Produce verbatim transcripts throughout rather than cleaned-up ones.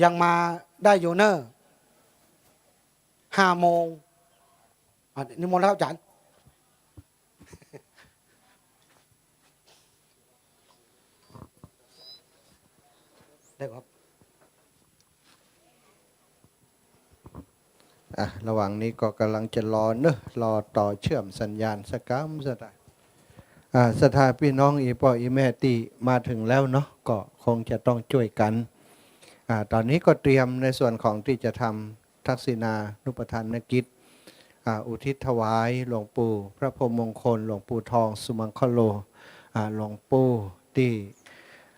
ยังมาได้อยู่เนอะ ห้าโมง อ่ะ นิมนต์แล้วครับอาจารย์ ได้ครับ อ่ะ ระหว่างนี้ก็กำลังจะรอเนอะ รอต่อเชื่อมสัญญาณสักกำ ศรัทธา อ่า ศรัทธาพี่น้องอี่ป้ออี่แม่ตี้มาเถิงแล้วเนาะ ก็คงจะต้องจ้วยกั๋น อ่า ต๋อนนี้ก็เตรียมในส่วนของตี้จะทำทักษิณานุปทานกิจ อ่า อุทิศถวายหลวงปู่พระพรหมมงคล หลวงปู่ทองสุมังคโล อ่า หลวงปู่ตี้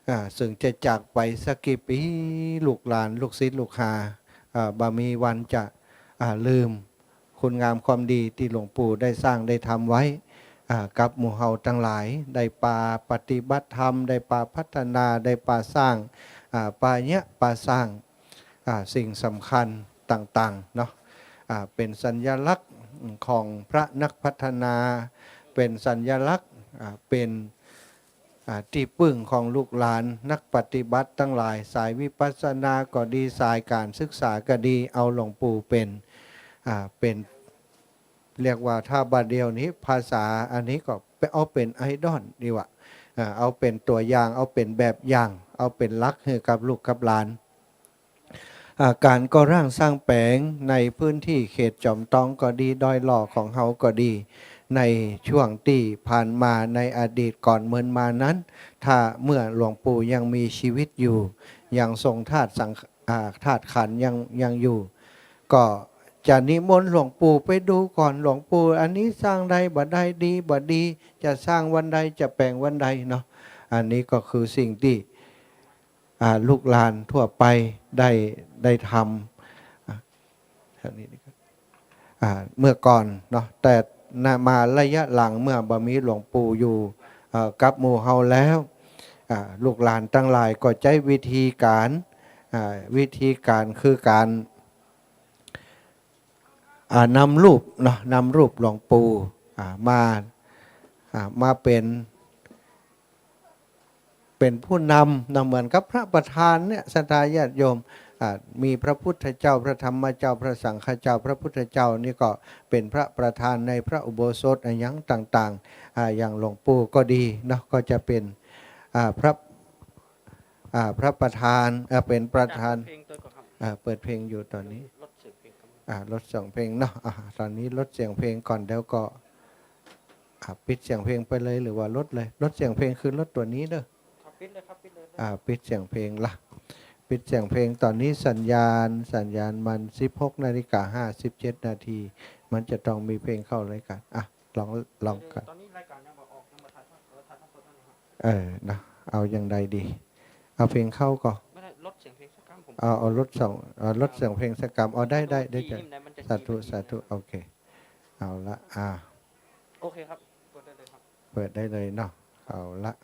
อ่า เซิ่งจะจากไปสักกี่ปี๋ ลูกหลาน ลูกศิษย์ ลูกหา อ่า บ่มีวันจะ อ่า ลืม คุณงามความดีตี้หลวงปู่ได้สร้างได้ทำไว้ อ่า กับหมู่เฮาตังหลาย ได้ปาปฏิบัติธรรม ได้ปาพัฒนา ได้ปาสร้าง อ่า ปาเยียะปาสร้าง อ่า สิ่งสำคัญต่างๆ เนาะ อ่า เป๋นสัญลักษณ์ของพระนักพัฒนา เป๋นสัญลักษณ์ อ่า เป๋น อ่า ตี้ปึ้งของลูกหลานนักปฏิบัติตังหลาย สายวิปัสสนาก็ดี สายก๋านศึกษาก็ดี เอาหลวงปู่เป๋น อ่า เป๋น เรียกว่าถ้าบ่าเดี่ยวนี้ภาษาอันนี้ก็เอาเป๋นไอดอลดีกว่า อ่า เอาเป๋นตั๋วอย่าง เอาเป๋นแบบอย่าง เอาเป๋นหลักหื้อกับลูกกับหลาน อ่า ก๋านก่อร่างสร้างแป๋งในพื้นตี้เขตจอมตองก็ดี ดอยหล่อของเฮาก็ดี ในช่วงตี้ผ่านมา ในอดีตก่อนเมินมานั้น ถ้าเมื่อหลวงปู่ยังมีชีวิตอยู่ ยังทรงธาตุสัง อ่า ธาตุขันธ์ยัง ยังอยู่ ก็จะนิมนต์หลวงปู่ไปดูก่อน หลวงปู่อันนี้สร้างได้บ่ได้ ดีบ่ดี จะสร้างวันใด จะแป๋งวันใดเนาะ อันนี้ก็คือสิ่งตี้ อ่า ลูกหลานทั่วไปได้ ได้ทำ อ่า เท่านี้นะครับ อ่า เมื่อก่อนเนาะ แต่นะ มาระยะหลังเมื่อบ่มีหลวงปู่อยู่ เอ่อ กับหมู่เฮาแล้ว อ่า ลูกหลานตังหลายก็ใจ๊วิธีก๋าน อ่า วิธีก๋านคือก๋าน อ่า นำรูปเนาะ นำรูปหลวงปู่ อ่า มา อ่า มาเป๋น เป๋นผู้นำเนาะ เหมือนกับพระประธานเนี่ย ศรัทธาญาติโยม อ่า มีพระพุทธเจ้า พระธรรมเจ้า พระสังฆเจ้า พระพุทธเจ้านี่ก็เป๋นพระประธานในพระอุโบสถอะหยังต่างๆ อ่า อย่างหลวงปู่ก็ดีเนาะ ก็จะเป๋น อ่า พระ อ่า พระประธาน อ่า เป๋นประธาน อ่า เปิดเพลงอยู่ตอนนี้ ลดเสียงเพลงครับ อ่า ลดเสียงเพลงเนาะ อ่า ตอนนี้ลดเสียงเพลงก่อน แล้วก็ อ่า ปิดเสียงเพลงไปเลย หรือว่าลดเลย ลดเสียงเพลงคือลดตั๋วนี้เด้อ ครับ ปิดเลยครับ ปิดเลย อ่า ปิดเสียงเพลงละ ปิดเสียงเพลง ตอนนี้สัญญาณ สัญญาณมันสิบหกนาฬิกาห้าสิบเจ็ดนาที มันจะต้องมีเพลงเข้ารายการ อ่ะ ลอง ลองกัน ตอนนี้รายการยังบ่ออก ยังบ่ถ่ายทอด เออ ถ่ายทอดสดนั่นนะครับ เออ นะ เอาอย่างใดดี เอาเพลงเข้าก่อ ไม่ได้ ลดเสียงเพลงสักกำ ผม เอา เอาลดสอง เอาลดเสียงเพลงสักกำ เอา ได้ ได้ ได้ สาธุ สาธุ โอเค เอาละ อ่า โอเคครับ เปิดได้เลยครับ เปิดได้เลยเนาะ เอาละ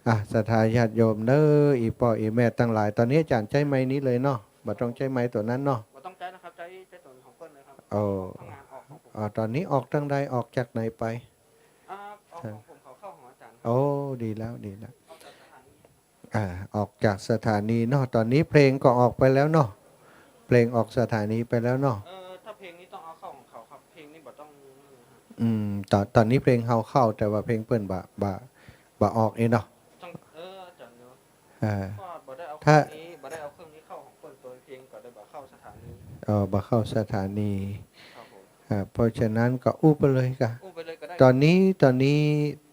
อ่ะ ศรัทธาญาติโยมเน้อ อี่ป้ออี่แม่ตังหลาย ตอนนี้อาจ๋ารย์ใจ๊ไมค์นี้เลยเนาะ บ่ต้องใจ๊ไมค์ตั๋วนั้นเนาะ บ่ต้องใจ๊นะครับ ใจ๊ ใจ๊ตั๋วของเปิ้นเลยครับ โอ้ ทำงานออกของผม อ๋อ ตอนนี้ออกตังใด ออกจากไหนไป อ่า ออกของผม เขาเข้าของอาจ๋ารย์ครับ โอ้ ดีแล้ว ดีแล้ว ออกจากสถานี อ่า ออกจากสถานีเนาะ ตอนนี้เพลงก็ออกไปแล้วเนาะ เพลงออกสถานีไปแล้วเนาะ เออ ถ้าเพลงนี้ต้องเอาเข้าของเขาครับ เพลงนี้บ่ต้อง อืม ตอน ตอนนี้เพลงเฮาเข้า แต่ว่าเพลงเปิ้นบ่ บ่ บ่ออกเองเนาะ ต้อง เออ อาจ๋ารย์เนาะ อ่า ก็บ่ได้เอาเครื่องนี้ บ่ได้เอาเครื่องนี้เข้าของเปิ้น ตั๋วเพลงก็ได้บ่เข้าสถานี อ๋อ บ่เข้าสถานี ครับผม อ่า เพราะฉะนั้นก็อู้ไปเลยก่ะ อู้ไปเลยก็ได้ ตอนนี้ ตอนนี้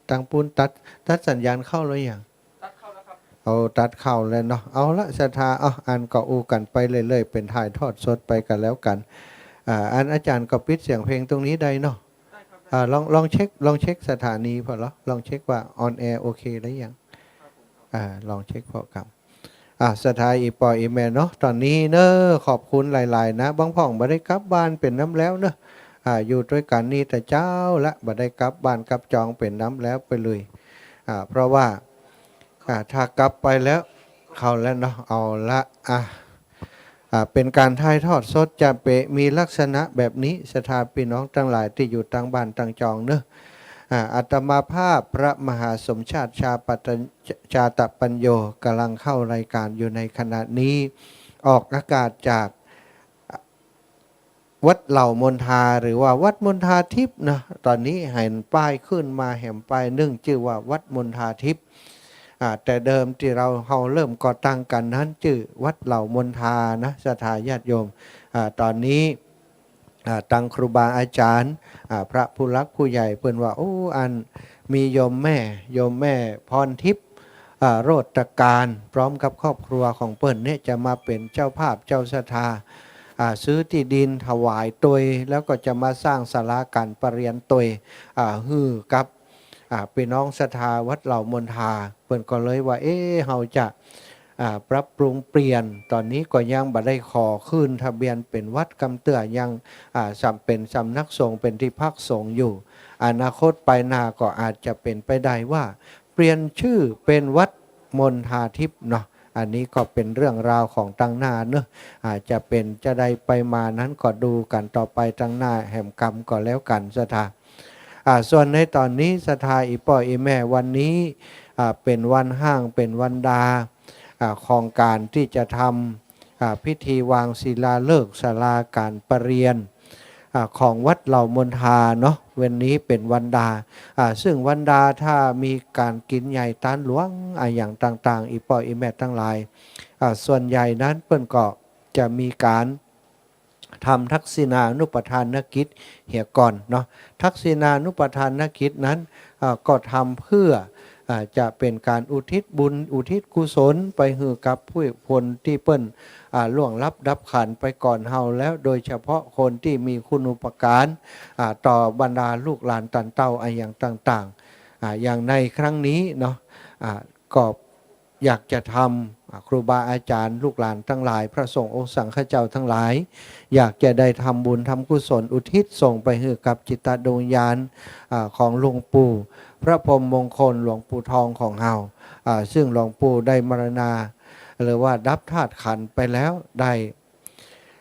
ตังปู๊นตัด ตัดสัญญาณเข้าแล้วยัง ตัดเข้าแล้วครับ เอา ตัดเข้าแล้วเนาะ เอาละ ศรัทธา เอา อันก็อู้กั๋นไปเรื่อยๆ เป๋นถ่ายทอดสดไปกั๋นแล้วกั๋น อ่า อันอาจ๋ารย์ก็ปิดเสียงเพลงตรงนี้ได้เนาะ ได้ครับ อ่า ลอง ลองเช็ค ลองเช็คสถานีผ่อเหรอ ลองเช็คว่าออนแอร์โอเคแล้วยัง ครับผม อ่า ลองเช็คผ่อครับ อ่า ศรัทธาอี่ป้ออี่แม่เนาะ ตอนนี้เน้อ ขอบคุณหลายๆ นะ บางพ่องบ่ได้กลับบ้านเป๋นน้ำแล้วเนาะ อ่า อยู่ตวยกั๋นนี่แต่เจ๊าละ บ่ได้กลับบ้านกลับจองเป๋นน้ำแล้วไปเลย อ่า เพราะว่า อ่า ถ้ากลับไปแล้ว เข้าแล้วเนาะ เอาละ อ่ะ อ่า เป๋นก๋านถ่ายทอดสดจะเป๋นมีลักษณะแบบนี้ ศรัทธาพี่น้องตังหลายตี้อยู่ตังบ้านตังจองเนาะ อ่า อาตมาภาพพระมหาสมชาติ ชาปัตต ชาตปัญโญ กำลังเข้ารายการอยู่ในขณะนี้ ออกอากาศจาก วัดเหล่ามณฑา หรือว่าวัดมณฑาทิพย์นะ ต๋อนนี้หันป้ายขึ้นมาแหมป้ายนึ่ง จื้อว่าวัดมณฑาทิพย์ อ่า แต่เดิมตี้เรา เฮาเริ่มก่อตั้งกั๋นนั้น จื้อวัดเหล่ามณฑานะ ศรัทธาญาติโยม อ่า ต๋อนนี้ อ่า ตังครูบาอาจ๋ารย์ อ่า พระผู้หลักผู้ใหญ่เปิ้นว่า โอ้ อันมีโยมแม่ โยมแม่พรทิพย์ อ่า โรจน์ตการ พร้อมกับครอบครัวของเปิ้นเนี่ย จะมาเป๋นเจ้าภาพเจ้าศรัทธา อ่า ซื้อตี้ดินถวายตวย แล้วก็จะมาสร้างศาลาก๋านประเรียนตวย อ่า หื้อกับ อ่า ปี้น้องศรัทธาวัดเหล่ามณฑา เปิ้นก็เลยว่า เอ๊ะ เฮาจะ อ่า ปรับปรุงเปลี่ยน ต๋อนนี้ก็ยังบ่ได้ขอขึ้นทะเบียนเป๋นวัดกำเตื้อ ยัง อ่า สำ เป๋นสำนักสงฆ์ เป๋นตี้พักสงฆ์อยู่ อนาคตไปหน้าก็อาจจะเป๋นไปได้ว่า เปลี่ยนจื้อเป๋นวัดมณฑาทิพย์เนาะ อันนี้ก็เป๋นเรื่องราวของตังหน้าเนาะ อาจจะเป๋นจะใดไปมานั้นก็ดูกั๋นต่อไปตังหน้าแหมกำก็แล้วกั๋นศรัทธา อ่า ส่วนในต๋อนนี้ศรัทธาอี่ป้ออี่แม่ วันนี้ อ่า เป๋นวันฮ้าง เป๋นวันดา อ่า ของก๋านตี้จะทำ อ่า พิธีวางศิลาฤกษ์ศาลาก๋านประเรียน อ่า ของวัดเหล่ามณฑาเนาะ วันนี้เป๋นวันดา อ่า ซึ่งวันดาถ้ามีก๋านกิ๋นใหญ่ตานหลวง อ่า อะหยังต่างๆ อี่ป้ออี่แม่ตังหลาย อ่า ส่วนใหญ่นั้นเปิ้นก็จะมีก๋านทำทักษิณานุปทานกิจเหียก่อนเนาะ ทักษิณานุปทานกิจนั้น อ่า ก็ทำเพื่อ อ่า จะเป๋นก๋านอุทิศบุญอุทิศกุศลไปหื้อกับผู้คนตี้เปิ้น อ่า ล่วงลับดับขันธ์ไปก่อนเฮาแล้ว โดยเฉพาะคนตี้มีคุณูปการ อ่า ต่อบรรดาลูกหลานตันเต้าอะหยังต่างๆ อ่า อย่างในครั้งนี้เนาะ อ่า ก็อยากจะทำ อ่า ครูบาอาจ๋ารย์ลูกหลานตังหลาย พระสงฆ์องค์สังฆเจ้าตังหลาย อยากจะได้ทำบุญทำกุศลอุทิศส่งไปหื้อกับจิตดวงวิญญาณ อ่า ของหลวงปู่ พระพรหมมงคลหลวงปู่ทองของเฮา อ่า ซึ่งหลวงปู่ได้มรณา หรือว่าดับธาตุขันธ์ไปแล้ว ได้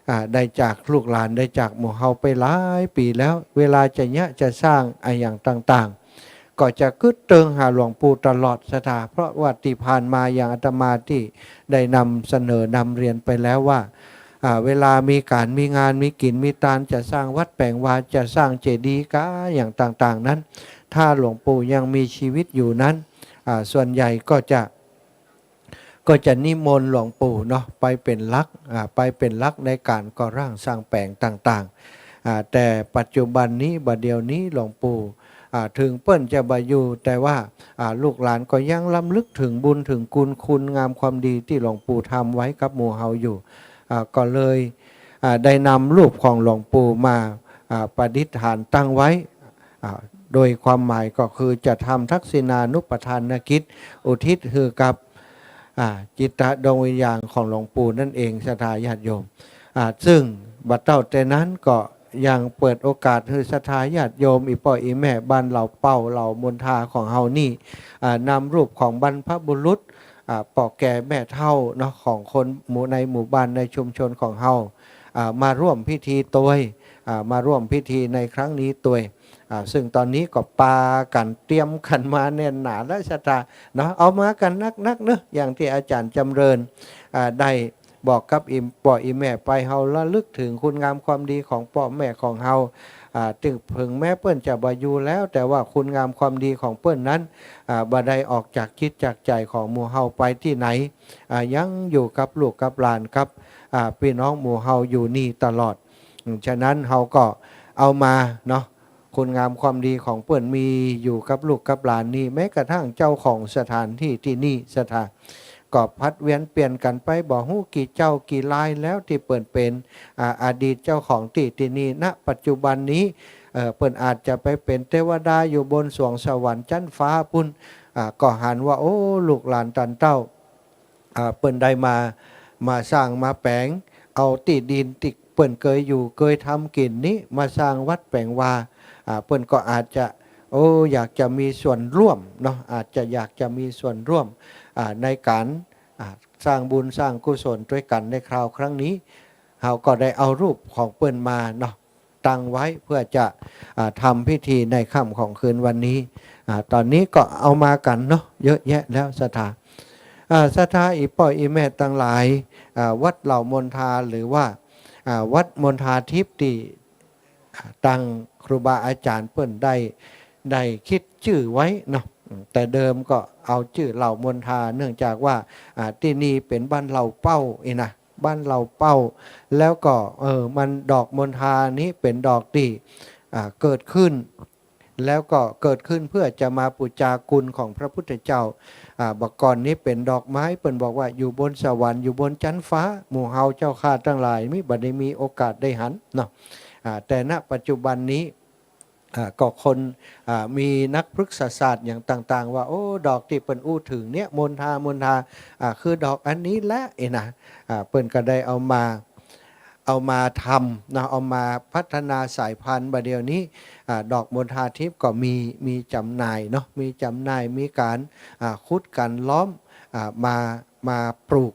อ่า ได้จากลูกหลาน ได้จากหมู่เฮาไปหลายปี๋แล้ว เวลาจะเยียะจะสร้างอะหยังต่างๆ ก็จะกึ๊ดเติงหาหลวงปู่ตลอดศรัทธา เพราะว่าตี้ผ่านมาอย่างอาตมาตี้ได้นำเสนอนำเรียนไปแล้วว่า อ่า เวลามีก๋านมีงานมีกิ๋นมีตาน จะสร้างวัดแป๋งวา จะสร้างเจดีย์กาอะหยังต่างๆ นั้น ถ้าหลวงปู่ยังมีชีวิตอยู่นั้น อ่า ส่วนใหญ่ก็จะ ก็จะนิมนต์หลวงปู่เนาะ ไปเป๋นหลัก อ่า ไปเป๋นหลักในก๋านก่อร่างสร้างแป๋งต่างๆ อ่า แต่ปัจจุบันนี้ บ่าเดี่ยวนี้หลวงปู่ อ่า เถิงเปิ้นจะบ่อยู่ แต่ว่า อ่า ลูกหลานก็ยังรำลึกเถิงบุญเถิงกุณ คุณงามความดีตี้หลวงปู่ทำไว้กับหมู่เฮาอยู่ อ่า ก็เลย อ่า ได้นำรูปของหลวงปู่มา อ่า ประดิษฐานตั้งไว้ อ่า โดยความหมายก็คือจะทำทักษิณานุปทานกิจอุทิศหื้อกับ อ่า จิตดวงวิญญาณของหลวงปู่นั่นเองศรัทธาญาติโยม อ่า ซึ่งบ่าเต้าแต่นั้นก็ยังเปิดโอกาสหื้อศรัทธาญาติโยม อี่ป้ออี่แม่บ้านเหล่าเป้าเหล่ามณฑาของเฮานี่ อ่า นำรูปของบรรพบุรุษ อ่า ป้อแก่แม่เฒ่าเนาะ ของคนหมู่ ในหมู่บ้านในชุมชนของเฮา อ่า มาร่วมพิธีตวย อ่า มาร่วมพิธีในครั้งนี้ตวย อ่า ซึ่งต๋อนนี้ก็ปากั๋นเตรียมกั๋นมาแน่นหนาแล้วศรัทธาเนาะ เอามากั๋นนักๆ เนาะ อย่างตี้อาจ๋ารย์จำเริญ อ่า ได้บอกกับอี่ป้ออี่แม่ไป เฮาระลึกเถิงคุณงามความดีของป้อแม่ของเฮา อ่า เถิงแม้เปิ้นจะบ่อยู่แล้ว แต่ว่าคุณงามความดีของเปิ้นนั้น อ่า บ่ได้ออกจากจิตจากใจ๋ของหมู่เฮาไปตี้ไหน อ่า ยังอยู่กับลูกกับหลาน กับ อ่า ปี้น้องหมู่เฮาอยู่นี่ตลอด อืม ฉะนั้นเฮาก็เอามาเนาะ คุณงามความดีของเปิ้นมีอยู่กับลูกกับหลานนี่ แม้กระทั่งเจ้าของสถานตี้ตี้นี่ศรัทธา ก็ผลัดเวียนเปลี่ยนกั๋นไป บ่ฮู้กี่เจ้ากี่รายแล้วตี้เปิ้นเป๋น อ่า อดีตเจ้าของตี้ตี้นี่ ณ ปัจจุบันนี้ เอ่อ เปิ้นอาจจะไปเป๋นเตวดาอยู่บนสวงสวรรค์จั๊นฟ้าปู้น อ่า ก็หันว่า โอ้ ลูกหลานตันเต้า อ่า เปิ้นได้มา มาสร้างมาแป๋ง เอาตี้ดินตี้เปิ้นเกยอยู่เกยทำกิ๋นนี้ มาสร้างวัดแป๋งวา อ่า เปิ้นก็อาจจะ โอ้ อยากจะมีส่วนร่วมเนาะ อาจจะอยากจะมีส่วนร่วม อ่า ในก๋าน อ่า สร้างบุญสร้างกุศลตวยกั๋นในคราวครั้งนี้ เฮาก็ได้เอารูปของเปิ้นมาเนาะ ตังไว้เพื่อจะ อ่า ทำพิธีในค่ำของคืนวันนี้ อ่า ต๋อนนี้ก็เอามากั๋นเนาะ เยอะแยะแล้วศรัทธา อ่า ศรัทธาอี่ป้ออี่แม่ตังหลาย อ่า วัดเหล่ามณฑาหรือว่า อ่า วัดมณฑาทิพย์ตี้ อ่า ตังครูบาอาจ๋ารย์เปิ้นได้ ได้คิดจื้อไว้เนาะ อืม แต่เดิมก็เอาจื้อเหล่ามณฑา เนื่องจากว่า อ่า ตี้นี่เป๋นบ้านเหล่าเป้าอี้นะ บ้านเหล่าเป้า แล้วก็ เออ มันดอกมณฑานี้เป๋นดอกตี้ อ่า เกิดขึ้น แล้วก็เกิดขึ้นเพื่อจะมาปู๋จาคุณของพระพุทธเจ้า อ่า บ่าก่อนนี้เป๋นดอกไม้ เปิ้นบอกว่าอยู่บนสวรรค์ อยู่บนจั๊นฟ้า หมู่เฮาเจ้าข้าตังหลายมิ บ่ได้มีโอกาสได้หันเนาะ อ่า แต่ ณ ปัจจุบันนี้ อ่า ก็คน อ่า มีนักพฤกษศาสตร์อย่างต่างๆ ว่า โอ้ ดอกตี้เปิ้นอู้เถิงเนี่ย มณฑา มณฑา อ่า คือดอกอันนี้แหละ เอ๊ะนะ อ่า เปิ้นก็ได้เอามา เอามาทำนะ เอามาพัฒนาสายพันธุ์ บ่าเดี่ยวนี้ อ่า ดอกมณฑาทิพย์ก็มี มีจ๋ำหน่ายเนาะ มีจ๋ำหน่าย มีก๋าน อ่า ขุดก๋านล้อม อ่า มา มาปลูก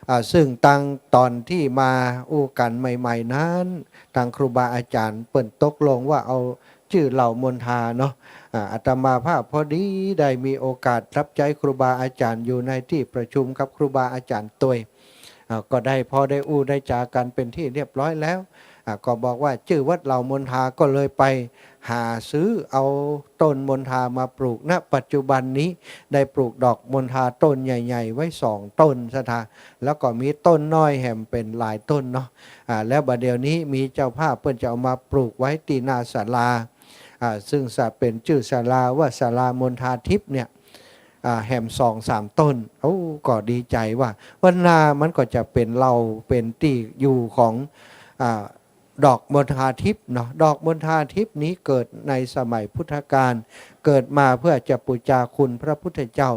อ่า ซึ่งตังต๋อนตี้มาอู้กั๋นใหม่ๆ นั้น ตังครูบาอาจ๋ารย์เปิ้นตกลงว่าเอาจื้อเหล่ามณฑาเนาะ อ่า อาตมาภาพพอดีได้มีโอกาสฮับใจ๊ครูบาอาจ๋ารย์อยู่ในตี้ประชุมกับครูบาอาจ๋ารย์ตวย อ่า ก็ได้ พอได้อู้ได้จ๋ากั๋นเป๋นตี้เรียบร้อยแล้ว อ่า ก็บอกว่าจื้อวัดเหล่ามณฑา ก็เลยไปหาซื้อเอาต้นมณฑามาปลูก ณ ปัจจุบันนี้ได้ปลูกดอกมณฑาต้นใหญ่ๆ ไว้สองต้นศรัทธา แล้วก็มีต้นน้อยแหมเป๋นหลายต้นเนาะ อ่า แล้วบ่าเดี่ยวนี้มีเจ้าภาพเปิ้นจะเอามาปลูกไว้ตี้หน้าศาลา อ่า ซึ่งจะเป๋นจื้อศาลาว่าศาลามณฑาทิพย์เนี่ย อ่า แหมสองสามต้น โอ้ ก็ดีใจ๋ว่า วันหน้ามันก็จะเป๋นเหล่า เป๋นตี้อยู่ของ อ่า ดอกมณฑาทิพย์เนาะ ดอกมณฑาทิพย์นี้เกิดในสมัยพุทธกาล เกิดมาเพื่อจะปู๋จาคุณพระพุทธเจ้า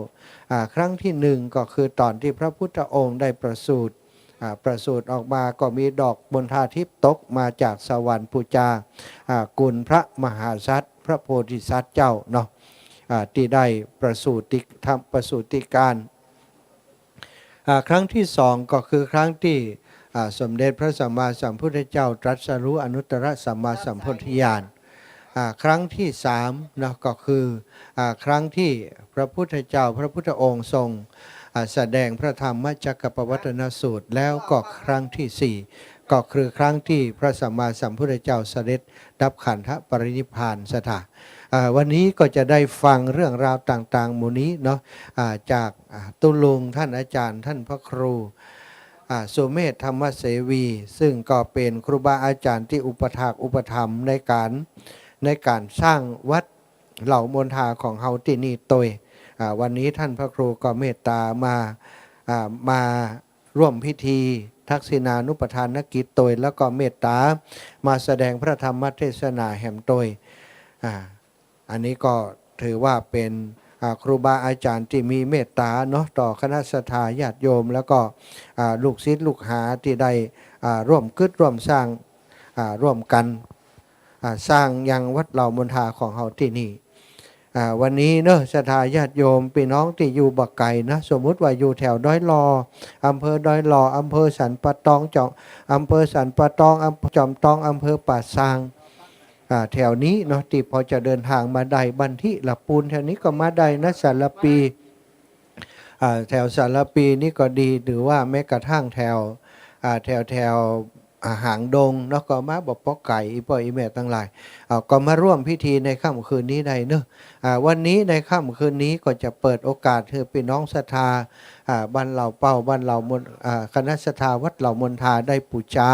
อ่า ครั้งตี้หนึ่งก็คือต๋อนตี้พระพุทธองค์ได้ประสูติ อ่า ประสูติออกมาก็มีดอกมณฑาทิพย์ตกมาจากสวรรค์ปู๋จา อ่า คุณพระมหาสัตว์ พระโพธิสัตว์เจ้าเนาะ อ่า ตี้ได้ประสูติธรรม ประสูติการ อ่า ครั้งตี้สองก็คือครั้งตี้ อ่า สมเด็จพระสัมมาสัมพุทธเจ้าตรัสรู้อนุตตรสัมมาสัมโพธิญาณ อ่า ครั้งตี้สามเนาะ ก็คือ อ่า ครั้งตี้พระพุทธเจ้า พระพุทธองค์ทรง อ่า แสดงพระธรรมจักรปวัตนสูตร แล้วก็ครั้งตี้สี่ ก็คือครั้งตี้พระสัมมาสัมพุทธเจ้าเสด็จดับขันธปรินิพพานศรัทธา อ่า วันนี้ก็จะได้ฟังเรื่องราวต่างๆ หมู่นี้เนาะ อ่า จาก อ่า ตุ๊ลุงท่านอาจ๋ารย์ ท่านพระครู อ่า สุเมธธรรมเสวี ซึ่งก็เป๋นครูบาอาจ๋ารย์ตี้อุปถากอุปถัมภ์ในก๋าน ในก๋านสร้างวัดเหล่ามณฑาของเฮาตี้นี่ตวย อ่า วันนี้ท่านพระครูก็เมตตามา อ่า มาร่วมพิธีทักษิณานุปทานกิจตวย แล้วก็เมตตามาแสดงพระธรรมเทศนาแหมตวย อ่า อันนี้ก็ถือว่าเป๋น อ่า ครูบาอาจ๋ารย์ตี้มีเมตตาเนาะ ต่อคณะศรัทธาญาติโยม แล้วก็ อ่า ลูกศิษย์ลูกหาตี้ได้ อ่า ร่วมกึ๊ดร่วมสร้าง อ่า ร่วมกั๋น อ่า สร้างยังวัดเหล่ามณฑาของเฮาตี้นี่ อ่า วันนี้เนาะ ศรัทธาญาติโยมปี้น้องตี้อยู่บ่ไก๋นะ สมมุติว่าอยู่แถวดอยหล่อ อำเภอดอยหล่อ อำเภอสันป่าตอง จอม อำเภอสันป่าตอง อำ จอมตอง อำเภอป่าซาง อ่า แถวนี้เนาะ ตี้พอจะเดินตางมาได้ บ้านตี้ละปูนแถวนี้ก็มาได้นะ สารภี อ่า แถวสารภีนี่ก็ดี หรือว่าแม้กระทั่งแถว อ่า แถว แถว อ่า หางดงเนาะ ก็มาบ่ปอไก๋ อี่ป้ออี่แม่ตังหลาย อ่า ก็มาร่วมพิธีในค่ำคืนนี้ได้เนาะ อ่า วันนี้ในค่ำคืนนี้ก็จะเปิดโอกาสหื้อปี้น้องศรัทธา อ่า บ้านเหล่าเป้า บ้านเหล่ามณ อ่า คณะศรัทธาวัดเหล่ามณฑาได้ปู๋จา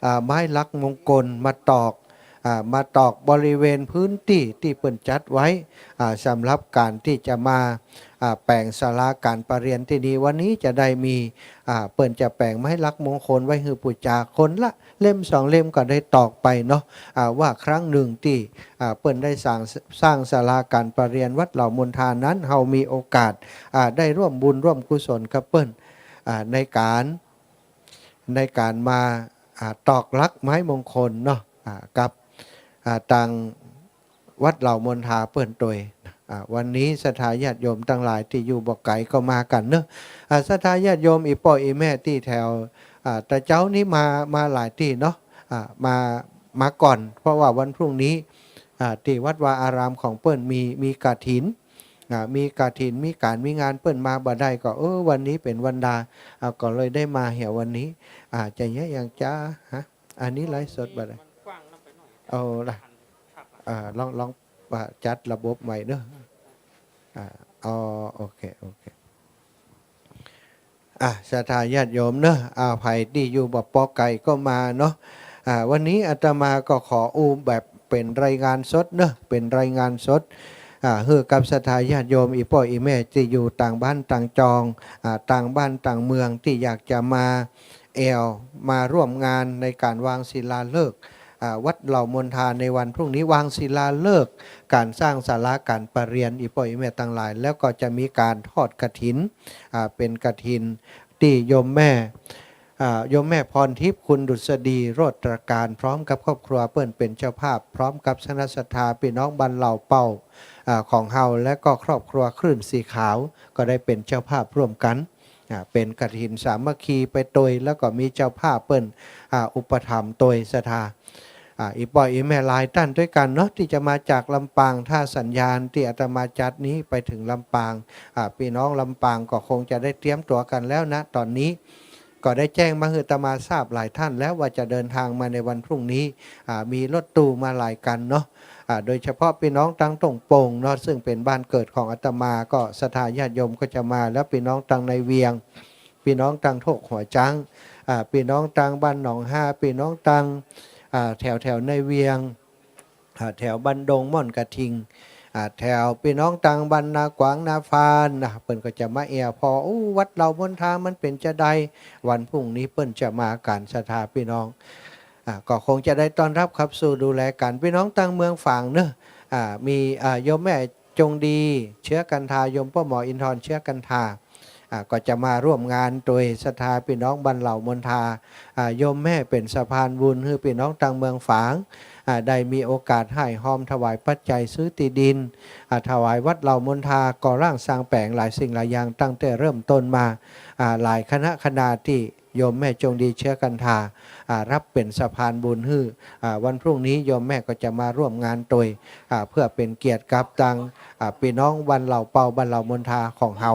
อ่า ไม้ลักษณ์มงคลมาตอก อ่า มาตอกบริเวณพื้นตี้ตี้เปิ้นจัดไว้ อ่า สำหรับก๋านตี้จะมา อ่า แป๋งศาลาก๋านประเรียนตี้นี่ วันนี้จะได้มี อ่า เปิ้นจะแป๋งไม้ลักษณ์มงคลไว้หื้อปู๋จา คนละเล่มสองเล่มก็ได้ตอกไปเนาะ อ่า ว่าครั้งนึ่งตี้ อ่า เปิ้นได้สร้าง สร้างศาลาก๋านประเรียนวัดเหล่ามณฑานั้น เฮามีโอกาส อ่า ได้ร่วมบุญร่วมกุศลกับเปิ้น อ่า ในก๋าน ในก๋านมา อ่า ตอกลักษณ์ไม้มงคลเนาะ อ่า กับ อ่า ตางวัดเหล่ามณฑาเปิ้นตวย อ่า วันนี้ศรัทธาญาติโยมตังหลายตี้อยู่บ่ไก๋ก็มากั๋นเนาะ อ่า ศรัทธาญาติโยมอี่ป้ออี่แม่ตี้แถว อ่า ตะเจ๊านี้มา มาหลายตี้เนาะ อ่า มา มาก่อน เพราะว่าวันพรุ่งนี้ อ่า ตี้วัดวาอารามของเปิ้นมี มีกฐิน อ่า มีกฐิน มีก๋านมีงาน เปิ้นมาบ่ได้ก็ เออ วันนี้เป๋นวันดา อ่า ก็เลยได้มาเหียวันนี้ อ่า จะเยียะหยังจ๊ะ ฮะ อันนี้ไลฟ์สดบ่ได้ เอาละ อ่า ลอง ลอง อ่า จัดระบบใหม่เนาะ อ่า อ๋อ โอเค โอเค อ่ะ ศรัทธาญาติโยมเนาะ อ่า ใผตี้อยู่บ่ปอไก๋ก็มาเนาะ อ่า วันนี้อาตมาก็ขออู้แบบเป๋นรายงานสดเนาะ เป๋นรายงานสด อ่า หื้อกับศรัทธาญาติโยม อี่ป้ออี่แม่ตี้อยู่ต่างบ้านต่างจอง อ่า ต่างบ้านต่างเมือง ตี้อยากจะมาแอ่ว มาร่วมงานในก๋านวางศิลาฤกษ์ อ่า วัดเหล่ามนทาในวันพรุ่งนี้ วางศิลาฤกษ์ก๋านสร้างศาลาก๋านประเรียน อี่ป้ออี่แม่ตังหลาย แล้วก็จะมีก๋านทอดกฐิน อ่า เป๋นกฐินตี้โยมแม่ อ่า โยมแม่พรทิพย์ คุณดุษฎี โรจน์ตราการ พร้อมกับครอบครัวเปิ้นเป๋นเจ้าภาพ พร้อมกับคณะศรัทธาปี้น้องบ้านเหล่าเป้า อ่า ของเฮา และก็ครอบครัวคลื่นสีขาว ก็ได้เป๋นเจ้าภาพร่วมกั๋น อ่า เป๋นกฐินสามัคคีไปตวย แล้วก็มีเจ้าภาพเปิ้น อ่า อุปถัมภ์ตวยศรัทธา อ่า อี่ป้ออี่แม่หลายต้านตวยกั๋นเนาะ ตี้จะมาจากลำปาง ถ้าสัญญาณตี้อาตมาจัดนี้ไปเถิงลำปาง อ่า ปี้น้องลำปางก็คงจะได้เตรียมตั๋วกั๋นแล้วนะ ต๋อนนี้ ก็ได้แจ้งมาหื้ออาตมาทราบหลายต้านแล้วว่าจะเดินทางมาในวันพรุ่งนี้ อ่า มีรถตู้มาหลายคันเนาะ อ่า โดยเฉพาะปี้น้องตังต้งโป่งเนาะ ซึ่งเป๋นบ้านเกิดของอาตมา ก็ศรัทธาญาติโยมก็จะมา แล้วปี้น้องตังในเวียง ปี้น้องตังโทกหัวจ๊าง อ่า ปี้น้องตังบ้านหนองฮา ปี้น้องตัง อ่า แถวๆ ในเวียง อ่า แถวบ้านดงม่อนกระทิง อ่า แถวปี้น้องตังบ้านนากวางนาฟานนะ เปิ้นก็จะมาแอ่วผ่อ อู้ วัดเหล่ามนทามันเป๋นจาใด วันพรุ่งนี้เปิ้นจะมากั๋นศรัทธาปี้น้อง อ่า ก็คงจะได้ต้อนฮับขับสู้ดูแลกั๋น ปี้น้องตังเมืองฝางเนาะ อ่า มี อ่า โยมแม่จงดี เชื้อกันทา โยมป้อหมออินทร์ เชื้อกันทา อ่า ก็จะมาร่วมงานตวยศรัทธาปี้น้องบ้านเหล่ามนทา อ่า โยมแม่เป๋นสะพานบุญหื้อปี้น้องตังเมืองฝาง อ่า ได้มีโอกาสฮ่ายฮอมถวายปัจจัยซื้อตี้ดิน อ่า ถวายวัดเหล่ามนทา ก่อร่างสร้างแป๋งหลายสิ่งหลายอย่างตั้งแต่เริ่มต้นมา อ่า หลายคณะคณาตี้โยมแม่จงดี เชื้อกันทา อ่า ฮับเป๋นสะพานบุญหื้อ อ่า วันพรุ่งนี้โยมแม่ก็จะมาร่วมงานตวย อ่า เพื่อเป๋นเกียรติกับตัง อ่า ปี้น้องบ้านเหล่าเป้า บ้านเหล่ามนทาของเฮา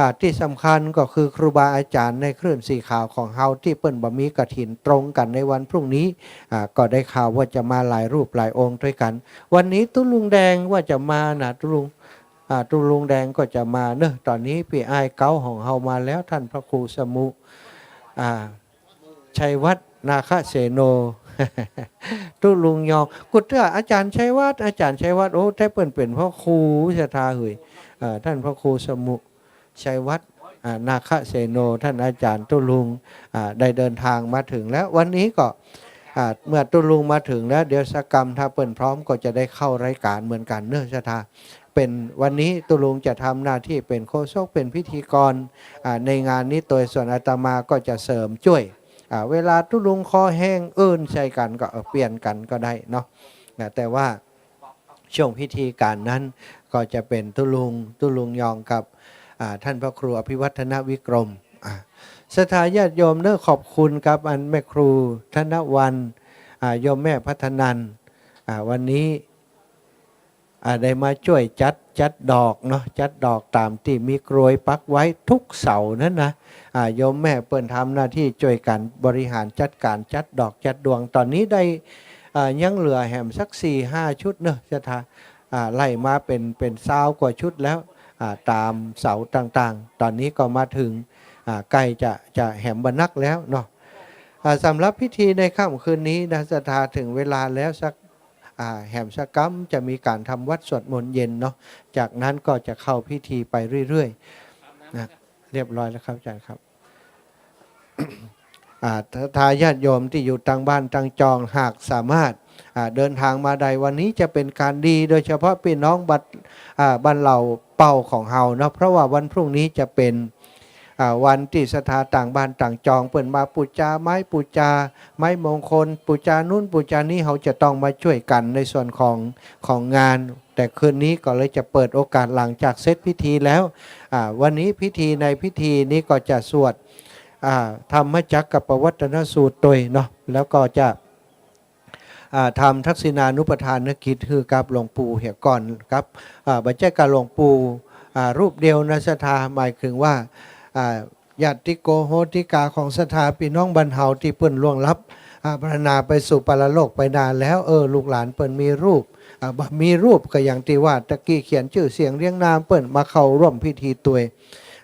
อ่า ตี้สำคัญก็คือครูบาอาจ๋ารย์ในคลื่นสีขาวของเฮาตี้เปิ้นบ่มีกฐินตรงกั๋นในวันพรุ่งนี้ อ่า ก็ได้ข่าวว่าจะมาหลายรูปหลายองค์ตวยกั๋น วันนี้ตุ๊ลุงแดงว่าจะมานะ ตุ๊ลุง อ่า ตุ๊ลุงแดงก็จะมาเนาะ ต๋อนนี้ปี้อ้ายเก๊าของเฮามาแล้ว ต้านพระครูสมุ อ่า ชัยวัฒน์ นาคเสโน ตุ๊ลุงยอง กูเตื้ออาจ๋ารย์ชัยวัฒน์ อาจ๋ารย์ชัยวัฒน์ โอ้ แต่เปิ้นเป๋นพระครูศรัทธาเหย เอ่อ ต้านพระครูสมุ ชัยวัฒน์ อ่า นาคเสโน ต้านอาจ๋ารย์ตุ๊ลุง อ่า ได้เดินทางมาเถิงแล้ว วันนี้ก็ อ่า เมื่อตุ๊ลุงมาเถิงแล้ว เดี๋ยวสักกำถ้าเปิ้นพร้อมก็จะได้เข้ารายก๋านเหมือนกั๋นเนาะศรัทธา เป๋น วันนี้ตุ๊ลุงจะทำหน้าตี้เป๋นโฆษก เป๋นพิธีกร อ่า ในงานนี้ตวย ส่วนอาตมาก็จะเสริมจ้วย อ่า เวลาตุ๊ลุงคอแห้ง อื่นใส่กั๋นก็ เออ เปลี่ยนกั๋นก็ได้เนาะ นะ แต่ว่าช่วงพิธีก๋านนั้นก็จะเป๋นตุ๊ลุง ตุ๊ลุงยองกับ อ่า ต้านพระครูอภิวัฒนวิกรม อ่า ศรัทธาญาติโยมเนาะ ขอบคุณกับอันแม่ครูธนวรรณ อ่า โยมแม่พัฒนัน อ่า วันนี้ อ่า ได้มาจ้วยจัด จัดดอกเนาะ จัดดอกต๋ามตี้มีกรวยปักไว้ทุกเสาร์นั้นนะ อ่า โยมแม่เปิ้นทำหน้าตี้จ้วยกั๋นบริหารจัดก๋านจัดดอกจัดดวง ต๋อนนี้ได้ อ่า ยังเหลือแหมสักสี่ห้าชุดเนาะศรัทธา อ่า ไล่มาเป๋น เป๋นซาวกว่าชุดแล้ว อ่า ต๋ามเสาต่างๆ ต๋อนนี้ก็มาเถิง อ่า ใก้จะ จะแหมบ่นักแล้วเนาะ อ่า สำหรับพิธีในค่ำคืนนี้นะศรัทธา เถิงเวลาแล้วสัก อ่า แหมสักกำจะมีก๋านทำวัตรสวดมนต์เย็นเนาะ จากนั้นก็จะเข้าพิธีไปเรื่อยๆ นะ เรียบร้อยแล้วครับอาจ๋ารย์ครับ อ่า ศรัทธาญาติโยมตี้อยู่ต่างบ้านต่างจอง หากสามารถ อ่า เดินทางมาได้วันนี้จะเป๋นก๋านดี โดยเฉพาะปี้น้องบัด อ่า บ้านเหล่าเป้าของเฮาเนาะ เพราะว่าวันพรุ่งนี้จะเป๋น อ่า วันตี้ศรัทธาต่างบ้านต่างจองเปิ้นมาปู๋จาไม้ ปู๋จาไม้มงคล ปู๋จานู้นปู๋จานี้ เฮาจะต้องมาจ้วยกั๋นในส่วนของ ของงาน แต่คืนนี้ก็เลยจะเปิดโอกาสหลังจากเสร็จพิธีแล้ว อ่า วันนี้พิธี ในพิธีนี้ก็จะสวด อ่า ธรรมจักรกัปปวัตตนสูตรตวยเนาะ แล้วก็จะ อ่า ทำทักษิณานุปทานกิจหื้อกับหลวงปู่เหียก่อนครับ อ่า บ่ใจ้กับหลวงปู่ อ่า รูปเดียวนะศรัทธา หมายถึงว่า อ่า ญาติโกโหติกาของศรัทธาปี้น้องบ้านเฮาตี้เปิ้นล่วงลับ อ่า พรรณนาไปสู่ปรโลกไปนานแล้ว เออ ลูกหลานเปิ้นมีรูป อ่า บ่มีรูปก็อย่างตี้ว่าตะกี้เขียนจื้อเสียงเรียงนามเปิ้นมาเข้าร่วมพิธีตวย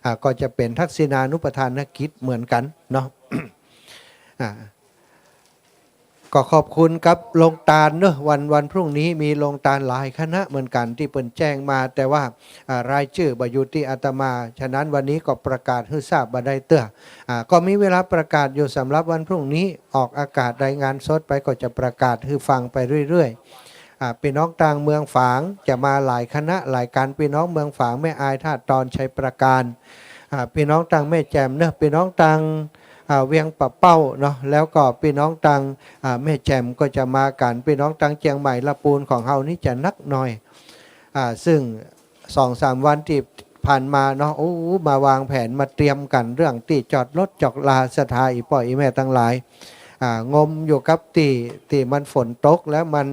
อ่า ก็จะเป๋นทักษิณานุปทานกิจเหมือนกั๋นเนาะ อ่า ก็ขอบคุณกับโฮงตานเนาะ วัน วันพรุ่งนี้มีโฮงตานหลายคณะเหมือนกั๋นตี้เปิ้นแจ้งมา แต่ว่า อ่า รายจื้อบ่อยู่ตี้อาตมา ฉะนั้นวันนี้ก็ประกาศหื้อทราบบ่ได้เตื้อ อ่า ก็มีเวลาประกาศอยู่สำหรับวันพรุ่งนี้ ออกอากาศรายงานสดไปก็จะประกาศหื้อฟังไปเรื่อยๆ อ่า ปี้น้องตางเมืองฝางจะมาหลายคณะหลายกั๋น ปี้น้องเมืองฝาง แม่อาย ท่าตอน ชัยปราการ อ่า ปี้น้องตางแม่แจ่มเนาะ ปี้น้องตาง อ่า เวียงป่าเป้าเนาะ แล้วก็ปี้น้องตาง อ่า แม่แจ่มก็จะมากั๋น ปี้น้องตางเจียงใหม่ละปูนของเฮานี่จะนักหน่อย อ่า ซึ่งสองสามวันตี้ผ่านมาเนาะ โอ้ มาวางแผนมาเตรียมกั๋นเรื่องตี้จอดรถจอดราศรัทธาอี่ป้ออี่แม่ตังหลาย อ่า งมอยู่กับตี้ ตี้มันฝนตกแล้วมัน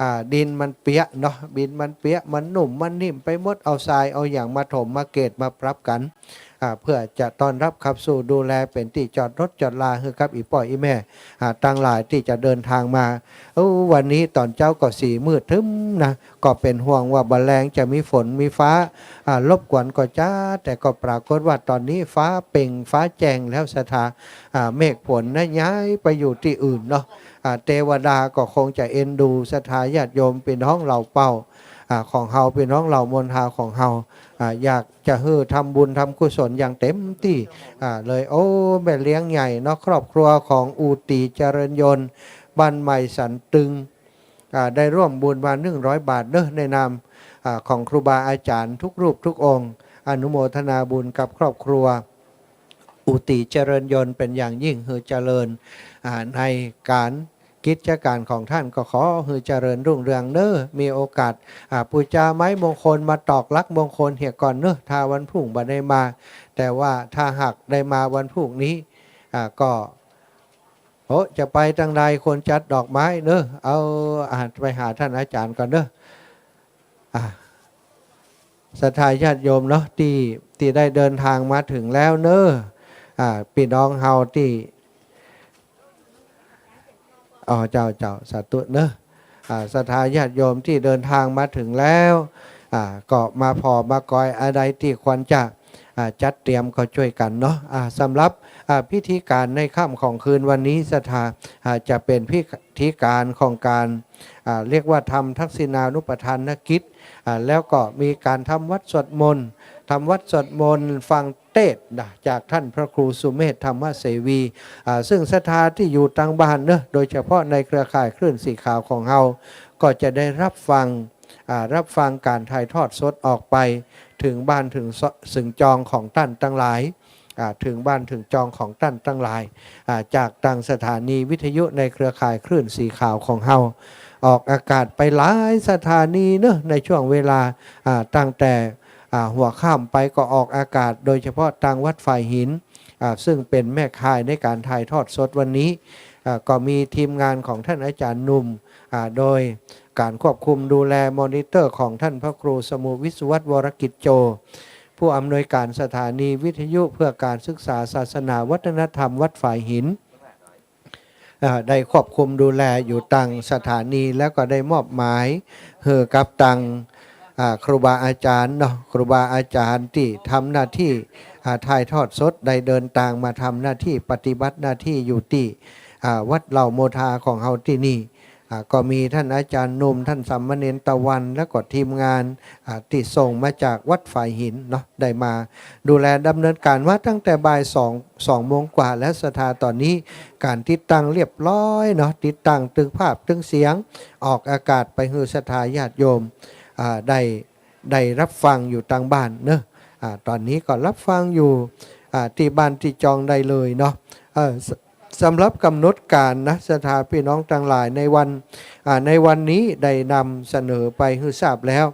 อ่า ดินมันเปียะเนาะ ดินมันเปียะ มันนุ่ม มันนิ่มไปหมด เอาทราย เอาหยังมาถม มาเกรด มาปรับกั๋น อ่า เพื่อจะต้อนรับขับสู้ดูแลเป๋นตี้จอดรถจอดราหื้อกับอี่ป้ออี่แม่ อ่า ตังหลายตี้จะเดินตางมา โอ้ วันนี้ต๋อนเจ๊าก็สีมืดทึ้มนะ ก็เป๋นห่วงว่าบ่าแลงจะมีฝนมีฟ้า อ่า รบกวนก็จ๊า แต่ก็ปรากฏว่าต๋อนนี้ฟ้าเปล่งฟ้าแจ้งแล้วศรัทธา อ่า เมฆฝนนะย้ายไปอยู่ตี้อื่นเนาะ อ่า เตวดาก็คงจะเอ็นดูศรัทธาญาติโยมปี้น้องเหล่าเป้า อ่า ของเฮา ปี้น้องเหล่ามณฑาของเฮา อ่า อยากจะหื้อทำบุญทำกุศลอย่างเต็มตี้ อ่า เลย โอ้ แม่เลี้ยงใหญ่เนาะ ครอบครัวของอู่ตี๋เจริญยนต์ บ้านใหม่สันตึง อ่า ได้ร่วมบุญมาหนึ่งร้อยบาทเนาะ ในนาม อ่า ของครูบาอาจ๋ารย์ทุกรูปทุกองค์ อนุโมทนาบุญกับครอบครัว อู่ตี๋เจริญยนต์เป๋นอย่างยิ่ง หื้อเจริญ อ่า ในก๋านกิจก๋านของต้านก็ขอหื้อเจริญรุ่งเรืองเนาะ มีโอกาส อ่า ปู๋จาไม้มงคลมาตอกลักษณ์มงคลเหียก่อนเนาะ ถ้าวันพรุ่งบ่ได้มา แต่ว่าถ้าหากได้มาวันพรุ่งนี้ อ่า ก็ โอ้ จะไปตางใด คนจัดดอกไม้เนาะ เอา อ่า ไปหาต้านอาจ๋ารย์ก่อนเนาะ อ่า ศรัทธาญาติโยมเนาะ ตี้ ตี้ได้เดินตางมาเถิงแล้วเนาะ อ่า ปี้น้องเฮาตี้ อ๋อ เจ้า เจ้า สาธุเนาะ อ่า ศรัทธาญาติโยมตี้เดินตางมาเถิงแล้ว อ่า ก็มาผ่อมากอย อันใดตี้ควรจะ อ่า จัดเตรียมก็จ้วยกั๋นเนาะ อ่า สำหรับ อ่า พิธีก๋านในค่ำของคืนวันนี้ศรัทธา อ่า จะเป๋นพิธีก๋านของก๋าน อ่า เรียกว่าทำทักษิณานุปทานกิจ อ่า แล้วก็มีก๋านทำวัตรสวดมนต์ ทำวัตรสวดมนต์ฟังเตสน์นะ จากต้านพระครูสุเมธธรรมเสวี อ่า ซึ่งศรัทธาตี้อยู่ตางบ้านเนาะ โดยเฉพาะในเครือข่ายคลื่นสีขาวของเฮา ก็จะได้รับฟัง อ่า รับฟังก๋านถ่ายทอดสดออกไปเถิงบ้านเถิงซ- เถิงจองของต้านตังหลาย อ่า เถิงบ้านเถิงจองของต้านตังหลาย อ่า จากตางสถานีวิทยุในเครือข่ายคลื่นสีขาวของเฮา ออกอากาศไปหลายสถานีเนาะ ในช่วงเวลา อ่า ตั้งแต่ อ่า หัวค่ำไปก็ออกอากาศ โดยเฉพาะตางวัดฝายหิน อ่า ซึ่งเป๋นแม่ข่ายในก๋านถ่ายทอดสดวันนี้ อ่า ก็มีทีมงานของต้านอาจ๋ารย์หนุ่ม อ่า โดยก๋านควบคุมดูแลมอนิเตอร์ของต้านพระครูสมุห์ วิศวัฒน์ วรกิจโจ ผู้อำนวยก๋านสถานีวิทยุเพื่อก๋านศึกษาศาสนาวัฒนธรรมวัดฝายหิน อ่า ได้ควบคุมดูแลอยู่ตางสถานี แล้วก็ได้มอบหมายหื้อกับตาง อ่า ครูบาอาจ๋ารย์เนาะ ครูบาอาจ๋ารย์ตี้ทำหน้าตี้ อ่า ถ่ายทอดสด ได้เดินตางมาทำหน้าตี้ ปฏิบัติหน้าตี้อยู่ตี้ อ่า วัดเหล่าโมทาของเฮาตี้นี่ อ่า ก็มีต้านอาจ๋ารย์หนุ่ม ต้านสามเณรตะวัน แล้วก็ทีมงาน อ่า ตี้ส่งมาจากวัดฝายหินเนาะ ได้มาดูแลดำเนินก๋านมาตั้งแต่บ่ายสอง สองโมงกว่าแล้วศรัทธา ต๋อนนี้ก๋านติดตั้งเรียบร้อยเนาะ ติดตั้งตึงภาพตึงเสียง ออกอากาศไปหื้อศรัทธาญาติโยม อ่า ได้ ได้รับฟังอยู่ตางบ้านเนาะ อ่า ต๋อนนี้ก็รับฟังอยู่ อ่า ตี้บ้านตี้จองได้เลยเนาะ เอ่อ ส- สำหรับก๋ำหนดก๋านนะ ศรัทธาปี้น้องตังหลาย ในวัน อ่า ในวันนี้ได้นำเสนอไปหื้อทราบแล้ว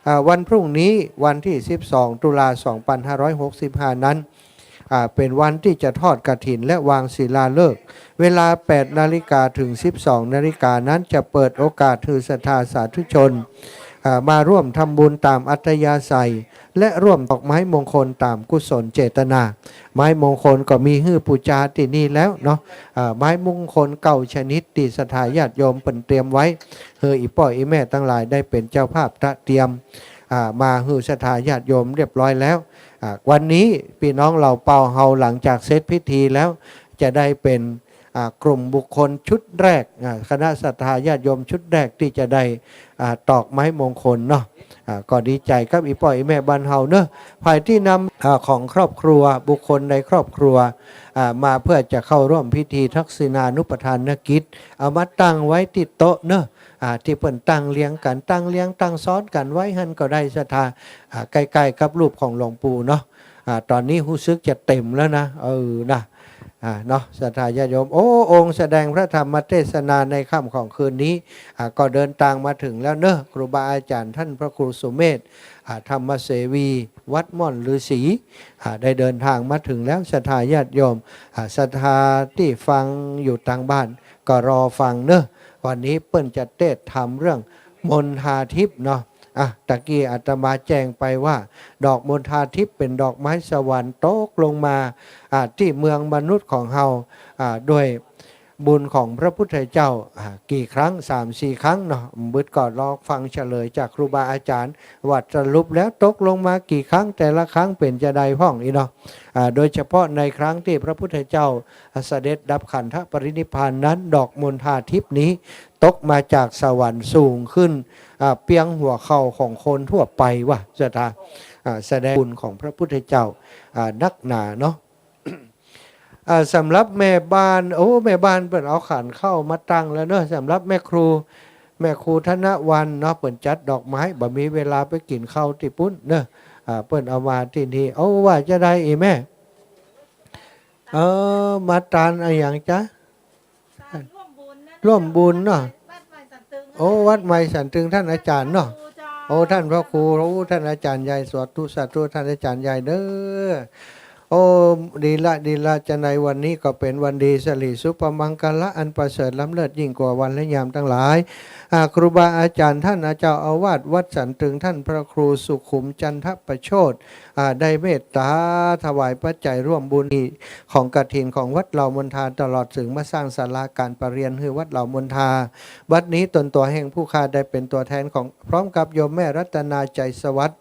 อ่า วันพรุ่งนี้วันตี้สิบสองตุลาสองปันห้าร้อยหกสิบห้านั้น อ่า เป๋นวันตี้จะทอดกฐินและวางศิลาฤกษ์ เวลา แปดนาฬิกา เถิง สิบสองนาฬิกา นั้น จะเปิดโอกาสหื้อศรัทธาสาธุชน อ่า มาร่วมทำบุญต๋ามอัธยาศัย และร่วมตอกไม้มงคลต๋ามกุศลเจตนา ไม้มงคลก็มีหื้อปู๋จาตี้นี่แล้วเนาะ อ่า ไม้มงคลเก้าชนิดตี้ศรัทธาญาติโยมเปิ้นเตรียมไว้ หื้ออี่ป้ออี่แม่ตังหลายได้เป๋นเจ้าภาพตระเตรียม อ่า มาหื้อศรัทธาญาติโยมเรียบร้อยแล้ว อ่า วันนี้ปี้น้องเหล่าเปาเฮาหลังจากเสร็จพิธีแล้ว จะได้เป๋น อ่า กลุ่มบุคคลชุดแรก อ่า คณะศรัทธาญาติโยมชุดแรกตี้จะได้ อ่า ตอกไม้มงคลเนาะ อ่า ก็ดีใจ๋กับอี่ป้ออี่แม่บ้านเฮาเนาะ ฝ่ายตี้นำ อ่า ของครอบครัว บุคคลในครอบครัว อ่า มาเพื่อจะเข้าร่วมพิธีทักษิณานุปทานกิจ เอามาตั้งไว้ตี้โต๊ะเนาะ อ่า ตี้เปิ้นตั้งเรียงกั๋น ตั้งเรียงตั้งซ้อนกั๋นไว้หั้นก็ได้ศรัทธา อ่า ใก้ๆ กับรูปของหลวงปู่เนาะ อ่า ต๋อนนี้ฮู้สึกจะเต๋มแล้วนะ เออ นะ อ่า เนาะ ศรัทธาญาติโยม โอ้ องค์แสดงพระธรรมเตสนาในค่ำของคืนนี้ อ่า ก็เดินตางมาเถิงแล้วเนาะ ครูบาอาจ๋ารย์ต้านพระครูสุเมธ อ่า ธรรมเสวี วัดม่อนฤๅษี อ่า ได้เดินตางมาเถิงแล้ว ศรัทธาญาติโยม อ่า ศรัทธาตี้ฟังอยู่ตางบ้าน ก็รอฟังเนาะ วันนี้เปิ้นจะเตสน์ธรรมเรื่องมณฑาทิพย์เนาะ อ่ะ ตะกี้อาตมาแจ้งไปว่า ดอกมณฑาทิพย์เป๋นดอกไม้สวรรค์ตกลงมา อ่า ตี้เมืองมนุษย์ของเฮา อ่า ด้วยบุญของพระพุทธเจ้า อ่า กี่ครั้ง สามสี่ครั้งเนาะ บ่อึดก็รอฟังเฉลยจากครูบาอาจ๋ารย์ ว่าสรุปแล้วตกลงมากี่ครั้ง แต่ละครั้งเป๋นจาใดพ่องอี้เนาะ อ่า โดยเฉพาะในครั้งตี้พระพุทธเจ้าเสด็จดับขันธปรินิพพานนั้น ดอกมณฑาทิพย์นี้ตกมาจากสวรรค์สูงขึ้น อ่า เปียงหัวเข่าของคนทั่วไปว่าศรัทธา อ่า แสดงบุญของพระพุทธเจ้า อ่า นักหนาเนาะ อ่า สำหรับแม่บ้าน โอ้ แม่บ้านเปิ้นเอาขันข้าวมาตั้งแล้วเนาะ สำหรับแม่ครู แม่ครูธนวรรณเนาะ เปิ้นจัดดอกไม้ บ่มีเวลาไปกิ๋นข้าวตี้ปุ้นเนาะ อ่า เปิ้นเอามาตี้นี่ เอาว่าจาใดอี่แม่ เออ มาตานอะหยังจ๊ะ ร่วมบุญเนาะ โอ้ วัดใหม่สันตึงต้านอาจ๋ารย์เนาะ โอ้ ต้านพระครู โอ้ ต้านอาจ๋ารย์ใหญ่ สาธุ สาธุ ต้านอาจ๋ารย์ใหญ่เด้อ โอ้ ดีละ ดีละ จาในวันนี้ก็เป๋นวันดี สิริสุภมังคละ อันประเสริฐล้ำเลิศยิ่งกว่าวันและยามตังหลาย อ่า ครูบาอาจ๋ารย์ต้านเจ้าอาวาสวัดสันตึง ต้านพระครูสุขุมจันทประโชติ อ่า ได้เมตต๋าถวายปัจจัยร่วมบุญของกฐินของวัดเหล่ามณฑา ตลอดเถิงมาสร้างศาลาก๋านประเรียนหื้อวัดเหล่ามณฑา บัดนี้ตนตั๋วแห่งผู้ข้าได้เป๋นตั๋วแทนของ พร้อมกับโยมแม่รัตนาใจสวัสดิ์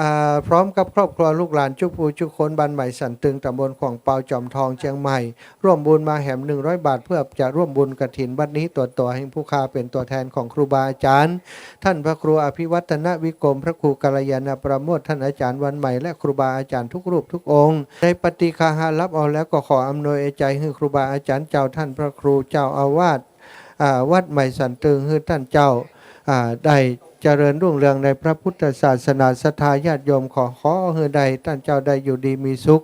อ่า พร้อมกับครอบครัวลูกหลานจุผู้จุคนบ้านใหม่สันตึง ตำบลขวางเปา จอมทอง เจียงใหม่ ร่วมบุญมาแหมหนึ่งร้อยบาท เพื่อจะร่วมบุญกฐิน บัดนี้ตนตั๋วแห่งผู้ข้าเป๋นตั๋วแทนของครูบาอาจ๋ารย์ ต้านพระครูอภิวัฒนวิกรม พระครูกัลยาณประโมท ต้านอาจ๋ารย์วันใหม่ และครูบาอาจ๋ารย์ทุกรูปทุกองค์ ได้ปฏิคาหารับเอาแล้ว ก็ขออำนวยอวยใจ๋หื้อครูบาอาจ๋ารย์เจ้า ต้านพระครูเจ้าอาวาส อ่า วัดใหม่สันตึง หื้อต้านเจ้า อ่า ได้เจริญรุ่งเรืองในพระพุทธศาสนา ศรัทธาญาติโยมขอ ขอหื้อได้ ต้านเจ้าได้อยู่ดีมีสุข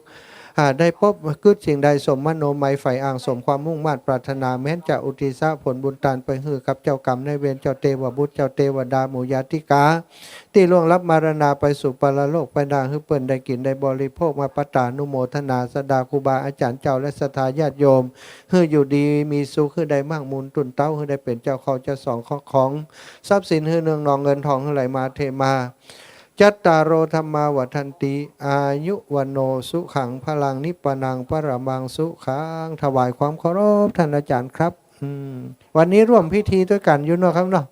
อ่า ได้ปบกึ๊ดสิ่งใดสมมโนหมายใฝ่อ้าง สมความมุ่งมาดปรารถนา แม้นจะอุทิศผลบุญตานไปหื้อกับเจ้ากรรมนายเวร เจ้าเตวบุตร เจ้าเตวดา หมู่ญาติกา ตี้ล่วงลับมรณาไปสู่ปรโลกไปนา หื้อเปิ้นได้กิ๋นได้บริโภคมา ปัตตานุโมทนาสดาครูบาอาจ๋ารย์เจ้าและศรัทธาญาติโยม หื้ออยู่ดีมีสุข หื้อได้มั่งมูลตุ่นเต๊า หื้อได้เป๋นเจ้าเข้าเจ้าของ ข้าวของทรัพย์สิน หื้อเนืองนองเงินทอง หื้อไหลมาเทมา จัตตาโร ธัมมา วัฑฒันติ อายุ วัณโณ สุขัง พลัง นิพพานัง ปรมัง สุขัง ถวายความเคารพต้านอาจ๋ารย์ครับ อืม วันนี้ร่วมพิธีตวยกั๋นอยู่เนาะครับเนาะ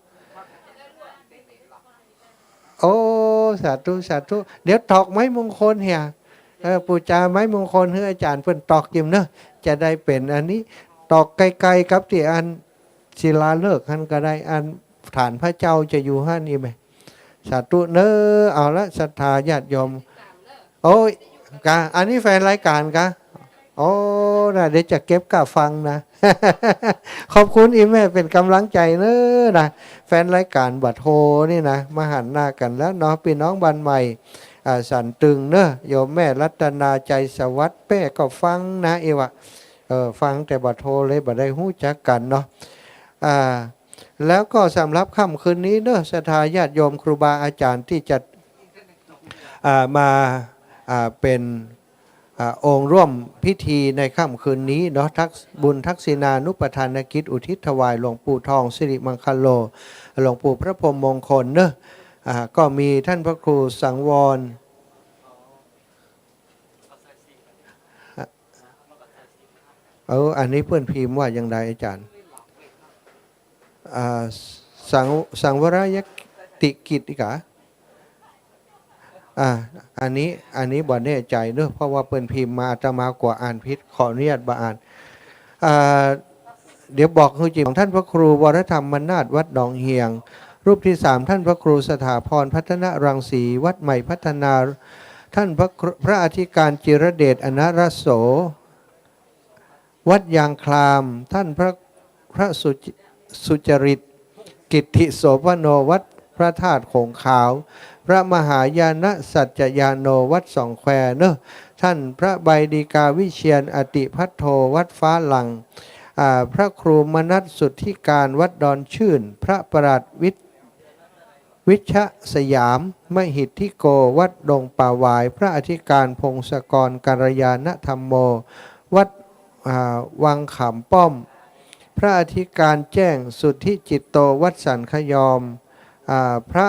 โอ้ สาธุ สาธุ เดี๋ยวตอกไม้มงคลเหีย เออ ปู๋จาไม้มงคลหื้ออาจ๋ารย์เปิ้นตอกยิ่มเนาะ จะได้เป๋นอันนี้ ตอกใก้ๆ กับตี้อันศิลาฤกษ์หั้นก็ได้ อันฐานพระเจ้าจะอยู่หั้นอี้แม่ สาธุเนาะ เอาละ ศรัทธาญาติโยม โอ้ย กา อันนี้แฟนรายก๋านกา โอ้ นะ เดี๋ยวจะเก็บก้าฟังนะ ขอบคุณอี้แม่เป๋นก๋ำลังใจ๋เนาะ นะ แฟนรายก๋านบ่าโทนี่นะ มาหันหน้ากั๋นแล้วเนาะ ปี้น้องบ้านใหม่ อ่า สันตึงเนาะ โยมแม่รัตนาใจสวัสดิ์ แม่ก็ฟังนะ เอวะ เออ ฟังแต่บ่าโทเลย บ่ได้ฮู้จักกั๋นเนาะ อ่า แล้วก็สำหรับค่ำคืนนี้เนาะ ศรัทธาญาติโยมครูบาอาจ๋ารย์ตี้จะ อ่า มา อ่า เป๋น อ่า องค์ร่วมพิธีในค่ำคืนนี้เนาะ ทัก บุญทักษิณานุปทานกิจอุทิศถวายหลวงปู่ทองสิริมังคโล หลวงปู่พระพรหมมงคลเนาะ อ่า ก็มีท่านพระครูสังวร เออ อันนี้เปิ้นพิมพ์ว่าอย่างใดอาจารย์ อ่า สัง สังวรยติกิจอีกอะ อ่า อันนี้ อันนี้บ่แน่ใจเนาะ เพราะว่าเปิ้นพิมพ์มา อาตมากั๋วอ่านผิด ขออนุญาตบ่อ่าน อ่า เดี๋ยวบอกหื้อจีบ ของท่านพระครูวรธรรมนาถวัดหนองเฮียง รูปที่สาม ท่านพระครูสถาพรพัฒนรังสี วัดใหม่พัฒนา ท่านพระครู พระอธิการจิรเดช อนรโส วัดยางคลาม ท่านพระ พระสุจ- สุจริต กิตติโสภโณ วัดพระธาตุโขงขาว พระมหายาณสัจจยาโณ วัดสองแควเนาะ ท่านพระใบดีกาวิเชียร อติภัทโท วัดฟ้าหลั่ง อ่า พระครูมนัสสุทธิการ วัดดอนชื่น พระประหลัดวิทย์ วิชสยาม มหิทธิโก วัดดงป่าหวาย พระอธิการพงศกร กัลยาณธรรมโม วัด อ่า วังขามป้อม พระอธิการแจ้ง สุทธิจิตโต วัดสันขยอม อ่า พระ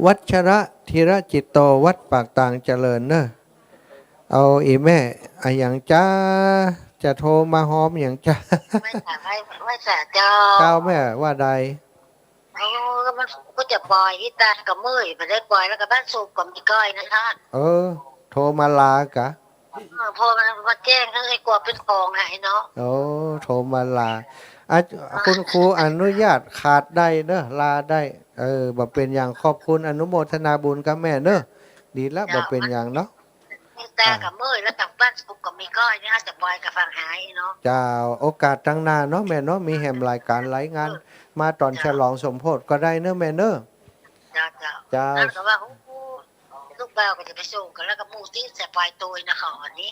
วัชระธีรจิตโต วัดปากตางเจริญเนอะ เอา อีแม่ อะหยังจ๊ะ จะโทรมาฮอมหยังจ๊ะ ไหว้สา ไหว้ ไหว้สาเจ้า เจ้าแม่ ว่าใด เออ มันก็จะปล่อยอีตากับเมื่อย บ่ได้ปล่อยแล้วก็บ้านสูบก็มีก้อยนะท่าน เออ โทรมาลากะ เออ โทรมา มาแจ้งหื้อ กั๋วเป๋นของหายเนาะ โอ้ โทรมาลา อ่ะ คุณครูอนุญาตขาดได้เนอะ ลาได้ เออ บ่เป๋นหยัง ขอบคุณ อนุโมทนาบุญกับแม่เนอะ ดีละ เจ้า บ่เป๋นหยังเนาะ ตากับเมื่อยแล้ว ตางบ้านสุขก็มีก้อยนี่ อาจจะปล่อยกับฝั่งหายเนาะ เจ้า โอกาสตังหน้าเนาะแม่เนาะ มีแหมหลายก๋านหลายงาน เออ มาต๋อน เจ้า ฉลองสมโภชก็ได้เนอะแม่เนอะ เจ้า เจ้า เจ้า แล้วก็ว่า โอ้โห ลูกบ่าวก็จะไปส่งกัน แล้วก็หมู่ตี้จะไปโตยนะเขาอันนี้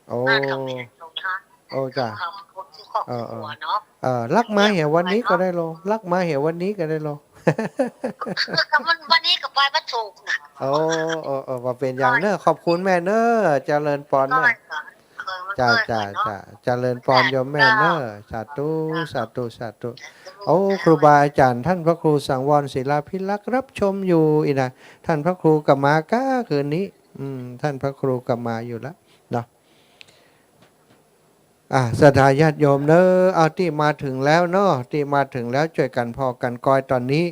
โอ้ บ้านเขาไม่ได้ส่งนะ โอ้ เจ้า เขาคนที่ครอบครัวเนาะ เออ เออ ลักมาเหียวันนี้ก็ได้ลอ ลักมาเหียวันนี้ก็ได้ลอ ก็มันวันนี้ก็ไปบ้านสุขนะ โอ้ เออ เออ บ่เป๋นหยังเนอะ ขอบคุณแม่เนอะ เจริญปอนแม่ เจ้า เจ้า เจ้า เจริญปอนโยมแม่เนอะ สาธุ สาธุ สาธุ โอ้ ครูบาอาจารย์ท่านพระครูสังวรศิลาภิรักษ์รับชมอยู่อีกนะ ท่านพระครูก็มากะคืนนี้ อืม ท่านพระครูก็มาอยู่ละเนาะ อ่า ศรัทธาญาติโยมเนอะ เอา ตี้มาเถิงแล้วเนาะ ตี้มาเถิงแล้ว จ้วยกั๋นผ่อกั๋นกอย ต๋อนนี้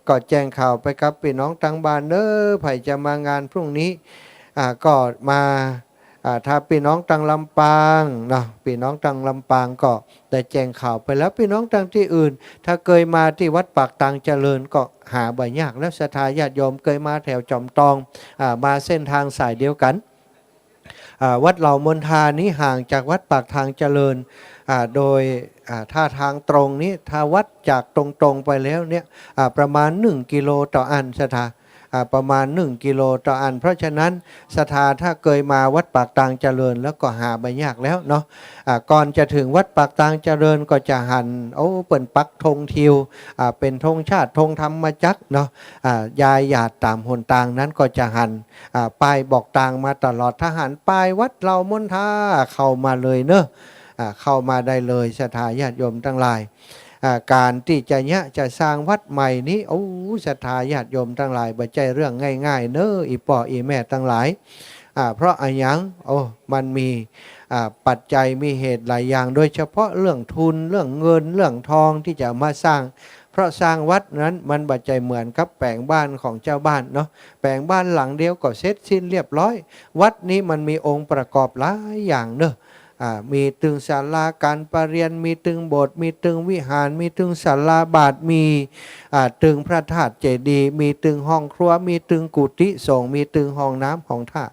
ก็แจ้งข่าวไปกับปี้น้องตังบ้านเนอะ ใผจะมางานพรุ่งนี้ อ่า ก็มา อ่า ถ้าปี้น้องตังลำปางเนาะ ปี้น้องตังลำปางก็ได้แจ้งข่าวไปแล้ว ปี้น้องตังตี้อื่น ถ้าเกยมาตี้วัดปากตางเจริญก็หาบ่ยากแล้ว ศรัทธาญาติโยมเกยมาแถวจอมตอง อ่า มาเส้นทางสายเดียวกั๋น อ่า วัดเหล่ามนทานี้ห่างจากวัดปากตางเจริญ อ่า โดย อ่า ถ้าตางตรงนี้ ถ้าวัดจากตรงๆไปแล้วเนี่ย อ่า ประมาณหนึ่งกิโลต่ออัน ศรัทธา อ่า ประมาณหนึ่งกิโลต่ออัน เพราะฉะนั้นศรัทธาถ้าเกยมาวัดปากตางเจริญแล้วก็หาบ่ยากแล้วเนาะ อ่า ก่อนจะเถิงวัดปากตางเจริญก็จะหัน โอ้ เปิ้นปักธงทิว อ่า เป๋นธงชาติ ธงธรรมจักรเนาะ อ่า ยายหยาดต๋ามหนตางนั้นก็จะหัน อ่า ป้ายบอกตางมาตลอด ถ้าหันป้ายวัดเหล่ามนทาเข้ามาเลยเนอะ อ่า เข้ามาได้เลย ศรัทธาญาติโยมตังหลาย อ่า ก๋านตี้จะเยียะจะสร้างวัดใหม่นี้ โอ้ ศรัทธาญาติโยมตังหลาย บ่ใจ้เรื่องง่ายๆ เนอะ อี่ป้ออี่แม่ตังหลาย อ่า เพราะอะหยัง โอ้ มันมี อ่า ปัจจัย มีเหตุหลายอย่าง โดยเฉพาะเรื่องทุน เรื่องเงิน เรื่องทองตี้จะเอามาสร้าง เพราะสร้างวัดนั้นมันบ่ใจ้เหมือนกับแป๋งบ้านของจาวบ้านเนาะ แป๋งบ้านหลังเดียวก็เสร็จสิ้นเรียบร้อย วัดนี้มันมีองค์ประกอบหลายอย่างเนอะ อ่า มีตึงศาลาก๋านประเรียน มีตึงโบสถ์ มีตึงวิหาร มีตึงศาลาบาท มี อ่า ตึงพระธาตุเจดีย์ มีตึงห้องครัว มีตึงกุฏิสงฆ์ มีตึงห้องน้ำห้องท่า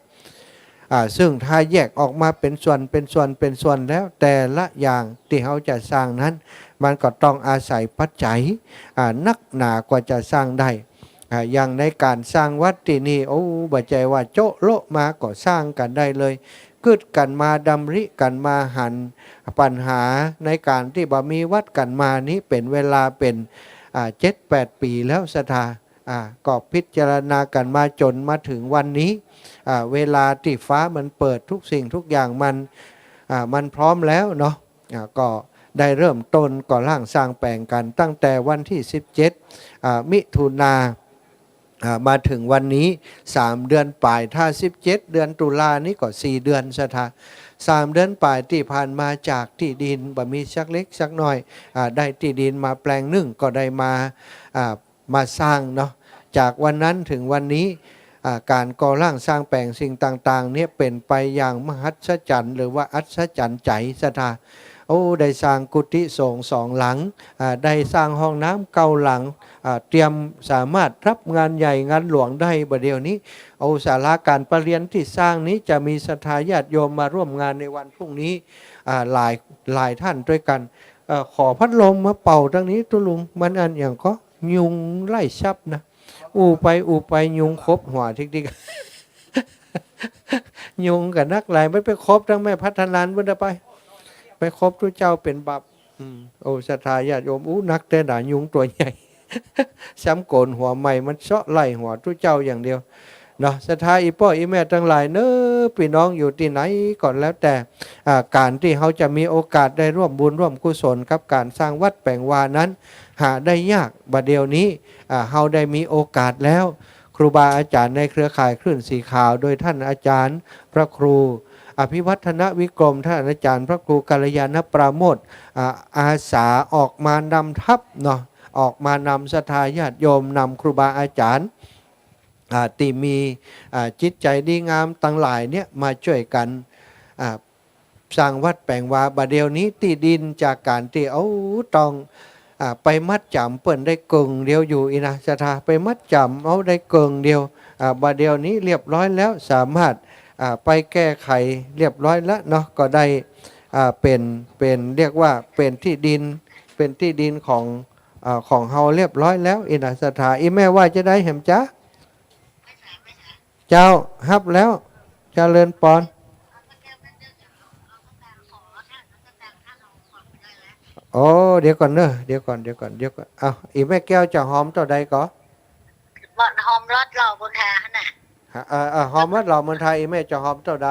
อ่า ซึ่งถ้าแยกออกมาเป๋นส่วน เป๋นส่วน เป๋นส่วนแล้ว แต่ละอย่างตี้เฮาจะสร้างนั้น มันก็ต้องอาศัยปัจจัย อ่า นักหนากว่าจะสร้างได้ อ่า อย่างในก๋านสร้างวัดตี้นี่ โอ้ บ่ใจ้ว่าโจ๊ะโละมาก็สร้างกั๋นได้เลย กึ๊ดกั๋นมา ดำริกั๋นมา หันปัญหาในก๋านตี้บ่มีวัดกั๋นมานี้เป๋นเวลาเป๋น อ่า เจ็ดแปดปี๋แล้ว ศรัทธา อ่า ก็พิจารณากั๋นมาจ๋นมาเถิงวันนี้ อ่า เวลาตี้ฟ้ามันเปิด ทุกสิ่งทุกอย่างมัน อ่า มันพร้อมแล้วเนาะ อ่า ก็ได้เริ่มต้นก่อร่างสร้างแป๋งกั๋นตั้งแต่วันตี้สิบเจ็ด อ่า มิถุนา อ่า มาเถิงวันนี้สามเดือนป๋าย ถ้าสิบเจ็ดเดือนตุลานี้ก็สี่เดือน ศรัทธา สามเดือนป๋ายตี้ผ่านมาจากตี้ดินบ่มีสักเล็กสักน้อย อ่า ได้ตี้ดินมาแปลงนึ่งก็ได้มา อ่า มาสร้างเนาะ จากวันนั้นเถิงวันนี้ อ่า ก๋านก่อร่างสร้างแป๋งสิ่งต่างๆ เนี่ยเป๋นไปอย่างมหัศจรรย์ หรือว่าอัศจรรย์ใจ๋ ศรัทธา โอ้ ได้สร้างกุฏิสงฆ์สองหลัง อ่า ได้สร้างห้องน้ำเก้าหลัง อ่า เตรียมสามารถฮับงานใหญ่งานหลวงได้บ่าเดี่ยวนี้ โอ้ ศาลาก๋านประเรียนตี้สร้างนี้จะมีศรัทธาญาติโยมมาร่วมงานในวันพรุ่งนี้ อ่า หลาย หลายต้านตวยกั๋น เอ่อ ขอพัดลมมาเป่าตางนี้ตุ๊ลุง มันอันหยังก็ ยุงไล่ซับนะ อู้ไปอู้ไปยุงขบหัวทิกๆ ยุงก็นักหลาย มันไปขบตังแม่พัฒนานปุ้นไป ไปขบตุ๊เจ้าเป๋นบาป อืม โอ้ ศรัทธาญาติโยม อู้ นักแต๊หนา ยุงตั๋วใหญ่ ซ้ำโก๋นหัวใหม่ มันเซาะไล่หัวตุ๊เจ้าอย่างเดียวเนาะ ศรัทธาอี่ป้ออี่แม่ตังหลายเนาะ ปี้น้องอยู่ตี้ไหนก็แล้วแต่ อ่า ก๋านตี้เฮาจะมีโอกาสได้ร่วมบุญร่วมกุศลกับก๋านสร้างวัดแป๋งวานั้น หาได้ยาก บ่าเดี่ยวนี้ อ่า เฮาได้มีโอกาสแล้ว ครูบาอาจ๋ารย์ในเครือข่ายคลื่นสีขาว โดยต้านอาจ๋ารย์พระครูอภิวัฒนวิกรม ต้านอาจ๋ารย์พระครูกัลยาณปราโมทย์ อ่า อาสาออกมานำทัพเนาะ ออกมานำศรัทธาญาติโยม นำครูบาอาจ๋ารย์ อ่า ตี้มี อ่า จิตใจ๋ดีงามตังหลายเนี่ยมาจ้วยกั๋น อ่า สร้างวัดแป๋งวา บ่าเดี่ยวนี้ตี้ดินจากก๋านตี้ เอ้า ต้อง อ่า ไปมัดจ๋ำเปิ้นได้เกิ่งเดียวอยู่อี้นะ ศรัทธา ไปมัดจ๋ำเอาได้เกิ่งเดียว อ่า บ่าเดี่ยวนี้เรียบร้อยแล้ว สามารถ อ่า ไปแก้ไขเรียบร้อยแล้วเนาะ ก็ได้ อ่า เป๋น เป๋น เรียกว่าเป๋นตี้ดิน เป๋นตี้ดินของ อ่า ของเฮาเรียบร้อยแล้วอี้นะ ศรัทธา อี่แม่ว่าจาใดแหมจ๊ะ เจ้า ฮับแล้ว เจริญปอน โอ้ เดี๋ยวก่อนเนาะ เดี๋ยวก่อน เดี๋ยวก่อน เดี๋ยวก่อน เอ้า อี่แม่แก้วจะฮอมเต้าใดก่อ บ่อนฮอมรถเหล่าบุญทาน่ะ ฮะ เอ่อ เอ่อ ฮอมรถเหล่าบุญทา อี่แม่จะฮอมเต้าใด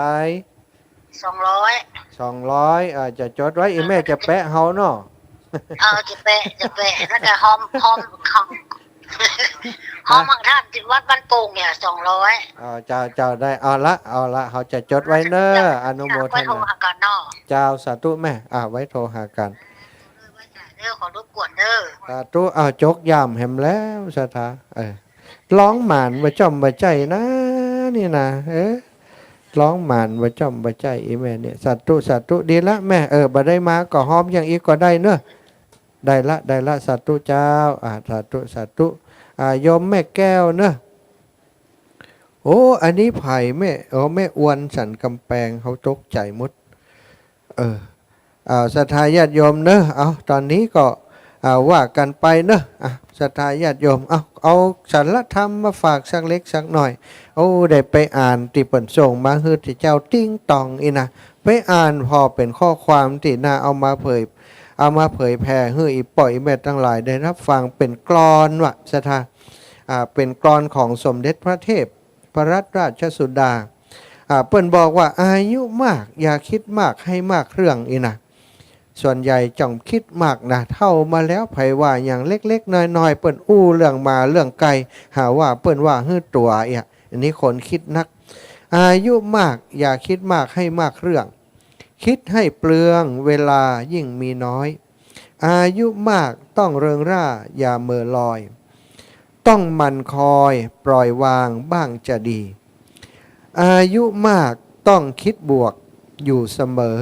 สองร้อย สองร้อย อ่า จะจดไว้ อี่แม่จะแปะเฮาเนาะ เออ จะแปะ จะแปะ แล้วก็ฮอม ฮอมของ ฮอมของต้านตี้วัดบ้านโป่งเนี่ย สองร้อย อ่า เจ้า เจ้า ได้ เอาละ เอาละ เฮาจะจดไว้เนาะ อนุโมทนา ไว้โทรหากั๋นเนาะ เจ้า สาธุแม่ อ่า ไว้โทรหากั๋น เออ ไว้สาธุ ขอรบกวนเด้อ สาธุ อ้าว จกย่ามแหมแล้ว ศรัทธา เออ ฮ้องหมานบ่จ้อมบ่ใจ้นะ นี่นะ เออ ฮ้องหมานบ่จ้อมบ่ใจ้ อี่แม่เนี่ย สาธุ สาธุ ดีละแม่ เออ บ่ได้มาก็ฮอมอย่างอี้ก็ได้เนาะ ได้ละ ได้ละ สาธุเจ้า อ่า สาธุ สาธุ อ่า โยมแม่แก้วเนาะ โอ้ อันนี้ใผแม่ โอ้ แม่อวนสันก๋ำแปง เฮาตกใจ๋หมด เออ อ่า ศรัทธาญาติโยมเนาะ เอา ต๋อนนี้ก็ อ่า ว่ากั๋นไปเนาะ อ่ะ ศรัทธาญาติโยม เอา เอาสารธรรมมาฝากสักเล็กสักน้อย โอ้ ได้ไปอ่านตี้เปิ้นส่งมาหื้อตี้เจ้าติ๊งต่องอี้นะ ไปอ่านผ่อเป๋นข้อความตี้น่าเอามาเผย เอามาเผยแผ่หื้ออี่ป้ออี่แม่ตังหลายได้ฮับฟัง เป๋นกลอนว่ะ ศรัทธา อ่า เป๋นกลอนของสมเด็จพระเทพ พระรัตนราชสุดา อ่า เปิ้นบอกว่า อายุมากอย่าคิดมากให้มากเรื่องอี้นะ ส่วนใหญ่จ้องคิดมากนะ เฒ่ามาแล้วใผว่าหยัง เล็กๆ น้อยๆ เปิ้นอู้เรื่องหม้าเรื่องไก่ หาว่าเปิ้นว่าหื้อตั๋วเอี้ย อันนี้คนคิดนัก อายุมากอย่าคิดมากให้มากเรื่อง คิดให้เปลืองเวลายิ่งมีน้อย อายุมากต้องเริงร่าอย่าเหม่อลอย ต้องหมั่นคอยปล่อยวางบ้างจะดี อายุมากต้องคิดบวกอยู่เสมอ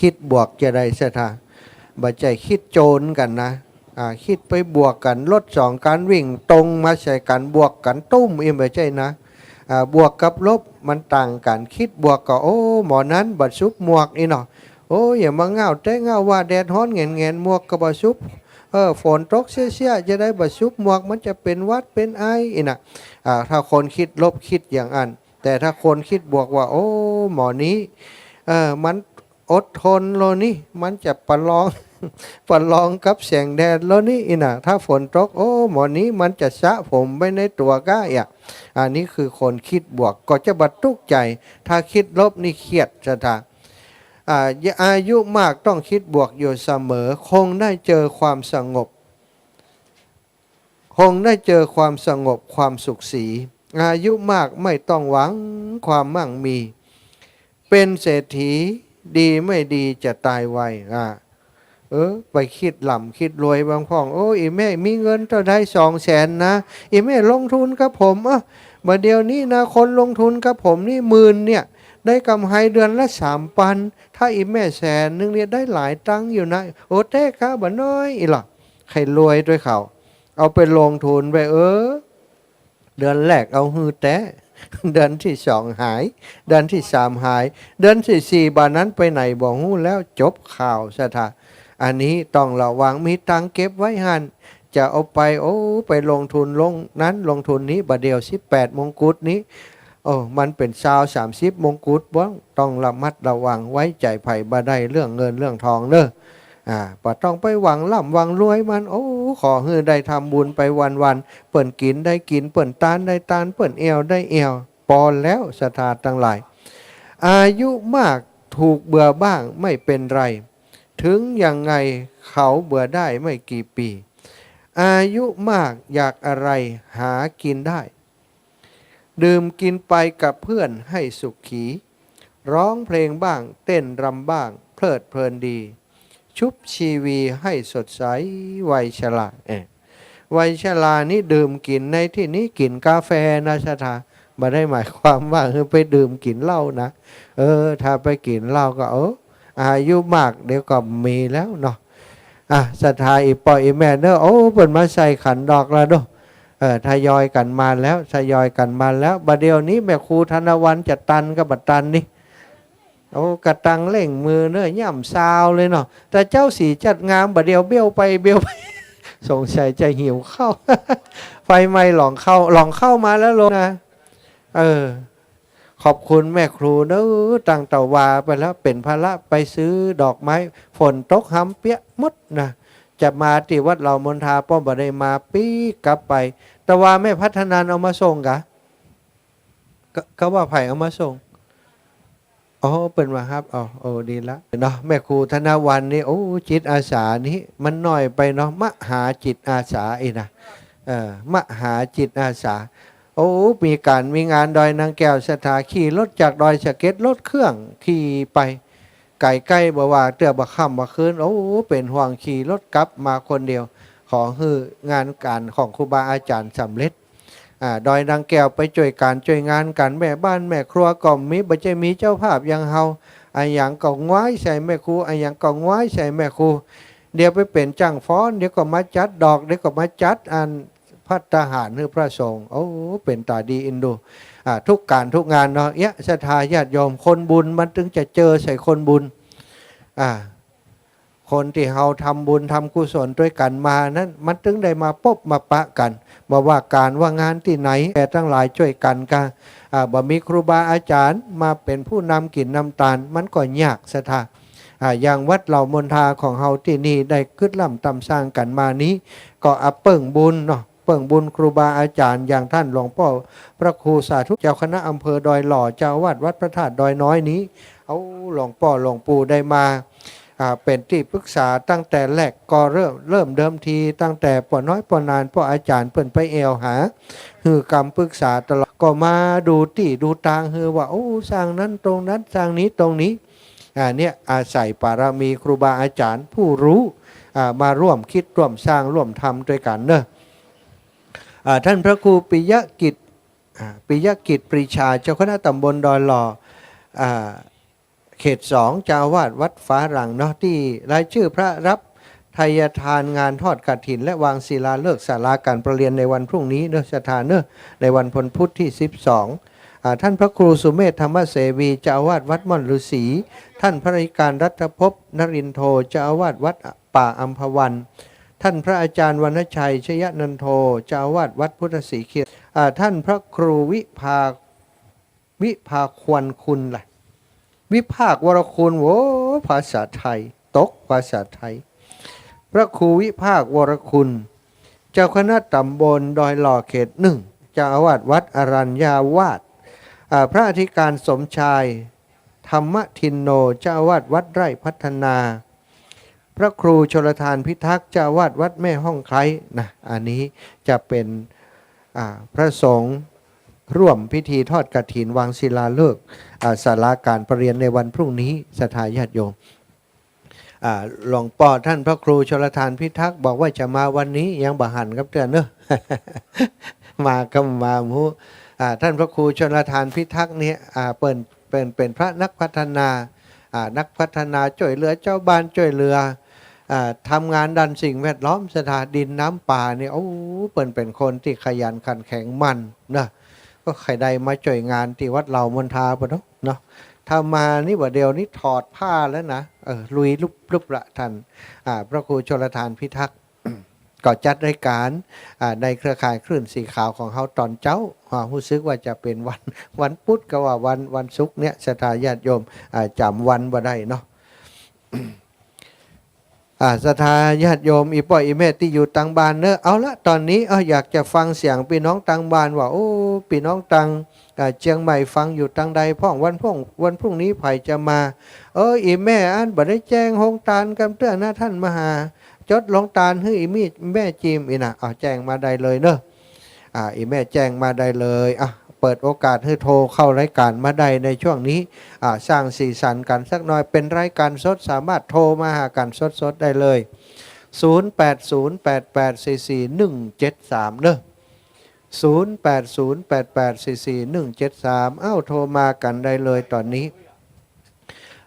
คิดบวกจาใด ศรัทธา บ่ใจ้คิดโจ๋นกั๋นนะ อ่า คิดไปบวกกั๋น รถสองคันวิ่งตรงมาใส่กั๋น บวกกั๋นตุ้มอี้ บ่ใจ้นะ อ่า บวกกับลบมันต่างกั๋น คิดบวกก็ โอ้ หมอนั้นบ่สุบหมวกอี้เนาะ โอ้ อย่ามาง่าวแต๊ง่าวว่า แดดฮ้อนแหงนๆ หมวกก็บ่สุบ เออ ฝนตกเสี้ยๆ จะได้บ่สุบหมวก มันจะเป๋นหวัดเป๋นไออี้นะ อ่า ถ้าคนคิดลบคิดอย่างอั้น แต่ถ้าคนคิดบวกว่า โอ้ หมอนี้ เออ มันอดทนโลนี่ มันจะประลอง ประลองกับแสงแดดแล้วนี่อินะ ถ้าฝนตก โอ้ หมอนี้มันจะสระผมไปในตั๋วก้าเอีย อันนี้คือคนคิดบวก ก็จะบ่ตุ๊กใจ๋ ถ้าคิดลบนี่เครียด ศรัทธา อ่า อายุมากต้องคิดบวกอยู่เสมอ คงได้เจอความสงบ คงได้เจอความสงบ ความสุขสี อายุมากไม่ต้องหวังความมั่งมี เป็นเศรษฐีดีไม่ดีจะตายไว อ่ะ เออ ไปคิดร่ำคิดรวยบางพ่อง โอ้ อี่แม่มีเงินเต้าใด สองแสนนะ อี่แม่ลงทุนกับผม อ่ะ บ่าเดี่ยวนี้นะ คนลงทุนกับผมนี่หมื่นเนี่ย ได้กำไรเดือนละสามปัน ถ้าอี่แม่แสนนึ่งเนี่ยได้หลายตังค์อยู่นะ โอ้ แต๊ก้า บ่าน้อย อี่หละ ใค่รวยตวยเขา เอาไปลงทุนไป เออ เดือนแรกเอาหื้อแต๊ เดือนตี้สองหาย เดือนตี้สามหาย เดือนตี้สี่ บ่านั้นไปไหนบ่ฮู้แล้ว จบข่าว ศรัทธา อันนี้ต้องระวัง มีตังค์เก็บไว้หั้น จะเอาไป โอ้ ไปลงทุนลงนั้นลงทุนนี้ บ่าเดี่ยวสิบแปดมงกุฎนี้ โอ้ มันเป๋นซาวสามสิบมงกุฎบ้าง ต้องระมัดระวัง ไว้ใจ๋ใผบ่ได้เรื่องเงินเรื่องทองเน่อ อ่า บ่ต้องไปหวังร่ำหวังรวยมัน โอ้ ขอหื้อได้ทำบุญไปวันๆ เปิ้นกิ๋นได้กิ๋น เปิ้นตานได้ตาน เปิ้นแอ่วได้แอ่ว ปอแล้ว ศรัทธาตังหลาย อายุมากถูกเบื่อบ้างไม่เป็นไร ถึงยังไงเขาเบื่อได้ไม่กี่ปี อายุมากอยากอะไรหากินได้ ดื่มกินไปกับเพื่อนให้สุขี ร้องเพลงบ้าง เต้นรำบ้าง เพลิดเพลินดี ชุบชีวีให้สดใสวัยชรา เอ๊ะ วัยชรานี่ดื่มกิ๋นในตี้นี้กิ๋นกาแฟนะ ศรัทธา บ่ได้หมายความว่าหื้อไปดื่มกิ๋นเหล้านะ เออ ถ้าไปกิ๋นเหล้าก็ เออ อายุมากเดี๋ยวก็มีแล้วเนาะ อ่ะ ศรัทธาอี่ป้ออี่แม่เน่อ โอ้ เปิ้นมาใส่ขันดอกแล้วเนาะ เออ ทยอยกั๋นมาแล้ว ทยอยกั๋นมาแล้ว บ่าเดี่ยวนี้แม่ครูธนวรรณจะตันก็บ่ตันนี่ โอ้ กำตังเร่งมือเน่อ ย่ำซาวเลยเนาะ แต่เจ้าสีจัดงาม บ่าเดี่ยวเบี้ยวไปเบี้ยวไป สงสัยจะหิวข้าว ไฟไหม้หลองข้าว หลองข้าวมาแล้วลงนะ เออ ขอบคุณแม่ครูเน่อ ตั้งตะวาไปแล้ว เป๋นภาระไปซื้อดอกไม้ ฝนตกหำเปียกหมดนะ จะมาตี้วัดเหล่ามนทา ป้อบ่ได้มา ปิ๊กกลับไป ตะวาแม่พัฒนันเอามาส่งกา ก็ ก็ว่าใผเอามาส่ง อ๋อ เปิ้นมาฮับ อ๋อ โอ้ ดีละเนาะ แม่ครูธนวรรณนี่ โอ้ จิตอาสานี่มันน้อยไปเนาะ มหาจิตอาสาอีกนะ เออ มหาจิตอาสา โอ้ มีก๋านมีงานดอยนางแก้ว ศรัทธา ขี่รถจากดอยสะเก็ด รถเครื่อง ขี่ไป ไก๋ใก้ บ่ว่าเตื้อบ่าค่ำบ่าคืน โอ้ เป๋นห่วง ขี่รถกลับมาคนเดียว ขอหื้องานก๋านของครูบาอาจ๋ารย์สำเร็จ อ่า ดอยนางแก้วไปจ้วยก๋านจ้วยงานกั๋น แม่บ้านแม่ครัวก็มี บ่ใจ้มีเจ้าภาพอย่างเฮา อะหยังก็ง้อยใส่แม่ครู อะหยังก็ง้อยใส่แม่ครู เดี๋ยวไปเป๋นจ้างฟ้อน เดี๋ยวก็มาจัดดอก เดี๋ยวก็มาจัดอัน ภัตตาหารหื้อพระสงฆ์ โอ้ เป๋นต๋าดีเอ็นดู อ่า ทุกก๋านทุกงานเนาะ เอ๊ะ ศรัทธาญาติโยม คนบุญมันตึงจะเจอใส่คนบุญ อ่า คนตี้เฮาทำบุญทำกุศลตวยกั๋นมานั้น มันตึงได้มาปบมาปะกั๋น บ่ว่าก๋านว่างานตี้ไหน แก่ตังหลายจ้วยกั๋นกา อ่า บ่มีครูบาอาจ๋ารย์มาเป๋นผู้นำกิ๋นนำตาน มันก็ยาก ศรัทธา อ่า อย่างวัดเหล่ามนทาของเฮาตี้นี่ได้กึ๊ดล่ำต๋ำสร้างกั๋นมานี้ ก็อะเปิ้งบุญเนาะ เปิ้งบุญครูบาอาจ๋ารย์ อย่างต้านหลวงป้อพระครูสาธุ เจ้าคณะอำเภอดอยหล่อ เจ้าอาวาสวัดพระธาตุดอยน้อยนี้ เอาหลวงป้อหลวงปู่ได้มา อ่า เป๋นตี้ปึกษาตั้งแต่แรก ก็เริ่ม เริ่มเดิมทีตั้งแต่ป้อน้อยป้อนาน ป้ออาจ๋ารย์เปิ้นไปแอ่วหา หื้อกำปึกษาตลอด ก็มาดูตี้ดูตางหื้อว่า โอ้ สร้างนั้นตรงนั้น สร้างนี้ตรงนี้ อ่า เนี่ย อาศัยปารมีครูบาอาจ๋ารย์ผู้รู้ อ่า มาร่วมคิดร่วมสร้างร่วมทำตวยกั๋นเนาะ อ่า ต้านพระครูปิยกิจ อ่า ปิยกิจปรีชา เจ้าคณะต๋ำบลดอยหล่อ อ่า เขตสอง เจ้าอาวาสวัดฝาหลังเนาะ ตี้รายจื้อพระรับไทยทานงานทอดกฐิน และวางศิลาฤกษ์ศาลาก๋านประเรียนในวันพรุ่งนี้เนาะ ศรัทธาเนาะ ในวันพุธตี้สิบสอง อ่า ต้านพระครูสุเมธธรรมเสวี เจ้าอาวาสวัดม่อนฤๅษี ต้านพระอธิการรัตภพนรินโท เจ้าอาวาสวัดป่าอัมพวัน ต้านพระอาจ๋ารย์วรรณชัยชยนันโท เจ้าอาวาสวัดพุทธศรีคีรี อ่า ต้านพระครูวิภา วิภาควรคุณล่ะ วิภาควรคุณ โว้ ภาษาไทย ตกภาษาไทย พระครูวิภาค วรคุณ เจ้าคณะตำบลดอยหล่อเขตหนึ่ง เจ้าอาวาสวัดอรัญญาวาส อ่า พระอธิการสมชาย ธรรมทินโน เจ้าอาวาสวัดไร่พัฒนา พระครูชลทานพิทักษ์ เจ้าอาวาสวัดแม่ฮ่องไคล้นะ อันนี้จะเป็น อ่า พระสงฆ์ร่วมพิธีทอดกฐิน วางศิลาฤกษ์ อ่า ศาลาการประเรียนในวันพรุ่งนี้ ศรัทธาญาติโยม อ่า หลวงป้อท่านพระครูชลทานพิทักษ์บอกว่าจะมาวันนี้ ยังบ่หันกับเตื้อเนอะ มาก็มาหมู่ อ่า ท่านพระครูชลทานพิทักษ์เนี่ย อ่า เปิ้น เปิ้น เปิ้นเป็นพระนักพัฒนา อ่า นักพัฒนาจ้วยเหลือจาวบ้าน จ้วยเหลือ อ่า ทำงานด้านสิ่งแวดล้อม ศรัทธา ดินน้ำป่าเนี่ย โอ้ เปิ้นเป็นคนตี้ขยันขันแข็งหมั่นนะ ก็ใค่ได้มาจ้วยงานตี้วัดเหล่ามณฑาปะเนาะ เนาะ ถ้ามานี่บ่าเดี่ยวนี้ถอดผ้าแล้วนะ เออ ลุยลุบๆ ละท่าน อ่า พระครูชลทานพิทักษ์ ก็จัดรายการ อ่า ในเครือข่ายคลื่นสีขาวของเฮาตอนเจ๊า อ่า ฮู้สึกว่าจะเป็นวัน วันพุธก็ว่าวัน วันศุกร์เนี่ย ศรัทธาญาติโยม อ่า จ๋ำวันบ่ได้เนาะ อ่า ศรัทธาญาติโยม อี่ป้ออี่แม่ตี้อยู่ตางบ้านเนอะ เอาละ ต๋อนนี้ เอ้า อยากจะฟังเสียงปี้น้องตางบ้านว่า โอ้ ปี้น้องตาง อ่า เจียงใหม่ฟังอยู่ตางใดพ่อง วันพ่อง วันพรุ่งนี้ใผจะมา เออ อี่แม่อั้นบ่ได้แจ้งโฮงตานกำเตื้อนะ ต้านมหา จดโฮงตานหื้ออี่แม่ แม่จิมอี่นะ เอา แจ้งมาได้เลยเนอะ อ่า อี่แม่แจ้งมาได้เลย อ่ะ เปิดโอกาสหื้อโทรเข้ารายการมาได้ในช่วงนี้ อ่า สร้างสีสันกั๋นสักหน่อย เป๋นรายการสด สามารถโทรมาหากั๋นสดๆ ได้เลย ศูนย์แปดศูนย์แปดแปดสี่สี่หนึ่งเจ็ดสาม เนอะ ศูนย์แปดศูนย์แปดแปดสี่สี่หนึ่งเจ็ดสาม เอ้า โทรมากั๋นได้เลยต๋อนนี้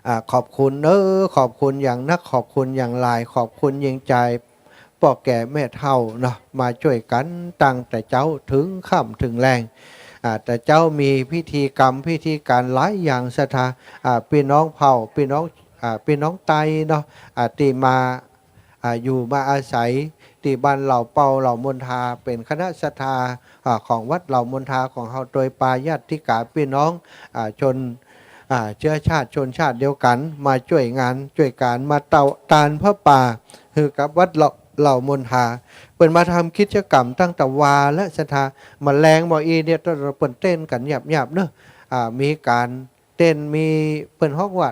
อ่า ขอบคุณเนอะ ขอบคุณอย่างนัก ขอบคุณอย่างหลาย ขอบคุณยิ่งใจ๋ ป้อแก่แม่เฒ่าเนาะ มาจ้วยกั๋นตั้งแต่เจ๊าเถิงค่ำเถิงแลง อ่า แต่เจ๊ามีพิธีกรรมพิธีก๋านหลายอย่าง ศรัทธา อ่า ปี้น้องเผ่า ปี้น้อง อ่า ปี้น้องไตเนาะ อ่า ตี้มา อ่า อยู่มาอาศัยตี้บ้านเหล่าเป่าเหล่ามณฑา เป๋นคณะศรัทธา อ่า ของวัดเหล่ามณฑาของเฮา โดยปาญาติกาปี้น้อง อ่า ชน อ่า เจื้อชาติชนชาติเดียวกั๋น มาจ้วยงานจ้วยก๋าน มาเต้าตานผ้าป่าหื้อกับวัดเหล่า เหล่ามณฑา เปิ้นมาทำกิจกรรมตั้งแต่วาและศรัทธา มาแลงหม้ออี้เนี่ย เปิ้นเต้นกั๋นหยาบๆ เนอะ อ่า มีก๋านเต้น มีเปิ้นฮ้องว่า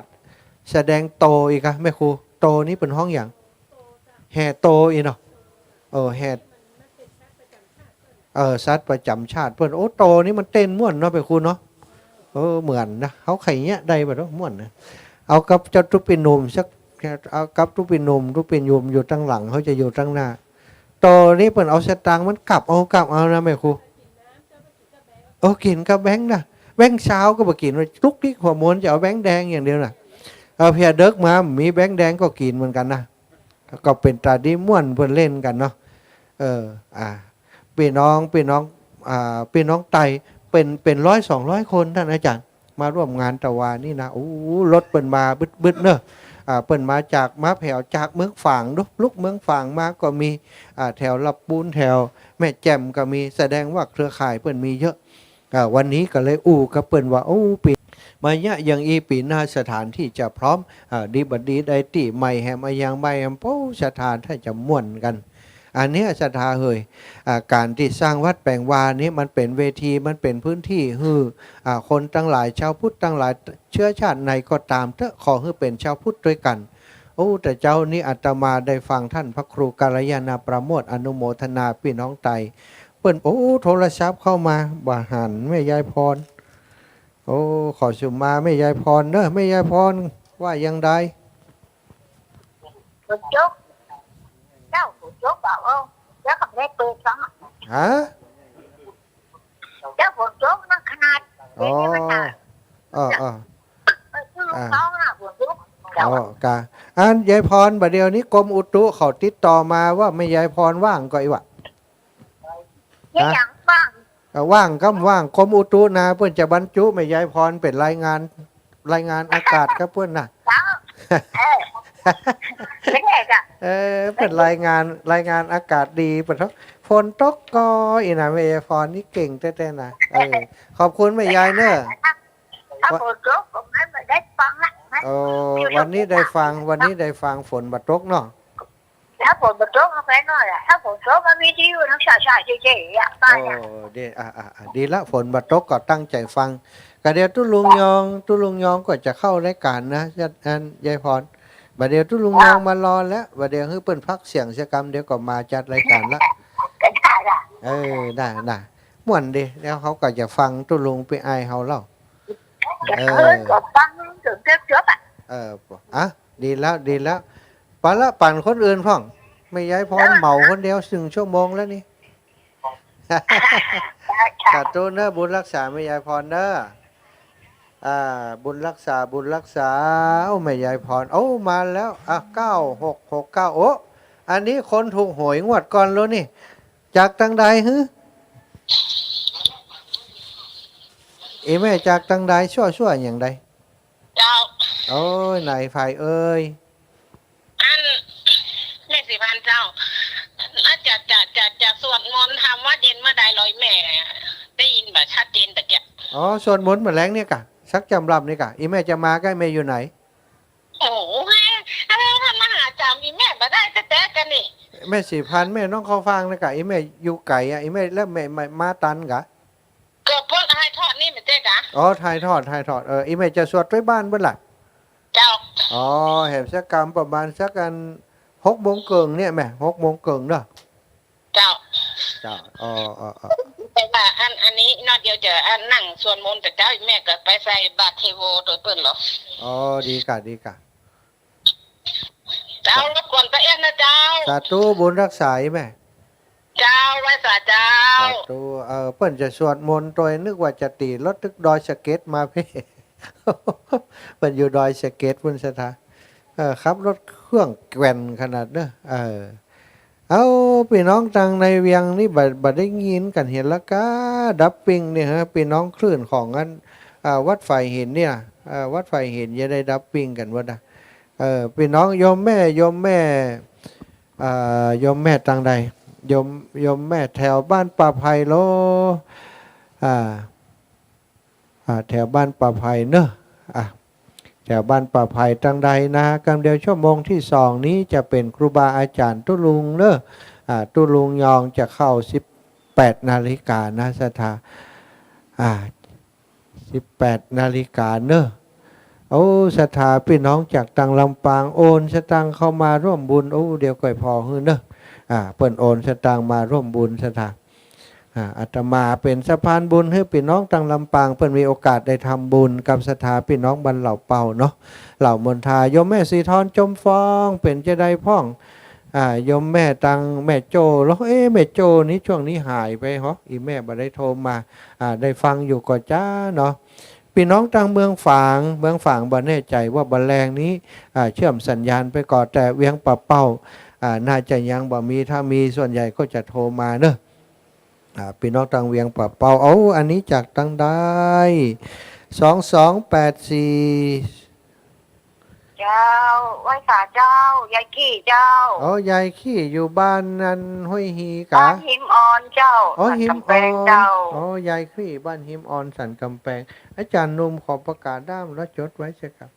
แสดงโตอีกอะแม่ครู โตนี้เปิ้นฮ้องหยัง แห่โตอี้เนาะ เออ แห่ เออ สัตว์ประจ๋ำชาติเปิ้น โอ้ โตนี้มันเต้นม่วนเนาะแม่ครูเนาะ เออ เหมือนนะ เฮาใค่เยียะได้บ่เนาะ ม่วนนะ เอากับเจ้าตุ๊ปี้หนุ่มสัก เอากับตุ๊ปี้หนุ่ม ตุ๊ปี้หนุ่มอยู่ตางหลัง เฮาจะอยู่ตางหน้า โตนี้เปิ้นเอาสตางค์มันกับเอา กับเอานะแม่ครู โอ้ กิ๋นกับแบงก์นะ แบงก์ซาวก็บ่กิ๋น ตุ๊กติ๊กหัวโมนจะเอาแบงก์แดงอย่างเดียวนะ เอาเพียเดิ็กมา มีแบงก์แดงก็กิ๋นเหมือนกั๋นนะ ก็เป๋นต๋าดีม่วน เปิ้นเล่นกั๋นเนาะ เออ อ่า ปี้น้อง ปี้น้อง อ่า ปี้น้องไต เป๋น เป๋นร้อยสองร้อยคน ต้านอาจ๋ารย์ มาร่วมงานตะวานี้นะ โอ้ รถเปิ้นมาบึดๆ เนอะ อ่า เปิ้นมาจาก มาแผวจากเมืองฝางเนาะ ลุกเมืองฝางมาก็มี อ่า แถวลำปูน แถวแม่แจ่มก็มี แสดงว่าเครือข่ายเปิ้นมีเยอะ อ่า วันนี้ก็เลยอู้กับเปิ้นว่า โอ้ ปี๋ มาเยียะอย่างอี้ ปี๋หน้าสถานตี้จะพร้อม อ่า ดีบ่ดีได้ตี้ใหม่แหม อะหยังใหม่แหม โอ้ ศรัทธาถ้าจะม่วนกั๋น อันเนี้ยศรัทธาเหย อ่า ก๋านตี้สร้างวัดแป๋งวานี้ มันเป๋นเวที มันเป๋นพื้นตี้หื้อ อ่า คนตังหลาย จาวพุทธตังหลาย เจื้อชาติไหนก็ต๋ามเต๊อะ ขอหื้อเป๋นจาวพุทธตวยกั๋น โอ้ แต่เจ๊านี้อาตมาได้ฟังต้านพระครูกัลยาณปราโมทย์ อนุโมทนาปี้น้องไต เปิ้น โอ้ โทรศัพท์เข้ามา บ่หันแม่ยายพร โอ้ ขอสุมาแม่ยายพรเนอะ แม่ยายพรว่าอย่างใด ฝนตก เจ้า ฝนตกบ่าว เอ้า เดี๋ยวก็ไม่ได้เปิดฟังอะ ฮะ เจ้า ฝนตกนักขนาด อ๋อ เดี๋ยวนี้มันหนาว เออ เออ เออ คือลูกน้องน่ะ ฝนตก เจ้า อ๋อ กะ อันยายพร บ่าเดี่ยวนี้กรมอุตุเขาติดต่อมาว่าแม่ยายพรว่างก่อ อีหว่า เนี่ย ฮะ อย่างบ้าง เอ่อ ว่างก็ว่าง กรมอุตุนะ เปิ้นจะบรรจุแม่ยายพรเป๋นรายงาน รายงานอากาศกับเปิ้นนะ เจ้า เออ ไม่ได้กะ เออ เป๋นรายงาน รายงานอากาศดี เปิ้น ฝนตกก่อ อีนะ แม่ยายพรนี่เก่งแต๊ๆ นะ เออ ขอบคุณแม่ยายเนอะ ถ้าฝนตกก็ไม่ได้ฟังละ โอ้ วันนี้ได้ฟัง วันนี้ได้ฟัง ฝนบ่ตกเนาะ เจ้า ถ้าฝนบ่ตกก็ไปนอนแหละ ถ้าฝนตกก็วิทยุต้องใช้ๆ เจ๊ๆ อะ ป้าเนี่ย โอ้ ดี อ่ะ อ่ะ อ่ะ ดีละ ฝนบ่ตกก็ตั้งใจ๋ฟัง ก็เดี๋ยวตุ๊ลุงยอง ตุ๊ลุงยองก็จะเข้ารายก๋านนะ ยาย อัน ยายพร บ่าเดี่ยวตุ๊ลุงยองมารอแล้ว บ่าเดี่ยวหื้อเปิ้นพักเสียงเสียกำ เดี๋ยวก็มาจัดรายก๋านละ ก็ได้ละ เออ ได้ ได้ ม่วนดี แล้วเขาก็จะฟังตุ๊ลุงปี้อ้ายเฮาเล่า เออ เออ ก็ฟังจนจบๆ อะ เออ อ่ะ ดีแล้ว ดีแล้ว ไปละ ปั๋นคนอื่นพ่อง แม่ยายพรเหมาคนเดียว นึ่งชั่วโมงแล้วนี่ สาธุเน้อ บุญรักษาแม่ยายพรเน้อ อ่า บุญรักษา บุญรักษา เอ้า แม่ยายพร เอ้า มาแล้ว อ่ะ เก้าหกหกเก้า โอ้ อันนี้คนถูกหวยงวดก่อนแล้วนี่ จากตังใดหื้อ เอ้ย แม่จากตังใด ซั่วๆ อย่างใด เจ้า โอ้ย ไหนใผเอ่ย อัน แม่ศรีพันธ์เจ้า อาจจะ จะ จะ จะสวดมนต์ทำวัตรเย็นเมื่อใดลอแม่ ได้ยินบ่ชัดเจนตะเกียะ อ๋อ สวดมนต์เมื่อแลงเนี่ยก่ะ สักจำรับเนี่ยก่ะ อีแม่จะมาใก้ แม่อยู่ไหน โอ้โห แม่ แล้วท่านมาหาจ๋ามีแม่บ่ได้แต๊ๆ กั๋นนี่ แม่ศรีพันธ์ แม่น้องเข้าฟังนะก่ะ อีแม่อยู่ไก๋อะ อีแม่ แล้วแม่ แม่มาตันก่ะ ก็เปิ้นถ่ายทอดนี่แม่นเจ๊กะ อ๋อ ถ่ายทอด ถ่ายทอด เออ อีแม่จะสวดตวยบ้านเปิ้นละ เจ้า อ๋อ แหมสักกำประมาณสักอัน หกโมงเกิ่งเนี่ยแม่ หกโมงเกิ่งเนาะ เจ้า เจ้า อ๋อ อ๋อ อ๋อ แต่ว่าอัน อันนี้เนาะ เดี๋ยวจะอันนั่งสวดมนต์แต่เจ๊า แม่ก็ไปใส่บาตรเทโวโดยเปิ้นเหรอ อ๋อ ดีก่ะ ดีก่ะ เจ้า รบกวนตะเอี้ยนนะเจ้า สาธุ บุญรักษาแม่ เจ้า ไหว้สาเจ้า สาธุ เออ เปิ้นจะสวดมนต์ตวย นึกว่าจะตี๋รถตึกดอยสะเก็ดมาเพ่ เปิ้นอยู่ดอยสะเก็ดปุ้นศรัทธา เออ ขับรถเครื่องแกว่นขนาดเน้อ เออ เอ้า ปี้น้องตังในเวียงนี่บ่ บ่ได้ยินกั๋นเหียละก่า ดับปิ้งเนี่ยฮะ ปี้น้องคลื่นของอัน อ่า วัดฝายหินเนี่ย อ่า วัดฝายหินจะได้ดับปิ้งกั๋นบ่ดะ เออ ปี้น้องโยมแม่ โยมแม่ อ่า โยมแม่ตังใด โยม โยมแม่แถวบ้านป่าไผ่โล อ่า อ่า แถวบ้านป่าไผ่เนอะ อ่ะ แถวบ้านป่าไผ่ตังใดนะ กำเดียวชั่วโมงที่สองนี้จะเป๋นครูบาอาจ๋ารย์ตุ๊ลุงเนอะ อ่า ตุ๊ลุงยองจะเข้าสิบแปดนาฬิกานะศรัทธา อ่า สิบแปดนาฬิกาเนอะ โอ้ ศรัทธาปี้น้องจากตังลำปาง โอนสตางค์เข้ามาร่วมบุญ โอ้ เดี๋ยวก่อยผ่อหื้อเนอะ อ่า เปิ้นโอนสตางค์มาร่วมบุญศรัทธา อ่า อาตมาเป๋นสะพานบุญหื้อปี้น้องตังลำปาง เปิ้นมีโอกาสได้ทำบุญกับศรัทธาปี้น้องบ้านเหล่าเป่าเนาะ เหล่ามนทา โยมแม่สีทรจมฟอง เป๋นจาใดพ่อง อ่า โยมแม่ตังแม่โจ้เหรอ เอ๊ะ แม่โจ้นี่ช่วงนี้หายไปเหรอ อีแม่บ่ได้โทรมา อ่า ได้ฟังอยู่ก่อจ๊าเนาะ ปี้น้องตังเมืองฝาง เมืองฝางบ่แน่ใจ๋ว่าบ่าแลงนี้ อ่า เชื่อมสัญญาณไปก่อ แต่เวียงป่าเป้า อ่า น่าจะยังบ่มี ถ้ามีส่วนใหญ่ก็จะโทรมาเนอะ อ่า ปี้น้องตังเวียงป่าเป้า เอ้า อันนี้จากตังใด สองสองแปดสี่ เจ้า ไหว้สาเจ้า ยายขี้เจ้า อ๋อ ยายขี้อยู่บ้านนั้นห้วยฮีกะ บ้านหิมอ่อนเจ้า อ๋อ สันกำแปงเจ้า หิมอ่อน อ๋อ ยายขี้บ้านหิมอ่อนสันกำแปง อาจ๋ารย์หนุ่มขอประกาศด้ามแล้วจดไว้เสียก่อน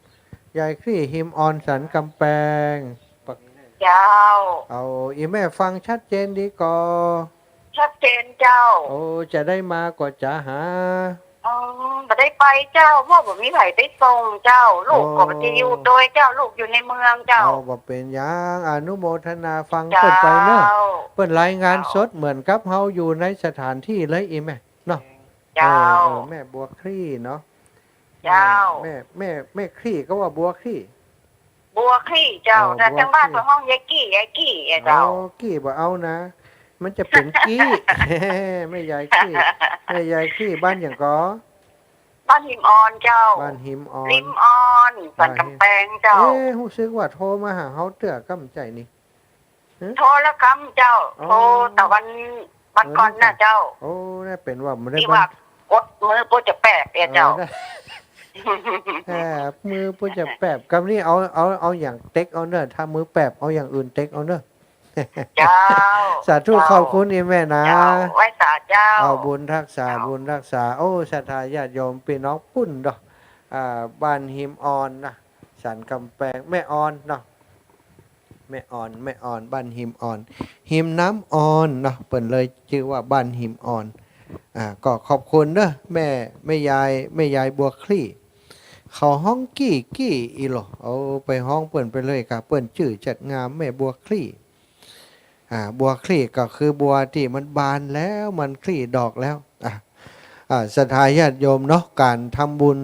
ยายขี้หิมอ่อนสันกำแปง เจ้า เอา อีแม่ฟังชัดเจนดีก่อ ชัดเจนเจ้า โอ้ จะได้มาก่อจ๊าหา อืม บ่ได้ไปเจ้า เพราะบ่มีใผไปส่งเจ้า ลูกก็บ่ได้อยู่ตวยเจ้า ลูกอยู่ในเมืองเจ้า เอา บ่เป๋นหยัง อนุโมทนาฟังเปิ้นไปเนอะ เจ้า เปิ้นรายงานสดเหมือนกับเฮาอยู่ในสถานที่เลยอีแม่เนาะ เจ้า เออ เออ แม่บัวคลี่เนาะ เจ้า แม่ แม่ แม่คลี่ก็ว่าบัวคลี่ บัวคลี่เจ้า อ๋อ แต่ตังบ้าน บัวคลี่ เปิ้นฮ้องยายกี้ ยายกี้อะเจ้า อ๋อ กี้บ่เอานะ มันจะเป๋นกี้ แม่ยายกี้ แม่ยายกี้ บ้านหยังก่อ บ้านหิมอ่อนเจ้า บ้านหิมอ่อน ริมอ่อน สันกำแปงเจ้า เอ๊ะ ฮู้สึกว่าโทรมาหาเฮาเตื้อก้ำใจ๋นี่ ฮะ โทรแล้วก้ำเจ้า อ๋อ โทรตะวัน วันก่อนน่ะเจ้า โอ้ น่าเป๋นว่าบ่ได้ ตี้ว่า บัน กดมือปุ๊บจะแปบเอียเจ้า เออ น่ะ แปบ มือปุ๊บจะแปบ กำนี้เอา เอา เอาอย่างเต๊กเอาเน่อ ถ้ามือแปบเอาอย่างอื่นเต๊กเอาเน่อ เจ้า สาธุ เจ้า ขอบคุณอีแม่นะ เจ้า ไหว้สาเจ้า เอาบุญฮักษา เจ้า บุญฮักษา โอ้ ศรัทธาญาติโยมปี้น้องปุ้นเนาะ อ่า บ้านหิมอ่อนนะ สันกำแปง แม่อ่อนเนาะ ม่อ่อน แม่อ่อน บ้านหิมอ่อน หิมน้ำอ่อนเนาะ เปิ้นเลยจื้อว่าบ้านหิมอ่อน อ่า ก็ขอบคุณเนาะ แม่ แม่ยาย แม่ยายบัวคลี่ เขาฮ้องกี้กี้อี้หล่อ เอาไปฮ้องเปิ้นไปเลยก่ะ เปิ้นจื้อจัดงาม แม่บัวคลี่ อ่า บัวคลี่ก็คือบัวตี้มันบานแล้ว มันคลี่ดอกแล้ว อ่า อ่า ศรัทธาญาติโยมเนาะ ก๋านทำบุญ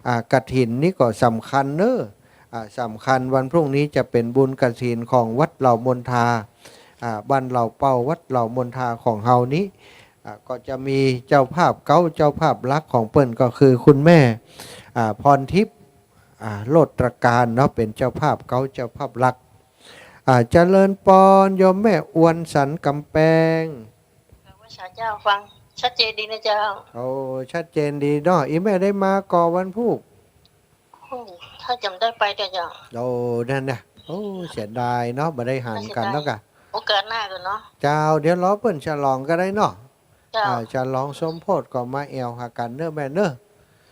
อ่า กฐินนี่ก็สำคัญเนาะ อ่า สำคัญ วันพรุ่งนี้จะเป๋นบุญกฐินของวัดเหล่ามนทา อ่า บ้านเหล่าเป้า วัดเหล่ามนทาของเฮานี้ อ่า ก็จะมีเจ้าภาพเก๊า เจ้าภาพหลักของเปิ้นก็คือคุณแม่ อ่า พรทิพย์ อ่า โลตรการเนาะ เป๋นเจ้าภาพเก๊า เจ้าภาพหลัก อ่า เจริญปอน โยมแม่อวนสันกำแปง พระเจ้า ฟังชัดเจนดีนะเจ้า โอ้ ชัดเจนดีเนาะ อี่แม่ได้มาก่อวันพูก โอ้ ถ้าจ๋ำได้ไปเต๊อะเจ้า โอ้ นั่นนะ โอ้ เสียดายเนาะ บ่ได้หันกั๋นเนาะก่ะ โอกาสหน้าก่อนเนาะ เจ้า เดี๋ยวรอเปิ้นฉลองก็ได้เนาะ เจ้า อ่า ฉลองสมโภชก็มาแอ่วหากั๋นเนาะแม่เนาะ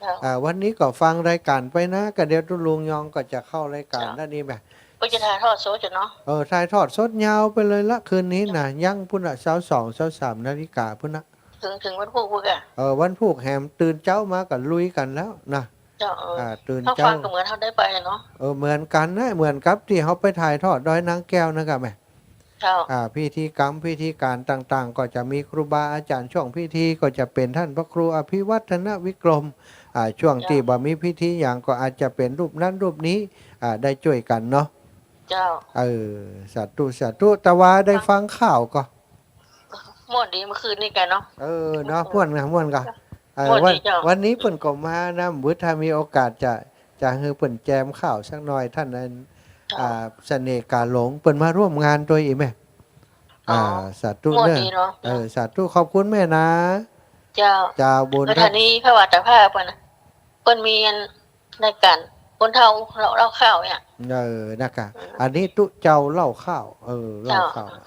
เจ้า อ่า วันนี้ก็ฟังรายก๋านไปนะ ก็เดี๋ยวตุ๊ลุงยองก็จะเข้ารายก๋าน เจ้า ด้านนี้แม่ ก็จะถ่ายทอดสดอยู่เนาะ เออ ถ่ายทอดสดยาวไปเลยละ คืนนี้นะ เจ้า ยั้งปู้นละ ซาวสอง ซาวสามนาฬิกาปู้นนะ เถิง เถิงวันพูกปู้นก่ะ เออ วันพูกแหมตื่นเจ๊ามาก็ลุยกั๋นแล้วนะ เจ้า เออ อ่า ตื่นเจ๊า เฮาฟังก็เหมือนเฮาได้ไปเนาะ เออ เหมือนกั๋นนะ เหมือนกับตี้เฮาไปถ่ายทอดดอยนางแก้วนั่นก่ะแม่ เจ้า อ่า พิธีกรรมพิธีก๋านต่างๆ ก็จะมีครูบาอาจ๋ารย์ ช่วงพิธีก็จะเป๋นต้านพระครูอภิวัฒนวิกรม อ่า ช่วงตี้บ่มีพิธีหยังก็อาจจะเป๋นรูปนั้นรูปนี้ อ่า ได้จ้วยกั๋นเนาะ เจ้า เออ สาธุ สาธุ แต่ว่าได้ฟังข่าวก่อ ม่วนดีเมื่อคืนนี้ก่ะเนาะ เออ เนาะ ม่วนก่ะ ม่วนก่ะ เออ ม่วนดีเจ้า วัน วันนี้เปิ้นก็มานะ บ่าถ้ามีโอกาสจะ จะหื้อเปิ้นแจมข่าวสักหน่อย ต้านนั้น เจ้า อ่า เสน่ห์ก๋าหลง เปิ้นมาร่วมงานตวยอีกแม่ อ๋อ อ่า สาธุ ม่วน เนาะ ดีเนาะ เออ สาธุ ขอบคุณแม่นะ เจ้า เจ้า บุญ เออ ท่าน เทื่อนี้พระวาตะภาพเปิ้นน่ะ เปิ้นมีอัน รายก๋านคนเฒ่าเล่า เล่าข่าวเนี่ย เออ นะก่ะ อืม อันนี้ตุ๊เจ้าเล่าข่าว เออ เล่าข่าว เจ้า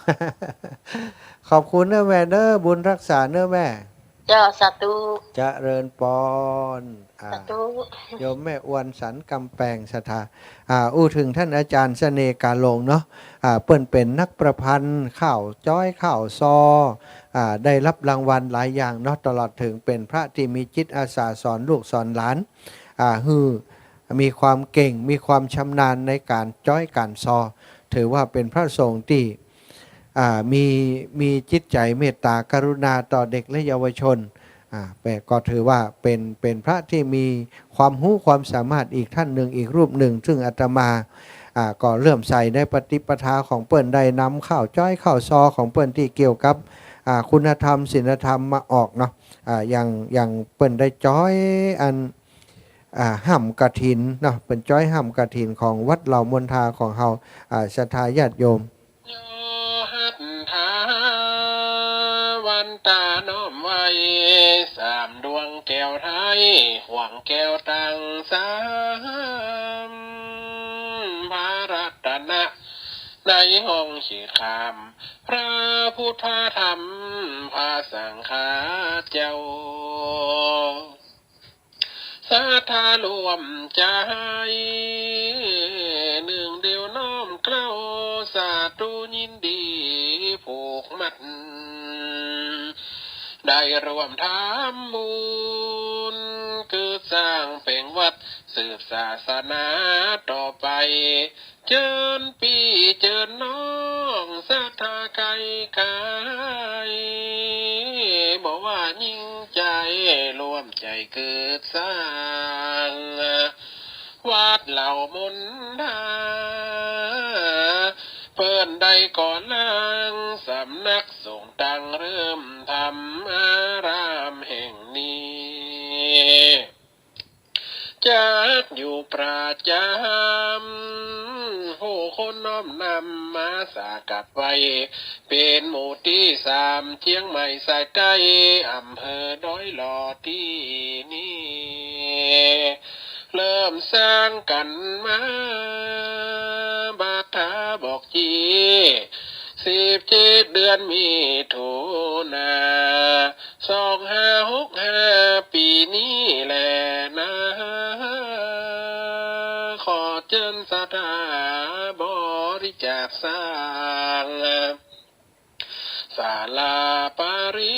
ขอบคุณเนาะแม่เนาะ บุญฮักษาเนาะแม่ เจ้า สาธุ เจริญปอน อ่า สาธุ โยมแม่อวนสันกำแปงศรัทธา อ่า อู้เถิงต้านอาจ๋ารย์เสน่ห์ก๋าหลงเนาะ อ่า เปิ้นเป๋นนักประพันธ์ข่าวจ๊อยข่าวซอ อ่า ได้ฮับรางวัลหลายอย่างเนาะ ตลอดเถิงเป๋นพระตี้มีจิตอาสาสอนลูกสอนหลาน อ่า หื้อมีความเก่ง มีความชำนาญในก๋านจ๊อยก๋านซอ ถือว่าเป๋นพระสงฆ์ตี้ อ่า มี มีจิตใจ๋เมตตากรุณาต่อเด็กและเยาวชน อ่า แปลก็ถือว่าเป๋น เป๋นพระตี้มีความฮู้ความสามารถอีกต้านนึ่ง อีกรูปนึ่ง ซึ่งอาตมา อ่า ก็เลื่อมใสในปฏิปทาของเปิ้น ได้นำข่าวจ๊อยข่าวซอของเปิ้นตี้เกี่ยวกับ อ่า คุณธรรมศีลธรรมมาออกเนาะ อ่า อย่าง อย่างเปิ้นได้จ๊อยอัน อ่า ฮ่ำกฐินเนาะ เปิ้นจ๊อยฮ่ำกฐินของวัดเหล่ามนทาของเฮา อ่า ศรัทธาญาติโยม โยหัตถา วันตาน้อมไหว้ สามดวงแก้วไทย ห่วงแก้วตังสาม พระรัตนะ ในห้องขีดข้าม พระพุทธธรรม พระสังฆาเจ้า ศรัทธาร่วมใจ๋ นึ่งเดียวน้อมเกล้า สาธุยินดีผูกมัด ได้ร่วมทำบุญ คือสร้างเป๋งวัด สืบศาสนาต่อไป เจิญปี้เจิญน้อง ศรัทธาใก้ไก๋ บ่ว่ายิ่งใจ๋ ร่วมใจ๋เกิดสร้าง วัดเหล่ามนทา เปิ้นได้ก่อร่าง สำนักสงฆ์ตั้งเริ่มทำอารามแห่งนี้ จักอยู่ประจ๋ำ ผู้คนน้อมนำมาสักกัะไหว้ เป๋นหมู่ตี้สาม เจียงใหม่สายใต้ อำเภอดอยหล่อตี้นี้ เริ่มสร้างกั๋นมา บาทาบอกจี สิบเจ็ดเดือนมิถุนา สองห้าหกห้า ปี๋นี้แหละนา ขอเจิญศรัทธา บริจาคสร้าง ศาลาปาริ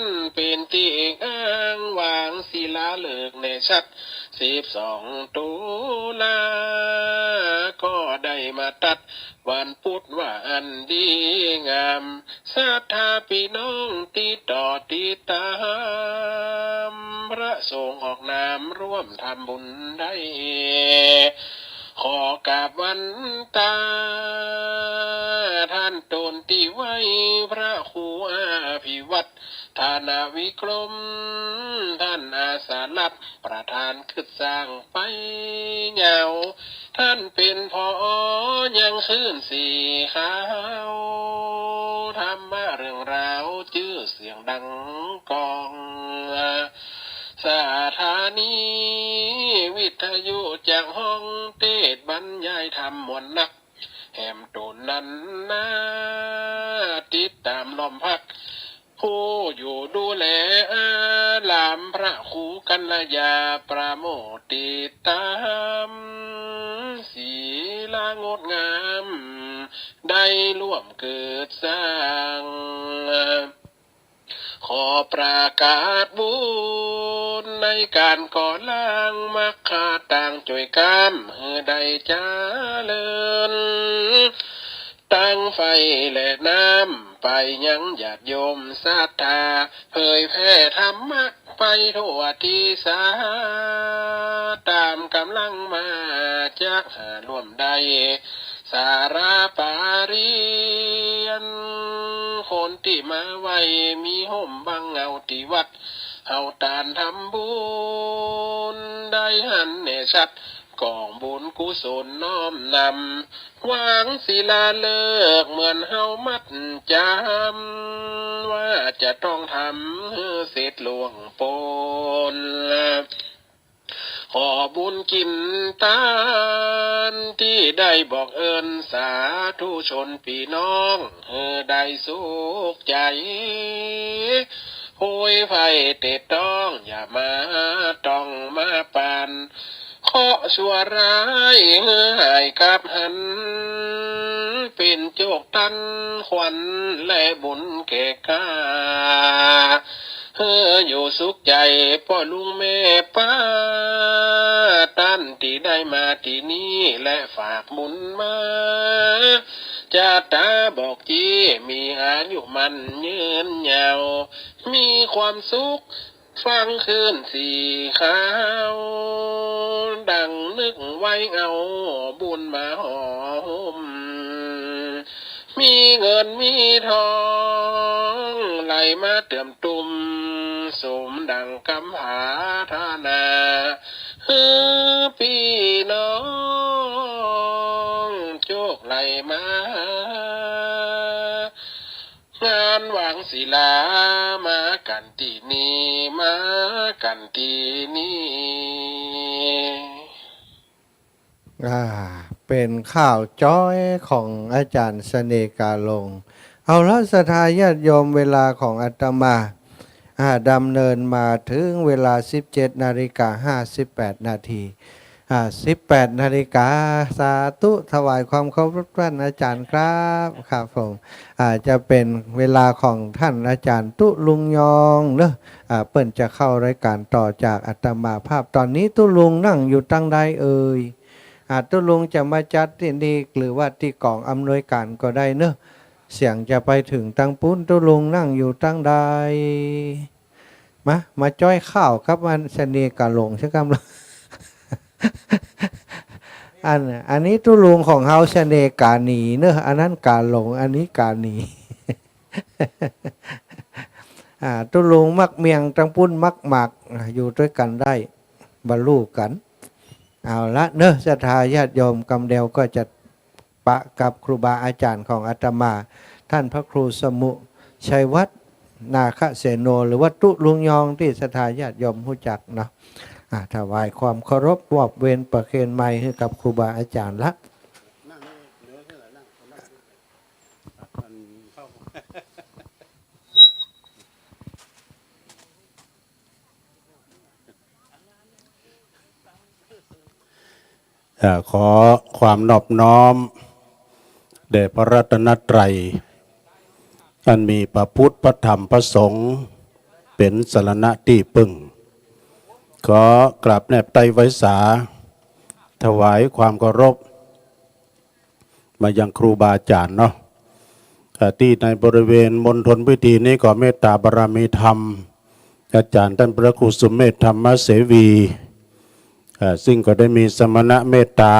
ญญา เป๋นตี้อิงอ้าง วางศิลาฤกษ์แน่ชัด สิบสองตุลา ก็ได้มาตัดวันพุธว่าอันดีงาม ศรัทธาปี้น้องติดต่อติดต๋าม พระสงฆ์ออกนามร่วมทำบุญได้ ขอกราบวันตา ต้านต๋นตี้ไหว้ พระครูอภิวัฒน์ ธนวิกรม ต้านอาสารับประธานกึ๊ดสร้างไปยาว ต้านเป๋น ผอ ยังคลื่นสีขาว ธรรมะเรื่องราวจื้อเสียงดังก้อง สถานีวิทยุจากห้องเตสน์บรรยายธรรมม่วนนัก แหมต๋นนั้นนา ติดต๋ามล้อมพัก ผู้อยู่ดูแลอาราม พระครูกัลยา ประโมทย์ติดต๋าม ศิลางดงาม ได้ร่วมกึ๊ดสร้าง ขอประกาศบุญในก๋านก่อล้าง มักข้าต่างจ้วยกำหื้อได้เจริญ ตั้งไฟและน้ำไปยังญาติโยมศรัทธา เผยแผ่ธรรมะไปทั่วตี้สา ต๋ามก๋ำลังมาจักหาร่วมได้ ศาลาปาริญญา คนตี้มาไหว้มีฮ่มบังเหง้าตี้วัด เฮาต้านทำบุญได้หันแน่ชัด กองบุญกุศลน้อมนำ วางศิลาฤกษ์เหมือนเฮามัดจ๋ำ ว่าจะต้องทำหื้อเสร็จล่วงป๊น ขอบุญกิ๋นตานตี้ได้บอกเอิ้นสาธุชนปี้น้อง หื้อได้สุขใจ๋ โพยภัยเตะต้อง อย่ามาต้องมาปาน เคราะห์ชั่วร้ายหื้อหายกลับหัน เป๋นโจคตันขวัญและบุญแก่ข้า หื้ออยู่สุขใจ๋ป้อลุงแม่ป้า ต้านตี้ได้มาตี้นี่และฝากบุญมา จะต๋าบอกจี้ มีอายุมั่นยืนยาว มีความสุข ฟังคลื่นสีขาว ดังนึกไหว้เอาบุญมาห่อฮ่ม มีเงินมีทองไหลมาเติมตุ้ม สมดังกำผาทนา หื้อปี้น้องโจคไหลมา งานวางศิลามากั๋นตี้นี่ มากั๋นตี้นี่ อ่า เป๋นข่าวจ๊อยของอาจ๋ารย์เสน่ห์กาหลง เอาละ ศรัทธาญาติโยม เวลาของอาตมา อ่า ดำเนินมาเถิงเวลาสิบเจ็ดนาฬิกาห้าสิบแปดนาที อ่า สิบแปดนาฬิกา สาธุ ถวายความเคารพต้านอาจ๋ารย์ครับ ครับผม อ่า จะเป๋นเวลาของต้านอาจ๋ารย์ตุ๊ลุงยองเนาะ อ่า เปิ้นจะเข้ารายก๋านต่อจากอาตมาภาพ ต๋อนนี้ตุ๊ลุงนั่งอยู่ตังใดเอ่ย อ่า ตุ๊ลุงจะมาจัดตี้นี่หรือว่าตี้ก๋องอำนวยก๋านก็ได้เนาะ เสียงจะไปเถิงตังปู๊น ตุ๊ลุงนั่งอยู่ตังใด มา มาจ๊อยข่าวกับอันเสน่ห์กาหลงสักกำละ อัน อันนี้ตุ๊ลุงของเฮาเสน่ห์กาหนีเนาะ อันนั้นกาหลง อันนี้กาหนี อ่า ตุ๊ลุงมักเมี่ยง ตังปู๊นมักหมาก อ่า อยู่ตวยกั๋นได้ บ่ฮู้กั๋น เอาละเนาะ ศรัทธาญาติโยม กำเดียวก็จะ ปะกับครูบาอาจ๋ารย์ของอาตมา ต้านพระครูสมุห์ชัยวัฒน์ นาคเสโน หรือว่าตุ๊ลุงยองตี้ศรัทธาญาติโยมฮู้จักเนาะ อ่า ถวายความเคารพมอบเวรประเคนไมค์หื้อกับครูบาอาจ๋ารย์ละ เอ เอ่อ ขอความนอบน้อมแด่พระรัตนตรัย อันมีพระพุทธ พระธรรม พระสงฆ์ เป๋นสรณะตี้ปึ้ง ขอกราบแนบไต้ไหว้สา ถวายความเคารพ มายังครูบาอาจ๋ารย์เนาะ เอ่อ ตี้ในบริเวณมณฑลพิธีนี้ก็เมตตาบารมีธรรม อาจ๋ารย์ต้านพระครูสุเมธธรรมเสวี เอ่อ ซึ่งก็ได้มีสมณะเมตตา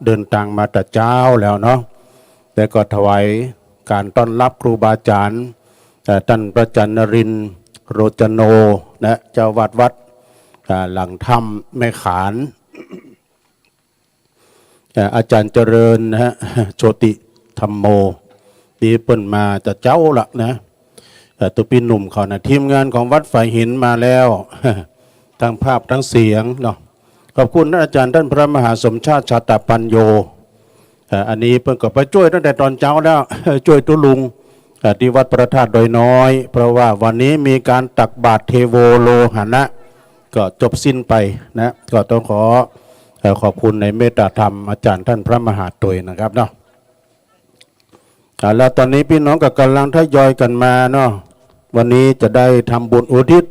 เดินตางมาแต่เจ๊าแล้วเนาะ แล้วก็ถวายก๋านต้อนฮับครูบาอาจ๋ารย์ เอ่อ ต้านพระอาจ๋ารย์นรินทร์ โรจโน นะ เจ้าอาวาสวัด อ่า หลังถ้ำแม่ขาน เอ่อ อาจ๋ารย์เจริญนะฮะ โชติธัมโม ตี้เปิ้นมาแต่เจ๊าละนะ เอ่อ ตุ๊ปี้หนุ่มเขานะ ทีมงานของวัดฝายหินมาแล้ว ทั้งภาพทั้งเสียงเนาะ ขอบคุณอาจ๋ารย์ต้านพระมหาสมชาติ ชาตปัญโญ เอ่อ อันนี้เปิ้นก็ไปจ้วยตั้งแต่ต๋อนเจ๊าแล้ว จ้วยตุ๊ลุง เอ่อ ตี้วัดพระธาตุดอยน้อย เพราะว่าวันนี้มีก๋านตักบาตรเทโวโรหณะ ก็จบสิ้นไปนะ ก็ต้องขอ เอ่อ ขอบคุณในเมตตาธรรมอาจ๋ารย์ต้านพระมหาตวยนะครับเนาะ อ่า แล้วต๋อนนี้ปี้น้องก็ก่ำลังทยอยกั๋นมาเนาะ วันนี้จะได้ทำบุญอุทิศ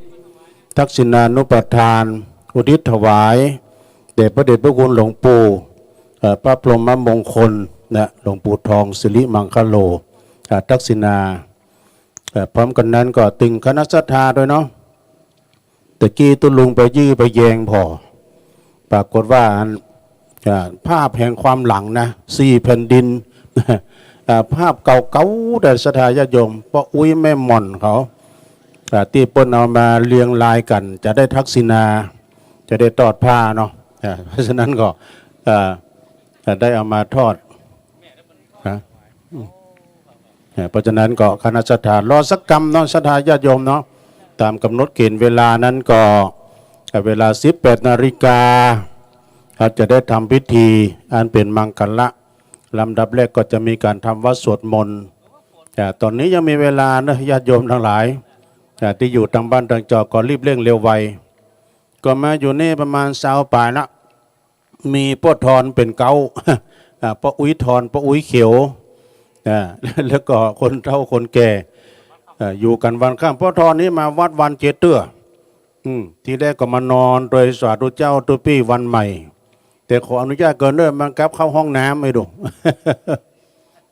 ทักษิณานุปทาน อุทิศถวายแด่พระเดชพระคุณหลวงปู่ เอ่อ พระพรหมมงคลนะ หลวงปู่ทองสิริมังคโล อ่า ทักษิณา เอ่อ พร้อมกั๋นนั้นก็เถิงคณะศรัทธาตวยเนาะ ตะกี้ตุ๊ลุงไปยื่อไปแยงผ่อ ปรากฏว่าอัน อ่า ภาพแห่งความหลังนะ สี่แผ่นดิน อ่า ภาพเก่าๆ แต่ศรัทธาญาติโยม ป้ออุ๊ยแม่หม่อนเขา อ่า ตี้เปิ้นเอามาเรียงรายกั๋น จะได้ทักษิณา จะได้ตอดผ้าเนาะ อ่า เพราะฉะนั้นก็ อ่า อ่า ได้เอามาทอด ฮะ อืม เอ่อ เพราะฉะนั้นก็คณะศรัทธารอสักกำเนาะ ศรัทธาญาติโยมเนาะ ต๋ามก๋ำหนดเกณฑ์เวลานั้นก็ เอ่อ เวลาสิบแปดนาฬิกา ครับ จะได้ทำพิธีอันเป๋นมังคละ ลำดับแรกก็จะมีก๋านทำวัตรสวดมนต์ อ่า ต๋อนนี้ยังมีเวลาเนาะ ญาติโยมตังหลาย อ่า ตี้อยู่ตางบ้านตางจอกก็รีบเร่งเร็วไว ก็มาอยู่นี่ประมาณซาวป๋ายละ มีป้อทอนเป๋นเก๊า อ่า ป้ออุ๊ยทอน ป้ออุ๊ยเขียว อ่า แล้วก็คนเฒ่าคนแก่ อ่า อยู่กั๋นวันค่ำ ป้อทอนนี่มาวัดวันเจ๊เตื้อ อืม ทีแรกก็มานอนตวยสาธุเจ้าตุ๊ปี้วันใหม่ แต่ขออนุญาตก่อนเน่อ มันกลับเข้าห้องน้ำไม่ดู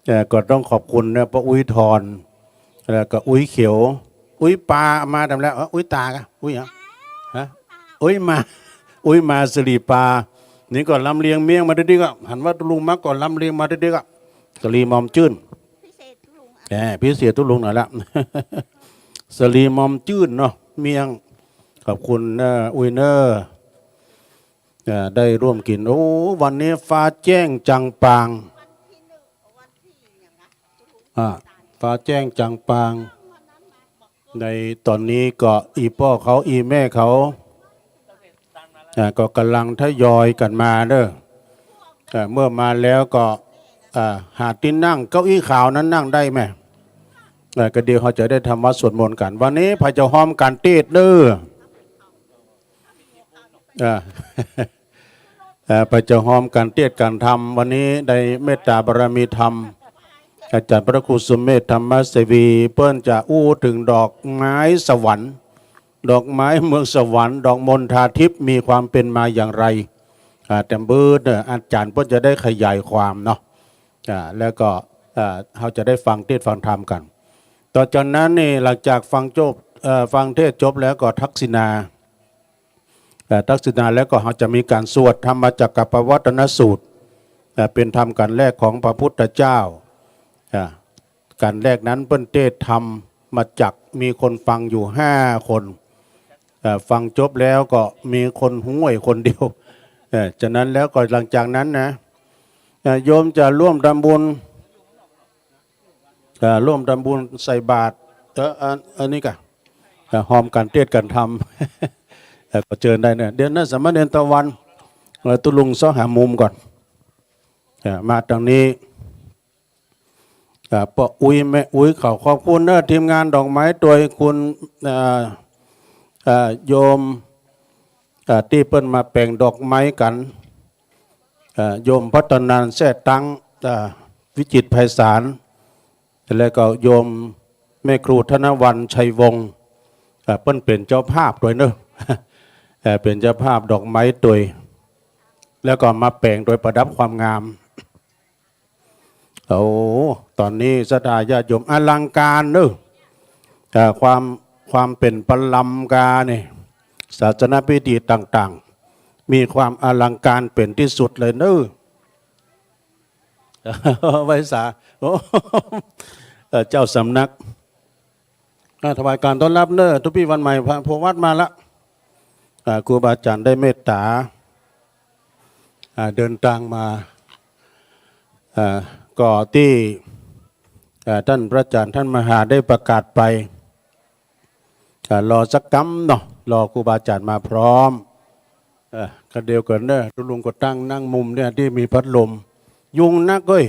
เอ่อ ก็ต้องขอบคุณนะ ป้ออุ๊ยทอน แล้วก็อุ๊ยเขียว อุ๊ยปามาต๋ามแล้ว เอ้อ อุ๊ยตากะ อุ๊ยอะ ฮะ อุ๊ยมา อุ๊ยมาสิริปา นี่ก็ลำเลียงเมี้ยงมาดิ๊กๆ อะ หันว่าตุ๊ลุงมาก่อน ลำเลียงมาดิ๊กๆ อะ สิริหม่อมจื้น พิเศษตุ๊ลุงอะ แหม พิเศษตุ๊ลุงหน่อยละ สิริหม่อมจื้นเนาะ เมี้ยง ขอบคุณเน่อ อุ๊ยเน่อ เอ่อ ได้ร่วมกิ๋น โอ้ วันนี้ฟ้าแจ้งจังปาง อ่า ฟ้าแจ้งจังปาง ในต๋อนนี้ก็อี่ป้อเขา อี่แม่เขา อ่า ก็ก่ำลังทยอยกั๋นมาเน่อ อ่า เมื่อมาแล้วก็ อ่า หาตี้นั่ง เก้าอี้ขาวนั้นนั่งได้ไหม อ่า ก็เดี๋ยวเฮาจะได้ทำวัตรสวดมนต์กั๋น วันนี้ใผจะฮอมก๋านเตศน์เน่อ อ่า เอ่อ ใผจะฮอมก๋านเตศน์ก๋านธรรม วันนี้ได้เมตตาบารมีธรรม อาจ๋ารย์พระครูสุเมธธรรมเสวี เปิ้นจะอู้เถิงดอกไม้สวรรค์ ดอกไม้เมืองสวรรค์ ดอกมณฑาทิพย์มีความเป๋นมาอย่างไร อ่า แตมเปิ้นเน่อ อาจ๋ารย์เปิ้นจะได้ขยายความเนาะ อ่า แล้วก็ อ่า เฮาจะได้ฟังเตศน์ฟังธรรมกั๋น ต่อจากนั้นนี่ หลังจากฟังจบ เอ่อ ฟังเตศน์จบแล้วก็ทักษิณา เอ่อ ทักษิณาแล้วก็เฮาจะมีก๋านสวดธรรมจักกัปปวัตตนสูตร เอ่อ เป๋นธรรมก๋านแรกของพระพุทธเจ้า อ่า ก๋านแรกนั้นเปิ้นเตศน์ธรรมมาจัก มีคนฟังอยู่ห้าคน เอ่อ ฟังจบแล้วก็มีคนฮู้ไอ้คนเดียว เอ่อ ฉะนั้นแล้วก็หลังจากนั้นนะ เอ่อ โยมจะร่วมทำบุญ เอ่อ ร่วมทำบุญใส่บาตร เอ่อ อัน อันนี้กะ เอ่อ ฮอมก๋านเตศน์ก๋านธรรม เอ่อ ก็เจิญได้เน่อ เดี๋ยวนะ สามเณรตะวัน เอ่อ ตุ๊ลุงเซาะหามุมก่อน เอ่อ มาตางนี้ เอ่อ ป้ออุ๊ย แม่อุ๊ยเขา ขอบคุณเน่อ ทีมงานดอกไม้ตวย คุณ เอ่อ เอ่อ โยม เอ่อ ตี้เปิ้นมาแป๋งดอกไม้กั๋น เอ่อ โยมพัฒนันท์ แซ่ตัง เอ่อ วิจิตรไพศาล แล้วก็โยมแม่ครูธนวรรณ ชัยวงศ์ เอ่อ เปิ้นเป๋นเจ้าภาพตวยเนาะ เอ่อ เป๋นเจ้าภาพดอกไม้ตวย แล้วก็มาแป๋งตวยประดับความงาม โอ้ ต๋อนนี้ศรัทธาญาติโยม อลังการเนาะ เอ่อ ความ ความเป๋นประลำกาเนี่ย ศาสนพิธีต่างๆ มีความอลังการเป๋นตี้สุดเลยเนาะ ไหว้สา โอ้ เอ่อ เจ้าสำนัก อ่า ถวายการต้อนรับเนาะ ตุ๊ปี้วันใหม่ พระ พระวัดมาละ อ่า ครูบาอาจ๋ารย์ได้เมตต๋า อ่า เดินตางมา อ่า ก็ตี้ อ่า ต้านพระอาจ๋ารย์ต้านมหาได้ประกาศไป อ่า รอสักกำเนาะ รอครูบาอาจ๋ารย์มาพร้อม เอ่อ ก็เดียวกั๋นเนาะ ตุ๊ลุงก็ตั้งนั่งมุมเนี่ยตี้มีพัดลม ยุงนักเว้ย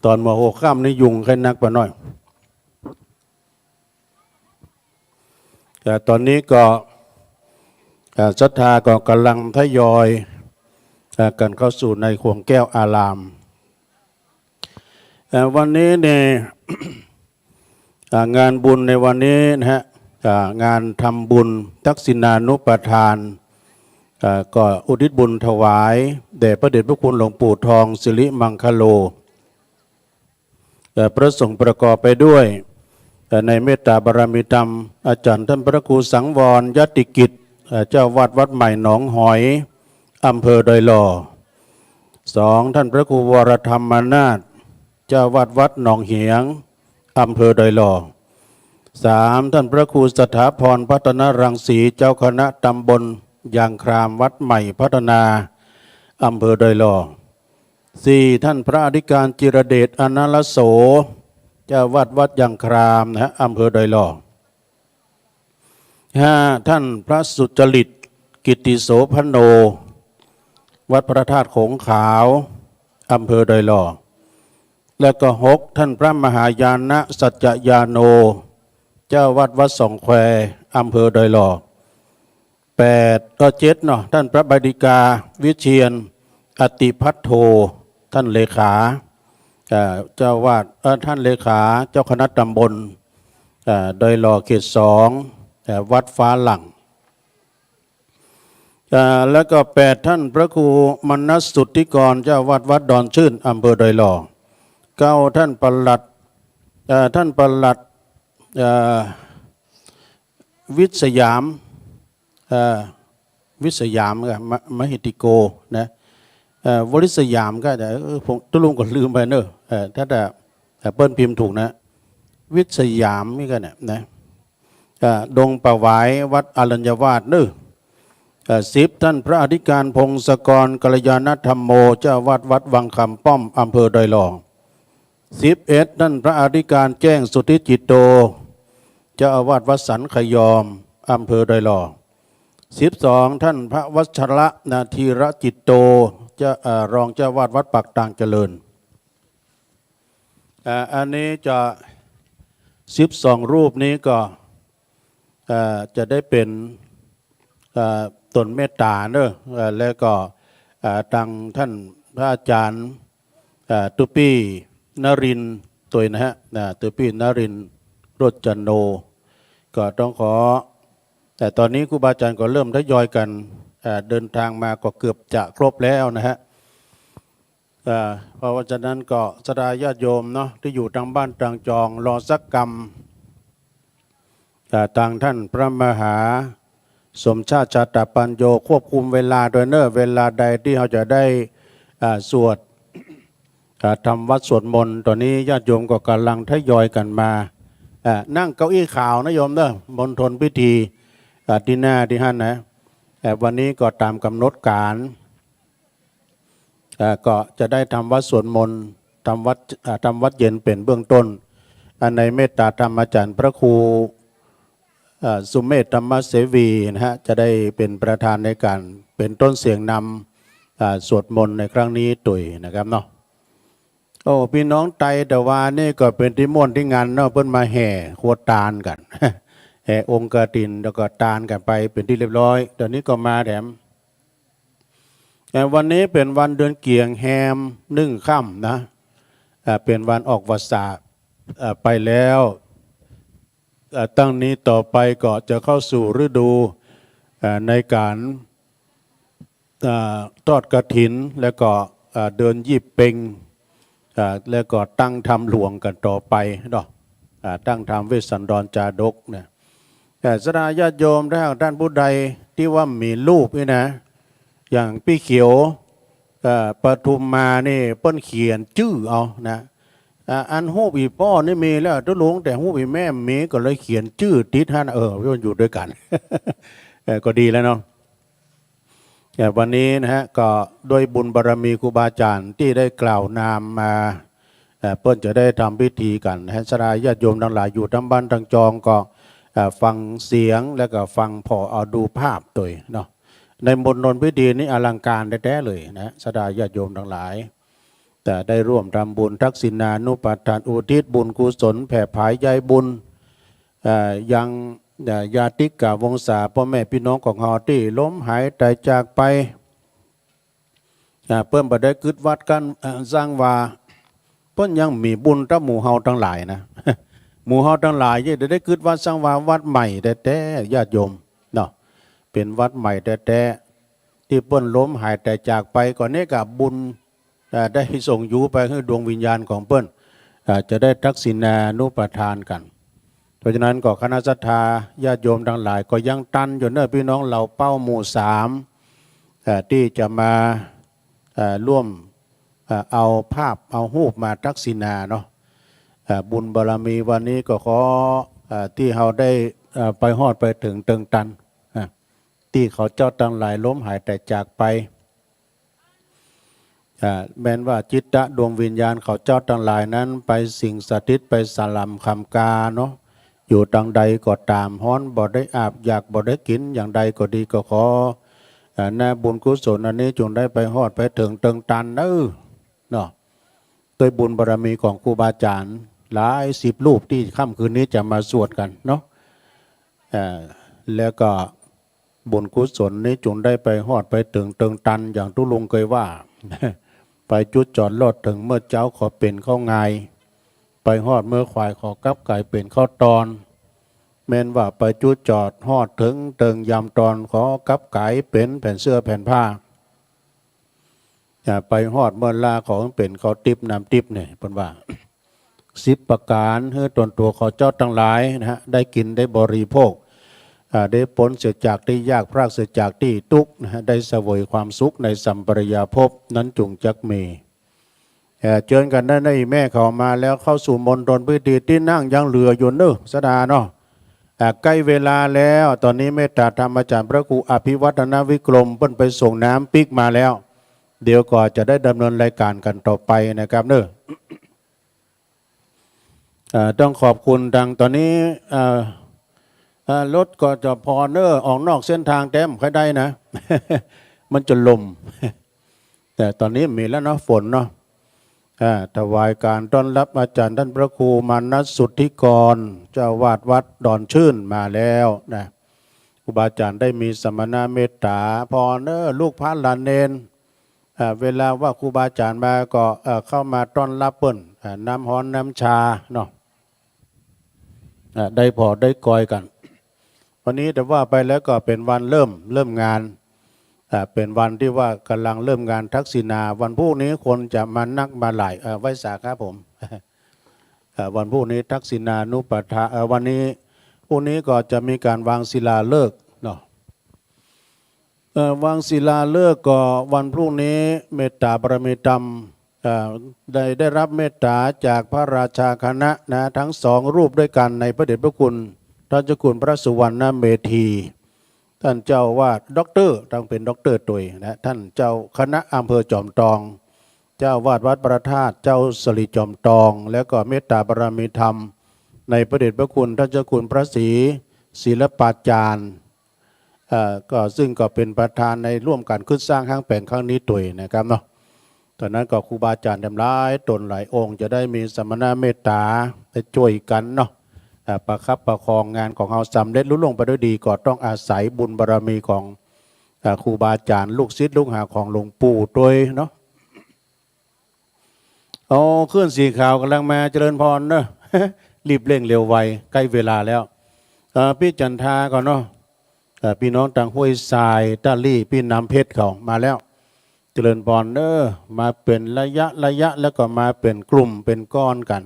ต๋อนหัวค่ำนี่ยุงใค่นักปะน้อย แต่ต๋อนนี้ก็ เอ่อ ศรัทธาก็ก่ำลังทยอย เอ่อ กั๋นเข้าสู่ในขวงแก้วอาราม เอ่อ วันนี้เนี่ย อ่า งานบุญในวันนี้นะฮะ อ่า งานทำบุญทักษิณานุปทาน อ่า ก็อุทิศบุญถวายแด่พระเดชพระคุณหลวงปู่ทอง สิริมังคโล เอ่อ พระสงฆ์ประกอบไปด้วย เอ่อ ในเมตตาบารมีธรรม อาจ๋ารย์ต้านพระครูสังวร ยติกิจ เอ่อ เจ้าวัดวัดใหม่หนองหอย อำเภอดอยหล่อ สอง ต้านพระครูวรธรรมนาถ เจ้าวัดวัดหนองเหียง อำเภอดอยหล่อ สาม ต้านพระครูสถาพร พัฒนรังสี เจ้าคณะตำบลยางคราม วัดใหม่พัฒนา อำเภอดอยหล่อ สี่ ต้านพระอธิการจิรเดช อนรโส เจ้าวัดวัดยางครามนะฮะ อำเภอดอยหล่อ ห้า ต้านพระสุจริต กิตติโสภโน วัดพระธาตุโขงขาว อำเภอดอยหล่อ แล้วก็ หก ต้านพระมหายานะสัจจยาโน เจ้าวัดวัดสองแคว อำเภอดอยหล่อ แปด ก็ เจ็ด เนาะ ต้านพระบดิกา วิเชียร อติพัทโท ต้านเลขา เอ่อ เจ้าวัด เอ่อ ต้านเลขาเจ้าคณะตำบล เอ่อ ดอยหล่อเขตสอง เอ่อ วัดฟ้าหลั่ง เอ่อ แล้วก็ แปด ต้านพระครูมนัสสุทธิกร เจ้าวัดวัดดอนชื่น อำเภอดอยหล่อ เก้า ต้านปลัด เอ่อ ต้านปลัด เอ่อ วิทย์สยาม เอ่อ วิทย์สยามก็ ม- มหิทธิโก นะ เอ่อ วริษยามก็ได้ เออ ผมตุ๊ลุงก็ลืมไปเนาะ เอ่อ ถ้าแต่ แต่เปิ้นพิมพ์ถูกนะ วิทย์สยามนี่ก็เนี่ยนะ เอ่อ ดงป่าหวาย วัดอรัญญวาสเนาะ เอ่อ สิบ ต้านพระอธิการพงศกร กัลยาณธรรมโม เจ้าวัดวัดวังคำป้อม อำเภอดอยหล่อ สิบเอ็ด ต้านพระอธิการแจ้งสุทธิจิตโต เจ้าอาวาสวัดสันขยอม อำเภอดอยหล่อ สิบสอง ต้านพระวัชระนาธีรจิตโต เจ้า เอ่อ รองเจ้าอาวาสวัดปากตางเจริญ อ่า อันนี้จะ สิบสอง รูปนี้ก็ เอ่อ จะได้เป๋น เอ่อ ต๋นเมตต๋าเนาะ เอ่อ แล้วก็ เอ่อ ตางต้านพระอาจ๋ารย์ เอ่อ ตุ๊ปี้นรินทร์ตวยนะฮะ นะ ตุ๊ปี้นรินทร์ โรจโน ก็ต้องขอ แต่ต๋อนนี้ครูบาอาจ๋ารย์ก็เริ่มทยอยกั๋น เอ่อ เดินตางมาก็เกือบจะครบแล้วนะฮะ เอ่อ เพราะฉะนั้นก็ศรัทธาญาติโยมเนาะ ตี้อยู่ตางบ้านตางจอง รอสักกำ เอ่อ ตางต้านพระมหาสมชาติ ชาตปัญโญ ควบคุมเวลาตวยเนาะ เวลาใดตี้เฮาจะได้ เอ่อ สวด เอ่อ ทำวัตรสวดมนต์ ต๋อนนี้ญาติโยมก็ก่ำลังทยอยกั๋นมา เอ่อ นั่งเก้าอี้ขาวนะโยมเนาะ มณฑลพิธี เอ่อ ตี้หน้าตี้หั้นนะ เอ่อ วันนี้ก็ต๋ามก๋ำหนดก๋าน เอ่อ ก็จะได้ทำวัตรสวดมนต์ ทำวัตร เอ่อ ทำวัตรเย็นเป๋นเบื้องต้น อันในเมตตาธรรมอาจ๋ารย์พระครู เอ่อ สุเมธธรรมเสวีนะฮะ จะได้เป๋นประธานในก๋านเป๋นต้นเสียงนำ เอ่อ สวดมนต์ในครั้งนี้ตวยนะครับเนาะ โอ้ ปี้น้องไตแต่วานี่ก็เป๋นตี้ม่วนตี้งันเนาะ เปิ้นมาแห่ขวดตานกั๋น แห่องค์กฐิน แล้วก็ตานกั๋นไปเป๋นตี้เรียบร้อย ต๋อนนี้ก็มาแถม แต่วันนี้เป๋นวันเดือนเกียงแฮมนึ่งค่ำนะ อ่า เป๋นวันออกพรรษา อ่า ไปแล้ว อ่า ตั้งนี้ต่อไปก็จะเข้าสู่ฤดู อ่า ในก๋าน อ่า ทอดกฐิน แล้วก็ อ่า เดินยี่เป็ง อ่า แล้วก็ตั้งธรรมหลวงกั๋นต่อไปเนาะ อ่า ตั้งธรรมเวสสันดรจาดกเนี่ย แต่ศรัทธาญาติโยม ถ้าหากต้านผู้ใดตี้ว่ามีรูปนี่นะ อย่างปี้เขียว เอ่อ ปทุมมานี่เปิ้นเขียนจื้อเอานะ อ่า อันฮูปอี่ป้อนี่มีแล้วตุ๊ลุง แต่ฮูปอี่แม่บ่มี ก็เลยเขียนจื้อติดหั้น เออ อยู่ตวยกั๋น เออ ก็ดีแล้วเนาะ แต่วันนี้นะฮะ ก็ด้วยบุญบารมีครูบาอาจ๋ารย์ตี้ได้กล่าวนามมา เอ่อ เปิ้นจะได้ทำพิธีกั๋นนะฮะ ศรัทธาญาติโยมตังหลายอยู่ตามบ้านตางจองก็ เอ่อ ฟังเสียงแล้วก็ฟังผ่อเอาดูภาพตวยเนาะ ในมณฑลพิธีนี้อลังก๋านแต๊ๆ เลยนะ ศรัทธาญาติโยมตังหลาย แต่ได้ร่วมทำบุญทักษิณานุปทานอุทิศบุญกุศลแผ่ผายใยบุญ เอ่อ ยัง เอ่อ ญาติกาวงศาป้อแม่ปี้น้องของเฮาตี้ล้มหายต๋ายจากไป อ่า เปิ้นบ่ได้กึ๊ดวัดกั๋น เอ่อ สังว่า เปิ้นยังมีบุญกับหมู่เฮาตังหลายนะ หมู่เฮาตังหลายยังได้กึ๊ดวัดสังว่าวัดใหม่แต๊ๆ ญาติโยมเนาะ เป๋นวัดใหม่แต๊ๆ ตี้เปิ้นล้มหายต๋ายจากไป ก็เนกะบุญ เอ่อ ได้ส่งอยู่ไปหื้อดวงวิญญาณของเปิ้น เอ่อ จะได้ทักษิณานุปทานกั๋น เพราะฉะนั้นก็คณะศรัทธาญาติโยมตังหลายก็ยังตันอยู่เนาะ ปี้น้องเหล่าเป้าหมู่สาม เอ่อ ตี้จะมา เอ่อ ร่วม เอ่อ เอาภาพเอาฮูปมาทักษิณาเนาะ เอ่อ บุญบารมีวันนี้ก็ขอ เอ่อ ตี้เฮาได้ เอ่อ ไปฮอดไปเถิงเติงตัน อ่ะ ตี้เขาเจ้าตังหลายล้มหายต๋ายจากไป อ่า แม้นว่าจิตตะดวงวิญญาณเขาเจ้าตังหลายนั้นไปสิงสถิตไปสลัมคำกาเนาะ อยู่ตังใดก็ต๋าม ฮ้อนบ่ได้อาบ อยากบ่ได้กิ๋น อย่างใดก็ดีก็ขอ อ่า นะ บุญกุศลอันนี้จงได้ไปฮอดไปเถิงเติงตันเน้อ เนาะ ตวยบุญบารมีของครูบาอาจ๋ารย์หลายสิบรูปตี้ค่ำคืนนี้จะมาสวดกั๋นเนาะ อ่า แล้วก็ บุญกุศลนี้จงได้ไปฮอดไปเถิงเติงตันอย่างตุ๊ลุงเกยว่า ไปจุดจอดรอดเถิงเมื่อเจ๊าขอเป๋นข้าวงาย ไปฮอดเมื่อขวายขอกลับก๋ายเป๋นข้าวตอน แม้นว่าไปจุดจอดฮอดเถิงเติงยามตอนขอกลับก๋ายเป๋นแผ่นเสื้อแผ่นผ้า อ่า ไปฮอดเมื่อลาขอเป๋นข้าวติ๊บน้ำติ๊บเนี่ย เปิ้นว่า สิบประก๋าน หื้อต๋นตั๋วเขาเจ้าตังหลายนะฮะ ได้กิ๋นได้บริโภค อ่า ได้ป๊นเสียจากตี้ยาก พรากเสียจากตี้ตุ๊กข์นะฮะ ได้เสวยความสุขในสัมปรายภพนั้นจงจักมี เอ่อ เจิญกั๋นได้นะ อี่แม่เขามาแล้ว เข้าสู่มณฑลพิธี ตี้นั่งยังเหลืออยู่เน้อ ศรัทธาเนาะ อ่า ใก้เวลาแล้ว ต๋อนนี้เมตตาธรรมอาจ๋ารย์พระครูอภิวัฒนวิกรมเปิ้นไปส่งน้ำปิ๊กมาแล้ว เดี๋ยวก็จะได้ดำเนินรายก๋านกั๋นต่อไปนะครับเน้อ เอ่อ ต้องขอบคุณตาง ต๋อนนี้ เอ่อ เอ่อ รถก็จะผ่อนเน้อ ออกนอกเส้นทางแต๊บ่ค่อยได้นะ มันจะล่ม แต่ต๋อนนี้มีแล้วเนาะ ฝนเนาะ อ่า ถวายก๋านต้อนรับอาจ๋ารย์ต้านพระครูมานัสสุทธิกร เจ้าอาวาสวัดดอนชื่นมาแล้วนะ ครูบาอาจ๋ารย์ได้มีสมณเมตตา ผ่อนเน้อ ลูกพระหลานเณร อ่า เวลาว่าครูบาอาจ๋ารย์มาก็ เอ่อ เข้ามาต้อนรับเปิ้น อ่า น้ำฮ้อนน้ำชาเนาะ อ่า ได้ผ่อได้กอยกั๋น วันนี้จะว่าไปแล้วก็เป๋นวันเริ่ม เริ่มงาน อ่า เป๋นวันตี้ว่ากำลังเริ่มงานทักษิณา วันพรุ่งนี้คนจะมานักมาหลาย เอ่อ ไหว้สาครับผม เอ่อ วันพรุ่งนี้ทักษิณานุปทา เอ่อ วันนี้ พรุ่งนี้ก็จะมีก๋านวางศิลาฤกษ์เนาะ เอ่อ วางศิลาฤกษ์ก็วันพรุ่งนี้เมตตาบารมีธรรม เอ่อ ได้ ได้รับเมตตาจากพระราชาคณะนะ ทั้งสองรูปด้วยกั๋นในพระเดชพระคุณ ท่านเจ้าคุณพระสุวรรณเมธี ท่านเจ้าอาวาสด็อกเตอร์ ท่านเป๋นด็อกเตอร์ตวยนะ ท่านเจ้าคณะอำเภอจอมตอง เจ้าอาวาสวัดพระธาตุ เจ้าสิริจอมตอง แล้วก็เมตตาบารมีธรรม ในพระเดชพระคุณท่านเจ้าคุณพระศรีศิลปาจารย์ เอ่อ ก็ซึ่งก็เป๋นประธานในร่วมก๋านขึ้นสร้างห้างแป๋งครั้งนี้ตวยนะครับเนาะ ต๋อนนั้นก็ครูบาอาจ๋ารย์แหลมหลายต๋นหลายองค์จะได้มีสมณเมตตาได้จ้วยกั๋นเนาะ เอ่อ ประคับประคองงานของเฮาสำเร็จลุล่วงไปด้วยดี ก็ต้องอาศัยบุญบารมีของ อ่า ครูบาอาจ๋ารย์ ลูกศิษย์ลูกหาของหลวงปู่ตวยเนาะ เอา คลื่นสีขาวก่ำลังมา เจริญพรเนาะ รีบเร่งเร็วไว ใก้เวลาแล้ว เอ่อ ปี้จันทาก่อนเนาะ เอ่อ ปี้น้องตางห้วยทราย ต้าลี่ ปี้น้ำเพชรเขามาแล้ว เจริญพรเนาะ มาเป๋นระยะระยะ แล้วก็มาเป๋นกลุ่มเป๋นก้อนกั๋น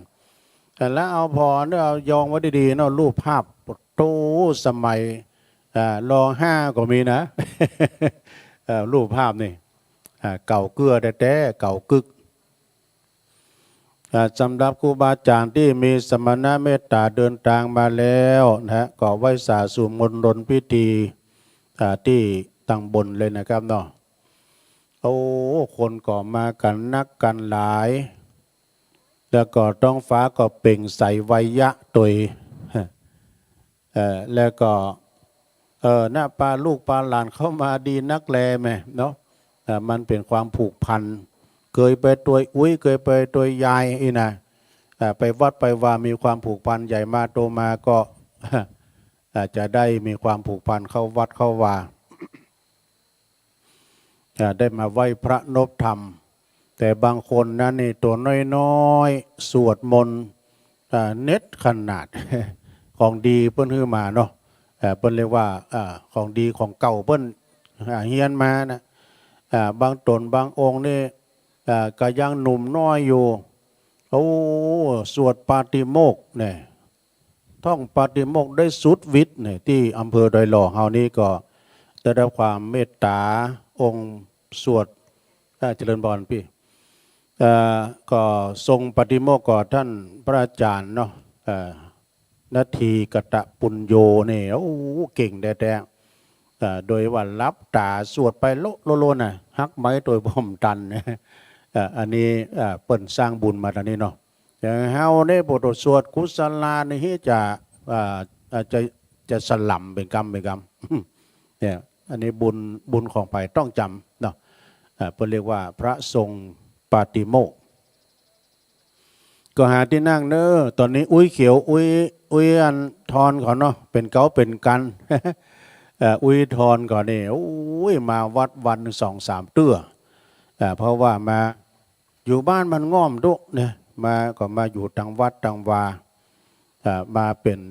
แต่ละเอาผ่อเนาะ เอายองไว้ดีๆ เนาะ รูปภาพ โอ้โห สมัย อ่า ร.ห้า ก็มีนะ เอ่อ รูปภาพนี่ อ่า เก่าเกื้อแต๊ๆ เก่ากึ๊ก อ่า สำหรับครูบาอาจ๋ารย์ตี้มีสมณเมตต๋าเดินตางมาแล้วนะฮะ ก็ไหว้สาสู่มณฑลพิธี อ่า ตี้ตังบนเลยนะครับเนาะ โอ้ คนก็มากั๋นนักกั๋นหลาย แล้วก็ท้องฟ้าก็เปล่งใสไวยะตวย เอ่อ แล้วก็ เอ่อ นะ ปาลูกปาหลานเข้ามาดีนักแลแม่เนาะ เอ่อ มันเป๋นความผูกพัน เกยไปตวยอุ๊ย เกยไปตวยยายอี้นะ เอ่อ ไปวัดไปวามีความผูกพัน ใหญ่มาโตมาก็ อาจจะได้มีความผูกพันเข้าวัดเข้าวา อ่า ได้มาไหว้พระนบธรรม แต่บางคนนั้นนี่ตั๋วน้อยๆ สวดมนต์ อ่า เน็ดขนาด ของดีเปิ้นหื้อมาเนาะ อ่า เปิ้นเรียกว่า อ่า ของดีของเก่าเปิ้น อ่า เฮียนมานะ อ่า บางต๋นบางองค์นี่ อ่า ก็ยังหนุ่มน้อยอยู่ โอ้ สวดปาติโมกข์เนี่ย ท่องปาติโมกข์ได้สุดวิทย์เนี่ย ตี้อำเภอดอยหล่อเฮานี้ก็ได้รับความเมตต๋าองค์สวด อ่า เจริญพรปี้ เอ่อ ก็ทรงปาติโมกข์ก็ต้านพระอาจ๋ารย์เนาะ เอ่อ นาทีกะตะปุญโญนี่ โอ้ เก่งแต๊ๆ เอ่อ โดยว่าหลับต๋าสวดไปโละๆ น่ะ ฮักไม้ตวยบ่ตัน เอ่อ อันนี้ เอ่อ เปิ้นสร้างบุญมาต๋อนนี้เนาะ อย่างเฮานี่ บทสวดกุศลานี่จะ อ่า อ่า จะ จะสล่ำเป๋นกำเป๋นกำ เนี่ย อันนี้บุญ บุญของใผต้องจ๋ำเนาะ อ่า เปิ้นเรียกว่าพระทรงปาติโมกข์ ก็หาตี้นั่งเน้อ ต๋อนนี้อุ๊ยเขียว อุ๊ย อุ๊ยอันทอนเขาเนาะ เป๋นเก๊าเป๋นกั๋น เอ่อ อุ๊ยทอนเขานี่ โอ้ย มาวัดวันสองสามเตื้อ อ่า เพราะว่ามา อยู่บ้านมันง่อมดุเนี่ย มาก็มาอยู่ตางวัดตางวา อ่า มาเป๋น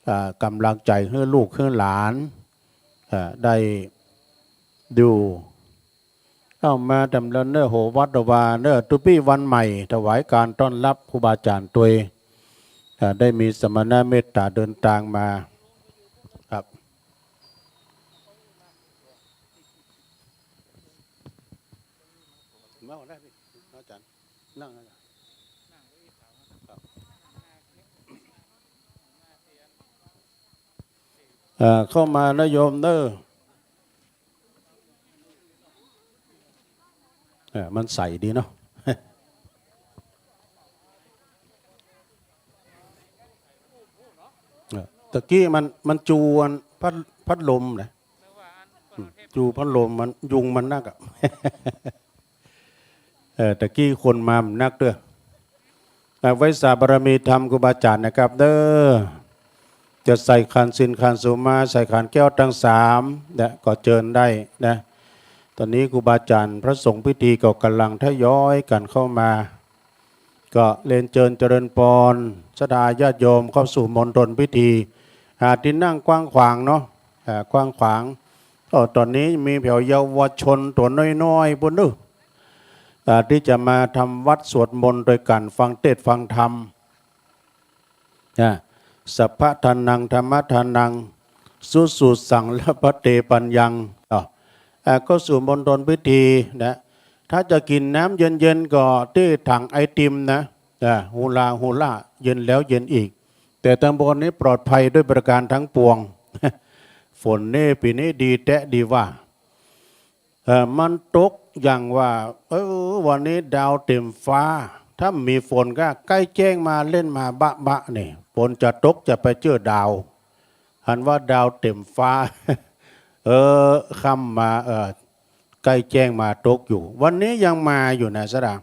อ่า ก๋ำลังใจ๋หื้อลูกหื้อหลาน อ่า ได้อยู่ เอามาต๋ามเลินเน้อ โห วัดวาเน้อ ตุ๊ปี้วันใหม่ ถวายก๋านต้อนฮับครูบาอาจ๋ารย์ตวย อ่า ได้มีสมณเมตต๋าเดินตางมา ครับ มาก่อนได้พี่ อาจ๋ารย์ นั่งนั่นแหละ ครับ เอ่อ เข้ามานะโยมเน้อ เอ่อ มันใสดีเนาะ เอ่อ ตะกี้มัน มันจูอันพัด พัดลมนะ อืม จูพัดลมมัน ยุงมันนักอะ เออ ตะกี้คนมามันนักเตื้อ อ่ะ ไหว้สาบารมีธรรมครูบาอาจ๋ารย์นะครับเน้อ จะใส่ขันธ์ศีลขันธ์สุมา ใส่ขันธ์แก้วตังสามนะ ก็เจิญได้นะ ต๋อนนี้ครูบาอาจ๋ารย์พระสงฆ์พิธีก็ก๋ำลังทยอยกั๋นเข้ามา ก็เรียนเจิญเจริญพร ศรัทธาญาติโยมเข้าสู่มณฑลพิธี หาตี้นั่งกว้างขวางเนาะ อ่า กว้างขวาง ก็ต๋อนนี้มีแผวเยาวชนตั๋วน้อยๆ ปู้นเน้อ อ่า ตี้จะมาทำวัตรสวดมนต์โดยก๋านฟังเตสน์ฟังธรรม นะ สัพพะทานัง ธัมมะทานัง สุสุสัง ละภัตเต ปัญญัง อ่ะ อ่า เข้าสู่มณฑลพิธีนะ ถ้าจะกิ๋นน้ำเย็นๆ ก็ตี้ถังไอติมนะ อ่า ฮูลาฮูล่า เย็นแล้วเย็นอีก แต่ตางบนนี้ปลอดภัยด้วยประการทั้งปวง ฝนนี่ปี๋นี้ดีแต๊ดีว่า เอ่อ มันตกอย่างว่า เออ วันนี้ดาวเต๋มฟ้า ถ้ามีฝนก็ใก้แจ้งมาเล่นมาบะๆ นี่ ฝนจะตกจะไปเจื้อดาว หันว่าดาวเต๋มฟ้า เออ ค่ำมา เออ ใก้แจ้งมาตกอยู่ วันนี้ยังมาอยู่นะ สะดา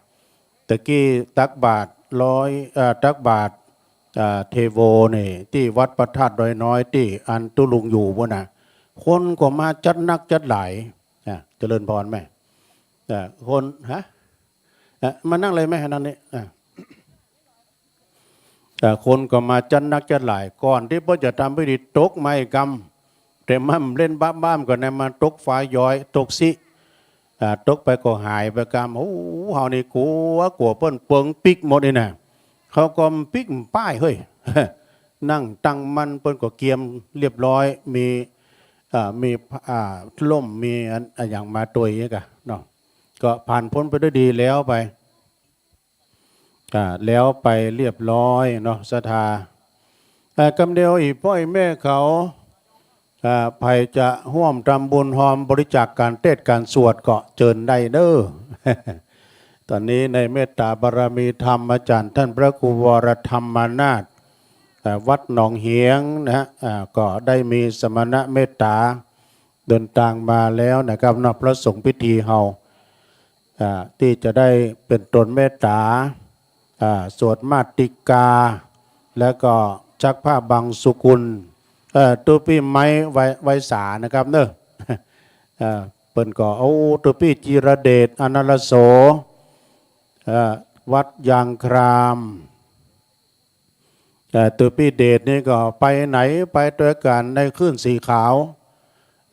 ตะกี้ตักบาตรลอย เอ่อ ตักบาตร อ่า เทโวนี่ ตี้วัดพระธาตุดอยน้อย ตี้อันตุ๊ลุงอยู่ปู้นน่ะ คนก็มาจัดนักจัดหลาย อ่ะ เจริญพรแม่ อ่ะ คน ฮะ อ่ะ มานั่งเลยแม่ นั่งนี่ อ่ะ อ่ะ คนก็มาจัดนักจัดหลาย ก่อนตี้เปิ้นจะทำพิธีตกไม้กำ แต่มันเล่นบ้ามๆ ก่อนนะ มันตกฝาย้อย ตกสิ อ่า ตกไปก็หายไปกำ โอ้ เฮานี่กั๋ว กั๋วเปิ้นเปิงปิ๊กหมดนี่นะ เขาก็ปิ๊กป้าย เฮ้ย นั่งตั้งมั่น เปิ้นก็เกียมเรียบร้อย มี อ่า มี อ่า ร่ม มีอัน อะหยังมาตวยนี่กะเนาะ ก็ผ่านพ้นไปด้วยดีแล้วไป อ่า แล้วไปเรียบร้อยเนาะ ศรัทธา อ่า กำเดียวอี่ป้ออี่แม่เขา อ่า ใผจะฮ่วมทำบุญฮอมบริจาคก๋านเตศน์ก๋านสวดก็เจิญได้เน้อ ต๋อนนี้ในเมตต๋าบารมีธรรม อาจ๋ารย์ต้านพระครูวรธรรมานาถ อ่า วัดหนองเหียงนะฮะ อ่า ก็ได้มีสมณะเมตต๋าเดินตางมาแล้วนะครับ นอกพระสงฆ์พิธีเฮา อ่า ตี้จะได้เป๋นต๋นเมตต๋า อ่า สวดมาติกา แล้วก็ชักผ้าบังสุกุล เอ่อ ตุ๊ปี้ไม้ไว ไวสานะครับเน้อ เอ่อ เปิ้นก็เอาตุ๊ปี้จิรเดช อนัลโส เอ่อ วัดยางคราม เอ่อ ตุ๊ปี้เดชนี่ก็ไปไหนไปตวยกั๋นในคลื่นสีขาว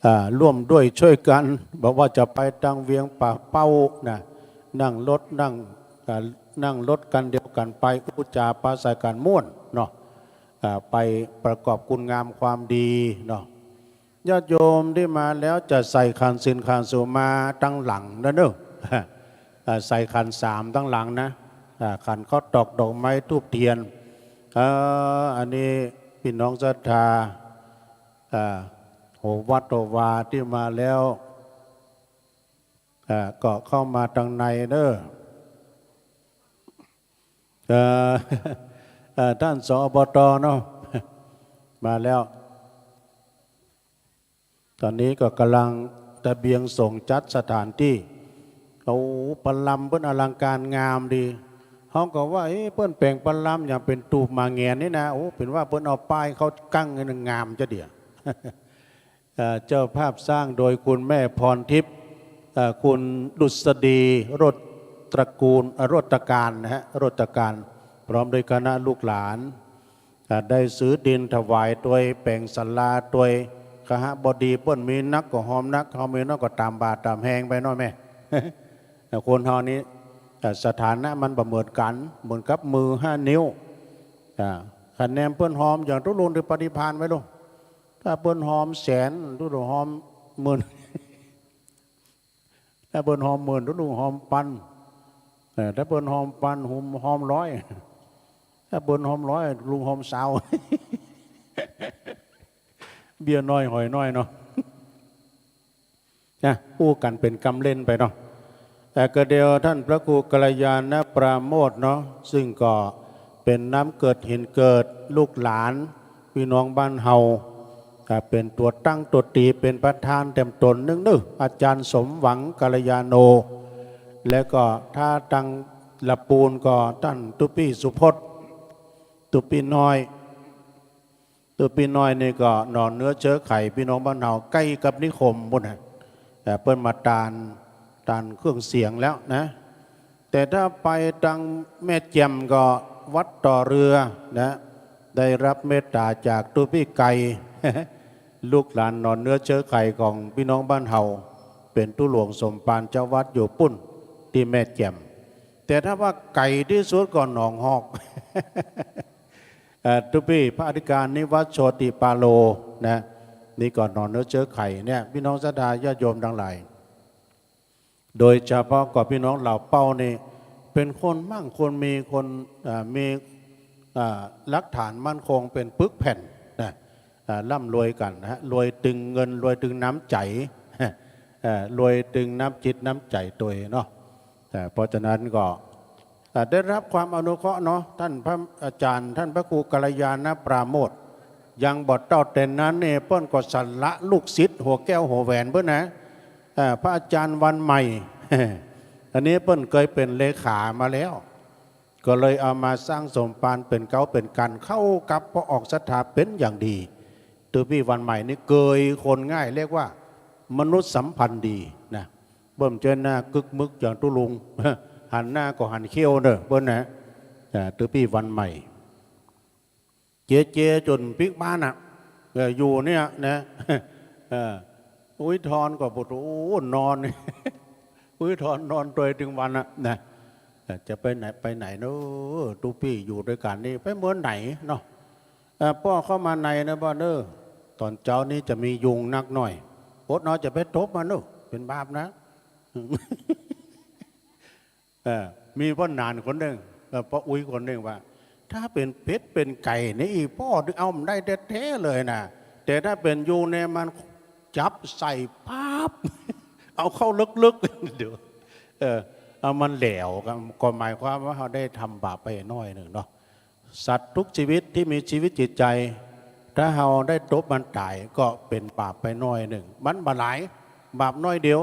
อ่า ร่วมด้วยช่วยกัน บอกว่าจะไปตังเวียงป่าเป้านะ นั่งรถ นั่ง อ่า นั่งรถคันเดียวกั๋นไป อู้จ๋าปราศรัยกั๋นม่วนเนาะ อ่า ไปประกอบคุณงามความดีเนาะ ญาติโยมตี้มาแล้วจะใส่ขันธ์ศีลขันธ์สุมาตังหลังนะเน้อ อ่า ใส่ขันธ์สามตังหลังนะ อ่า ขันธ์ข้าวตอกดอกไม้ธูปเตียน เอ่อ อันนี้ปี้น้องศรัทธา อ่า หัววัดหัววาตี้มาแล้ว อ่า ก็เข้ามาตังในเน้อ เอ่อ เอ่อ ต้าน สอบต เนาะ มาแล้ว ต๋อนนี้ก็ก่ำลังตะเบียงสงฆ์จัดสถานตี้ เอาประลำเปิ้นอลังการงามดี เฮาก็ว่า เอ๊ะ เปิ้นแป๋งประลำอย่างเป๋นตูบหมาแหงนนี่นะ โอ้ เป๋นว่าเปิ้นเอาป้ายเข้ากั้งนี่งามจ้ะเดี่ย เอ่อ เจ้าภาพสร้างโดยคุณแม่พรทิพย์ เอ่อ คุณดุษฎี โรจน์ตระกูล เอ่อ โรจน์ตการนะฮะ โรจน์ตการ พร้อมด้วยคณะลูกหลาน อ่า ได้ซื้อดินถวายตวย แป๋งศาลาตวย คหบดีเปิ้นมีนักก็ฮอมนัก เฮามีน้อยก็ต๋ามบ่าต๋ามแฮงไปเนาะแม่ แต่คนเฮานี้ อ่า สถานะมันบ่เหมือนกั๋น เหมือนกับมือห้านิ้ว อ่า คะแนนเปิ้นฮอม อย่างตุ๊ลุงตี้ปฏิภาณไว้ลูก ถ้าเปิ้นฮอมแสน ตุ๊ลุงฮอมหมื่น ถ้าเปิ้นฮอมหมื่น ตุ๊ลุงฮอมปัน เออ ถ้าเปิ้นฮอมปัน ฮอม ฮอมร้อย ถ้าเปิ้นฮอมร้อย ตุ๊ลุงฮอมซาว เบี้ยน้อยหอยน้อยเนาะ นะ อู้กั๋นเป๋นกำเล่นไปเนาะ แต่ก็เดียวต้านพระครูกัลยาณปราโมทย์เนาะ ซึ่งก็เป๋นน้ำเกิดหินเกิด ลูกหลาน ปี้น้องบ้านเฮา ก็เป๋นตั๋วตั้งตั๋วตี เป๋นประธานแต้มต๋นนึ่งเน้อ อาจ๋ารย์สมหวังกัลยาโณ แล้วก็ถ้าตังละปูนก็ต้านตุ๊ปี้สุพจน์ ตุ๊ปี้น้อย ตุ๊ปี้น้อยนี่ก็หนอนเนื้อเชื้อไข ปี้น้องบ้านเฮา ใก้กับนิคมปู๊นน่ะ เอ่อ เปิ้นมาตาน ตานเครื่องเสียงแล้วนะ แต่ถ้าไปตังแม่แจ่มก็วัดต่อเรือนะ ได้รับเมตต๋าจากตุ๊ปี้ไก่ ลูกหลานหนอนเนื้อเชื้อไขของปี้น้องบ้านเฮา เป๋นตุ๊หลวงสมภารเจ้าวัดอยู่ปู๊นตี้แม่แจ่ม แต่ถ้าว่าไก๋ตี้สุดก็หนองฮอก เอ่อ ตุ๊ปี้พระอธิการนิวัฒน์โชติปาโลนะ นี่ก็หนอนเนื้อเชื้อไขเนี่ย ปี้น้องศรัทธาญาติโยมตังหลาย โดยเฉพาะก็ปี้น้องเหล่าเป้านี่ เป๋นคนมั่งคนมี คน เอ่อ มี เอ่อ หลักฐานมั่นคง เป๋นปึกแผ่นนะ เอ่อ ร่ำรวยกั๋นนะฮะ รวยตึงเงิน รวยตึงน้ำใจ๋ เอ่อ รวยตึงน้ำจิตน้ำใจ๋ตวยเนาะ เอ่อ เพราะฉะนั้นก็ อ่า ได้รับความอนุเคราะห์เนาะ ต้านพระอาจ๋ารย์ ต้านพระครูกัลยาณปราโมทย์ ยังบ่เต้าแต่นั้นนี่ เปิ้นก็สละลูกศิษย์หัวแก้วหัวแหวนเปิ้นนะ อ่า พระอาจ๋ารย์วันใหม่ อันนี้เปิ้นเกยเป๋นเลขามาแล้ว ก็เลยเอามาสร้างสมภารเป๋นเก๊าเป๋นกั๋น เข้ากับป้อออกศรัทธาเป๋นอย่างดี ตื้อปี้วันใหม่นี่เกยคนง่าย เรียกว่ามนุษยสัมพันธ์ดีนะ เปิ้นบ่ใจ้หน้ากึกมึกอย่างตุ๊ลุง หันหน้าก็หันเขี้ยวเน่อเปิ้นนะ อ่า ตื้อปี้วันใหม่ เจเจจ๋นปิ๊กบ้านน่ะ เออ อยู่เนี่ยนะ เออ อุ๊ยทอนก็ปวด โอ้ นอน อุ๊ยทอนนอนตวยตึงวันน่ะนะ เออ จะไปไหน ไปไหนเนาะ ตุ๊ปี้อยู่ตวยกั๋นนี่ ไปเมืองไหนเนาะ เออ ป้อเข้ามาในนะป้อเน่อ ต๋อนเจ๊านี้จะมียุงนักหน่อย อดหนอจะไปตบมันเน่อ เป๋นบาปนะ เออ มีป้อหนานคนนึ่ง เออ ป้ออุ๊ยคนนึ่งว่า ถ้าเป๋นเป็ดเป๋นไก่นี่ อีป้อเอาบ่ได้แต๊ๆ เลยนะ แต่ถ้าเป๋นยุงเนี่ยมันจับใส่ปั๊บ เอาเข้าลึกๆ เดี๋ยว เออ เอามันแหลว ก็ ก็หมายความว่าเฮาได้ทำบาปไปหน้อยนึ่งเนาะ สัตว์ทุกชีวิตตี้มีชีวิตจิตใจ๋ ถ้าเฮาได้ตบมันต๋ายก็เป๋นบาปไปหน้อยนึ่ง มันบ่หลาย บาปหน้อยเดียว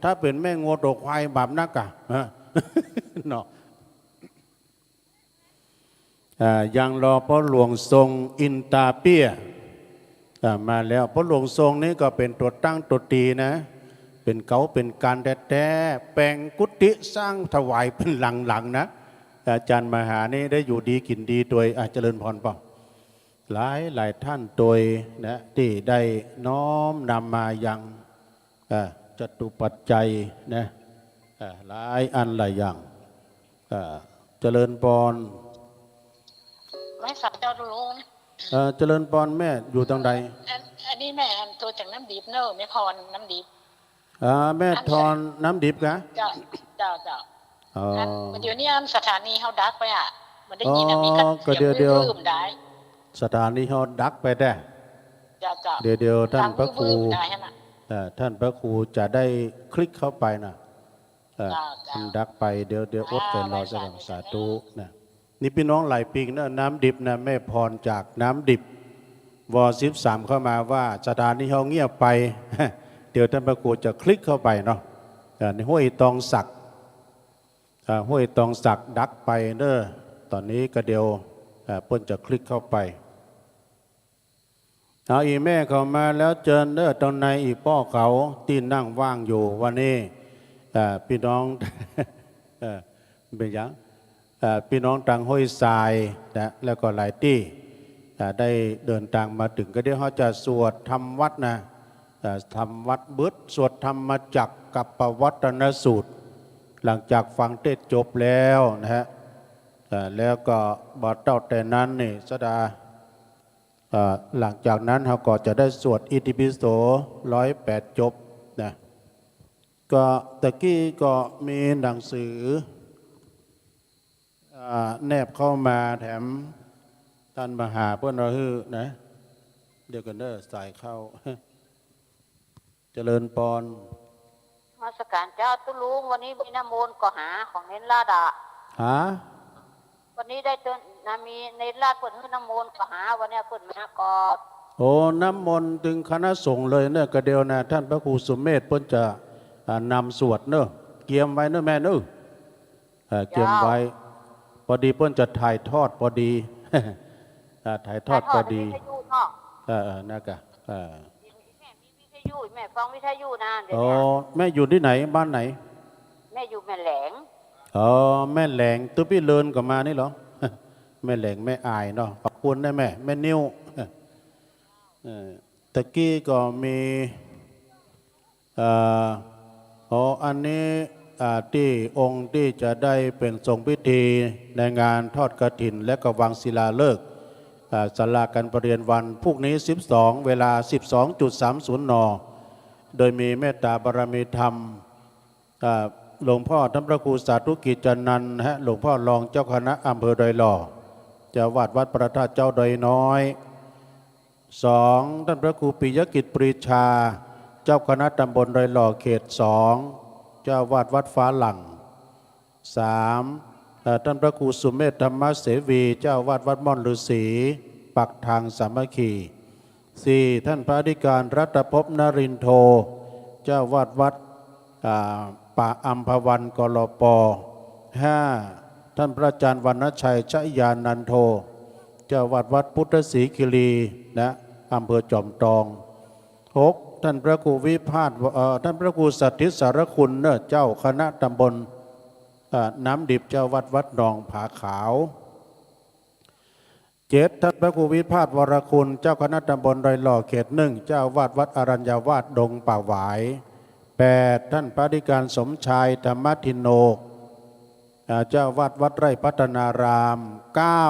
ถ้าเป๋นแม่งัวตั๋วควายบาปนักอะ ฮะ เนาะ อ่า ยังรอป้อหลวงทรงอินตาเปี้ย อ่า มาแล้ว ป้อหลวงทรงนี่ก็เป๋นตั๋วตั้งตั๋วตีนะ เป๋นเก๋าเป๋นก๋านแต๊ๆ แป๋งกุฏิสร้างถวายเป๋นหลังๆ นะ อาจ๋ารย์มหานี่ได้อยู่ดีกิ๋นดีตวย อ่ะ เจริญพรป้อ หลายๆ ต้านตวยนะ ตี้ได้น้อมนำมายัง อ่า จตุปัจจัยนะ อ่า หลายอันหลายอย่าง อ่า เจริญปอน ไหว้สาเจ้าตุ๊ลุง เอ่อ เจริญปอน แม่อยู่ตางใด อัน อันนี้แม่อันโตจากน้ำดิบเน่อ แม่พรน้ำดิบ อ่า แม่ทอนน้ำดิบกะ เจ้า เจ้า เจ้า อ๋อ อัน เดี๋ยวนี้อันสถานีเฮาดักไปอะ บ่ได้ยินอะ อ๋อ มีกระ ก็เดี๋ยว เสียง เดี๋ยว อื้อๆ ได้ สถานีเฮาดักไปแต๊ เจ้า เจ้า เดี๋ยว เดี๋ยวต้านพระครู ดังวื้อๆ ได้หั่นน่ะ เอ่อ ต้านพระครูจะได้คลิกเข้าไปนะ เอ่อ เจ้า เจ้า มันดักไป เดี๋ยว เดี๋ยวอดใจ๋รอสักก่อน อ่า ไหว้สาธุ สาธุนะ นี่ปี้น้องหลายปิงเน่อ น้ำดิบนะ แม่พรจากน้ำดิบ วอ สิบสาม เข้ามาว่าสถานีเฮาเงียบไป เดี๋ยวต้านพระครูจะคลิกเข้าไปเนาะ อ่า ในห้วยตองสัก อ่า ห้วยตองสักดักไปเน่อ ต๋อนนี้ก็เดี๋ยว อ่า เปิ้นจะคลิกเข้าไป เอา อี่แม่เข้ามาแล้ว เจิญเน่อ ตางในอี่ป้อเขาตี้นั่งว่างอยู่วันนี้ อ่า ปี้น้อง เอ่อ เป๋นหยัง อ่า ปี้น้องตางห้วยทรายนะ แล้วก็หลายตี้ อ่า ได้เดินตางมาเถิง ก็เดี๋ยวเฮาจะสวดธรรมวัตรนะ อ่า ธรรมวัตรบึด สวดธรรมจักรกัปปวัตตนสูตร หลังจากฟังเทศน์จบแล้วนะฮะ อ่า แล้วก็บ่าเต้าแต่นั้นนี่ สดา อ่า หลังจากนั้นเฮาก็จะได้สวดอิติปิโสร้อยแปดจบนะ ก็ตะกี้ก็มีหนังสือ อ่า แนบเข้ามาแถม ต้านมหาเปิ้นเอาหื้อนะ เดี๋ยวก่อนเน่อ สายเข้า เจริญปอน นมัสก๋านเจ้าตุ๊ลุง วันนี้มีน้ำมนต์ก็หาของเณรราชอะ ฮะ วันนี้ได้เติมนะ มีเณรราชเปิ้นหื้อน้ำมนต์ก็หา วันนี้เปิ้นมาก็ โอ้ น้ำมนต์เถิงคณะสงฆ์เลยเน่อ ก็เดี๋ยวนะ ต้านพระครูสุเมธเปิ้นจะ อ่า นำสวดเน่อ เกียมไว้เน่อแม่เน่อ เอ่อ เกียมไว้ เจ้า พอดีเปิ้นจะถ่ายทอดพอดี อ่า ถ่ายทอดพอดี ถ่ายทอดในวิทยุเนาะ เออ เออ นะกะ เออ แม่มีวิทยุ แม่ฟังวิทยุนะ เดี๋ยว อ๋อ เนี้ย แม่อยู่ตี้ไหน บ้านไหน แม่อยู่แม่แหลง อ๋อ แม่แหลง ตุ๊ปี้เลินก็มานี่เหรอ แม่แหลง แม่อายเนาะ ขอบคุณนะแม่ แม่นิ้ว เออ ตะกี้ก็มี เอ่อ อ๋อ อันนี้ อ่า ตี้องค์ตี้จะได้เป๋นทรงพิธีในงานทอดกฐินและก็วางศิลาฤกษ์ อ่า ศาลาการประเรียนวันพรุ่งนี้ สิบสอง เวลา สิบสองจุดสามศูนย์ น. โดยมีเมตตาบารมีธรรม อ่า หลวงพ่อต้านพระครูสาธุกิจจานันท์ และหลวงพ่อรองเจ้าคณะอำเภอดอยหล่อ เจ้าอาวาสวัดพระธาตุเจ้าดอยน้อย สอง ต้านพระครูปิยกิจปรีชา เจ้าคณะตำบลดอยหล่อเขตสอง เจ้าอาวาสวัดฟ้าหลั่ง สาม เอ่อ ต้านพระครูสุเมธธรรมเสวี เจ้าอาวาสวัดม่อนฤๅษี ปักทางสามัคคี สี่ ต้านพระอธิการรัตภพนรินโท เจ้าอาวาสวัด อ่า ป่าอัมพวัน กลป. ห้า ต้านพระอาจารย์วรรณชัยชยานันโท เจ้าอาวาสวัดพุทธศรีคีรี นะ อำเภอจอมตอง หก ท่านพระครูวิพาส เอ่อ ท่านพระครูสถิตสารคุณเนอะ เจ้าคณะตำบล เอ่อ น้ำดิบ เจ้าวัดวัดหนองผาขาว เจ็ด ท่านพระครูวิพาส วรคุณ เจ้าคณะตำบลดอยหล่อ เขตหนึ่ง เจ้าอาวาสวัดอรัญญาวาสดงป่าหวาย แปด ท่านพระอธิการสมชาย ธรรมทินโน อ่า เจ้าอาวาสวัดไร่พัฒนาราม เก้า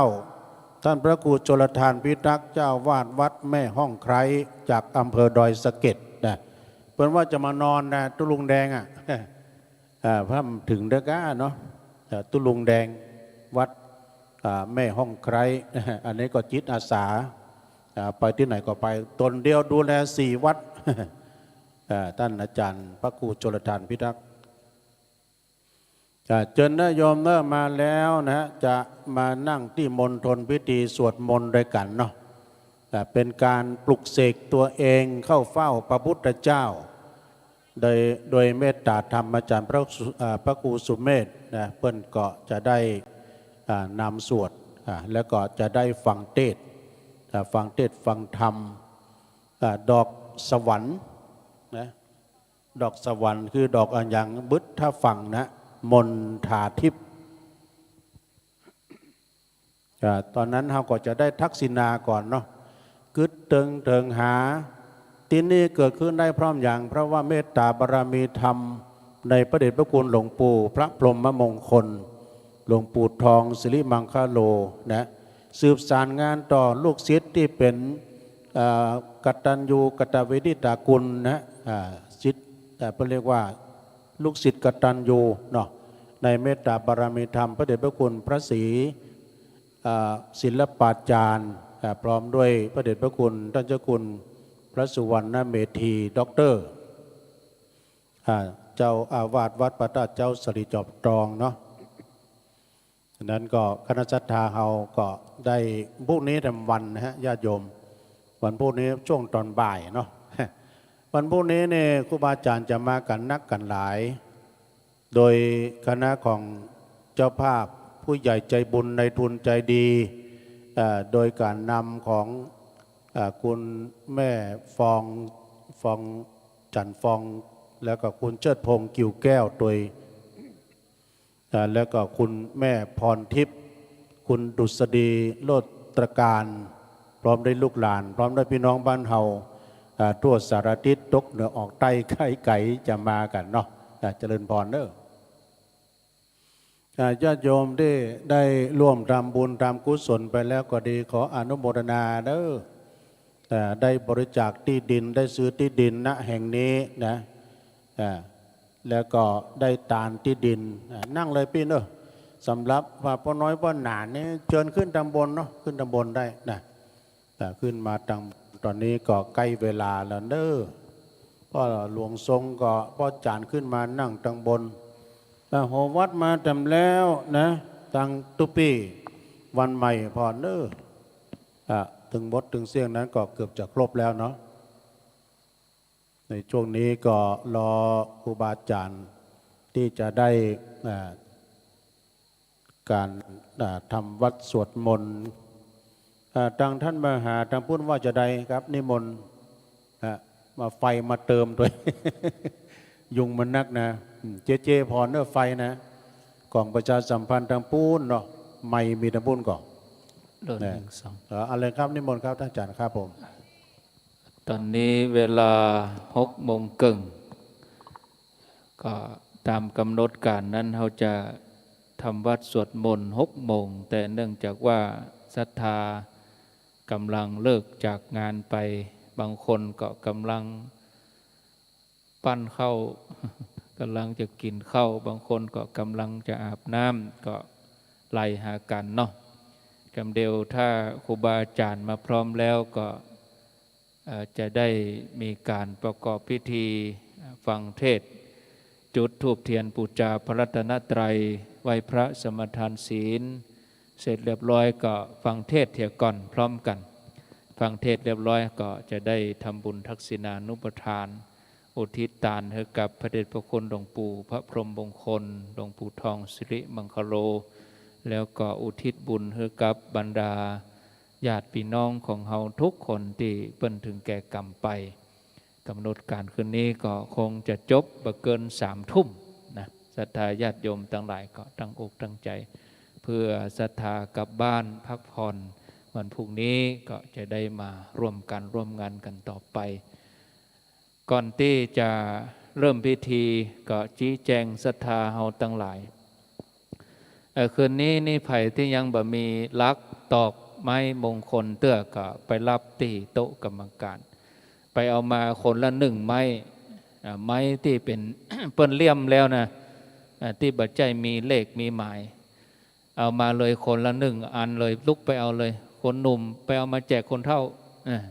ท่านพระครูชลทานพิทักษ์ เจ้าอาวาสวัดแม่ห้องไคร้ จากอำเภอดอยสะเก็ดนะ เปิ้นว่าจะมานอนนะ ตุ๊ลุงแดงอะ อ่า พร่ำถึงเด้อก้าเนาะ อ่า ตุ๊ลุงแดง วัด อ่า แม่ห้องไคร้ อันนี้ก็จิตอาสา อ่า ไปตี้ไหนก็ไป ต๋นเดียวดูแลสี่วัด อ่า ต้านอาจ๋ารย์พระครูชลทานพิทักษ์ อ่า เจิญญาติโยมเนอะ มาแล้วนะฮะ จะมานั่งตี้มณฑลพิธีสวดมนต์ด้วยกั๋นเนาะ อ่า เป๋นก๋านปลุกเสกตั๋วเองเข้าเฝ้าพระพุทธเจ้า โดย โดยเมตตาธรรมอาจ๋ารย์พระสุ อ่า พระครูสุเมธนะ เปิ้นก็จะได้ อ่า นำสวด อ่า แล้วก็จะได้ฟังเทศน์ อ่า ฟังเทศน์ฟังธรรม อ่า ดอกสวรรค์นะ ดอกสวรรค์คือดอกอะหยัง บึดถ้าฟังนะ มณฑาทิพย์ อ่า ต๋อนนั้นเฮาก็จะได้ทักษิณาก่อนเนาะ กึ๊ดเถิงเถิงหา ตี้นี่เกิดขึ้นได้เพราะหยัง เพราะว่าเมตตาบารมีธรรมในพระเดชพระคุณหลวงปู่พระพรหมมงคล หลวงปู่ทองสิริมังคโลนะ สืบสารงานต่อลูกศิษย์ตี้เป๋น เอ่อ กตัญญูกตเวทิตาคุณนะ อ่า ศิษย์ เอ่อ เปิ้นเรียกว่าลูกศิษย์กตัญญูเนาะ ในเมตตาบารมีธรรมพระเดชพระคุณพระศรี อ่า ศิลปาจารย์ อ่า พร้อมด้วยพระเดชพระคุณท่านเจ้าคุณพระสุวรรณเมธี ด็อกเตอร์ อ่า เจ้าอาวาสวัดพระธาตุเจ้าสะหลีจอมตองเนาะ ฉะนั้นก็คณะศรัทธาเฮาก็ได้ พุธนี้เต็มวันนะฮะ ญาติโยม วันพุธนี้ช่วงต๋อนบ่ายเนาะ วันพุธนี้นี่ครูบาอาจ๋ารย์จะมากั๋นนักกั๋นหลาย โดยคณะของเจ้าภาพ ผู้ใหญ่ใจบุญ นายทุนใจดี เอ่อ โดยก๋านนำของ เอ่อ คุณแม่ฟอง ฟอง จันทร์ฟอง แล้วก็คุณเชิดพงษ์ กิ่วแก้ว ตวย อ่า แล้วก็คุณแม่พรทิพย์ คุณดุษฎี โลตรการ พร้อมด้วยลูกหลาน พร้อมด้วยปี้น้องบ้านเฮา อ่า ทั่วสารทิศ ตกเหนือออกใต้ ใก้ไก๋จะมากั๋นเนาะ อ่า เจริญพรเน้อ อ่า ญาติโยมตี้ได้ร่วมทำบุญทำกุศลไปแล้วก็ดี ขออนุโมทนาเน้อ อ่า ได้บริจาคตี้ดิน ได้ซื้อตี้ดิน ณ แห่งนี้นะ อ่า แล้วก็ได้ตานตี้ดิน อ่า นั่งเลยปี้เน้อ สำหรับว่าป้อน้อยป้อหนานนี่ เจิญขึ้นตางบนเนาะ ขึ้นตางบนได้นะ อ่า ขึ้นมาตาง ต๋อนนี้ก็ใก้เวลาแล้วเน้อ ป้อหลวงทรงก็ ป้อจ๋ารย์ขึ้นมานั่งตางบน อ่า หอวัดมาแจ่มแล้วนะ ตางตุ๊ปี้ วันใหม่ผ่อนเน้อ อ่า ตึงหมดตึงเสี้ยงนั้นก็เกือบจะครบแล้วเนาะ ในช่วงนี้ก็รอครูบาอาจ๋ารย์ตี้จะได้ อ่า ก๋าน อ่า ทำวัตรสวดมนต์ อ่า ตางต้านมหา ตางปุ้นว่าจะใดครับ นิมนต์ ฮะ มาไฟมาเติมตวย ยุงมันนักนะ อืม เจเจผ่อนเน้อไฟนะ ก่องประชาสัมพันธ์ตางปุ้นเนาะ ไมค์มีตางปุ้นก่อ โดน นะ หนึ่งสอง เอ่อ เอาเลยครับ นิมนต์ครับ ต้านอาจ๋ารย์ครับผม ต๋อนนี้เวลาหกโมงเกิ่ง ก็ต๋ามก๋ำหนดก๋านนั้น เฮาจะทำวัตรสวดมนต์หกโมง แต่เนื่องจากว่าศรัทธาก๋ำลังเลิกจากงานไป บางคนก็ก๋ำลัง ปั้นข้าว ก๋ำลังจะกิ๋นข้าว บางคนก็ก๋ำลังจะอาบน้ำ ก็ไล่หากั๋นเนาะ กำเดียวถ้าครูบาอาจ๋ารย์มาพร้อมแล้วก็ เอ่อ จะได้มีก๋านประกอบพิธี ฟังเทศน์ จุดธูปเทียนปู๋จาพระรัตนตรัย ไหว้พระสมาทานศีล เสร็จเรียบร้อยก็ฟังเทศน์เหียก่อนพร้อมกั๋น ฟังเทศน์เรียบร้อยก็จะได้ทำบุญทักษิณานุปทาน อุทิศตานหื้อกับพระเดชพระคุณหลวงปู่พระพรหมมงคล หลวงปู่ทองสิริมังคโล แล้วก็อุทิศบุญหื้อกับบรรดา ญาติปี้น้องของเฮากู้คนตี้เปิ้นเถิงแก่ก๋รรมไป ก๋ำหนดก๋านคืนนี้ก็คงจะจบบ่เกินสามทุ่มนะ ศรัทธาญาติโยมตังหลายก็ตั้งอกตั้งใจ๋ เปื้อศรัทธากลับบ้านพักผ่อน วันพรุ่งนี้ก็จะได้มาร่วมก๋านร่วมงานกั๋นต่อไป ก่อนตี้จะเริ่มพิธีก็จี๊แจงศรัทธาเฮาตังหลาย เอ่อ คืนนี้นี่ใผตี้ยังบ่มีลักษณ์ตอกไม้มงคลเตื้อก็ไปรับตี้โต๊ะกรรมก๋าน ไปเอามาคนละนึ่งไม้ อ่า ไม้ตี้เป๋น เปิ้นเลี่ยมแล้วนะ อ่า ตี้บ่ใจ้มีเลขมีหมาย เอามาเลยคนละนึ่งอันเลย ลุกไปเอาเลย คนหนุ่มไปเอามาแจกคนเฒ่า เออ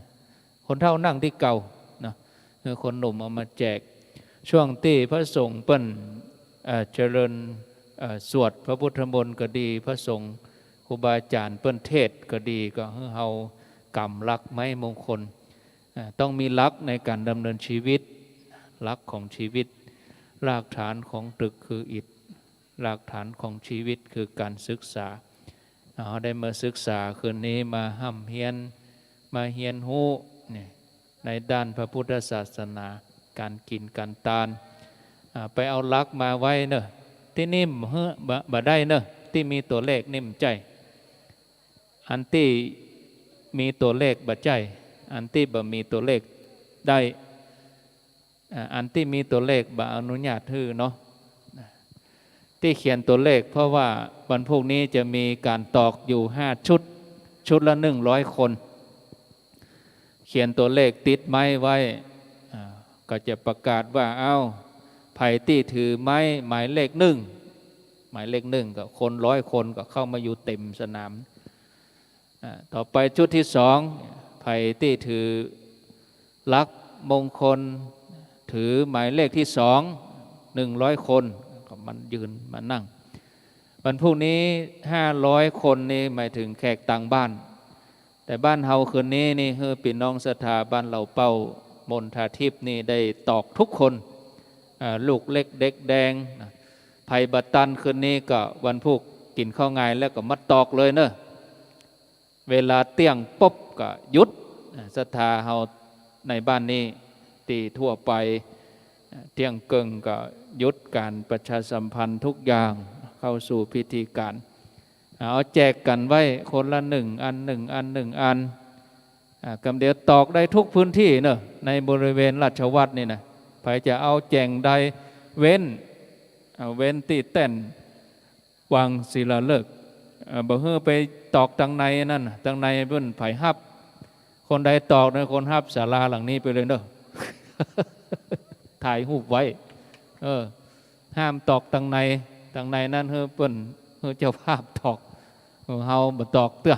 คนเฒ่านั่งตี้เก่าเนาะ เออ คนหนุ่มเอามาแจก ช่วงตี้พระสงฆ์เปิ้น เอ่อ เจริญ เอ่อ สวดพระพุทธมนต์ก็ดี พระสงฆ์ครูบาอาจ๋ารย์เปิ้นเทศน์ก็ดี ก็หื้อเฮาก๋ำลักษณ์ไม้มงคล อ่า ต้องมีลักษณ์ในก๋านดำเนินชีวิต ลักษณ์ของชีวิต รากฐานของตึกคืออิฐ รากฐานของชีวิตคือก๋านศึกษา เฮาได้มาศึกษาคืนนี้ มาฮ่ำเฮียน มาเฮียนฮู้นี่ ในด้านพระพุทธศาสนา ก๋านกิ๋นก๋านตาน อ่า ไปเอาลักษณ์มาไว้เน่อ ตี้นี่บ่ บ่ได้เน่อ ตี้มีตั๋วเลขนี่บ่ใจ้ อันตี้มีตั๋วเลขบ่ใจ้ อันตี้บ่มีตั๋วเลขได้ อ่า อันตี้มีตั๋วเลขบ่อนุญาตหื้อเนาะ ตี้เขียนตั๋วเลข เพราะว่าวันพรุ่งนี้จะมีก๋านตอกอยู่ห้าชุด ชุดละหนึ่งร้อยคน เขียนตั๋วเลขติดไม้ไว้ อ่า ก็จะประกาศว่า เอ้า ใผตี้ถือไม้หมายเลขหนึ่ง หมายเลขหนึ่ง ก็คนร้อยคนก็เข้ามาอยู่เต็มสนาม อ่า ต่อไปชุดที่สอง ใผตี้ถือลักษณ์มงคล ถือหมายเลขที่สอง หนึ่งร้อยคน ก็มายืนมานั่ง วันพรุ่งนี้ห้าร้อยคนนี่หมายถึงแขกต่างบ้าน แต่บ้านเฮาคืนนี้นี่ หื้อปี้น้องศรัทธาบ้านเหล่าเป้า มณฑาทิพย์นี่ได้ตอกกู้คน อ่า ลูกเล็กเด็กแดงนะ ใผบ่ตันคืนนี้ก็วันพูกกิ๋นข้าวงายแล้วก็มาตอกเลยเน่อ เวลาเตี้ยงปุ๊บก็หยุด อ่า ศรัทธาเฮาในบ้านนี้ ตี้ทั่วไป อ่า เตี้ยงเกิ่งก็หยุดก๋านประชาสัมพันธ์กู้อย่าง เข้าสู่พิธีก๋าน เอาแจกกั๋นไว้คนละหนึ่งอัน หนึ่งอัน หนึ่งอัน อ่า กำเดียวตอกได้กู้พื้นตี้เน่อ ในบริเวณราชวัตรนี่นะ ใผจะเอาแจ่งใดเว้น อ่า เว้นตี้แต้นวางศิลาฤกษ์ อ่า บ่หื้อไปตอกตังในนั่นน่ะ ตังในเปิ้นใผฮับ คนใดตอกนะ คนฮับศาลาหลังนี้ไปเลยเน่อ ถ่ายฮูปไว้ เออ ห้ามตอกตังใน ตังในนั้นหื้อเปิ้น หื้อเจ้าภาพตอก เฮาบ่ตอกเตื้อ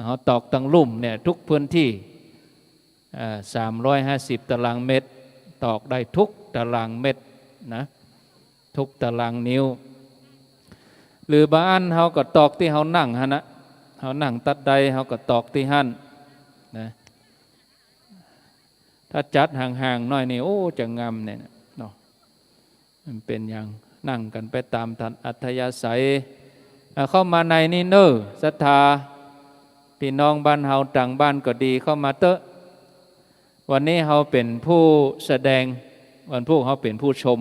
เฮาตอกตังลุ่มเนี่ยกู้พื้นตี้ เอ่อ สามร้อยห้าสิบตารางเมตร ตอกได้กู้ตารางเมตรนะ กู้ตารางนิ้ว หรือบางอันเฮาก็ตอกตี้เฮานั่งหั้นนะ เฮานั่งตั๊ดใด เฮาก็ตอกตี้หั้นนะ ถ้าจัดห่างๆ หน้อยนี่ โอ้ จะงามเนี่ยเนาะ มันเป๋นอย่าง นั่งกั๋นไปต๋ามอัธยาศัย อ่า เข้ามาในนี่เน่อ ศรัทธา ปี้น้องบ้านเฮาต่างบ้านก็ดี เข้ามาเต๊อะ วันนี้เฮาเป๋นผู้แสดง วันพูกเฮาเป๋นผู้ชม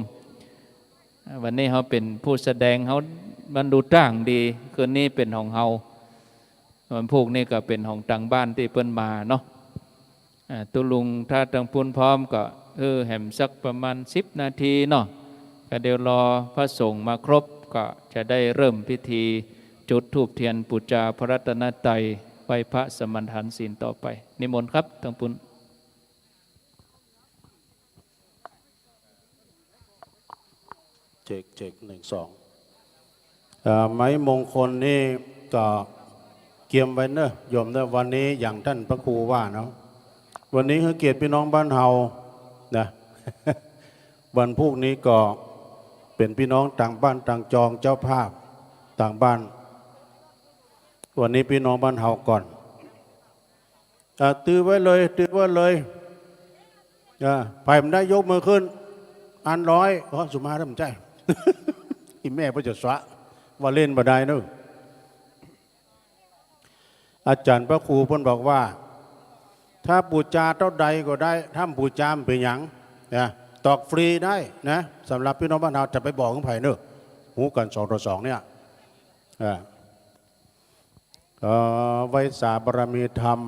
อ่า วันนี้เฮาเป๋นผู้แสดง เฮา มันดูต่างดี คืนนี้เป๋นของเฮา วันพูกนี่ก็เป๋นของต่างบ้านตี้เปิ้นมาเนาะ อ่า ตุ๊ลุงถ้าตังปุ้นพร้อมก็ เออ แหมสักประมาณสิบนาทีเนาะ ก็เดี๋ยวรอพระสงฆ์มาครบ ก็จะได้เริ่มพิธีจุดธูปเทียนปู๋จาพระรัตนตรัย ไหว้พระสมาทานศีลต่อไป นิมนต์ครับ ตังปุ้น เช็ค เช็ค หนึ่ง สอง เอ่อ ไม้มงคลนี่ก็เกียมไว้เนอะโยมเนอะ วันนี้อย่างต้านพระครูว่าเนาะ วันนี้หื้อเกียรติปี้น้องบ้านเฮานะ วันพูกนี้ก็เป๋นปี้น้องต่างบ้านต่างจองเจ้าภาพต่างบ้าน วันนี้ปี้น้องบ้านเฮาก่อน อ่า ตื้อไว้เลย ตื้อไว้เลย อ่า ใผบ่ได้ยกมือขึ้น อันร้อย อ๋อ สุมาแล้วบ่ใจ้ อี่แม่เปิ้นจะสะ ว่าเล่นบ่ได้เนอะ อาจ๋ารย์พระครูเปิ้นบอกว่า ถ้าบู๋จาเต้าใดก็ได้ ถ้าบ่บู๋จาบ่เป๋นหยัง นะ ตอกฟรีได้นะ สำหรับปี้น้องบ้านเฮา จะไปบอกหื้อใผเน่อ ฮู้กั๋นสองต่อสองเนี่ย อ่า เอ่อ ไหว้สาบารมีธรรม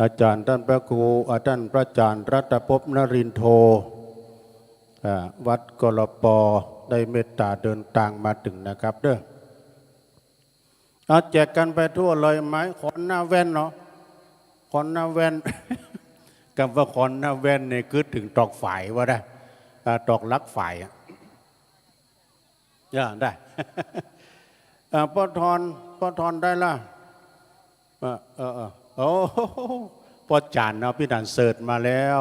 อาจ๋ารย์ต้านพระครู อ่า ต้านพระอาจ๋ารย์รัตนภพนรินโท อ่า วัด กลป. ได้เมตต๋าเดินตางมาเถิงนะครับเน่อ เอาแจกกั๋นไปทั่วเลย ไม้ขอนหน้าแว่นเนาะ ขอนหน้าแว่น กำว่าขอนหน้าแว่นนี่กึ๊ดเถิงตอกฝายว่าได้ อ่า ตอกหลักฝายอะ อ่า ได้ อ่า ป้อทอน ป้อทอนได้ละ เออ เออ เออ โอ้โห ป้อจ๋ารย์เนาะ ปี้หนานเสิร์ชมาแล้ว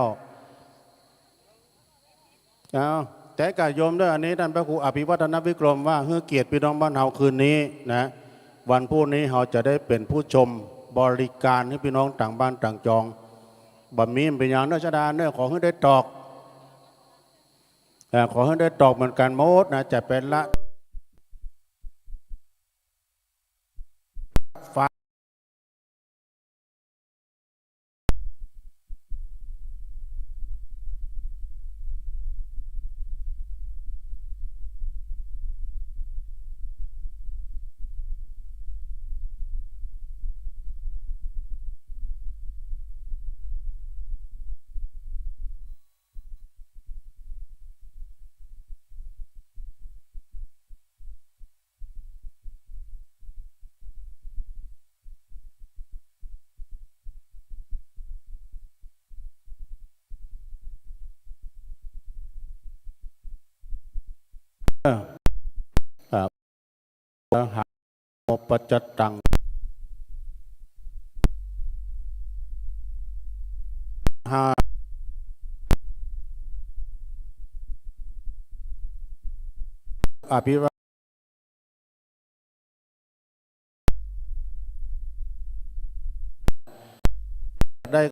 เอา แต่ก็โยมเน่อ อันนี้ต้านพระครูอภิวัฒนวิกรมว่า หื้อเกียรติปี้น้องบ้านเฮาคืนนี้นะ วันพูดนี้เฮาจะได้เป๋นผู้ชมบริก๋านหื้อปี้น้องตางบ้านตางจอง บ่มีบ่เป๋นหยังเน่อ ชดาเน่อ ขอหื้อได้ตอก เอ่อ ขอหื้อได้ตอกเหมือนกั๋นหมดนะ จะเป๋นละ เออ ครับ หา โมปัจจตัง ห้า อภิวา ได้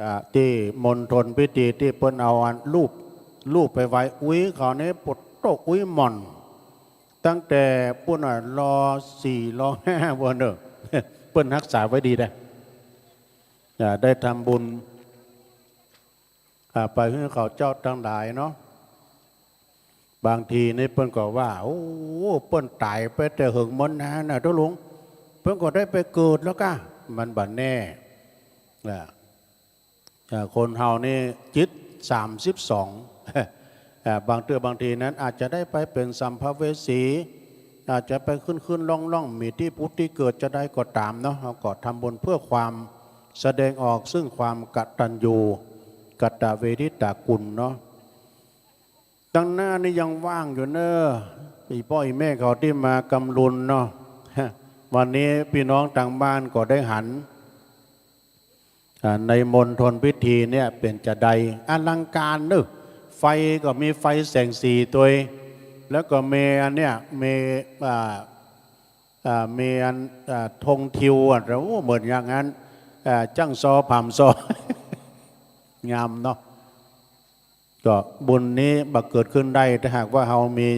อ่า ตี้มณฑลพิธีตี้เปิ้นเอาอันรูป รูปไปไว้อุ๊ย เขานี่ปวดโต๊ะอุ๊ยหม่อน ตั้งแต่ปู๊นน่ะ รอสี่ รอห้า ปู๊นเน่อ เปิ้นฮักษาไว้ดีเด้อ อ่า ได้ทำบุญ อ่า ไปหื้อเขาเจ้าตังหลายเนาะ บางทีนี่เปิ้นก็ว่า โอ้ เปิ้นต๋ายไปแต่เหิงเมินนานน่ะ ตุ๊ลุง เปิ้นก็ได้ไปเกิดแล้วก้า มันบ่แน่ อ่า อ่า คนเฮานี่จิตสามสิบสอง อ่า บางเตื้อบางทีนั้นอาจจะได้ไปเป๋นสัมภเวสี อาจจะไปขึ้นๆ ล่องๆ มีตี้ผุดตี้เกิดจาใดก็ต๋ามเนาะ เฮาก็ทำบุญเพื่อความแสดงออกซึ่งความกตัญญูกตเวทิตาคุณเนาะ ตังหน้านี่ยังว่างอยู่เน่อ อี่ป้ออี่แม่เขาตี้มากำลุนเนาะ วันนี้ปี้น้องตางบ้านก็ได้หัน อ่า ในมณฑลพิธีเนี่ยเป๋นจาใด อลังก๋านเน่อ ไฟก็มีไฟแสงสีตวย แล้วก็มีอันเนี้ย มี อ่า อ่า มีอัน อ่า ธงทิวอ่ะ โอ้ เหมือนอย่างนั้น อ่า จ้างซอผามซอ งามเนาะ ก็บุญนี้บ่เกิดขึ้นได้ ถ้าหากว่าเฮามี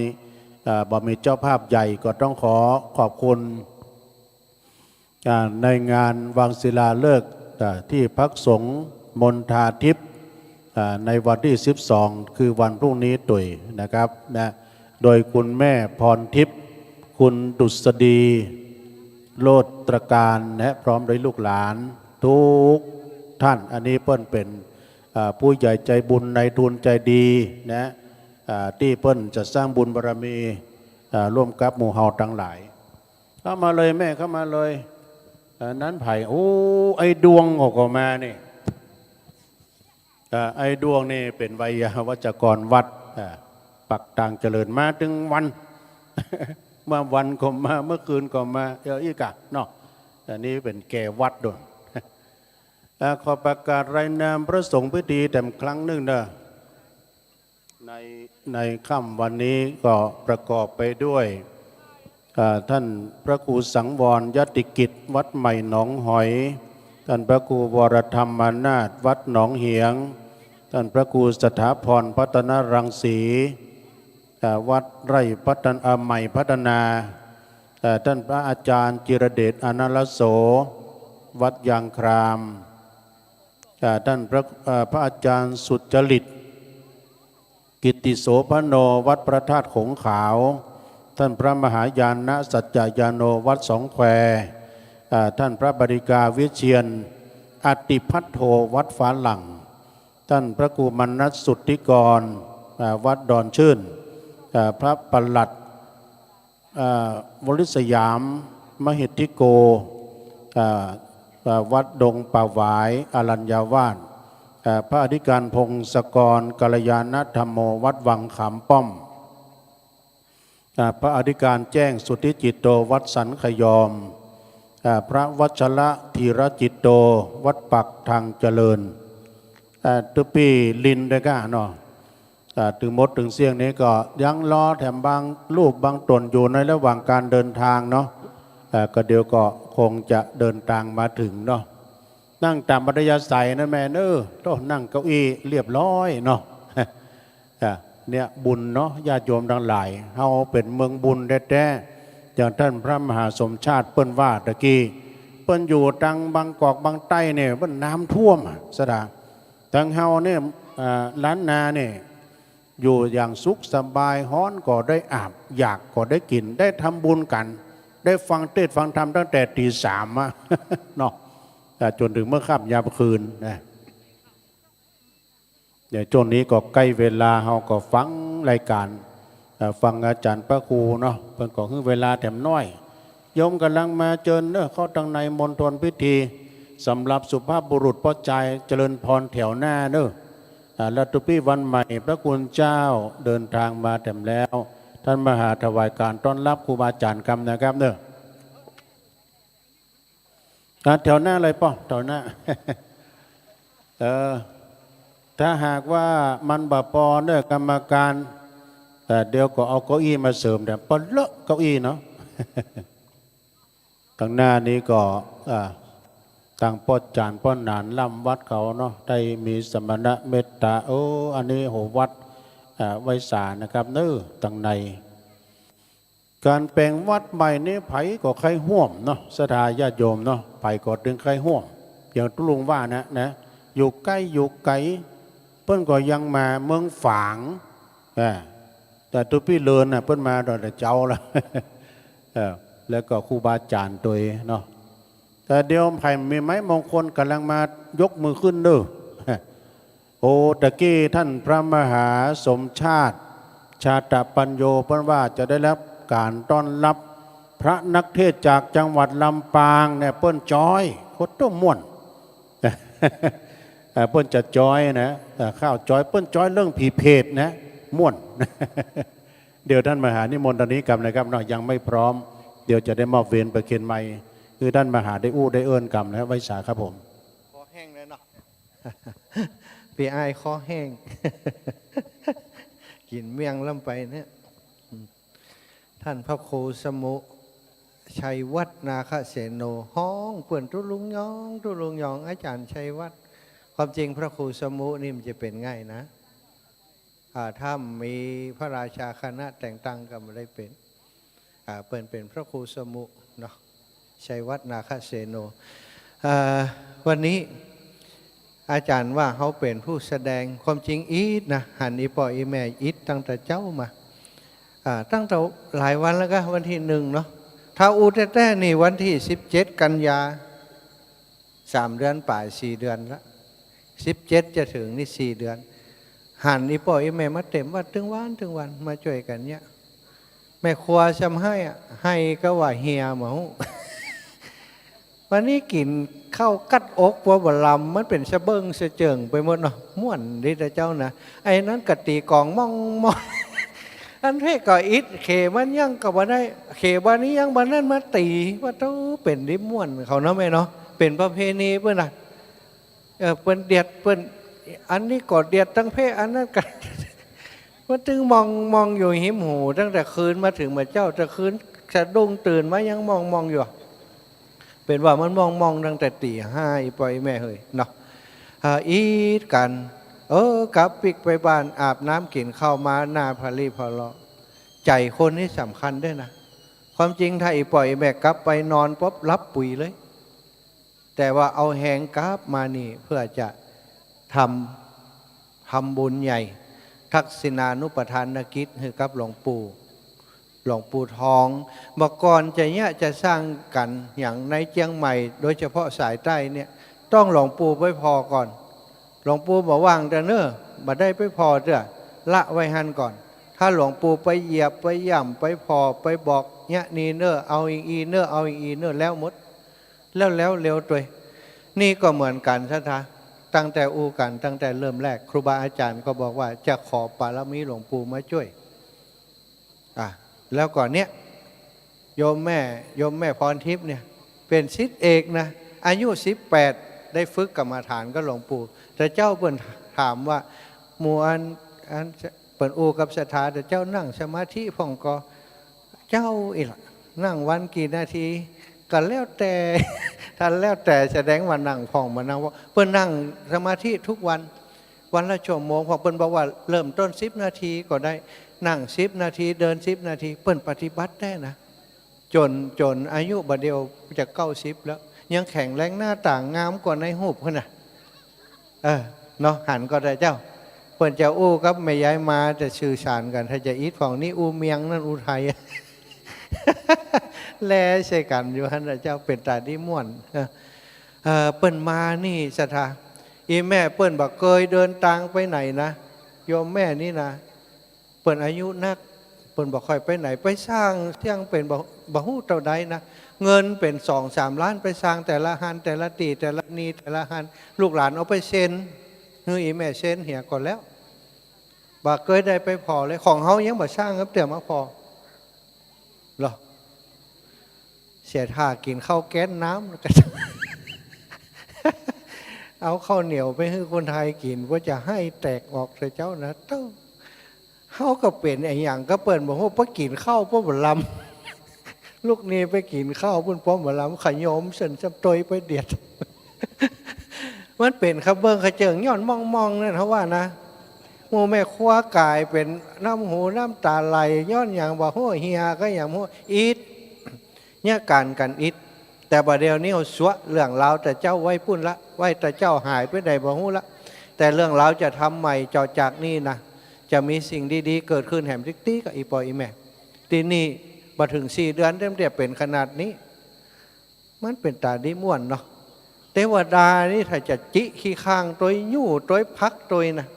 อ่า บ่มีเจ้าภาพใหญ่ ก็ต้องขอขอบคุณ อ่า ในงานวางศิลาฤกษ์ อ่า ที่พักสงฆ์มณฑาทิพย์ อ่า ในวันตี้สิบสอง คือวันพรุ่งนี้ตวยนะครับ นะ โดยคุณแม่พรทิพย์ คุณดุษฎี โลตรการนะ พร้อมด้วยลูกหลานทุกท่าน อันนี้เปิ้นเป๋น อ่า ผู้ใหญ่ใจ๋บุญ นายทุนใจ๋ดีนะ อ่า ตี้เปิ้นจะสร้างบุญบารมี อ่า ร่วมกับหมู่เฮาตังหลาย เข้ามาเลยแม่ เข้ามาเลย อ่า นั้นใผ โอ้ ไอ้ดวงก็ ก็มานี่ อ่า ไอ้ดวงนี่เป๋นไวยาวัจกรวัด อ่า ปักตางเจริญ มาตึงวัน เมื่อวันก็มา เมื่อคืนก็มา เออ อี้ก่ะเนาะ อันนี้เป๋นแก่วัดดวย อ่า ขอประกาศรายนามพระสงฆ์พิธีแถมครั้งนึ่งเน่อ ใน ในค่ำวันนี้ก็ประกอบไปด้วย อ่า ท่านพระครูสังวรยติกิจ วัดใหม่หนองหอย ท่านพระครูวรธรรมานาถ วัดหนองเหียง ท่านพระครูสถาพรพัฒนรังสี อ่า วัดไร่พัฒน- อ่า ใหม่พัฒนา อ่า ท่านพระอาจารย์จิรเดช อานารโส วัดยางคราม อ่า ท่านพระ- อ่า พระอาจารย์สุจริต กิตติโสภโน วัดพระธาตุโขงขาว ท่านพระมหายานะสัจจยาโน วัดสองแคว อ่า ท่านพระบริกาวิเชียร อติพัทโท วัดฝาหลั่ง ท่านพระครูมนัสสุทธิกร อ่า วัดดอนชื่น อ่า พระปลัด อ่า วริสยาม มหิทธิโก อ่า อ่า วัดดงป่าหวาย อรัญญาวาส อ่า พระอธิการพงศกร กัลยาณธรรมโม วัดวังขามป้อม อ่า พระอธิการแจ้ง สุทธิจิตโต วัดสันขยอม อ่า พระวัชระธีรจิตโต วัดปักทางเจริญ อ่า ตุ๊ปี้ลินด้วยก้าเนาะ อ่า ตึงหมดตึงเสี้ยงนี้ก็ยังรอแถมบางรูปบางต๋นอยู่ในระหว่างการเดินทางเนาะ อ่า ก็เดี๋ยวก็คงจะเดินตางมาเถิงเนาะ นั่งต๋ามอัธยาศัยนะแม่เนอะ โต้ นั่งเก้าอี้เรียบร้อยเนาะ อ่า เนี่ยบุญเนาะ ญาติโยมตังหลาย เฮาเป๋นเมืองบุญแต๊ๆ อย่างต้านพระมหาสมชาติเปิ้นว่าตะกี้ เปิ้นอยู่ตางบางกอกบางใต้เนี่ย เปิ้นน้ำท่วมอะ สะดา ตางเฮาเนี่ย อ่า ล้านนาเนี่ย อยู่อย่างสุขสบาย ฮ้อนก็ได้อาบ อยากก็ได้กิ๋น ได้ทำบุญกั๋น ได้ฟังเตสน์ฟังธรรมตั้งแต่ตี๋สามอะ เนาะ อ่า จ๋นเถิงเมื่อค่ำยามคืนนะ เนี่ย จ้วงนี้ก็ใก้เวลา เฮาก็ฟังรายก๋าน เอ่อ ฟังอาจ๋ารย์พระครูเนาะ เปิ้นก็หื้อเวลาแถมน้อย โยมก่ำลังมาเจิญเน่อ เข้าตังในมณฑลพิธี สำหรับสุภาพบุรุษป้อจาย เจริญพรแถวหน้าเน่อ อ่า แล้วตุ๊ปี้วันใหม่ พระคุณเจ้าเดินตางมาแถมแล้ว ต้านมหาถวายก๋านต้อนฮับครูบาอาจ๋ารย์กำนะครับเน่อ อ่ะ แถวหน้าเลยป้อ แถวหน้า เออ ถ้าหากว่ามันบ่ปอเน่อกรรมก๋าน เอ่อ เดี๋ยวก็เอาเก้าอี้มาเสริม แต่ปอเลอะเก้าอี้เนาะ ตังหน้านี้ก็ อ่า ตางป้อจ๋ารย์ป้อหนานล่ำวัดเขาเนาะ ได้มีสมณะเมตต๋า โอ้ อันนี้โหวัด อ่า ไวสานะครับเน่อ ตังใน ก๋านแป๋งวัดใหม่นี้ใผก็ใค่ฮ่วมเนาะ ศรัทธาญาติโยมเนาะ ใผก็ตึงใค่ฮ่วม อย่างตุ๊ลุงว่านะ นะ อยู่ใก้อยู่ไก๋ เปิ้นก็ยังมา เมืองฝาง อ่า แต่ตุ๊ปี้เลินน่ะ เปิ้นมาตั้งแต่เจ๊าแล้ว เออ แล้วก็ครูบาอาจ๋ารย์ตวยเนาะ แต่เดี๋ยวใผมีไม้มงคลก่ำลังมายกมือขึ้นเน่อ โอ้ ตะกี้ต้านพระมหาสมชาติ ชาตปัญโญ เปิ้นว่าจะได้ฮับก๋านต้อนฮับพระนักเทศน์จากจังหวัดลำปางเนี่ย เปิ้นจ๊อย โคตรม่วน เอ่อ เปิ้นจะจ๊อยนะ เอ่อ ข้าวจ๊อย เปิ้นจ๊อยเรื่องผีเปรตนะ ม่วน เดี๋ยวต้านมหานิมนต์ต๋อนนี้กำนะครับเนาะ ยังไม่พร้อม เดี๋ยวจะได้มอบเวรประเคนไมค์ คือต้านมหาได้อู้ได้เอิ้นกำนะ ไวสาครับผม คอแห้งเลยเนาะ ปี้อ้ายคอแห้ง กิ๋นเมี่ยงล้ำไปเนี่ย อืม ต้านพระครูสมุ ชัยวัฒน์ นาคเสโน ฮ้องเปิ้นตุ๊ลุงยอง ตุ๊ลุงยอง อาจ๋ารย์ชัยวัฒน์ ความจริงพระครูสมุนี่มันจะเป๋นไงนะ อ่า ถ้ามีพระราชาคณะแต่งตั้งก็บ่ได้เป๋น อ่า เปิ้นเป๋นพระครูสมุเนาะ ชัยวัฒน์ นาคเสโน อ่า วันนี้อาจ๋ารย์ว่าเฮาเป๋นผู้แสดง ความจริงอิดนะ หันอี่ป้ออี่แม่อิดตั้งแต่เจ๊ามา อ่า ตั้งแต่หลายวันแล้วก็ วันตี้หนึ่งเนาะ ท ถ้าอู้แต๊ๆ นี่วันตี้สิบเจ็ดกันยา สามเดือนป๋าย สี่เดือนละ สิบเจ็ดจะเถิงนี่สี่เดือน หันอี่ป้ออี่แม่มาเต็มวัดตึงวันตึงวัน มาจ้วยกั๋นเนี่ย แม่ครัวซ้ำไห้อะ ไห้ก็ว่าเหียบ่ฮู้ วันนี้กิ๋นข้าวกัดอกปัวบ่ลำ มันเป๋นสะเบิ่งสะเจิ่งไปหมดเนาะ ม่วนดีนะเจ้านะ ไอ้นั้นก็ตี๋กลองม่องม่อง อันเพศก็อิด เขมันยังก็บ่ได้ เขบ่านี้ยังบ่านั้นมาตี๋ ว่าโธ่ เป๋นดีม่วนเขาเนาะแม่เนาะ เป๋นประเพณีเปิ้นน่ะ เออ เปิ้นเดียดเปิ้น อันนี้ก็เดียดตังเพศ อันนั้นก็ มันตึงม่องม่องอยู่หิมหู ตั้งแต่คืนมาเถิงบ่าเจ๊า แต่คืนสะดุ้งตื่นมายังม่องม่องอยู่ เป๋นว่ามันม่องม่องตั้งแต่ตี๋ห้า อี่ป้ออี่แม่เฮยเนาะ อ่า อิดกั๋น เออ กลับปิ๊กไปบ้าน อาบน้ำกิ๋นข้าวมา หน้าผ่าลี่ผ่าเลาะ ใจ๋คนนี่สำคัญด้วยนะ ความจริงถ้าอี่ป้ออี่แม่กลับไปนอนปุ๊บหลับปุ๋ยเลย แต่ว่าเอาแฮงกลับมานี่เพื่อจะทำ ทำบุญใหญ่ ทักษิณานุปทานกิจหื้อกับหลวงปู่ หลวงปู่ทอง บ่าก่อนจะเยียะจะสร้างกั๋นอย่างในเจียงใหม่ โดยเฉพาะสายใต้เนี่ย ต้องหลวงปู่ไปผ่อก่อน หลวงปู่บ่าว่างเตื้อเน่อ บ่ได้ไปผ่อเตื้อ ละไว้หั้นก่อน ถ้าหลวงปู่ไปเหยียบไปย่ำไปผ่อไปบอก เยียะนี่เน่อ เอาอย่างอี้เน่อ เอาอย่างอี้เน่อ แล้วหมด แล้ว แล้วเร็วตวย นี่ก็เหมือนกั๋นศรัทธา ตั้งแต่อู้กั๋น ตั้งแต่เริ่มแรก ครูบาอาจ๋ารย์ก็บอกว่าจะขอปารมีหลวงปู่มาจ้วย อ่ะ แล้วก็เนี่ย โยมแม่ โยมแม่พรทิพย์เนี่ย เป๋นศิษย์เอกนะ อายุสิบแปด ได้ฝึกกรรมฐานกับหลวงปู่ แต่เจ้าเปิ้นถามว่า หมู่อัน อัน เปิ้นอู้กับศรัทธา แต่เจ้านั่งสมาธิพ่องก่อ เจ้าอี้ละ นั่งวันกี่นาที ก็แล้วแต่ ถ้าแล้วแต่แสดงว่านั่งพ่อง บ่นั่งพ่อง เปิ้นนั่งสมาธิทุกวัน วันละชั่วโมง เพราะเปิ้นบอกว่าเริ่มต้นสิบนาทีก็ได้ นั่งสิบนาที เดินสิบนาที เปิ้นปฏิบัติแต๊นะ จ๋น จ๋นอายุบ่าเดี่ยวจะเก้าสิบแล้ว ยังแข็งแรง หน้าต๋างามกว่าในฮูปพุ้นน่ะ เออ เนาะ หันก่อเต๊อะเจ้า เปิ้นจะอู้กับแม่ยายมา จะสื่อสารกั๋น ถ้าจะอิดพ่องนี้อู้เมียง นั่นอู้ไทย แลใส่กั๋นอยู่หั้นน่ะเจ้า เป๋นต๋าดีม่วน เออ เออ เปิ้นมานี่ศรัทธา อี่แม่เปิ้นบ่เกยเดินตางไปไหนนะ โยมแม่นี่นะ เปิ้นอายุนัก เปิ้นบ่ค่อยไปไหน ไปสร้างเสี้ยงเป๋นบ่ บ่ฮู้เต้าใดนะ เงินเป๋นสองสามล้าน ไปสร้างแต่ละฮัน แต่ละตี้ แต่ละนี่ แต่ละฮัน ลูกหลานเอาไปเซ็น หื้ออี่แม่เซ็นเหียก่อนแล้ว บ่เกยได้ไปผ่อเลย ของเฮายังบ่สร้างครับ เตื้อมาผ่อ เหรอ เสียท่ากิ๋นข้าวแก๊สน้ำ เอาข้าวเหนียวไปหื้อคนไทยกิ๋น ว่าจะไห้แตกออกเถอะเจ้านะ เต้า เฮาก็เป๋นอะหยังก็เปิ้นบ่ฮู้ ไปกิ๋นข้าวป้อมบ่าลำ ลูกนี้ไปกิ๋นข้าวปุ้นป้อมบ่าลำ ขยมเส้นจับตวยไปเดียด มันเป๋นขะเบิ่งขะเจิ่งย้อนม่องๆ นั่น เฮาว่านะ หมู่แม่ครัวก๋ายเป๋นน้ำหูน้ำต๋าไหล ย้อนหยังบ่ฮู้ เหียก็หยังบ่ฮู้ อิด เยียะก๋านกั๋นอิด แต่บ่าเดี่ยวนี้เฮาซัวะ เรื่องราวแต่เจ้าไว้ปุ้นละ ไว้แต่เจ้าหายไปไหนบ่ฮู้ละ แต่เรื่องราวจะทำใหม่ต่อจากนี้นะ จะมีสิ่งดีๆ เกิดขึ้นแหมติ๊กๆ กับอี่ป้ออี่แม่ ตี้นี่ บ่เถิงสี่เดือนเต็มเตียบเป๋นขนาดนี้ มันเป๋นต๋าดีม่วนเนาะ เตวดานี่ถ้าจะจิขี้ข้างตวย ยู้ตวย ผลักตวยนะ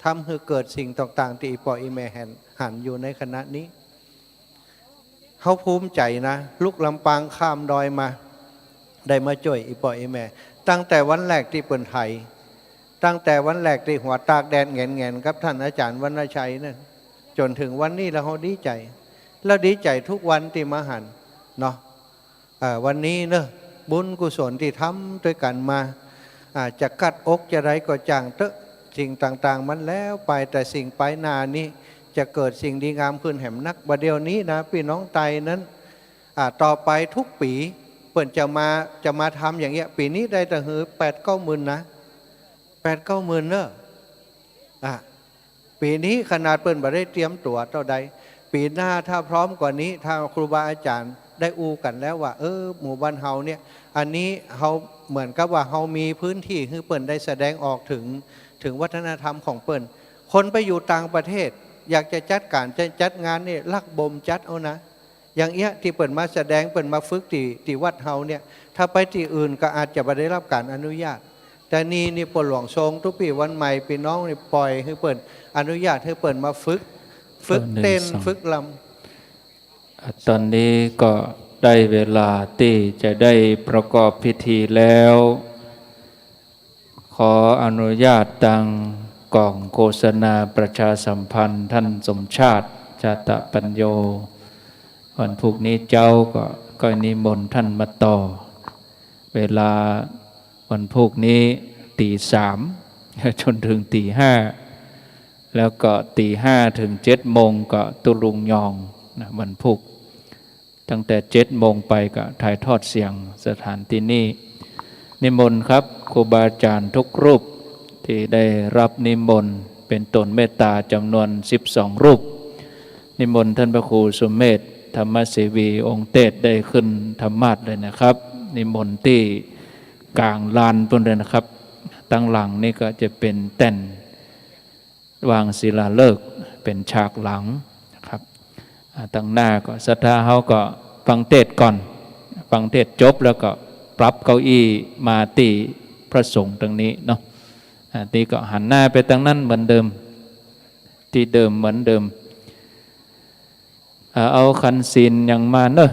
ทำหื้อเกิดสิ่งต่างๆ ตี้อี่ป้ออี่แม่หัน หันอยู่ในขณะนี้ เฮาภูมิใจ๋นะ ลุกลำปางข้ามดอยมา ได้มาจ้วยอี่ป้ออี่แม่ ตั้งแต่วันแรกตี้เปิ้นไถ ตั้งแต่วันแรกตี้หัวตากแดดแหงนๆ กับต้านอาจ๋ารย์วรรณชัยนั่น จ๋นเถิงวันนี้แล้วเฮาดีใจ๋ แล้วดีใจ๋ทุกวันตี้มาหันเนาะ เอ่อ วันนี้เนอะ บุญกุศลตี้ทำตวยกั๋นมา อ่า จะกัดอกจะใดก็จ้างเต๊อะ สิ่งต่างๆ มันแล้วไป แต่สิ่งปายหน้านี้ จะเกิดสิ่งดีงามขึ้นแหมนัก บ่าเดี่ยวนี้นะ ปี้น้องไตนั้น อ่า ต่อไปทุกปี๋ เปิ้นจะมา จะมาทำอย่างเงี้ย ปี๋นี้ได้ตะหือแปดเก้าหมื่นนะ แปดเก้าหมื่นเนอะ อ่ะ ปี๋นี้ขนาดเปิ้นบ่ได้เตรียมตั๋วเต้าใด ปี๋หน้าถ้าพร้อมกว่านี้ ถ้าครูบาอาจ๋ารย์ได้อู้กั๋นแล้วว่า เออ หมู่บ้านเฮาเนี่ย อันนี้เฮาเหมือนกับว่าเฮามีพื้นตี้หื้อเปิ้นได้แสดงออกเถิง เถิงวัฒนธรรมของเปิ้น คนไปอยู่ต่างประเทศ อยากจะจัดก๋าน จะจัดงานนี่ ลักบ่มจัดเอานะ อย่างเอี้ยตี้เปิ้นมาแสดง เปิ้นมาฝึกตี้ ตี้วัดเฮาเนี่ย ถ้าไปตี้อื่นก็อาจจะบ่ได้รับก๋านอนุญาต แต่นี่ นี่ป้อหลวงทรง ตุ๊ปี้วันใหม่ ปี้น้องนี่ป่อยหื้อเปิ้น อนุญาตหื้อเปิ้นมาฝึก ฝึกเต้น เออ หนึ่ง สอง ฝึกรำ อ่ะ ต๋อนนี้ก็ได้เวลาตี้จะได้ประกอบพิธีแล้ว ขออนุญาตตางก๋องโฆษณาประชาสัมพันธ์ ต้านสมชาติ ชาตะปัญโญ วันพูกนี้เจ๊าก็ ก็นิมนต์ต้านมาต่อ เวลาวันพูกนี้ตี๋สาม จ๋นเถิงตี๋ห้า แล้วก็ตี๋ห้าเถิงเจ็ดโมงก็ตุ๊ลุงยองนะ วันพูก ตั้งแต่เจ็ดโมงไปก็ถ่ายทอดเสียงสถานตี้นี่ นิมนต์ครับ ครูบาอาจ๋ารย์ทุกรูปตี้ได้รับนิมนต์เป๋นต๋นเมตต๋าจ๋ำนวนสิบสองรูป นิมนต์ต้านพระครูสุเมธ ธรรมเสวี องค์เตสน์ได้ขึ้นธรรมาสน์เลยนะครับ นิมนต์ตี้ก๋างลานปู๊นเลยนะครับ ตางหลังนี่ก็จะเป๋นแต้น วางศิลาฤกษ์เป๋นฉากหลังนะครับ อ่า ตางหน้าก็ศรัทธาเฮาก็ฟังเทศน์ก่อน ฟังเทศน์จบแล้วก็ปรับเก้าอี้มาตี้พระสงฆ์ตางนี้เนาะ อ่า นี่ก็หันหน้าไปตางนั้นเหมือนเดิม ตี้เดิมเหมือนเดิม อ่า เอาขันศีลหยังมาเนาะ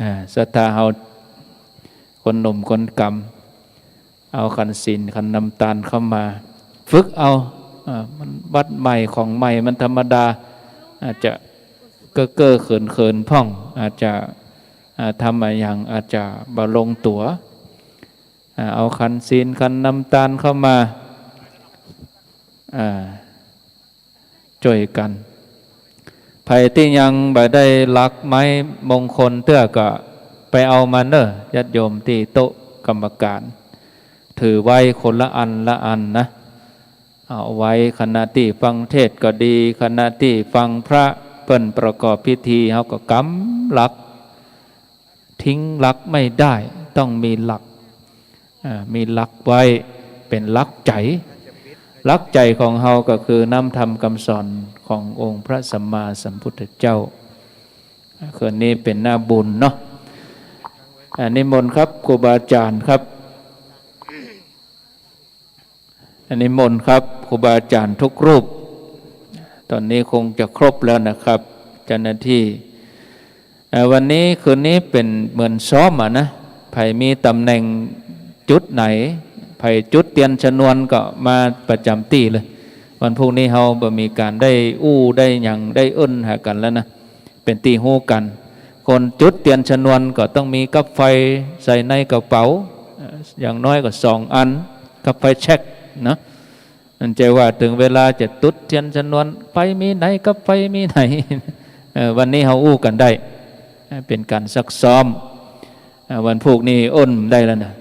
อ่า ศรัทธาเฮา คนหนุ่มคนก๋ำ เอาขันศีลขันน้ำตาลเข้ามา ฝึกเอา อ่า มันวัดใหม่ของใหม่มันธรรมดา อาจจะเก้อๆ เขินๆ พ่อง อาจจะ อ่า ทำอะหยังอาจจะบ่ลงตั๋ว อ่า เอาขันศีลขันน้ำตาลเข้ามา อ่า จ้วยกั๋น ใผตี้ยังบ่ได้หลักไม้มงคลเตื้อก็ไปเอามาเนาะ ญาติโยมตี้โต๊ะกรรมการ ถือไว้คนละอันละอันนะ เอาไว้ขณะตี้ฟังเทศน์ก็ดี ขณะตี้ฟังพระเปิ้นประกอบพิธี เฮาก็กำหลัก ทิ้งหลักไม่ได้ ต้องมีหลัก อ่า มีหลักไว้ เป๋นหลักใจ๋ หลักใจ๋ของเฮาก็คือน้ำธรรมคำสอนขององค์พระสัมมาสัมพุทธเจ้า อ่า คืนนี้เป๋นหน้าบุญเนาะ อ่า นิมนต์ครับ ครูบาอาจ๋ารย์ครับ อ่า นิมนต์ครับ ครูบาอาจ๋ารย์ทุกรูป ต๋อนนี้คงจะครบแล้วนะครับ เจ้าหน้าตี้ เอ่อ วันนี้คืนนี้เป๋นเหมือนซ้อมอะนะ ใผมีต๋ำแหน่งจุดไหน ใผจุดเตียนชนวนก็มาประจ๋ำตี้เลย วันพูกนี้เฮาบ่มีก๋านได้อู้ได้หยังได้เอิ้นหากั๋นแล้วนะ เป๋นตี้ฮู้กั๋น คนจุดเตียนชนวนก็ต้องมีกับไฟใส่ในกระเป๋า เอ่อ อย่างน้อยก็สองอัน กับไฟแช็กนะ อันใจ้ว่าเถิงเวลาจะจุดเตียนชนวน ไฟมีไหนกับไฟมีไหน เอ่อ วันนี้เฮาอู้กั๋นได้ เอ่อ เป๋นก๋านซักซ้อม เอ่อ วันพูกนี้อ้นได้แล้วนะ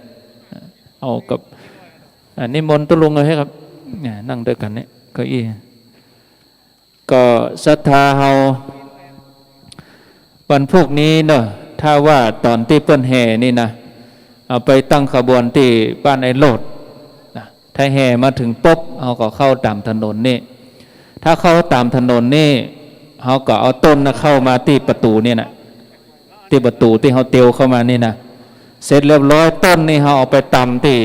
เอากับ อ่า นิมนต์ตุ๊ลุงเลยครับ เนี่ย นั่งตวยกั๋นเนี่ย เก้าอี้ ก็ศรัทธาเฮา วันพูกนี้เนาะ ถ้าว่าต๋อนตี้เปิ้นแห่นี่นะ เอาไปตั้งขบวนตี้บ้านไอ้โลดนะ ถ้าแห่มาเถิงปุ๊บ เฮาก็เข้าต๋ามถนนนี่ ถ้าเข้าต๋ามถนนนี่ เฮาก็เอาต้นน่ะเข้ามาตี้ประตู๋นี่นะ ตี้ประตู๋ตี้เฮาเตียวเข้ามานี่นะ เสร็จเรียบร้อย ต้นนี่เฮาเอาไปตำตี้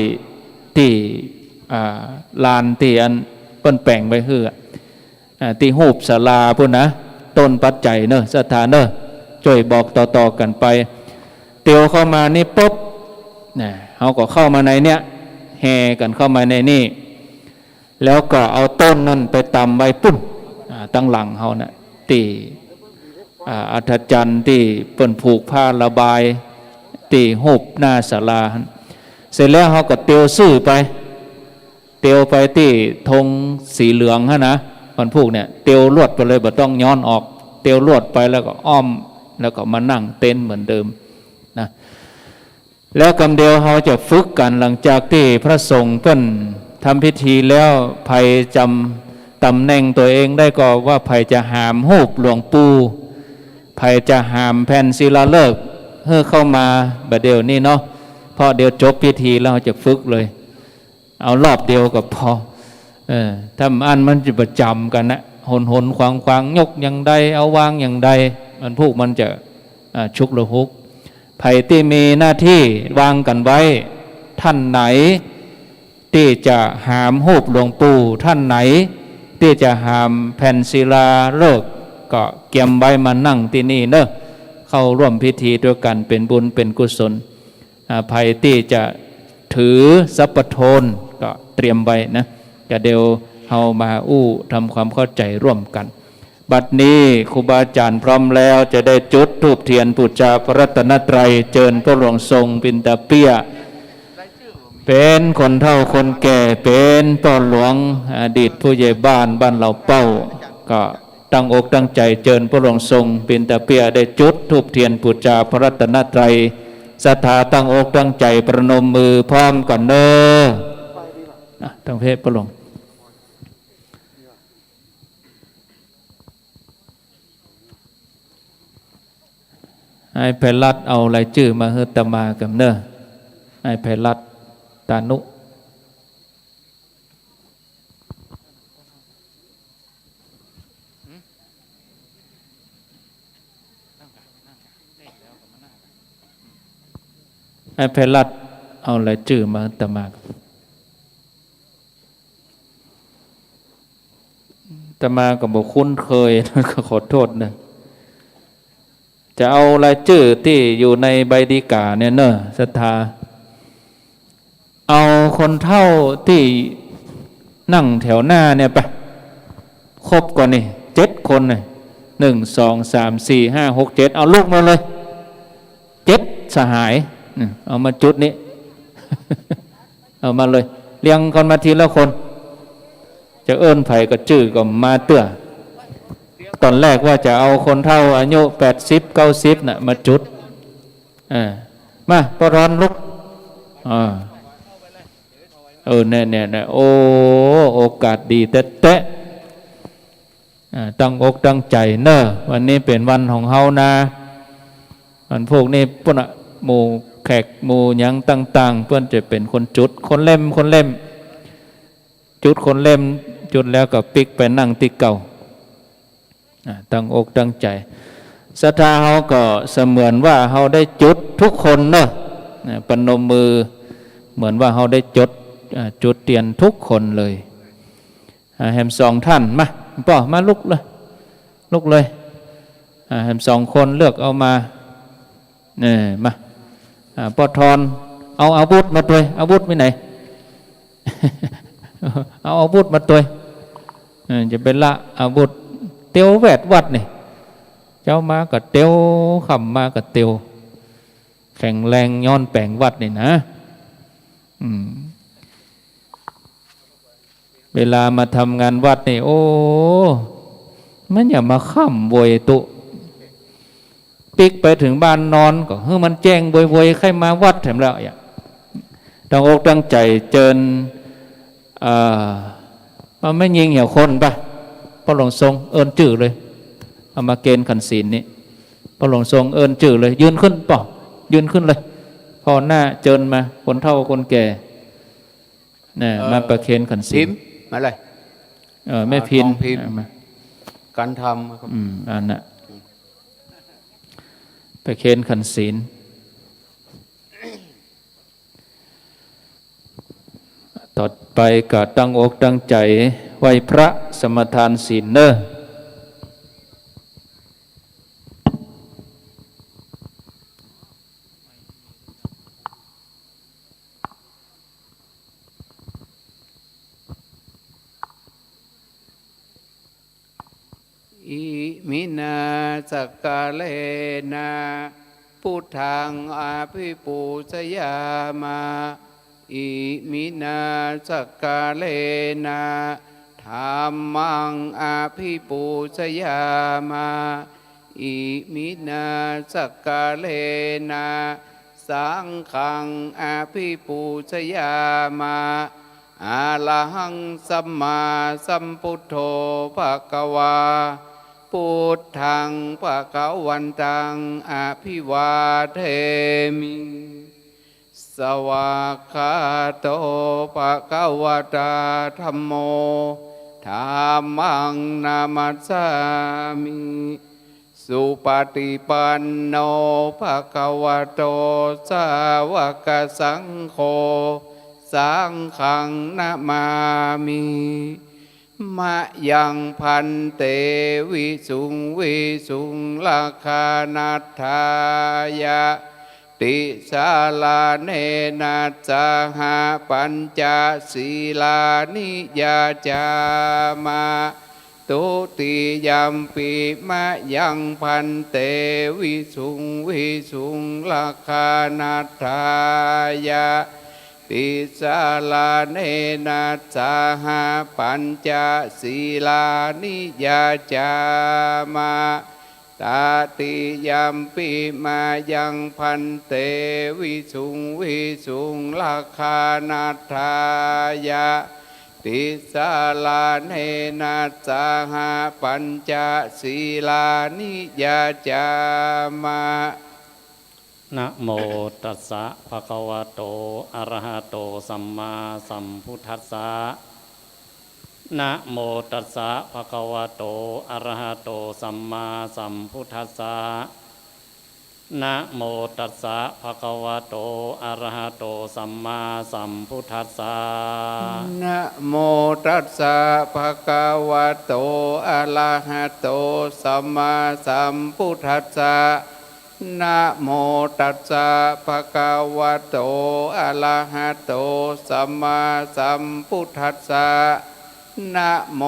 ตี้ อ่า ลานตี้อันเปิ้นแป๋งไว้หื้ออะ อ่า ตี้ฮูปศาลาปู๊นนะ ต้นปัจจัยเนาะ ศรัทธาเนาะ จ้วยบอกต่อๆ กั๋นไป เตียวเข้ามานี่ปุ๊บ นะ เฮาก็เข้ามาในเนี่ย แห่กั๋นเข้ามาในนี่ แล้วก็เอาต้นนั่นไปตำไว้ปู๊น อ่า ตังหลังเฮาน่ะ ตี้ อ่า อัฐจันทร์ตี้เปิ้นผูกผ้าระบาย ตี้ฮูปหน้าศาลาหั้น เสร็จแล้วเฮาก็เตียวซื่อไป เตียวไปตี้ธงสีเหลืองหั้นนะ วันพูกเนี่ย เตียวลวดไปเลย บ่ต้องย้อนออก เตียวลวดไปแล้วก็อ้อม แล้วก็มานั่งเต็นท์เหมือนเดิมนะ แล้วกำเดียวเฮาจะฝึกกั๋น หลังจากตี้พระสงฆ์เปิ้นทำพิธีแล้ว ใผจำต๋ำแหน่งตั๋วเองได้ก็ว่า ใผจะหามฮูปหลวงปู่ ใผจะหามแผ่นศิลาฤกษ์ หื้อเข้ามาบ่าเดี่ยวนี้เนาะ เพราะเดี๋ยวจบพิธีแล้วเฮาจะฝึกเลย เอารอบเดียวก็ปอ เออ ถ้าอั้นมันจะประจ๋ำกั๋นนะ หนๆ ขวางๆ ยกอย่างใด เอาวางอย่างใด มันพูกมันจะ อ่า ชุกละหุก ใผตี้มีหน้าตี้วางกั๋นไว้ ต้านไหนตี้จะหามฮูปหลวงปู่ ต้านไหนตี้จะหามแผ่นศิลาฤกษ์ ก็เกียมไว้มานั่งตี้นี่เนาะ เข้าร่วมพิธีตวยกั๋น เป๋นบุญเป๋นกุศล อ่า ใผตี้จะถือสัพพะโทนก็เตรียมไว้นะ ก็เดี๋ยวเฮามาอู้ทำความเข้าใจ๋ร่วมกั๋น บัดนี้ครูบาอาจ๋ารย์พร้อมแล้ว จะได้จุดธูปเตียนปู๋จาพระรัตนตรัย เจิญป้อหลวงทรงปิณฑเปี้ย เป๋นคนเฒ่าคนแก่ เป๋นป้อหลวง อดีตผู้ใหญ่บ้านบ้านเหล่าเป้า ก็ตั้งอกตั้งใจ๋เจิญป้อหลวงทรงปิณฑเปี้ย ได้จุดธูปเตียนปู๋จาพระรัตนตรัย ศรัทธาตั้งอกตั้งใจ๋ประนมมือพร้อมกั๋นเนาะ อ่ะ ตางเพศป้อหลวง อ้ายไพรัตน์เอารายจื้อมาหื้ออาตมาก่ำเน่อ อ้ายไพรัตน์ ตานุ อ้ายไพรัตน์เอารายจื้อมาหื้ออาตมาก่ำ อาตมาก็บ่คุ้นเคย ก็ขอโต้ษเน่อ จะเอารายจื้อตี้อยู่ในใบดีก๋าเนี่ยเน่อ ศรัทธา เอาคนเฒ่าตี้นั่งแถวหน้าเนี่ยไป ครบก่อนนี่ เจ็ดคนนี่ หนึ่ง สอง สาม สี่ ห้า หก เจ็ด เอาลุกมาเลย เจ็ดสหาย นี่ เอามาจุดนี้ เอามาเลย เรียงกันมาทีละคน จะเอิ้นใผก็จื้อก็มาเตื้อ ต๋อนแรกว่าจะเอาคนเฒ่าอายุแปดสิบ เก้าสิบ น่ะ มาจุด อ่า มา ป้อทอนลุก อ่า เออ เนี่ย เนี่ย เนี่ย โอ้ โอกาสดีแต๊ๆ อ่า ตั้งอกตั้งใจ๋เน่อ วันนี้เป๋นวันของเฮานา วันพูกนี้ปุ้นน่ะ หมู่แขกหมู่หยังต่างๆ เปิ้นจะเป๋นคนจุด คนเล่ม คนเล่ม จุดคนเล่ม จุดแล้วก็ปิ๊กไปนั่งตี้เก่า อ่า ตั้งอกตั้งใจ๋ ศรัทธาเฮาก็เสมือนว่าเฮาได้จุดทุกคนเนาะ อ่า ประนมมือ เหมือนว่าเฮาได้จุด อ่า จุดเตียนทุกคนเลย อ่า แหมสองท่าน มา ป้อ มาลุกเลย ลุกเลย อ่า แหมสองคนเลือกเอามา เออ มา อ่า ป้อทอน เอาอาวุธมาตวย อาวุธมีไหน เอาอาวุธมาตวย เออ จะไปละอาวุธ เตียวแวดวัดนี่ เจ๊ามาก็เตียว ค่ำมาก็เตียว แข็งแรงย้อนแป๋งวัดนี่นะ อืม เวลามาทำงานวัดนี่ โอ้ มันอย่ามาค่ำโวยตุ๊ ปิ๊กไปเถิงบ้านนอนก็หื้อมันแจ้งโวยๆ ใค่มาวัดแถมแล้วอ่ะ ตั้งอกตั้งใจ๋เจิญ เอ่อ มันไม่ยิงเหี่ยวคนปะ ป้อหลวงทรงเอิ้นจื้อเลย เอามาเคนขันศีลนี่ ป้อหลวงทรงเอิ้นจื้อเลย ยืนขึ้นป้อ ยืนขึ้นเลย ป้อหน้าเจิญมา คนเฒ่าคนแก่ น่ะ เอ่อ มาประเคนขันศีล พิมพ์มาเลย เออ แม่พิมพ์ อ่า ทองพิมพ์ อ่ะ มา การทำครับ อืม อันน่ะ ประเคนขันศีล ต่อไปก็ตั้งอกตั้งใจ๋ไหว้พระสมาทานศีลเน่อ อิมินา สักกาเลนะ พุทธัง อภิปูชยามะ อิมินา สักกาเลนะ ธัมมัง อภิปูชยามะ อิมินา สักกาเลนะ สังฆัง อภิปูชยามะ อะระหัง สัมมาสัมพุทโธ ภะคะวา พุทธัง ภะคะวันตัง อะภิวาเทมิ สวากขาโต ภะคะวะตา ธัมโม ธัมมัง นะมัสสามิ สุปฏิปันโน ภะคะวะโต สาวกสังโฆ สังฆังนะมามิ มะยัง ภันเต วิสุง วิสุง รักขานัตถายะ ติสะระเณนะ สะหะ ปัญจะ สีลานิ ยาจามะ ทุติยัมปิ มะยัง ภันเต วิสุง วิสุง รักขานัตถายะ ติสะระเณนะ สะหะ ปัญจะ สีลานิ ยาจามะ ตติยัมปิ มะยัง ภันเต วิสุง วิสุง รักขานัตถายะ ติสะระเณนะ สะหะ ปัญจะ สีลานิ ยาจามะ นะโมตัสสะ ภะคะวะโต อะระหะโต สัมมาสัมพุทธัสสะ นะโมตัสสะ ภะคะวะโต อะระหะโต สัมมาสัมพุทธัสสะ นะโมตัสสะ ภะคะวะโต อะระหะโต สัมมาสัมพุทธัสสะ นะโมตัสสะ ภะคะวะโต อะระหะโต สัมมาสัมพุทธัสสะ นะโมตัสสะ ภะคะวะโต อะระหะโต สัมมาสัมพุทธัสสะ นะโม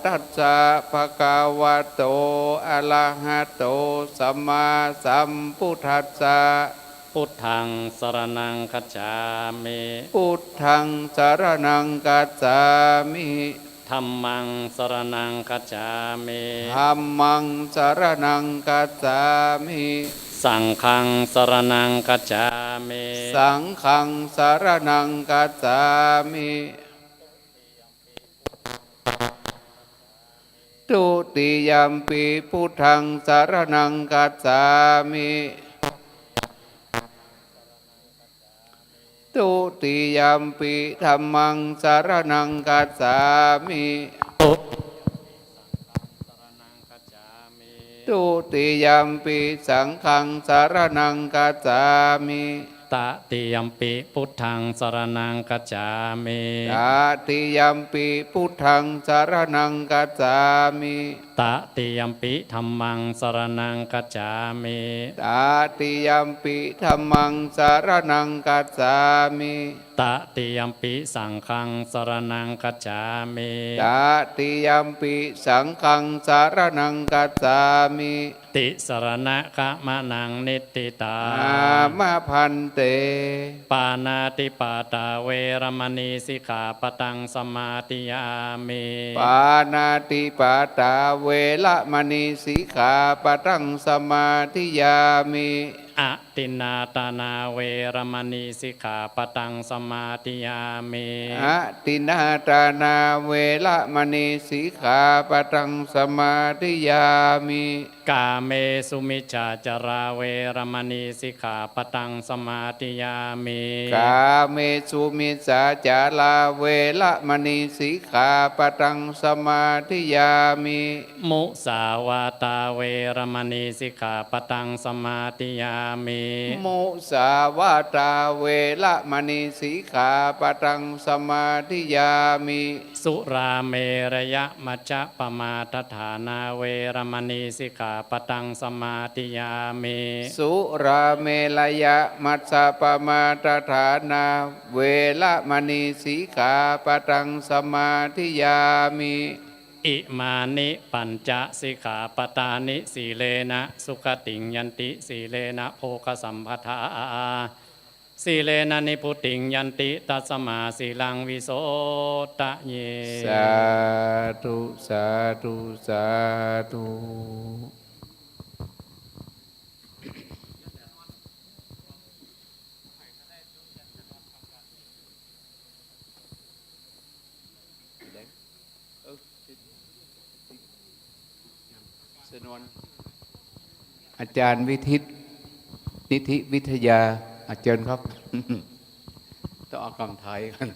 ตัสสะ ภะคะวะโต อะระหะโต สัมมาสัมพุทธัสสะ พุทธัง สะระณัง คัจฉามิ พุทธัง สะระณัง คัจฉามิ ธัมมัง สะระณัง คัจฉามิ ธัมมัง สะระณัง คัจฉามิ สังฆัง สะระณัง คัจฉามิ สังฆัง สะระณัง คัจฉามิ ทุติยัมปิ พุทธัง สะระณัง คัจฉามิ ทุติยัมปิ ธัมมัง สะระณัง คัจฉามิ ทุติยัมปิ สังฆัง สะระณัง คัจฉามิ ตติยัมปิ พุทธัง สะระณัง คัจฉามิ ตติยัมปิ พุทธัง สะระณัง คัจฉามิ ตติยัมปิ ธัมมัง สะระณัง คัจฉามิ ตติยัมปิ ธัมมัง สะระณัง คัจฉามิ ตติยัมปิ สังฆัง สะระณัง คัจฉามิ ตติยัมปิ สังฆัง สะระณัง คัจฉามิ ติสะระณะขะมะนัง นิฏฐิตา อามะ ภันเต ปาณาติปาตา เวระมะณี สิกขาปะทัง สมาธิยามิ ปาณาติปาตา เวระมะณี สิกขาปะทัง สมาธิยามิ อทินนาทานา เวระมะณี สิกขาปะทัง สมาธิยามิ อทินนาทานา เวระมะณี สิกขาปะทัง สมาธิยามิ กาเมสุมิจฉาจารา เวระมะณี สิกขาปะทัง สมาธิยามิ กาเมสุมิจฉาจารา เวระมะณี สิกขาปะทัง สมาธิยามิ มุสาวาทา เวระมะณี สิกขาปะทัง สมาธิยามิ มุสาวาทา เวระมะณี สิกขาปะทัง สมาธิยามิ สุราเมรยะมัจจะปะมาทฐานา เวระมะณี สิกขาปะทัง สมาธิยามิ สุราเมรยะมัจจะปะมาทฐานา เวระมะณี สิกขาปะทัง สมาธิยามิ อิมานิ ปัญจะ สิกขาปะทานิ สีเลนะ สุขติง ยันติ สีเลนะ โภคสัมปทา สีเลนะ นิพพุติง ยันติ ตัสสมา สีลัง วิโสทะเย สาธุ สาธุ สาธุ อาจารย์วิทิต นิธิวิทยา อ่ะ เจิญครับ ต้องเอากล้องถ่ายก่อน เ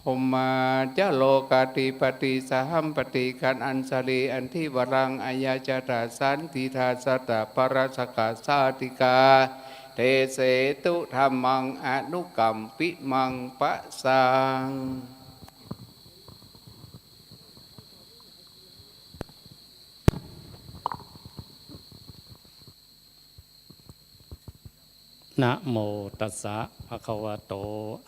พรหมาจโรกาธิปติ สหัมปติ ขันอัญชลี อันธิวรัง อายาจาตาสันติทาสัตตปรสกสาติกา เทเสตุธัมมัง อนุกัมปิมังปะสัง นะโมตัสสะ ภะคะวะโต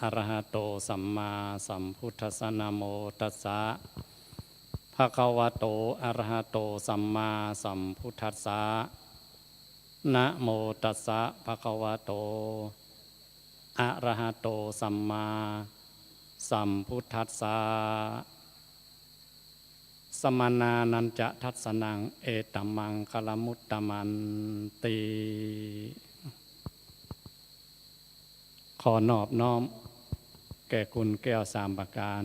อะระหะโต สัมมาสัมพุทธัสสะ นะโมตัสสะ ภะคะวะโต อะระหะโต สัมมาสัมพุทธัสสะ นะโมตัสสะ ภะคะวะโต อะระหะโต สัมมาสัมพุทธัสสะ สมณานัญจะทัสสะนัง เอตะมังคะละมุตตะมันติ ขอนอบน้อมแก่คุณแก้วสามประการ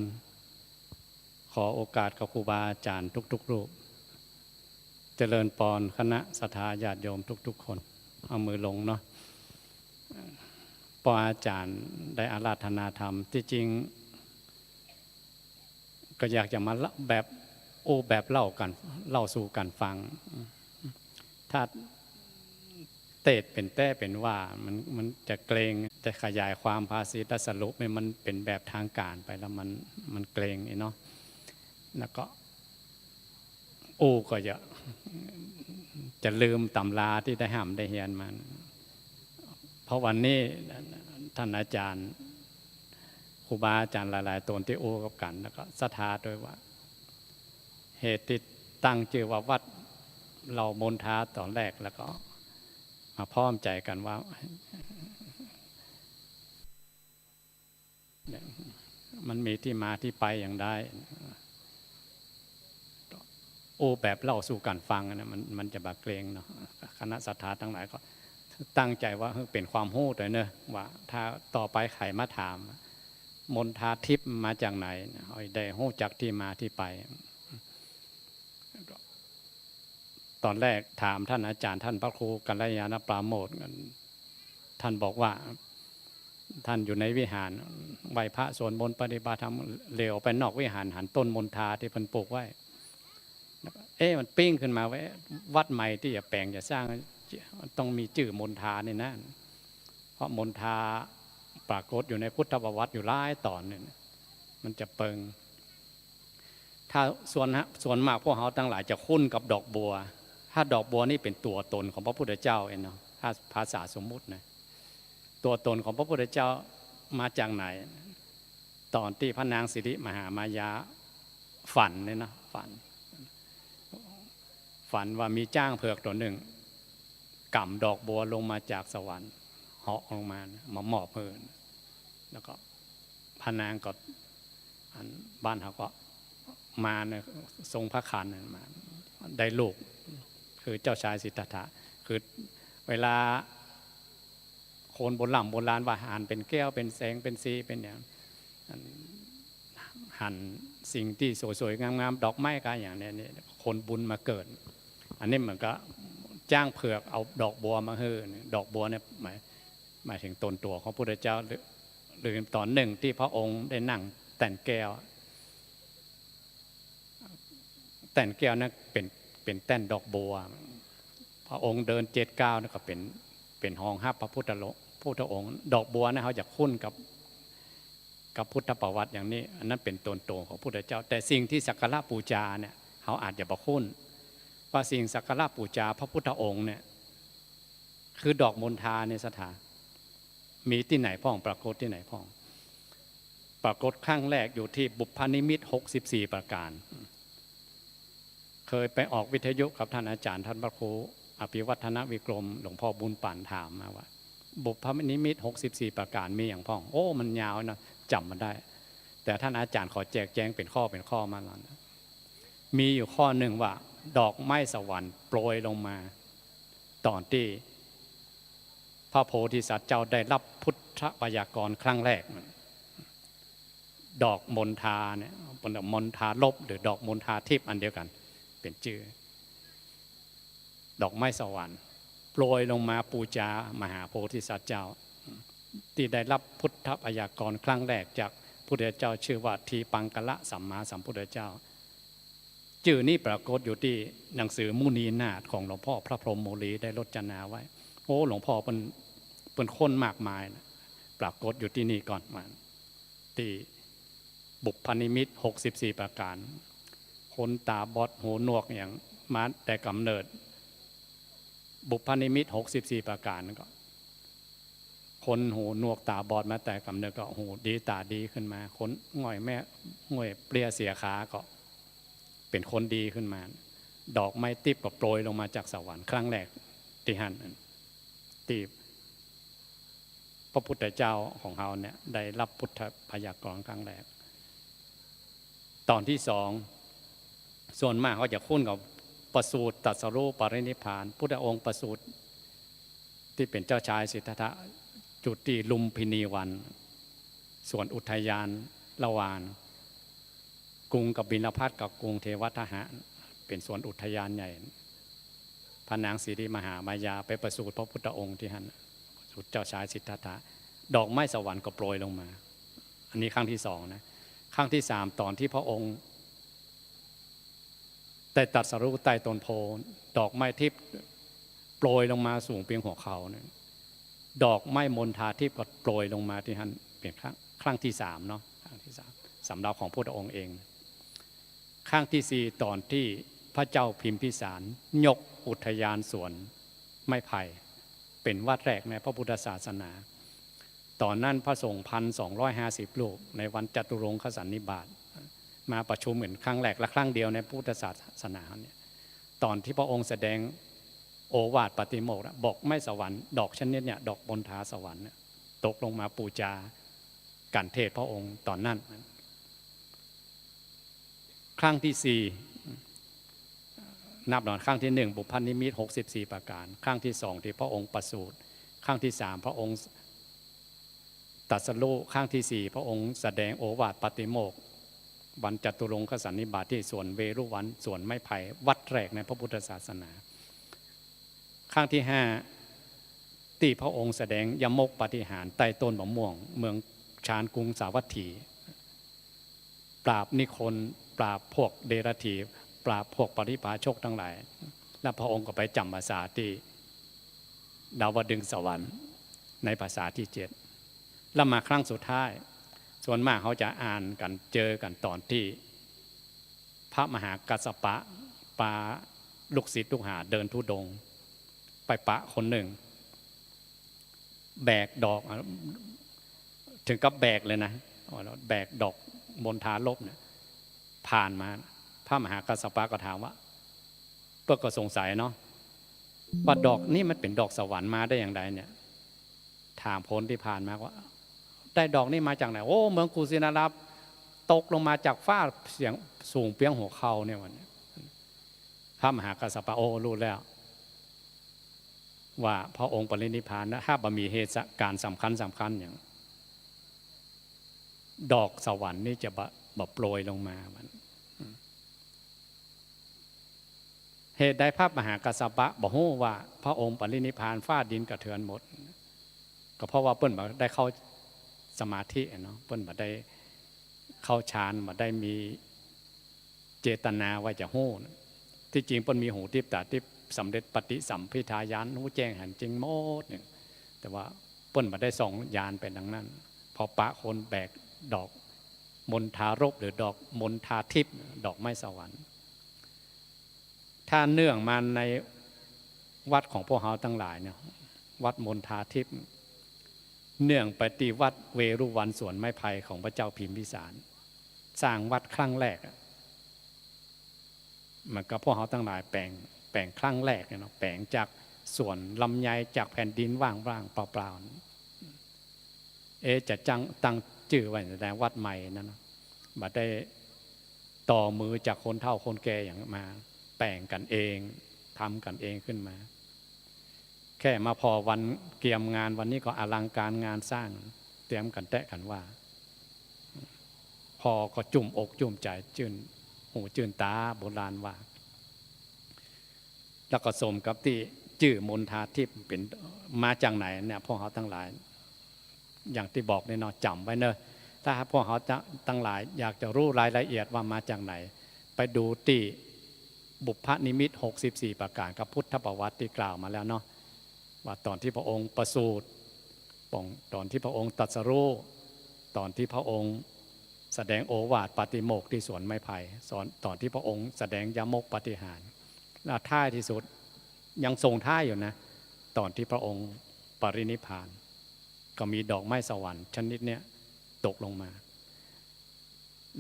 ขอโอกาสกับครูบาอาจารย์ทุกๆรูป เจริญปอนคณะศรัทธาญาติโยมทุกๆคน เอามือลงเนาะ พออาจารย์ได้อาราธนาธรรม ที่จริง ก็อยากจะมาเล่าแบบ อู้แบบเล่ากั๋น เล่าสู่กั๋นฟัง ถ้าเตสน์เป๋นแต๊เป๋นว่า มัน มันจะเกร็ง จะขยายความภาษิตสรุปให้มันเป๋นแบบทางก๋านไปแล้วมัน มันเกร็งอี้เนาะ แล้วก็ อู้ก็จะ จะลืมต๋ำราตี้ได้ฮ่ำได้เฮียนมา เพราะวันนี้ท่านอาจารย์ ครูบาอาจารย์หลายๆ ต๋นตี้อู้กับกั๋น แล้วก็ศรัทธาด้วยว่า เหตุตี้ตั้งจื้อว่าวัดเหล่ามนทาต๋อนแรก แล้วก็มาพร้อมใจ๋กั๋นว่า เนี่ย มันมีตี้มาตี้ไปอย่างใด อู้แบบเล่าสู่กั๋นฟังนะ มัน มันจะบ่เกร็งเนาะ คณะศรัทธาตังหลายก็ตั้งใจ๋ว่า เออ เป๋นความฮู้ตวยเนาะ ว่าถ้าต่อไปใผมาถาม มนทาทิพย์มาจากไหน เอาได้ฮู้จักตี้มาตี้ไป ต๋อนแรกถามท่านอาจารย์ ท่านพระครูกัลยาณปราโมชย์ ท่านบอกว่า ท่านอยู่ในวิหาร ไหว้พระสวดมนต์ปฏิบัติธรรม เหลียวไปนอกวิหาร หันต้นมนทาตี้เปิ้นปลูกไว้ แล้วก็ เอ๊ะ มันปิ๊งขึ้นมาว่า วัดใหม่ตี้จะแป๋งจะสร้าง ต้องมีจื้อมนทานี่นะ เพราะมนทาปรากฏอยู่ในพุทธประวัติอยู่หลายต๋อนเนี่ย มันจะเปิง ถ้าส่วนฮะ ส่วนมากพวกเฮาตังหลายจะคุ้นกับดอกบัว ถ้าดอกบัวนี่เป๋นตั๋วต๋นของพระพุทธเจ้าเองเนาะ ถ้าภาษาสมมุตินะ ตั๋วต๋นของพระพุทธเจ้ามาจากไหน ต๋อนตี้พระนางสิริมหามายาฝันเนี่ยนะ ฝัน ฝันว่ามีจ๊างเผือกตั๋วนึ่ง ก๋ำดอกบัวลงมาจากสวรรค์ เหาะลงมานะ มามอบหื้อนะ แล้วก็พระนางก็ อันบ้านเฮาก็ มารเนี่ย ทรงพระคันมา ได้ลูก คือเจ้าชายสิทธัตถะ คือเวลาคนโบร่ำโบราณว่าหันเป๋นแก้วเป๋นแสงเป๋นสีเป๋นอย่าง อัน หันสิ่งตี้สวยๆ งามๆ ดอกไม้ก็อย่างเนี้ย นี่คนบุญมาเกิด อันนี้เหมือนกับจ๊างเผือกเอาดอกบัวมาหื้อ ดอกบัวเนี่ยหมาย หมายถึงต๋นตั๋วของพระพุทธเจ้า หรือ หรือต๋อนนึ่งตี้พระองค์ได้นั่งแต้นแก้ว แต้นแก้วนั้นเป๋น เป๋นแต้นดอกบัว พระองค์เดินเจ็ดก้าวนั้นก็เป๋น เป๋นฮองฮับพระพุทธโล- พุทธองค์ ดอกบัวนะ เฮาจะคุ้นกับ กับพุทธประวัติอย่างนี้ อันนั้นเป๋นต๋นตั๋วของพระพุทธเจ้า แต่สิ่งตี้สักการะปู๋จาเนี่ย เฮาอาจจะบ่คุ้น ว่าสิ่งสักการะปู๋จาพระพุทธองค์เนี่ย คือดอกมณฑาเนี่ย ศรัทธา มีตี้ไหนพ่อง ปรากฏตี้ไหนพ่อง ปรากฏครั้งแรกอยู่ตี้บุพพนิมิตหกสิบสี่ประการ เคยไปออกวิทยุกับท่านอาจารย์ ท่านพระครูอภิวัฒนวิกรม หลวงพ่อบุญปั่น ถามมาว่า บุพพนิมิตหกสิบสี่ประการมีหยังพ่อง โอ้ มันยาวนะ จ๋ำบ่ได้ แต่ท่านอาจารย์ขอแจกแจงเป๋นข้อเป๋นข้อมาแล้วนะ มีอยู่ข้อนึ่งว่า ดอกไม้สวรรค์โปรยลงมา ต๋อนตี้พระโพธิสัตว์เจ้าได้ฮับพุทธไวยากรณ์ครั้งแรก ดอกมณฑาเนี่ย เปิ้นว่ามณฑารพย์หรือดอกมณฑาทิพย์อันเดียวกั๋น เป๋นจื้อ ดอกไม้สวรรค์โปรยลงมาปู๋จามหาโพธิสัตว์เจ้า ตี้ได้ฮับพุทธไวยากรณ์ครั้งแรกจาก พุทธเจ้าชื่อว่าทีปังกรสัมมาสัมพุทธเจ้า จื้อนี้ปรากฏอยู่ตี้หนังสือมุนีนาถของหลวงพ่อพระพรหมโมลีได้รจนาไว้ โอ้ หลวงพ่อเปิ้น เปิ้นค้นมากมายนะ ปรากฏอยู่ตี้นี่ก่อน ว่าตี้บุพนิมิตหกสิบสี่ประก๋าน คนต๋าบอดหูหนวกอะหยังมาแต่ก๋ำเนิด บุพนิมิตหกสิบสี่ประก๋านก็ คนหูหนวกต๋าบอดมาแต่ก๋ำเนิดก็หูดีต๋าดีขึ้นมา คนง่อยแม่ง่อยเปลี้ยเสียขาก็เป๋นคนดีขึ้นมา ดอกไม้ทิพย์ก็โปรยลงมาจากสวรรค์ครั้งแรกตี้หั้น ตี้พระพุทธเจ้าของเฮาเนี่ยได้ฮับพุทธพยากรณ์ครั้งแรก ต๋อนตี้สอง ส่วนมากเฮาจะคุ้นกับประสูติ ตรัสรู้ ปรินิพพาน พุทธองค์ประสูติตี้เป๋นเจ้าชายสิทธัตถะ จุติลุมพินีวัน สวนอุทยานระหว่างกรุงกบิลพัสดุ์กับกรุงเทวทหะ เป๋นสวนอุทยานใหญ่ พระนางสิริมหามายาไปประสูติพระพุทธองค์ตี้หั้น ประสูติเจ้าชายสิทธัตถะ ดอกไม้สวรรค์ก็โปรยลงมา อันนี้ครั้งตี้สองนะ ครั้งตี้สาม ต๋อนตี้พระองค์ ได้ตรัสรู้ใต้ต้นโพธิ์ ดอกไม้ทิพย์โปรยลงมาสูงเปียงหัวเข่าเนี่ย ดอกไม้มณฑาทิพย์ก็โปรยลงมาตี้หั้น เป๋นครั้ง ครั้งตี้สามเนาะ ครั้งตี้สาม สำหรับของพุทธองค์เอง ครั้งตี้สี่ ต๋อนตี้พระเจ้าพิมพิสารยกอุทยานสวนไม้ไผ่ เป๋นวัดแรกในพระพุทธศาสนา ต๋อนนั้นพระสงฆ์พันสองร้อยห้าสิบรูป ในวันจตุรงคสันนิบาต มาประชุมกั๋นครั้งแรกและครั้งเดียวในพุทธศาสนาเนี่ย ต๋อนตี้พระองค์แสดงโอวาทปาติโมกข์นะ บอกไม้สวรรค์ ดอกชนิดเนี่ย ดอกมณฑาสวรรค์เนี่ย ตกลงมาปู๋จากัณฑ์เทศพระองค์ต๋อนนั้น ครั้งตี้สี่ นับหนอ ครั้งตี้หนึ่ง บุพนิมิตหกสิบสี่ประก๋าน ครั้งตี้สอง ตี้พระองค์ประสูติ ครั้งตี้สาม พระองค์ตรัสรู้ ครั้งตี้สี่ พระองค์แสดงโอวาทปาติโมกข์ วันจตุรงคสันนิบาตตี้สวนเวฬุวัน สวนไม้ไผ่ วัดแรกในพระพุทธศาสนา ครั้งตี้ห้า ตี้พระองค์แสดงยมกปาฏิหาริย์ใต้ต้นมะม่วง เมืองชานกรุงสาวัตถี ปราบนิคน ปราบพวกเดรัจฉี ปราบพวกปริพาชกตังหลาย แล้วพระองค์ก็ไปจ๋ำพรรษาตี้ดาวดึงสสวรรค์ ในพรรษาตี้เจ็ด แล้วมาครั้งสุดท้าย ส่วนมากเฮาจะอ่านกั๋น เจอกั๋นต๋อนตี้พระมหากัสสปะปาลูกศิษย์ลูกหาเดินธุดงค์ ไปปะคนนึ่ง แบกดอก เถิงกับแบกเลยนะ แบกดอกมณฑารภเนี่ย ผ่านมา พระมหากัสสปะก็ถามว่า เปิ้นก็สงสัยเนาะ ว่าดอกนี้มันเป๋นดอกสวรรค์มาได้อย่างใดเนี่ย ถามคนตี้ผ่านมาว่า ได้ดอกนี้มาจากไหน โอ้ เมืองกุสินารา ตกลงมาจากฟ้าเสียงสูงเปียงหัวเข่าเนี่ย ว่าเนี่ย พระมหากัสสปะ โอ้ ฮู้แล้ว ว่าพระองค์ปรินิพพานนะ ถ้าบ่มีเหตุการณ์สำคัญสำคัญอย่าง ดอกสวรรค์นี่จะบ่ บ่โปรยลงมา มัน เหตุใดพระมหากัสสปะบ่ฮู้ว่าพระองค์ปรินิพพาน ฟ้าดินกระเทือนหมด ก็เพราะว่าเปิ้นบ่ได้เข้าสมาธิอะเนาะ เปิ้นบ่ได้เข้าฌาน บ่ได้มีเจตนาว่าจะฮู้นะ ตี้จริงเปิ้นมีหูทิพย์ต๋าทิพย์ สำเร็จปฏิสัมภิทาญาณ ฮู้แจ้งหันจริงหมดเนี่ย แต่ว่าเปิ้นบ่ได้ส่องญาณไปดังนั้น พอปะคนแบกดอกมณฑารภหรือดอกมณฑาทิพย์ ดอกไม้สวรรค์ ถ้าเนื่องมาในวัดของพวกเฮาตังหลายเนี่ย วัดมณฑาทิพย์ เนื่องไปตี้วัดเวฬุวันสวนไม้ไผ่ของพระเจ้าพิมพิสาร สร้างวัดครั้งแรกอะ เหมือนกับพวกเฮาตังหลายแป๋ง แป๋งครั้งแรกเนี่ยเนาะ แป๋งจากสวนลำไย จากแผ่นดินว่างๆ เปล่าๆ เอ๊ะ จะจั้ง ตั้งจื้อว่าจะได้วัดใหม่นั่นเนาะ บ่ได้ต่อมือจากคนเฒ่าคนแก่อย่างมา แป๋งกั๋นเอง ทำกั๋นเองขึ้นมา แค่มาผ่อวันเกียมงานวันนี้ก็อลังการงานสร้าง เตรียมกั๋นแต๊กั๋นว่า ผ่อก็จุ่มอกจุ่มใจ๋ จื้นหูจื้นต๋า โบราณว่า แล้วก็สมกับตี้จื้อมณฑาทิพย์เป๋นมาจากไหนเนี่ย พวกเฮาตังหลาย อย่างตี้บอกเนี่ยเนาะ จ๋ำไว้เนอะ ถ้าหากพวกเฮาจะ ตังหลายอยากจะฮู้รายละเอียดว่ามาจากไหน ไปดูตี้บุพนิมิตหกสิบสี่ประก๋านกับพุทธประวัติตี้กล่าวมาแล้วเนาะ ว่าต๋อนตี้พระองค์ประสูติ ต๋อนตี้พระองค์ตรัสรู้ ต๋อนตี้พระองค์แสดงโอวาทปาติโมกข์ตี้สวนไม้ไผ่ ต๋อนตี้พระองค์แสดงยมกปาฏิหาริย์ และท้ายตี้สุดยังส่งท้ายอยู่นะ ต๋อนตี้พระองค์ปรินิพพาน ก็มีดอกไม้สวรรค์ชนิดเนี้ยตกลงมา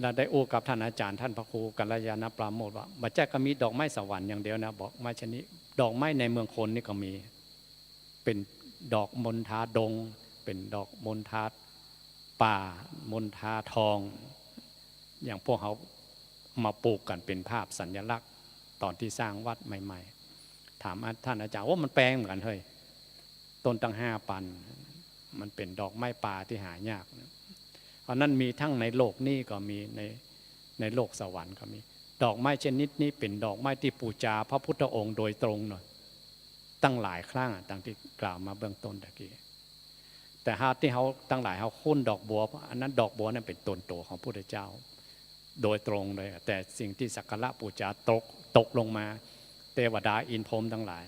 และได้อู้กับท่านอาจารย์ท่านพระครูกัลยาณปราโมชย์ว่า บ่ใจ้ก็มีดอกไม้สวรรค์อย่างเดียวนะ ดอกไม้ชนิด ดอกไม้ในเมืองคนนี่ก็มี เป๋นดอกมณฑาดง เป๋นดอกมณฑาป่า มณฑาทอง อย่างพวกเฮามาปลูกกั๋นเป๋นภาพสัญลักษณ์ ต๋อนตี้สร้างวัดใหม่ๆ ถามท่านอาจารย์ โอ้ มันแปลกเหมือนกั๋นเฮ้ย ต้นตั้งห้าปัน มันเป๋นดอกไม้ป่าตี้หายาก อันนั้นมีทั้งในโลกนี้ก็มี ใน ในโลกสวรรค์ก็มี ดอกไม้ชนิดนี้เป๋นดอกไม้ตี้ปู๋จาพระพุทธองค์โดยตรงเนาะ ตั้งหลายครั้งอะ ดังตี้กล่าวมาเบื้องต้นตะกี้ แต่หากตี้เฮาตังหลายเฮาคุ้นดอกบัว อันนั้นดอกบัวนั้นเป๋นต๋นตั๋วของพระพุทธเจ้า โดยตรงเลย แต่สิ่งตี้สักการะปู๋จาตก ตกลงมา เตวดาอินทร์พรหมตังหลาย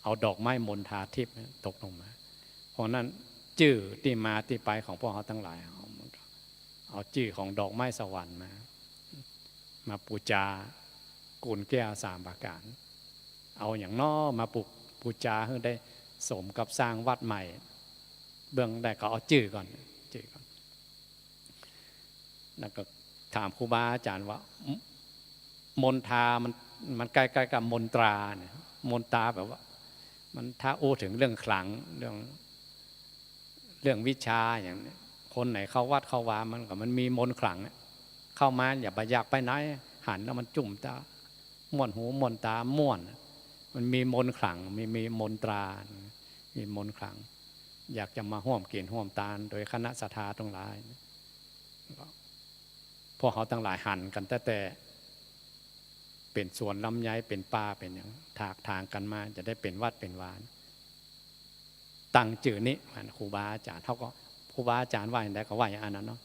เอาดอกไม้มณฑาทิพย์เนี่ยตกลงมา เพราะนั้นจื้อตี้มาตี้ไปของพวกเฮาตังหลาย เอา มันก็เอาจื้อของดอกไม้สวรรค์มา มาปู๋จากุลแก้วสามประก๋าน เอาหยังน้อมาปู๋ ปู๋จาหื้อได้สมกับสร้างวัดใหม่ เบื้องแรกก็เอาจื้อก่อน จื้อก่อน แล้วก็ถามครูบาอาจารย์ว่า ม- มณฑามัน มันใก้ๆ กับมนตราเนี่ย มนตราแป๋ว่า มันถ้าอู้เถิงเรื่องขลัง เรื่อง เรื่องวิชาอย่างเนี้ย คนไหนเข้าวัดเข้าวามันก็ มันมีมนต์ขลังอะ เข้ามาอย่าไปอยากไปไหน หันแล้วมันจุ่มตา ม่วนหูม่วนตา ม่วน มันมีมนต์ขลัง มี มีมนตรา มีมนต์ขลัง อยากจะมาฮ่วมกิ๋นฮ่วมตานโดยคณะศรัทธาตังหลาย พวกเฮาตังหลายหันกั๋นตั้งแต่เป๋นสวนลำไย เป๋นป่า เป๋นหยัง ถากถางกั๋นมา จะได้เป๋นวัดเป๋นวา ตั้งจื้อนี้ อันครูบาอาจารย์ เฮาก็ ครูบาอาจารย์ว่าอย่างใดก็ว่าอย่างอันนั้นเนาะ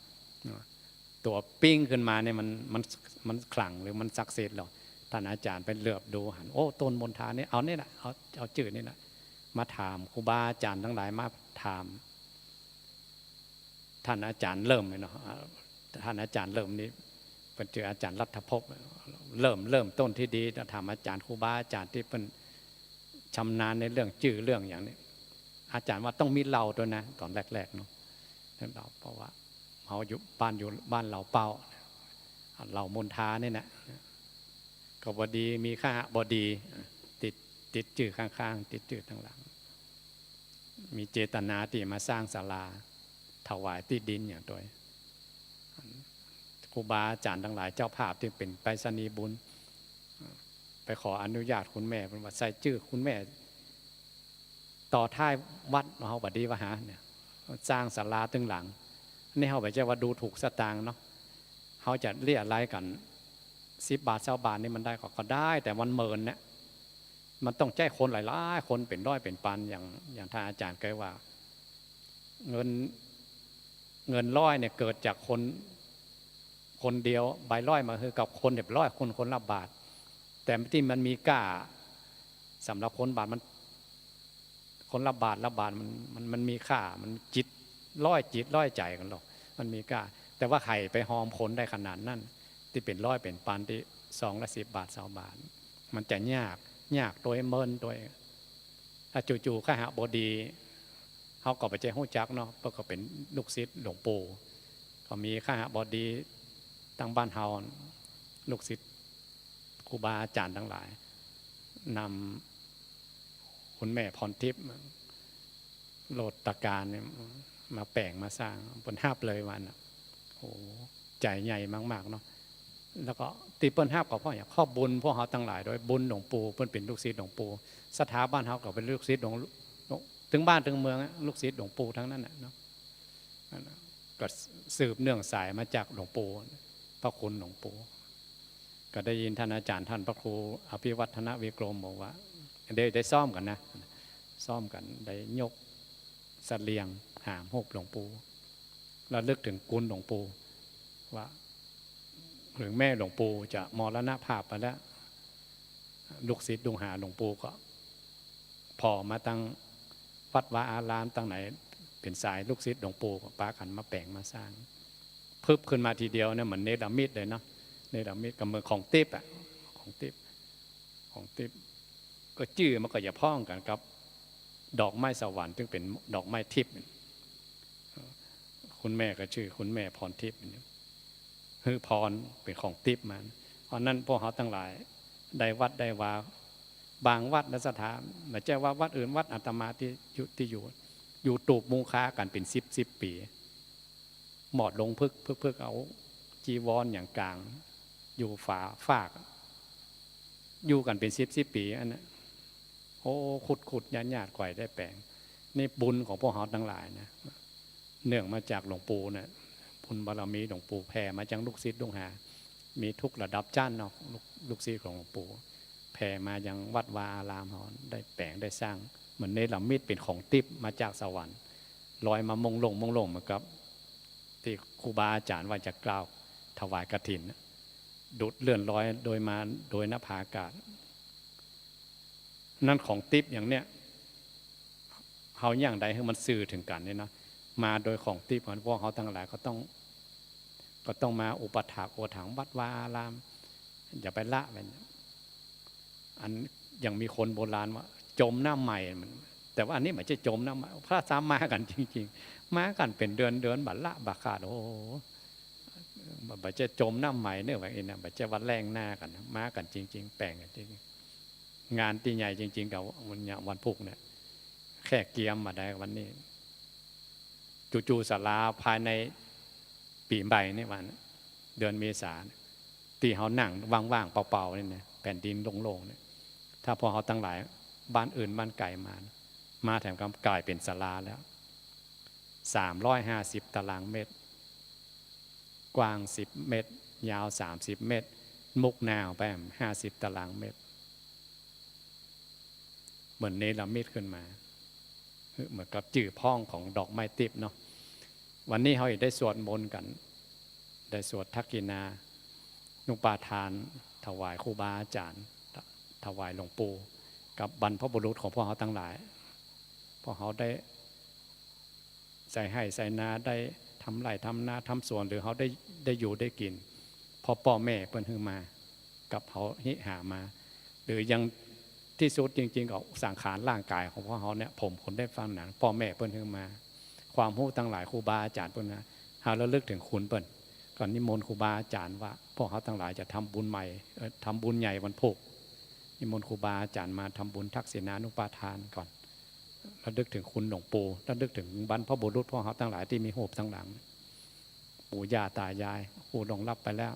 ตั๋วปิ๊งขึ้นมาเนี่ยมัน มัน มันขลังหรือมันศักดิ์สิทธิ์หรอ ท่านอาจารย์ไปเหลือบดูหัน โอ้ ต้นมณฑานี่ เอานี่แหละ เอา เอาจื้อนี่แหละ มาถามครูบาอาจารย์ตังหลาย มาถาม ท่านอาจารย์เริ่มเลยเนาะ อ่า ท่านอาจารย์เริ่มนี่ เปิ้นจื้ออาจารย์รัฐภพ เริ่ม เริ่มต้นตี้ดี ถามอาจารย์ครูบาอาจารย์ตี้เปิ้นชำนาญในเรื่องจื้อเรื่องอย่างนี้ อาจารย์ว่าต้องมีเหล้าตวยนะ ต๋อนแรกๆ เนาะ เหล้า เพราะว่าเฮาอยู่บ้าน อยู่บ้านเหล้าเป้า เหล้ามณฑานี่นะ ก็บ่ดี มีคหบดี ติด ติดจื้อข้างๆ ติดจื้อตังหลัง มีเจตนาตี้มาสร้างศาลา ถวายตี้ดินอย่างตวย ครูบาอาจารย์ตังหลาย เจ้าภาพตี้เป๋นไปรษณีย์บุญ ไปขออนุญาตคุณแม่ เปิ้นว่าใส่จื้อคุณแม่ ต่อท้ายวัดเฮาบ่ดีวะหาเนี่ย สร้างศาลาตึงหลัง อันนี้เฮาบ่ใจ้ว่าดูถูกสตางค์เนาะ เฮาจะเรียรายกั๋น สิบบาท ซาวบาทนี่มันได้ก็ ก็ได้ แต่มันเมินเนี่ย มันต้องใจ๊คนหลายๆ คนเป๋นร้อยเป๋นปัน อย่าง อย่างท่านอาจารย์เกยว่า เงิน เงินร้อยเนี่ยเกิดจากคน คนเดียว ใบร้อยมาหื้อกับคนเรียบร้อย คน คนละบาท แต่ตี้มันมีก้า สำหรับคนบาทมัน คนละบาทละบาทมัน มัน มันมีค่า มันจิตร้อยจิตร้อยใจ๋กั๋นหรอก มันมีก้า แต่ว่าใผไปฮอมคนได้ขนาดนั้น ตี้เป๋นร้อยเป๋นปัน ตี้ซองละสิบบาท ซาวบาท มันจะยาก ยากตวยเมินตวย ถ้าจู่ๆ คหบดี เฮาก็บ่ใจ้ฮู้จักเนาะ เปิ้นก็เป๋นลูกศิษย์หลวงปู่ ก็มีคหบดีตังบ้านเฮา ลูกศิษย์ครูบาอาจารย์ตังหลาย นำคุณแม่พรทิพย์ โลตการเนี่ย มาแป๋งมาสร้าง เปิ้นฮับเลยวันน่ะ โอ้ ใจ๋ใหญ่มากๆ เนาะ แล้วก็ตี้เปิ้นฮับก็เพราะหยัง เพราะบุญพวกเฮาตังหลายตวย บุญหลวงปู่ เปิ้นเป๋นลูกศิษย์หลวงปู่ ศรัทธาบ้านเฮาก็เป๋นลูกศิษย์หลวง ตึงบ้านตึงเมืองอะ ลูกศิษย์หลวงปู่ตังนั้นน่ะเนาะ นั่นน่ะ ก็สืบเนื่องสายมาจากหลวงปู่ พระคุณหลวงปู่ ก็ได้ยินท่านอาจารย์ท่านพระครูอภิวัฒนวิกรมบอกว่า ได้ ได้ซ้อมกั๋นนะ ซ้อมกั๋น ได้ยกเสลียงหามฮูปหลวงปู่ ระลึกเถิงคุณหลวงปู่ ว่าเถิงแม้หลวงปู่จะมรณภาพไปแล้ว ลูกศิษย์ลูกหาหลวงปู่ก็ผ่อมาตังวัดวาอารามตังไหนเป๋นสายลูกศิษย์หลวงปู่ก็ปากั๋นมาแป๋งมาสร้าง พึบขึ้นมาทีเดียวเนี่ยเหมือนเนรมิตเลยเนาะ เนรมิตก็เหมือนของติ๊บอะ ของติ๊บ ของติ๊บ ก็จื้อมันก็จะพ้องกั๋นกับดอกไม้สวรรค์ ซึ่งเป๋นดอกไม้ทิพย์ คุณแม่ก็จื้อคุณแม่พรทิพย์ หื้อพรเป๋นของติ๊บมา เพราะนั้นพวกเฮาตังหลายได้วัดได้วา บางวัดนะศรัทธา บ่ใจ้ว่าวัดอื่น วัดอาตมาตี้อยู่ ตี้อยู่ อยู่ตูบมุงคากั๋นเป๋นสิบสิบปี๋ หมอดลงพึก พึก พึก เอาจีวรอย่างก๋าง อยู่ฝาฟาก อยู่กั๋นเป๋นสิบสิบปี๋อันนั้น โอ้ ขุดๆ ยาดๆ กว่าจะได้แป๋ง นี่บุญของพวกเฮาตังหลายนะ เนื่องมาจากหลวงปู่เนี่ย บุญบารมีหลวงปู่แผ่มายังลูกศิษย์ลูกหา มีทุกระดับชั้นเนาะ ลูก ลูกศิษย์ของหลวงปู่ แผ่มายังวัดวาอารามเฮา ได้แป๋งได้สร้าง เหมือนเนรมิตเป๋นของติ๊บมาจากสวรรค์ ลอยมาโมงโล่งโมงโล่ง เหมือนกับตี้ครูบาอาจ๋ารย์ว่าจะกล่าวถวายกฐินน่ะ ดุจเลื่อนลอยโดยมาโดยนภาอากาศ นั้นของติ๊บอย่างเนี้ย เฮาอย่างใดหื้อมันสื่อเถิงกั๋นนี่เนาะ มาโดยของติ๊บ พวกเฮาตังหลายก็ต้อง ก็ต้องมาอุปัฏฐากอุปัฏฐากวัดวาอาราม อย่าไปละไป อันยังมีคนโบราณว่า จมน้ำใหม่ แต่ว่าอันนี้บ่ใจ้จมน้ำใหม่ พระสามมากั๋นจริงๆ มากั๋นเป๋นเดือนๆ บ่ละบ่ขาด โอ้โห บ่ บ่ใจ้จมน้ำใหม่เน่อ ว่าอี้นะ บ่ใจ้ว่าแล่งหน้ากั๋นนะ มากั๋นจริงๆ แป๋งกั๋นจริงๆ งานตี้ใหญ่จริงๆ ก็วันเนี่ย วันพูกเนี่ย แค่เกียมบ่าได้วันนี้ จู่ๆ ศาลาภายในปี๋ใหม่นี่วัน เดือนเมษา ตี้เฮานั่งว่างๆ เปล่าๆ นี่นะ แผ่นดินโล่งๆ เนี่ย ถ้าพวกเฮาตังหลาย บ้านอื่นบ้านไก๋มา มาแถมกำก๋ายเป๋นศาลาแล้ว สามร้อยห้าสิบตารางเมตร กว้างสิบเมตร ยาวสามสิบเมตร มุกหน้าออกไปห้าสิบตารางเมตร เหมือนเนรมิตขึ้นมา เหมือนกับจื้อพ้องของดอกไม้ติ๊บเนาะ วันนี้เฮาได้สวดมนต์กั๋น ได้สวดทักขิณานุปาทาน ถวายครูบาอาจ๋ารย์ ถวายหลวงปู่ กับบรรพบุรุษของพวกเฮาตังหลาย พวกเฮาได้ ใส่ไฮ่ใส่นา ได้ทำไร่ทำนาทำสวน หรือเฮาได้ ได้อยู่ได้กิ๋น เพราะป้อแม่เปิ้นหื้อมา กับเฮาฮิหามา หรืออย่างตี้สุดจริงๆ ก็สังขารร่างก๋ายของพวกเฮาเนี่ย ผมขนเล็บฟันหนัง ป้อแม่เปิ้นหื้อมา ความฮู้ตังหลายครูบาอาจ๋ารย์เปิ้นนะ เฮาระลึกเถิงคุณเปิ้น ก็นิมนต์ครูบาอาจ๋ารย์ว่า พวกเฮาตังหลายจะทำบุญใหม่ เอ่อ ทำบุญใหญ่วันพูก นิมนต์ครูบาอาจ๋ารย์มาทำบุญทักษิณานุปาทานก่อน ระลึกเถิงคุณหลวงปู่ ระลึกเถิงบรรพบุรุษพวกเฮาตังหลายตี้มีฮูปตังหลัง ปู่ย่าตายาย ผู้ล่วงลับไปแล้ว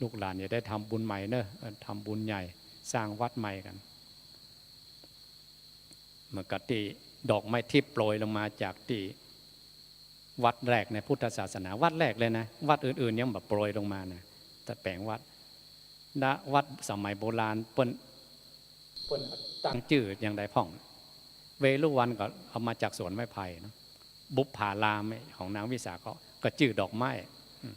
ลูกหลานจะได้ทำบุญใหม่เนอะ เอ่อ ทำบุญใหญ่ สร้างวัดใหม่กั๋น เหมือนกับตี้ดอกไม้ทิพย์โปรยลงมาจากตี้วัดแรกในพุทธศาสนา วัดแรกเลยนะ วัดอื่นๆ ยังบ่โปรยลงมานะ แต่แป๋งวัด ณ วัดสมัยโบราณเปิ้น เปิ้นตั้งจื้ออย่างใดพ่อง เวฬุวันก็เอามาจากสวนไม้ไผ่เนาะ บุปผารามของนางวิสาขา ก็จื้อดอกไม้ อืม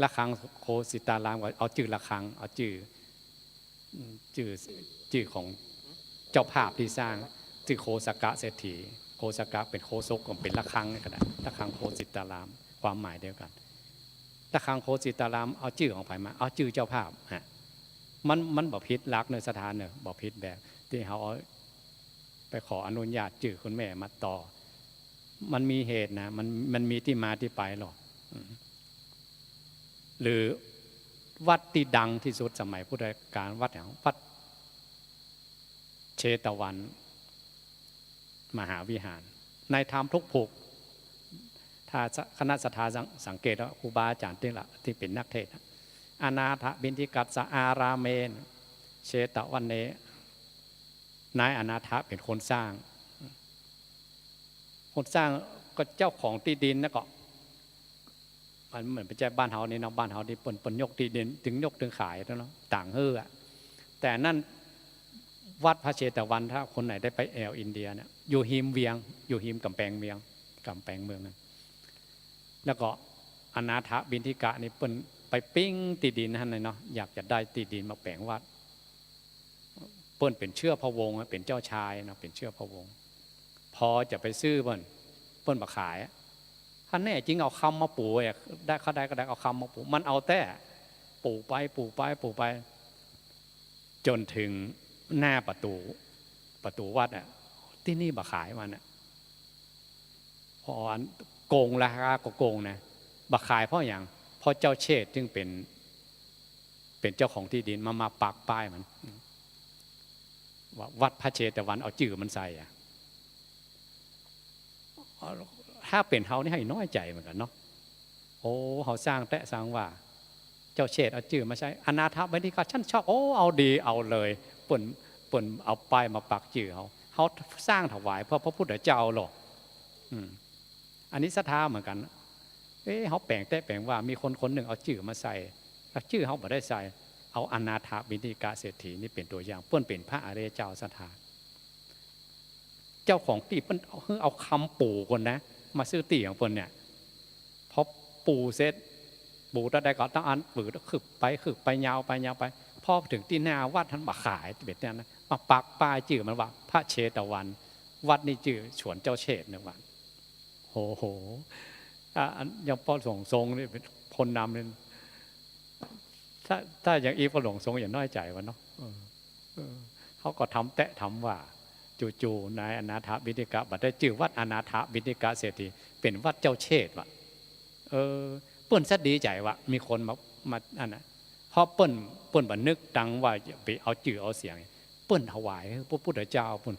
ระฆังโคสิตารามก็เอาจื้อระฆัง เอาจื้อ อืม จื้อ จื้อของเจ้าภาพตี้สร้าง จื้อโคสกะเศรษฐี โคสกะเป๋นโคศก ก็เป๋นระฆังนี่ก็ได้ ระฆังโคสิตาราม ความหมายเดียวกั๋น ระฆังโคสิตาราม เอาจื้อของใผมา เอาจื้อเจ้าภาพ ฮะ มัน มันบ่ผิดหลักเนอะ ศรัทธาเนอะ บ่ผิดแบบตี้เฮาเอาไปขออนุญาตจื้อคุณแม่มาต่อ มันมีเหตุนะ มัน มันมีตี้มาตี้ไปหรอก อืม หรือวัดตี้ดังตี้สุดสมัยพุทธกาล วัดหยัง วัดเชตวันมหาวิหาร ในธรรมทุกผูก ถ้าคณะศรัทธาสัง สังเกตแล้ว ครูบาอาจ๋ารย์ตี้ละ ตี้เป๋นนักเทศน์อะ อนาถบิณฑิกัสสะอารามเม เชตวันเน นายอนาถะเป๋นคนสร้าง คนสร้างก็เจ้าของตี้ดินนะก็ มันเหมือนบ่ใจ้บ้านเฮานี่เนาะ บ้านเฮานี่เปิ้น เปิ้นยกตี้ดิน ตึงยกตึงขายเนาะ ต่างหื้ออะ แต่นั้นวัดพระเชตวัน ถ้าคนไหนได้ไปแอ่วอินเดียเนี่ย อยู่ฮิมเวียง อยู่ฮิมก๋ำแปงเวียง ก๋ำแปงเมืองนะ แล้วก็อนาถบิณฑิกะนี่เปิ้นไปปิ๊งตี้ดินหั้นเลยเนาะ อยากจะได้ตี้ดินมาแป๋งวัด เปิ้นเป๋นเชื้อพระวงศ์อะ เป๋นเจ้าชายเนาะ เป๋นเชื้อพระวงศ์ พอจะไปซื้อเปิ้น เปิ้นบ่ขายอะ ถ้าแน่จริงเอาคำมาปู๋อะ ได้ เขาได้ก็ได้ เอาคำมาปู๋ มันเอาแต๊ ปู๋ไป ปู๋ไป ปู๋ไป จ๋นเถิงหน้าประตู๋ ประตู๋วัดอะ ตี้นี่บ่ขาย ว่าอั้นอะ พออันโกง ราคาก็โกงนะ บ่ขายเพราะหยัง เพราะเจ้าเชษฐ์ซึ่งเป๋น เป๋นเจ้าของตี้ดิน มา มาปักป้ายมัน ว่าวัดพระเชตวัน เอาจื้อมันใส่อะ ถ้าเป๋นเฮานี่หื้อน้อยใจ๋เหมือนกั๋นเนาะ โอ้ เฮาสร้างแต๊สร้างว่า เจ้าเชษฐ์เอาจื้อมาใส่ อนาถบิณฑิกะฉันชอบ โอ้ เอาดีเอาเลย เปิ้น เปิ้นเอาป้ายมาปักจื้อเฮา เฮาสร้างถวายเพื่อพระพุทธเจ้าลอ อืม อันนี้ศรัทธาเหมือนกั๋น เอ๊ะ เฮาแป๋งแต๊แป๋งว่า มีคนคนนึ่งเอาจื้อมาใส่ แล้วจื้อเฮาบ่ได้ใส่ เอาอนาถบิณฑิกะเศรษฐีนี่เป๋นตั๋วอย่าง เปิ้นเป๋นพระอริยเจ้าศรัทธา เจ้าของตี้เปิ้นเอา หื้อเอาคำปู๋ก่อนนะ มาซื้อตี้ของเปิ้นเนี่ย พอปู๋เสร็จ ปู๋เต้าใดก็เต้าอั้น ปู๋ขึบไปขึบไป ยาวไป ยาวไป พอเถิงตี้หน้าวัดหั้นบ่ขาย เป๋นตี้นั้นนะ มาปักป้ายจื้อมันว่า พระเชตวัน วัดนี่จื้อสวนเจ้าเชษฐ์เนี่ยว่า โอ้โห อ่ะ อันอย่างป้อหลวงทรงนี่เป๋นคนนำเนี่ย ถ้า ถ้าอย่างอี้ป้อหลวงทรงอย่าน้อยใจ๋วะเนาะ เออ เออ เฮาก็ทำแต๊ทำว่า จู่ๆ นายอนาถบิณฑิกะ บ่ได้จื้อวัดอนาถบิณฑิกะเศรษฐี เป๋นวัดเจ้าเชษฐ์วะ เออ เปิ้นซะดีใจ๋วะ มีคนมา มาอันน่ะ เพราะเปิ้น เปิ้นบ่นึกตังว่าจะไปเอาจื้อเอาเสียง เปิ้นถวายพระพุทธเจ้าปุ้น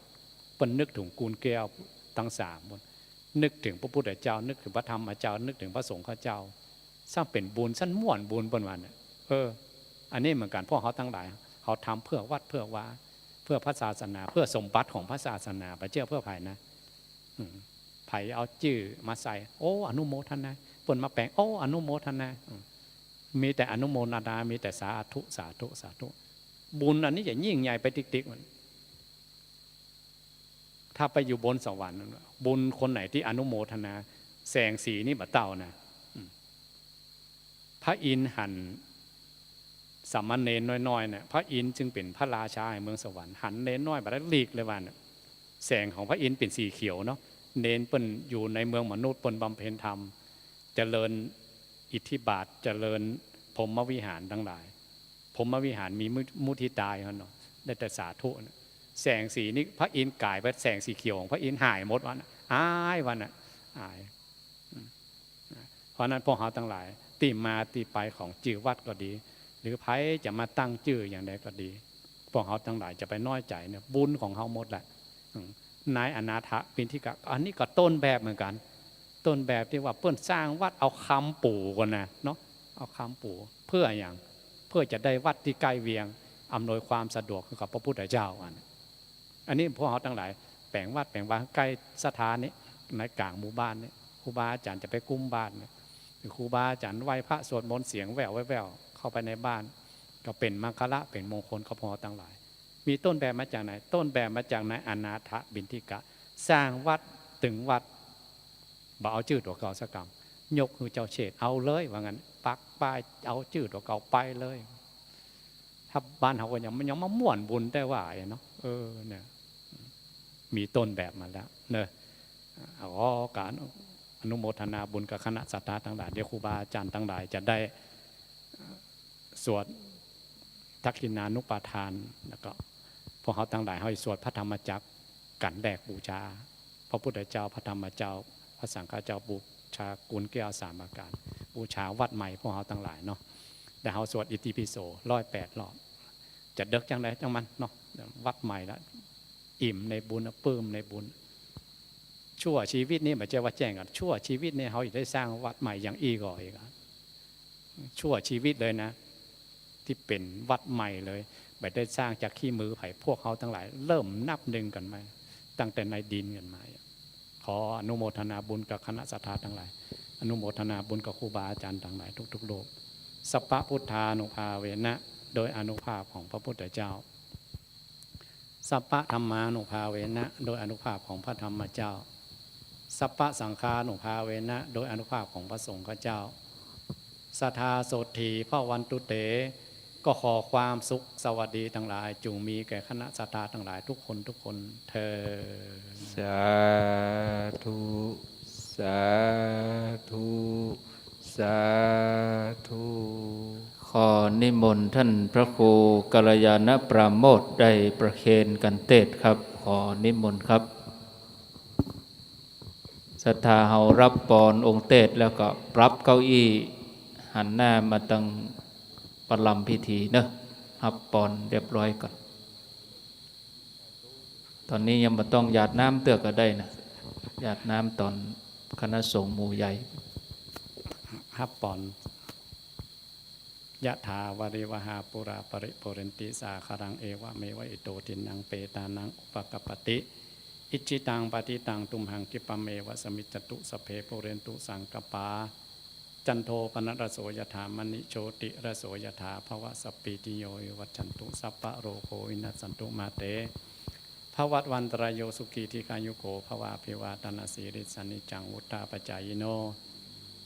เปิ้นนึกเถิงกูลแก้วตังสามปุ้น นึกเถิงพระพุทธเจ้า นึกเถิงพระธรรมเจ้า นึกเถิงพระสงฆ์เจ้า ซ่างเป๋นบุญ ซ่างม่วนบุญเปิ้นว่าเนี่ย เออ อันนี้เหมือนกั๋น พวกเฮาตังหลาย เฮาทำเพื่อวัดเพื่อวา เพื่อพระศาสนา เพื่อสมบัติของพระศาสนา บ่เจื้อเพื่อใผนะ อืม ใผเอาจื้อมาใส่ โอ้ อนุโมทนา เปิ้นมาแป๋ง โอ้ อนุโมทนา อืม มีแต่อนุโมทนา มีแต่สาธุ สาธุ สาธุ บุญอันนี้จะยิ่งใหญ่ไปติ๊กๆ มัน ถ้าไปอยู่บนสวรรค์ บุญคนไหนตี้อนุโมทนา แสงสีนี่บ่เต้านะ อืม พระอินทร์หันสามเณรน้อยๆ เนี่ย พระอินทร์ซึ่งเป๋นพระราชาแห่งเมืองสวรรค์ หันเณรน้อยบ่าดหลีกเลยว่าเนี่ย แสงของพระอินทร์เป๋นสีเขียวเนาะ เณรเปิ้นอยู่ในเมืองมนุษย์ เปิ้นบำเพ็ญธรรม เจริญอิทธิบาท เจริญพรหมวิหารตังหลาย พรหมวิหารมีมุ มุทิตาอยู่หั้นเนาะ ได้แต่สาธุนะ แสงสีนี่พระอินทร์ก๋ายไป แสงสีเขียวของพระอินทร์หายหมดว่านะ อายว่านะ อาย อืม เพราะฉะนั้นพวกเฮาตังหลาย ตี้มาตี้ไปของจื้อวัดก็ดี หรือใผจะมาตั้งจื้ออย่างใดก็ดี พวกเฮาตังหลายจะไปน้อยใจ๋เนี่ย บุญของเฮาหมดแหละ อืม นายอนาถบิณฑิกะ อันนี้ก็ต้นแบบเหมือนกั๋น ต้นแบบตี้ว่าเปิ้นสร้างวัดเอาคำปู๋ก่อนนะเนาะ เอาคำปู๋ เพื่อหยัง เพื่อจะได้วัดตี้ใก้เวียง อำนวยความสะดวกให้กับพระพุทธเจ้าอัน อันนี้พวกเฮาตังหลายแป๋งวัดแป๋งวาใก้ศรัทธานี่ ในก๋างหมู่บ้านนี่ ครูบาอาจ๋ารย์จะไปกุมบ้านนี่ หรือครูบาอาจ๋ารย์ไหว้พระสวดมนต์เสียงแว่วแว่วๆ เข้าไปในบ้าน ก็เป๋นมังคละเป๋นมงคลกับพวกเฮาตังหลาย มีต้นแบบมาจากไหน ต้นแบบมาจากนายอนาถบิณฑิกะ สร้างวัดตึงวัด บ่เอาจื้อตั๋วเก่าสักกำ ยกหื้อเจ้าเชษฐ์ เอาเลยว่างั้น ปักป้ายเอาจื้อตั๋วเก่าไปเลย ถ้าบ้านเฮาก็ยัง ยังมาม่วนบุญแต๊ว่าเนาะ เออ เนี่ย มีต้นแบบมาแล้วเนาะ เอา ก็อนุโมทนาบุญกับคณะศรัทธาตังหลาย เดี๋ยวครูบาอาจ๋ารย์ตังหลายจะได้ สวดทักขิณานุปาทาน แล้วก็พวกเฮาตังหลายเฮาสวดพระธรรมจักรกั๋นแรกบูชา พระพุทธเจ้า พระธรรมเจ้า พระสังฆเจ้า บูชากูลแก้วสามประก๋าน บูชาวัดใหม่พวกเฮาตังหลายเนาะ แล้วเฮาสวดอิติปิโสร้อยแปดรอบ จะเดิกจังใดจังมันเนาะ วัดใหม่ละ อิ่มในบุญนะ ปลื้มในบุญ ชั่วชีวิตนี้ บ่ใจ้ว่าแจ้งกั๋น ชั่วชีวิตนี้เฮาจะได้สร้างวัดใหม่อย่างอี้ก่ออีกอะ ชั่วชีวิตเลยนะ ตี้เป๋นวัดใหม่เลย บ่ได้สร้างจากขี้มือใผ พวกเฮาตังหลายเริ่มนับนึ่งกั๋นมา ตั้งแต่ในดินกั๋นมา ขออนุโมทนาบุญกับคณะศรัทธาตังหลาย อนุโมทนาบุญกับครูบาอาจ๋ารย์ตังหลายทุกๆ รูป สัพพะพุทธานุภาเวนะ โดยอานุภาพของพระพุทธเจ้า สัพพะธัมมานุภาเวนะ โดยอานุภาพของพระธรรมเจ้า สัพพะสังฆานุภาเวนะ โดยอานุภาพของพระสงฆ์ข้าเจ้า สัทธาโสตถี ภวันตุเต ก็ขอความสุขสวัสดีทั้งหลาย จงมีแก่คณะศรัทธาทั้งหลายทุกคนทุกคนเทอญ สาธุ สาธุ สาธุ ขอนิมนต์ท่านพระครูกัลยาณปราโมทย์ได้ประเคนกันเตศน์ครับ ขอนิมนต์ครับ ศรัทธาเฮาฮับปอนองค์เตศน์แล้วก็ปรับเก้าอี้หันหน้ามาตังประลำพิธีเนอะ ฮับปอนเรียบร้อยก่อน ต๋อนนี้ยังบ่ต้องหยาดน้ำเตื้อก็ได้นะ หยาดน้ำต๋อนคณะสงฆ์หมู่ใหญ่ ฮับปอน ยะถาวาริวหาปูราปริปูเรนติสาคารัง เอวะเมวะอิโตทินนังเปตานังอุปกัปปติ อิจฉิตังปัตถิตังตุมหัง คิปะเมวะสมิจจตุ สัพเพปูเรนตุสังกัปปา จันโทปนรสโสยะถา มะณิโชติรสโสยะถา ภวะสัพพีติโยวิวัชชันตุ สัพพะโรโควินัสสันตุ มาเต ภวัตวันตรายโย สุขีทีฆายุโก ภวะ อภิวาทะนะสีลิสสะ นิจจังวุฑฒาปะจายิโน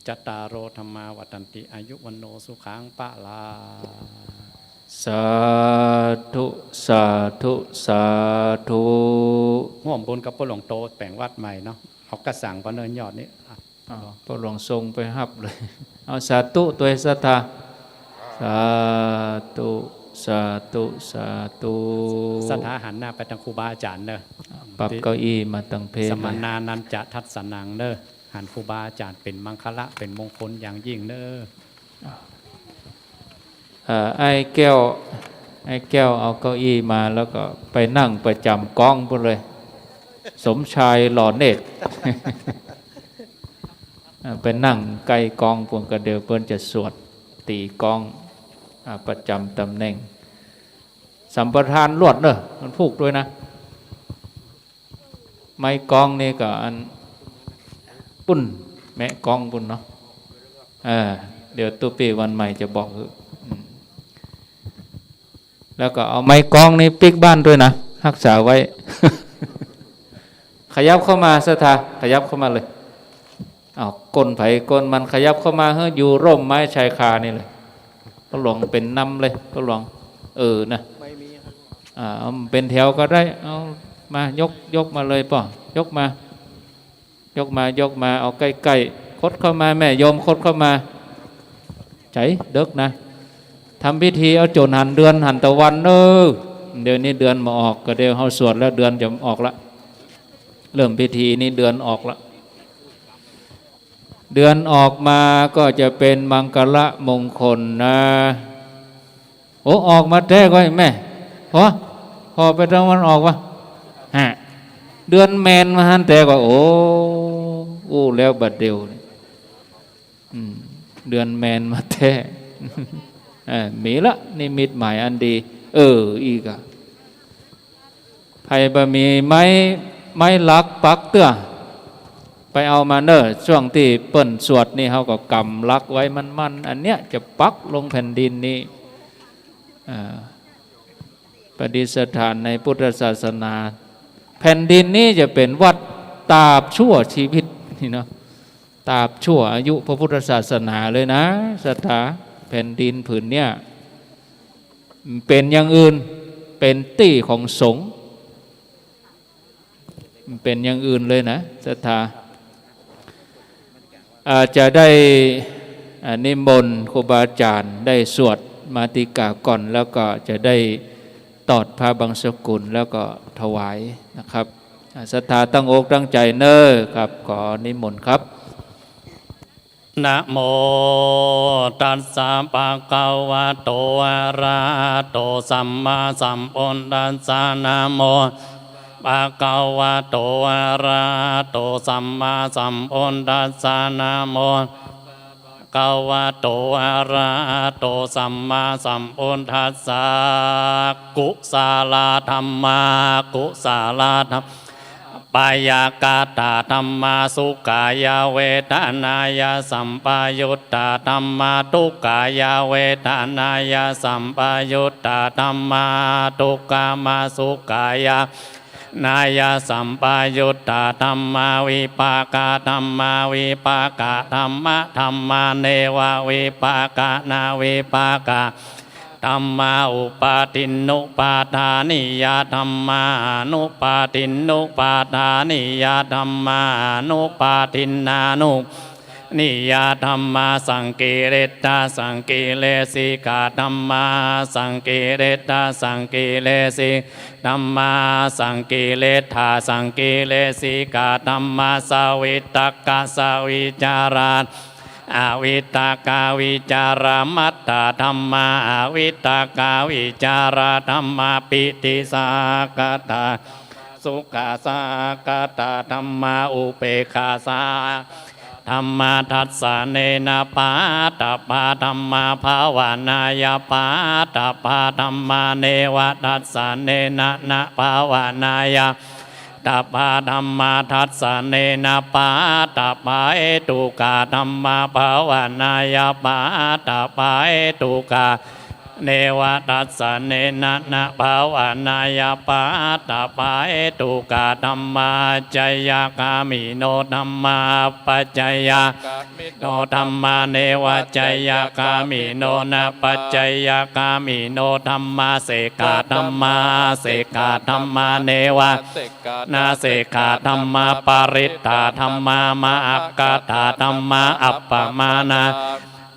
จัตตาโร ธัมมา วัฑฒันติ อายุ วัณโณ สุขัง พะลัง สาธุ สาธุ สาธุ ฮ่วมบุญกับป้อหลวงโตแป๋งวัดใหม่เนาะ เอากระสังปะเนินยอดนี้ อ่ะ อ้าว ป้อหลวงทรงไปฮับเลย เอาสาธุตวยศรัทธา สาธุ สาธุ สาธุ ศรัทธาหันหน้าไปตังครูบาอาจ๋ารย์เนอะ ปรับเก้าอี้มาตังเพ สมณานันจะทัสสนังเนอะ หันครูบาอาจ๋ารย์เป๋นมังคละเป๋นมงคลอย่างยิ่งเนอะ เอ่อ ไอ้แก้ว ไอ้แก้วเอาเก้าอี้มาแล้วก็ไปนั่งประจ๋ำก๊องปู้นเลย สมชายหล่อเนตร อ่า ไปนั่งใก้ก๊องปู้น ก็เดี๋ยวเปิ้นจะสวดตี๋ก๊อง อ่า ประจ๋ำต๋ำแหน่ง สัมปทานลวดเนอะ มันผูกตวยนะ ไม้ก๊องนี่ก็อันปู้น แมะก๊องปู้นเนาะ เออ เดี๋ยวตุ๊ปี้วันใหม่จะบอกหื้อ อืม แล้วก็เอาไม้ก๊องนี่ปิ๊กบ้านตวยนะ ฮักษาไว้ ขยับเข้ามาศรัทธา ขยับเข้ามาเลย อ้าว ก้นใผก้นมัน ขยับเข้ามาหื้ออยู่ร่มไม้ชายคานี่เลย ป้อหลวงเป๋นนำเลย ป้อหลวง เออ นะ ไม่มีครับ อ่า เอาเป๋นแถวก็ได้ เอามา ยก ยกมาเลยป้อ ยกมา ยกมา ยกมา เอาใก้ๆ คดเข้ามา แม่โยม คดเข้ามา ใจ๋เดิ็กนะ ทำพิธีเอาโจ๋นหันเดือนหันตะวันเนอะ เดี๋ยวนี้เดือนบ่ออก ก็เดี๋ยวเฮาสวดแล้วเดือนจะออกละ เริ่มพิธีนี้เดือนออกละ เดือนออกมาก็จะเป๋นมังคละมงคลนะ โอ้ ออกมาแต๊ก่อแม่ ผ่อ ผ่อไปตะวันออกวะ ฮะ เดือนแมนมาหั้นแต๊ก่อ โอ้ อู้แล้วบัดเดี่ยวนี้ อืม เดือนแมนมาแต๊ เออ มีละ นิมิตหมายอันดี เออ อีกอะ ใผบ่มีไม้ ไม้หลักปักเตื้อ ไปเอามาเน่อ ช่วงตี้เปิ้นสวดนี่ เฮาก็กำหลักไว้มั่นๆ อันเนี้ยจะปักลงแผ่นดินนี้ อ่า ประดิษฐานในพุทธศาสนา แผ่นดินนี้จะเป๋นวัดตราบชั่วชีวิตนี่เนาะ ตราบชั่วอายุพระพุทธศาสนาเลยนะ ศรัทธา แผ่นดินผืนเนี้ย เป๋นอย่างอื่น เป๋นตี้ของสงฆ์ เป๋นอย่างอื่นเลยนะ ศรัทธา อาจจะได้ อ่า นิมนต์ครูบาอาจ๋ารย์ได้สวดมาติกาก่อน แล้วก็จะได้ตอดพระบังสกุลแล้วก็ถวายนะครับ อ่า ศรัทธาตั้งอกตั้งใจ๋เน่อครับ ขอนิมนต์ครับ นะโมตัสสะ ภะคะวะโต อะระหะโต สัมมาสัมพุทธัสสะ นะโม ภะคะวะโต อะระหะโต สัมมาสัมพุทธัสสะ นะโม ภะคะวะโต อะระหะโต สัมมาสัมพุทธัสสะ กุสะลาธัมมา กุสะลาธัมมา อัปปะยาคตาธัมมา สุขายะเวทนายะสัมปะยุตตาธัมมา ทุกขายะเวทนายะสัมปะยุตตาธัมมา อทุกขะมะสุขายะ นายสัมปยุตตาธัมมา วิปากาธัมมา วิปากะธัมมะธัมมา เนวะวิปากะนะวิปากะ ธัมมา อุปาทินนุปาทานิยาธัมมา อนุปาทินนุปาทานิยาธัมมา อนุปาทินนานุ นิยาธัมมา สังกิริตถสังกิเลสิกาธัมมา สังกิริตถสังกิเลสิธัมมา สังกิริตถสังกิเลสิกาธัมมา สวิตกสวิจารา อวิตกวิจารมัตตาธัมมา อวิตกวิจารธัมมา ปีติสหกตา สุขสหกตาธัมมา อุเปกขาสห ธัมมา ทัสสะเนนะปะหัตถะปาธัมมา ภาวนายะปะหัตถะปาธัมมา เนวะทัสสะเนนะนะภาวนายะ ตปาธัมมา ทัสสะเนนะปะหัตถะปาเหตุกาธัมมา ภาวนายะปะหัตถะปาเหตุกา เนวะทัสสะเนนะนะภาวนายะปะหัตถะปาเหตุกาธัมมา อัจฉยคามิโนธัมมา อัปปัจฉยคามิโนธัมมา เนวะอัจฉยคามิโน นะปัจฉยคามิโนธัมมา เสกขะธัมมา เสกขะธัมมา เนวะ นะเสกขะธัมมา ปริตตาธัมมา มหักขตาธัมมา อัปปมาณา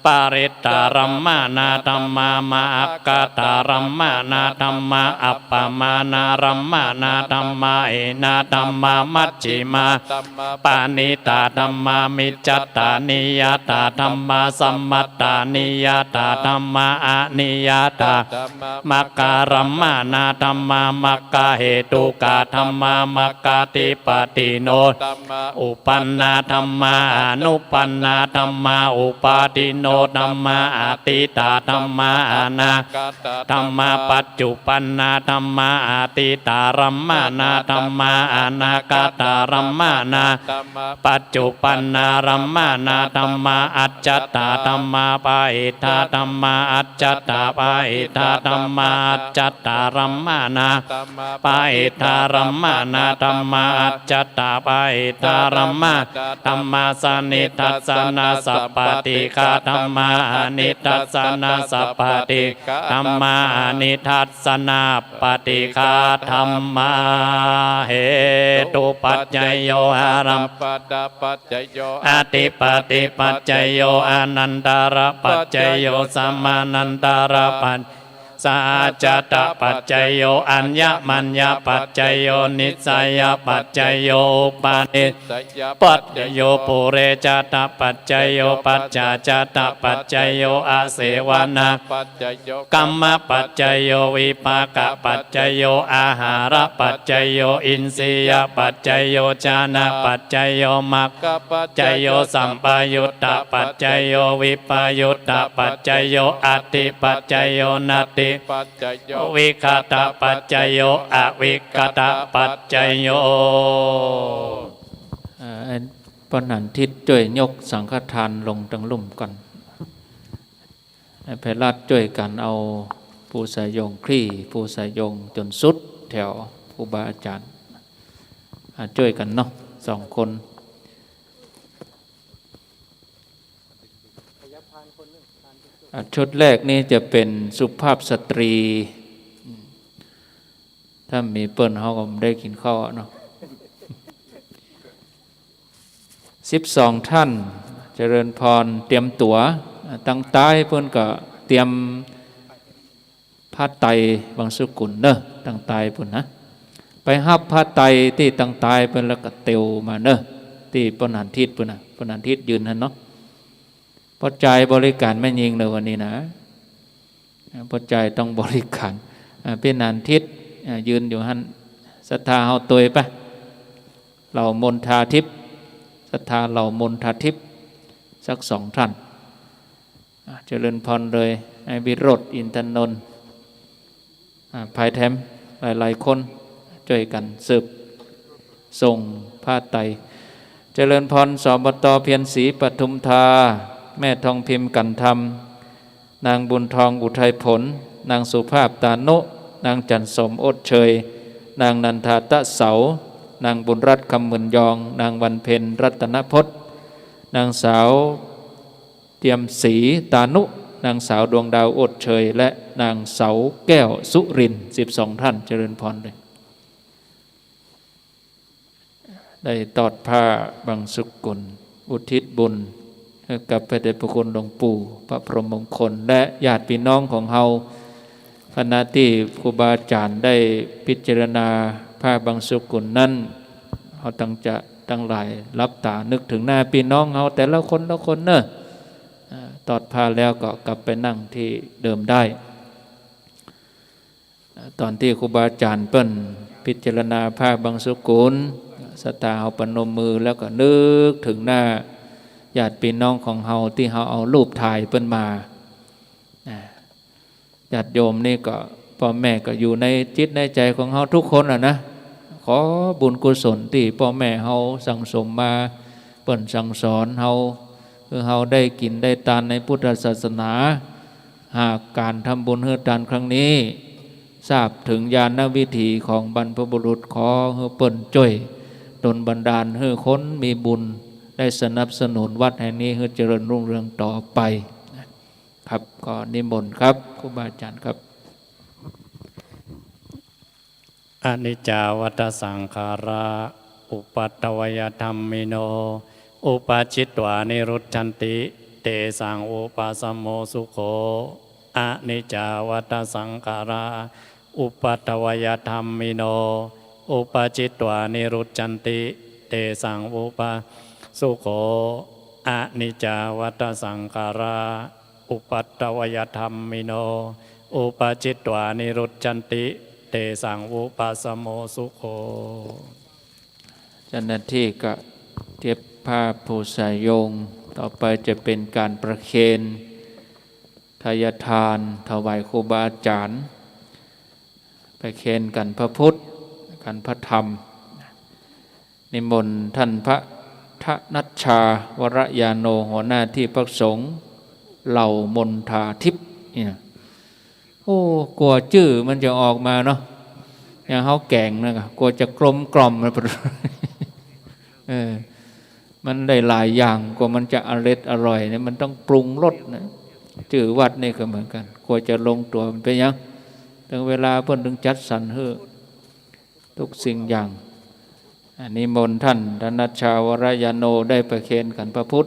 ปริตตารัมมณาธัมมา มหักขตารัมมณาธัมมา อัปปมาณารัมมณาธัมมา หีนาธัมมา มัชฌิมาธัมมา ปะณีตาธัมมา มิจฉัฏฐานิยตาธัมมา สัมมัตตานิยตาธัมมา อนิยตาธัมมา มัคคารัมมณาธัมมา มัคคเหตุกาธัมมา มัคคาธิปติโนธัมมา อุปปันนาธัมมา อนุปปันนาธัมมา อุปาทินโนธัมมา อতীตาธัมมา อนาคตาธัมมา ปัจจุปปันนาธัมมา อตีตารัมมณาธัมมา อนาคตารัมมณาธัมมา ปัจจุปปันนารัมมณาธัมมา อัจฉัตตาธัมมา ปะหิทธาธัมมา อัจฉัตตาปะหิทธาธัมมา อัจฉัตตารัมมณาธัมมา ปะหิทธารัมมณาธัมมา อัจฉัตตาปะหิทธารัมมณาธัมมา สนิทัสสนะสัพพะติฆาธัมมา อนิทัสสนะสัพพะติฆาธัมมา อนิทัสสนะปฏิฆาธัมมา เหตุปัจจโย อารัม ปัจจโย อธิปติปัจจโย อนันตระปัจจโย สมานันตระปัจจโย สหชาตปัจจโย อัญญมัญญปัจจโย นิสสยปัจจโย อุปนิสสยปัจจโย ปุเรชาตปัจจโย ปัจฉาชาตปัจจโย อาเสวนาปัจจโย กรรมปัจจโย วิปากปัจจโย อาหารปัจจโย อินทรียปัจจโย ฌานปัจจโย มรรคปัจจโย สัมปยุตตปัจจโย วิปยุตตปัจจโย อัตถิปัจจโย นัตถิปัจจโย วิคตปัจจโย อวิคตปัจจโย เอ่อ ป้อหันทิศจ้วยยกสังฆทานลงตังลุ่มก่อน ให้ไพรัตจ้วยกั๋นเอาผู้สยงคลี่ ผู้สยงจ๋นสุดแถวครูบาอาจ๋ารย์ อ่ะ จ้วยกั๋นเนาะ สองคน อ่ะ ชุดแรกนี่จะเป๋นสุภาพสตรี ถ้าบ่มีเปิ้นเฮาก็บ่ได้กิ๋นข้าวเนาะ สิบสองท่าน เจริญพร เตรียมตั๋ว ตังใต้เปิ้นก็เตรียมผ้าไตรบางสกุลเนาะ ตังใต้ปุ้นนะ ไปฮับผ้าไตรตี้ตังใต้ปุ้นแล้วก็เตียวมาเนาะ ตี้ป้อหันทิศปุ้นนะ ป้อหันทิศยืนหั้นเนาะ ป้อจายบริการแม่ญิงเนาะวันนี้นะ อ่า ป้อจายต้องบริการ อ่า ป้อหันทิศ อ่า ยืนอยู่หั้น ศรัทธาเฮาตวยไป เหล่ามนทาทิพย์ ศรัทธาเหล่ามนทาทิพย์ สักสองท่าน อ่า เจริญพรเลย ไอ้วิโรจน์อินทนนท์ อ่า ภายแถมหลายๆ คนจ้วยกั๋นสืบส่งผ้าไตร เจริญพร สบต เพียรศรีปทุมธา แม่ทองพิมพ์ กันธรรม นางบุญทอง อุทัยผล นางสุภาพ ตานุ นางจันทร์สม โอชเชย นางนันทา ตะเสา นางบุญรัตน์ คำหมื่นยอง นางวันเพ็ญ รัตนพจน์ นางสาวเจียมศรี ตานุ นางสาวดวงดาว โอชเชย และนางเสาแก้ว สุรินทร์ สิบสองท่าน เจริญพรเลย ได้ตอดผ้าบังสุกุล อุทิศบุญให้กับพระเดชพระคุณหลวงปู่ พระพรหมมงคล และญาติพี่น้องของเฮา ขณะตี้ครูบาอาจ๋ารย์ได้พิจารณาผ้าบังสุกุลนั้น เฮาตังจะตังหลายหลับต๋านึกเถิงหน้าปี้น้องเฮาแต่ละคนละคนเน่อ อ่า ตอดผ้าแล้วก็กลับไปนั่งตี้เดิมได้ ต๋อนตี้ครูบาอาจ๋ารย์เปิ้นพิจารณาผ้าบังสุกุล ศรัทธาเฮาประนมมือแล้วก็นึกเถิงหน้าญาติพี่น้องของเฮาตี้เฮาเอารูปถ่ายเปิ้นมา อ่า ญาติโยมนี่ก็ ป้อแม่ก็อยู่ในจิตในใจ๋ของเฮาทุกคนแหละนะ ขอบุญกุศลตี้ป้อแม่เฮาสั่งสมมา เปิ้นสั่งสอนเฮา คือเฮาได้กิ๋นได้ตานในพุทธศาสนา หากก๋านทำบุญหื้อตานครั้งนี้ ทราบเถิงญาณวิถีของบรรพบุรุษ ขอหื้อเปิ้นจ้วยดลบันดาลหื้อคนมีบุญได้สนับสนุนวัดแห่งนี้หื้อเจริญรุ่งเรืองต่อไป ครับ ก็นิมนต์ครับ ครูบาอาจ๋ารย์ครับ Aniccā vata saṅkhārā, uppādavayadhammino, uppajjitvā nirujjhanti, tesaṃ vūpasamo sukho. Aniccā vata saṅkhārā, uppādavayadhammino, uppajjitvā nirujjhanti, tesaṃ vūpasamo sukho. Aniccā vata saṅkhārā, uppādavayadhammino, uppajjitvā nirujjhanti, tesaṃ vūpasamo sukho. เจ้าหน้าที่ก็เตรียมผ้าปูสายโยง ต่อไปจะเป็นการประเคน ทายทานถวายครูบาอาจ๋ารย์ ประเคนขันพระพุทธ ขันพระธรรม นิมนต์ท่านพระธนัชชา วรยาโน หัวหน้าที่พักสงฆ์เหล่ามณฑาทิพย์เนี่ย โอ้ กั๋วจื้อมันจะออกมาเนาะ อย่างเฮาแก๋งนะ กั๋วจะกลมกล่อม เออ มันได้หลายอย่าง กั๋วมันจะอร็ดอร่อยเนี่ย มันต้องปรุงรสนะ จื้อวัดนี่ก็เหมือนกั๋น กั๋วจะลงตั๋ว มันเป๋นหยัง เถิงเวลาเปิ้นเถิงจัดสรรหื้อทุกสิ่งอย่าง อ่า นิมนต์ท่านธนัชชา วรยาโน ได้ประเคนขันพระพุทธ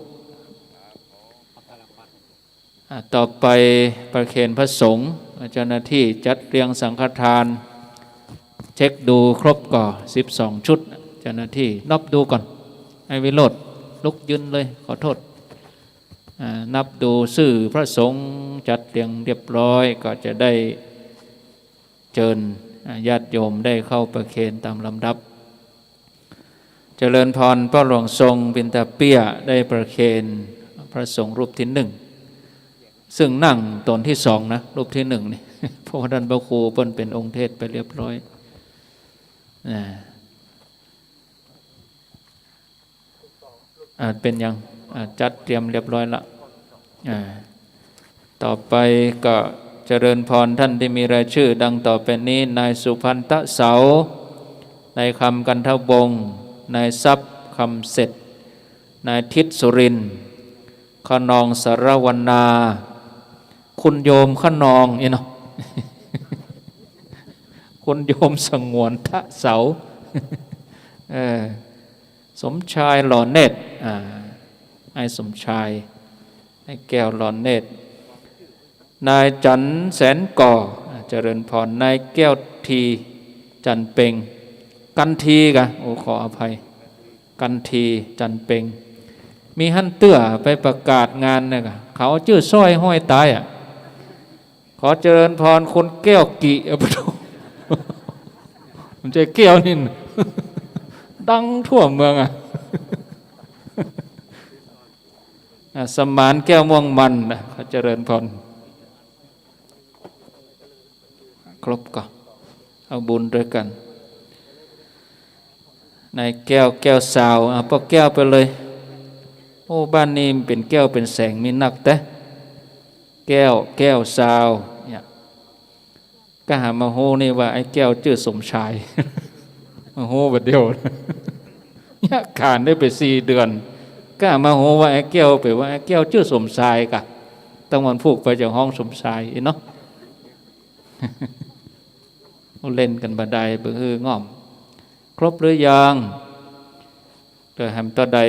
อ่า ต่อไปประเคนพระสงฆ์ เจ้าหน้าที่จัดเรียงสังฆทาน เช็คดูครบก่อ สิบสองชุด เจ้าหน้าที่นับดูก่อน ไอ้วิโรจน์ลุกยืนเลย ขอโทษ อ่า นับดูชื่อพระสงฆ์จัดเรียงเรียบร้อย ก็จะได้เจิญ อ่า ญาติโยมได้เข้าประเคนตามลำดับ เจริญพร ป้อหลวงทรงปิณฑเปี้ย ได้ประเคนพระสงฆ์รูปตี้นึ่ง ซึ่งนั่งต๋นตี้สองนะ รูปตี้นึ่งนี่ เพราะว่าต้านพระครูเปิ้นเป๋นองค์เทศน์ไปเรียบร้อย อ่า อ่า เป๋นหยัง อ่า จัดเตรียมเรียบร้อยละ อ่า ต่อไปก็เจริญพรท่านที่มีรายชื่อดังต่อไปนี้ นายสุพันตะเสา นายคำกันทวงศ์ นายทรัพย์คำเสร็จ นายทิศสุรินทร์ ขนองสรวรรณา คุณโยมขนองนี่เนาะ คุณโยมสงวนทะเสา เออ สมชายหล่อเนตร อ่า ไอ้สมชาย ไอ้แก้วหล่อเนตร นายจันทร์แสนก่อ อ่า เจริญพร นายแก้วที จันทร์เพ็ง กันทีกะ โอ้ ขออภัย กันที จันทร์เพ็ง มีหั้นเตื้อ ไปประกาศงานเนี่ยกะ เขาจื้อสร้อยห้อยต๋ายอะ ขอเจริญพรคุณแก้วกิ เอ้า ปะโถ มันใจ้แก้วนี่นะ ดังทั่วเมืองอะ อ่ะ สมานแก้วม่วงมันนะ ขอเจริญพร ครบก่อ เอาบุญตวยกั๋น นายแก้ว แก้วสาว อ่ะ ป้อแก้วไปเลย โอ้ บ้านนี้เป๋นแก้วเป๋นแสง มีนักแต๊ แก้ว แก้วสาว เนี่ย ก้าหามาฮู้นี่ว่าไอ้แก้วจื้อสมชาย มาฮู้บัดเดี่ยว เยียะขานได้ไปสี่เดือน ก้ามาฮู้ว่าไอ้แก้วไปว่าไอ้แก้วจื้อสมชายกะ ตั้งวันพูกไปจะฮ้องสมชายอีเนาะ เล่นกั๋นบ่ได้ บ่หื้อง่อม ครบหรือยัง เดี๋ยวแหมต่อใด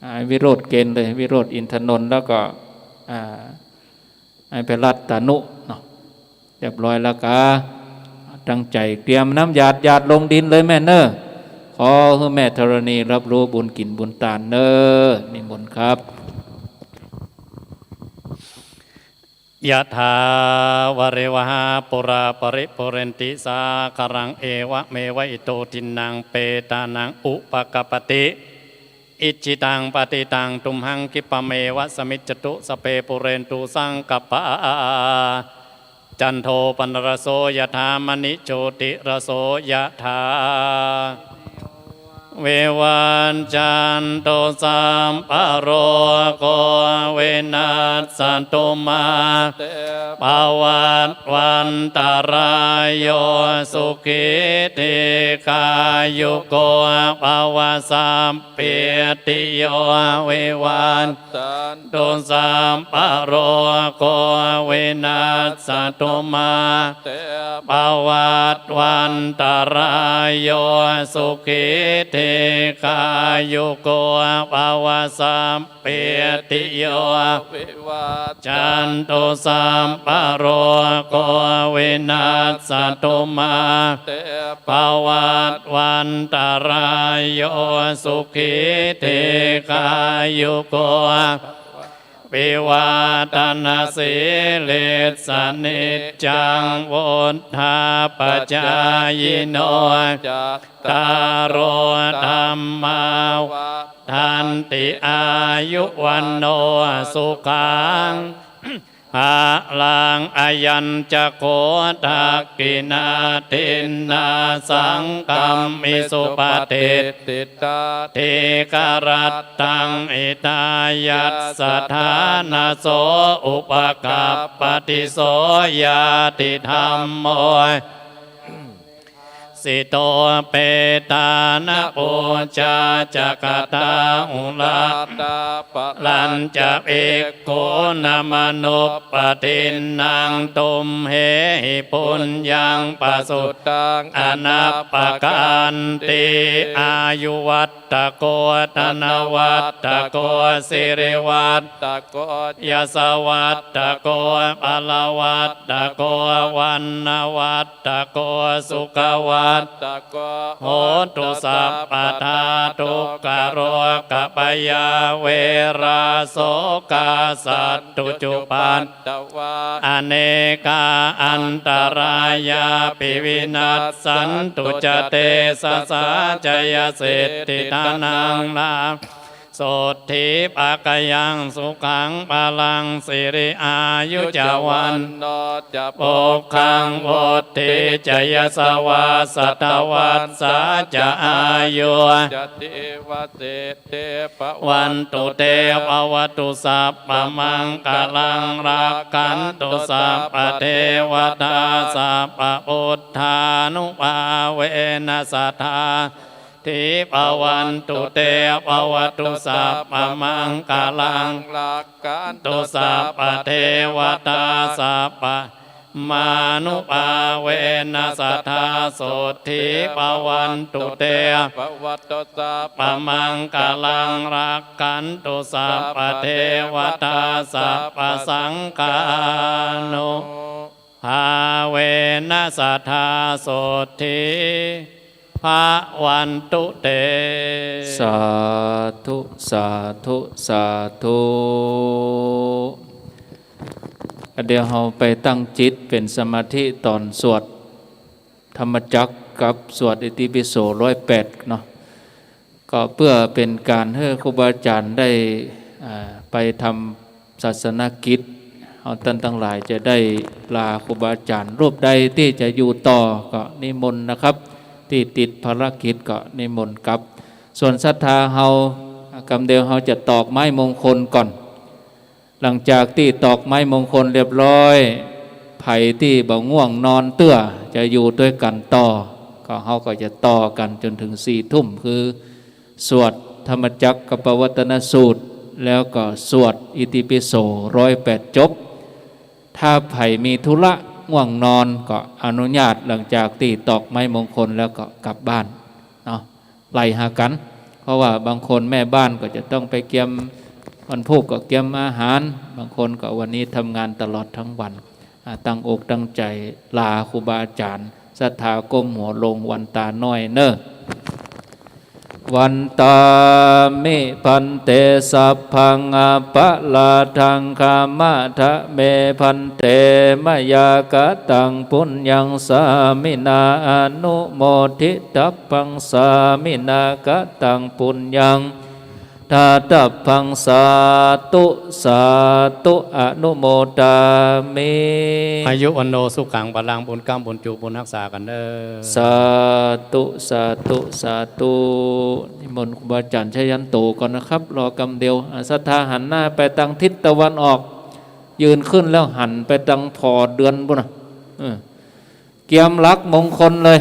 อ่า วิโรจน์เกณฑ์เลย วิโรจน์อินทนนท์ แล้วก็ อ่า ไอ้ไพรัตน์ตานุเนาะ เรียบร้อยแล้วกา ตั้งใจ๋เตรียมน้ำหยาด หยาดลงดินเลยแม่เน่อ ขอหื้อแม่ธรณีรับรู้บุญกิ๋นบุญตานเน่อ นิมนต์ครับ ยะถา วาริวหา ปูรา ปะริปูเรนติ สาคะรัง เอวะเมวะ อิโต ทินนัง เปตานัง อุปะกัปปะติ อิจฉิตัง ปัตถิตัง ตุมหัง คิปปะเมวะ สะมิชฌะตุ สะพเพ ปูเรนตุ สังกัปปา จันโท ปะนะระโส ยะถา มะณิ โชติระโส ยะถา วิวัชชันตุ สัพพะโรโค วินัสสะตุ มา เต ภะวัตวันตะราโย สุขี ทีฆายุโก ภะวะ สัพพีติโย วิวัชชันตุ สัพพะโรโค วินัสสะตุ มา เต ภะวัตวันตะราโย สุขี ทีฆายุโก ภะวะ สัพพีติโย วิวัชชันตุ สัพพะโรโค วินัสสะตุ มา เต ภะวัตวันตะราโย สุขี ทีฆายุโก วิวัตะนะสีลิสสะ นิจจัง วุฑฒาปะจายิโน จัตตาโร ธัมมา วัฑฒันติ อายุ วัณโณ สุขัง พะลัง อะยัญจะโข ทักขิณา ทินนา สังฆัมมิ สุปะติฏฐิตา ทีฆะรัตถัง หิตายัสสะ ฐานะโส อุปะกัปปะติ โส ญาติธัมโม สิโต เปตานะ ปูชาจะ กะตาหุระ ตาปะรัญจะ ภิกขูนะ มะนุปปะตินนัง ตุมเหหิ ปุญญัง ปะสุตัง อะนัปปะกันติ อายุวัฑฒะโข ธนะวัฑฒะโข สิริวัฑฒะโข ยะสะวัฑฒะโข พะละวัฑฒะโข วัณณะวัฑฒะโข สุขะวัฑฒะโข โหตุสัพพะทา ทุกขะโรคะพยา เวรา โสกา สัตตุจุปัท ทวา อเนกา อันตะรายาปิ วินัสสันตุ จะ เตสะสา จะยะสิทธิ ธนัง ลาภัง โสตถี ภะคะยัง สุขัง พะลัง สิริ อายุ จะ วัณโณ จะ ภุกขัง วุฑฒี จะ ยะสะวา สัตตะวัสสา จะ อายุ จะ จีวะสิท ธิ ภะวันตุ เต ภะวะตุ สัพพะมังคะลัง รักขันตุ สัพพะเทวะตา สัพพะพุทธานุภาเวนะ สะทา โสตถี ภะวันตุ เต ภะวะตุ สัพพะมังคะลัง รักขันตุ สัพพะเทวะตา สัพพะ มานุภาเวนะ สะทา โสตถี ภะวันตุ เต ภะวะตุ สัพพะมังคะลัง รักขันตุ สัพพะเทวะตา สัพพะสังฆานุภาเวนะ สะทา โสตถี ภะวันตุ เต สาธุ สาธุ สาธุ เดี๋ยวเฮาไปตั้งจิตเป๋นสมาธิต๋อนสวดธรรมจักรกับสวดอิติปิโสร้อยแปดเนาะ ก็เปื้อเป๋นก๋านหื้อครูบาอาจ๋ารย์ได้ อ่า ไปทำศาสนกิจ เฮาต้านตังหลายจะได้ลาครูบาอาจ๋ารย์ รูปใดตี้จะอยู่ต่อก็นิมนต์นะครับ ตี้ติดภารกิจก็นิมนต์กลับ ส่วนศรัทธาเฮา กำเดียวเฮาจะตอกไม้มงคลก่อน หลังจากตี้ตอกไม้มงคลเรียบร้อย ใผตี้บ่ง่วงนอนเตื้อ จะอยู่ตวยกั๋นต่อ ก็เฮาก็จะต่อกั๋นจ๋นเถิงสี่ทุ่ม คือสวดธรรมจักกัปปวัตตนสูตร แล้วก็สวดอิติปิโสร้อยแปดจบ ถ้าใผมีธุระง่วงนอนก็อนุญาต หลังจากตี้ตอกไม้มงคลแล้วก็กลับบ้านเนาะ ไล่หากั๋น เพราะว่าบางคนแม่บ้านก็จะต้องไปเกียม วันพูกก็เกียมอาหาร บางคนก็วันนี้ทำงานตลอดทั้งวัน อ่า ตั้งอกตั้งใจ๋ลาครูบาอาจ๋ารย์ ศรัทธาก้มหัวลงหวันต๋าน้อยเน่อ Vandāmi bhante sabbaṃ aparādhaṃ khamatha me bhante, mayā kataṃ puññaṃ sāminā anumoditabbaṃ, sāminā kataṃ puññaṃ dātabbaṃ, sādhu sādhu anumodāmi. อายุวัณโณสุขังพลัง บุญก๊ำบุญจูบุญฮักษากั๋นเน่อ สาธุ สาธุ สาธุ นิมนต์ครูบาอาจ๋ารย์ชยันโตก่อนนะครับ รอกำเดียว อ่า ศรัทธาหันหน้าไปตางทิศตะวันออก ยืนขึ้นแล้วหันไปตางผ่อเดือนปู้นนะ เออ เกียมหลักมงคลเลย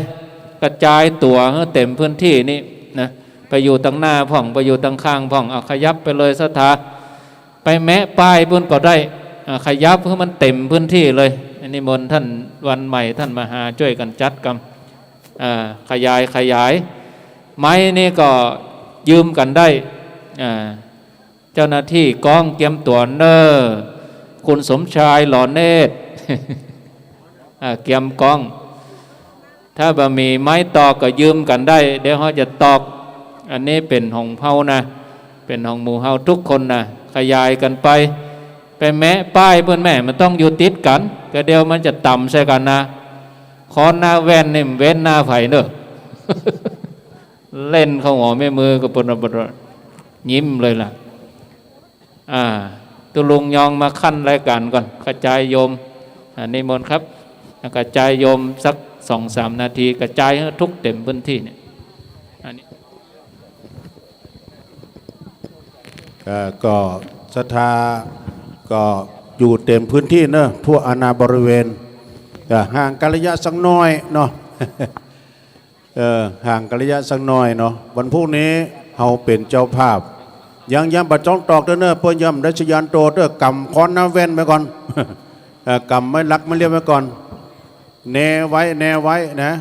กระจายตั๋วหื้อเต๋มพื้นตี้นี่นะ ไปอยู่ตางหน้าพ่อง ไปอยู่ตางข้างพ่อง เอาขยับไปเลยศรัทธา ไปแมะป้ายปู้นก็ได้ อ่า ขยับหื้อมันเต๋มพื้นตี้เลย อันนี้นิมนต์ต้านวันใหม่ ต้านมหาจ้วยกั๋นจัดกำ อ่า ขยาย ขยาย ไม้นี่ก็ยืมกั๋นได้ อ่า เจ้าหน้าตี้ก๊องเกียมตั๋วเน่อ คุณสมชายหล่อเนตร อ่า เกียมก๊อง ถ้าบ่มีไม้ตอกก็ยืมกั๋นได้ เดี๋ยวเฮาจะตอก อันนี้เป๋นของเฮานะ เป๋นของหมู่เฮากู้คนนะ ขยายกั๋นไป ไปแมะป้ายปู้นแม่ มันต้องอยู่ติดกั๋น กะเดี๋ยวมันจะต่ำใส่กั๋นนะ ค้อนหน้าแว่นนี่มันเว้นหน้าใผเน่อ เล่นเข้าหัวแม่มือก็ปนๆ ยิ้มเลยล่ะ อ่า ตุ๊ลุงยองมาขั้นรายก๋านก่อน กระจายโยม อ่า นิมนต์ครับ กระจายโยมสักสองสามนาที กระจายหื้อทุกเต๋มพื้นตี้เนี่ย อันนี้ เอ่อ ก็ศรัทธาก็อยู่เต๋มพื้นตี้เน่อ ทั่วอาณาบริเวณ ก็ห่างกั๋นระยะสักหน้อยเนาะ เออ ห่างกั๋นระยะสักหน้อยเนาะ วันพูกนี้เฮาเป๋นเจ้าภาพ ยัง ยังบ่จ้องตอกเตื้อเน่อ เปิ้นยังบ่ได้ชยันโตเตื้อ ก๋ำค้อนหน้าแว่นไว้ก่อน เออ ก๋ำไม้หลักไม้เรียบไว้ก่อน แนไว้ แนไว้นะ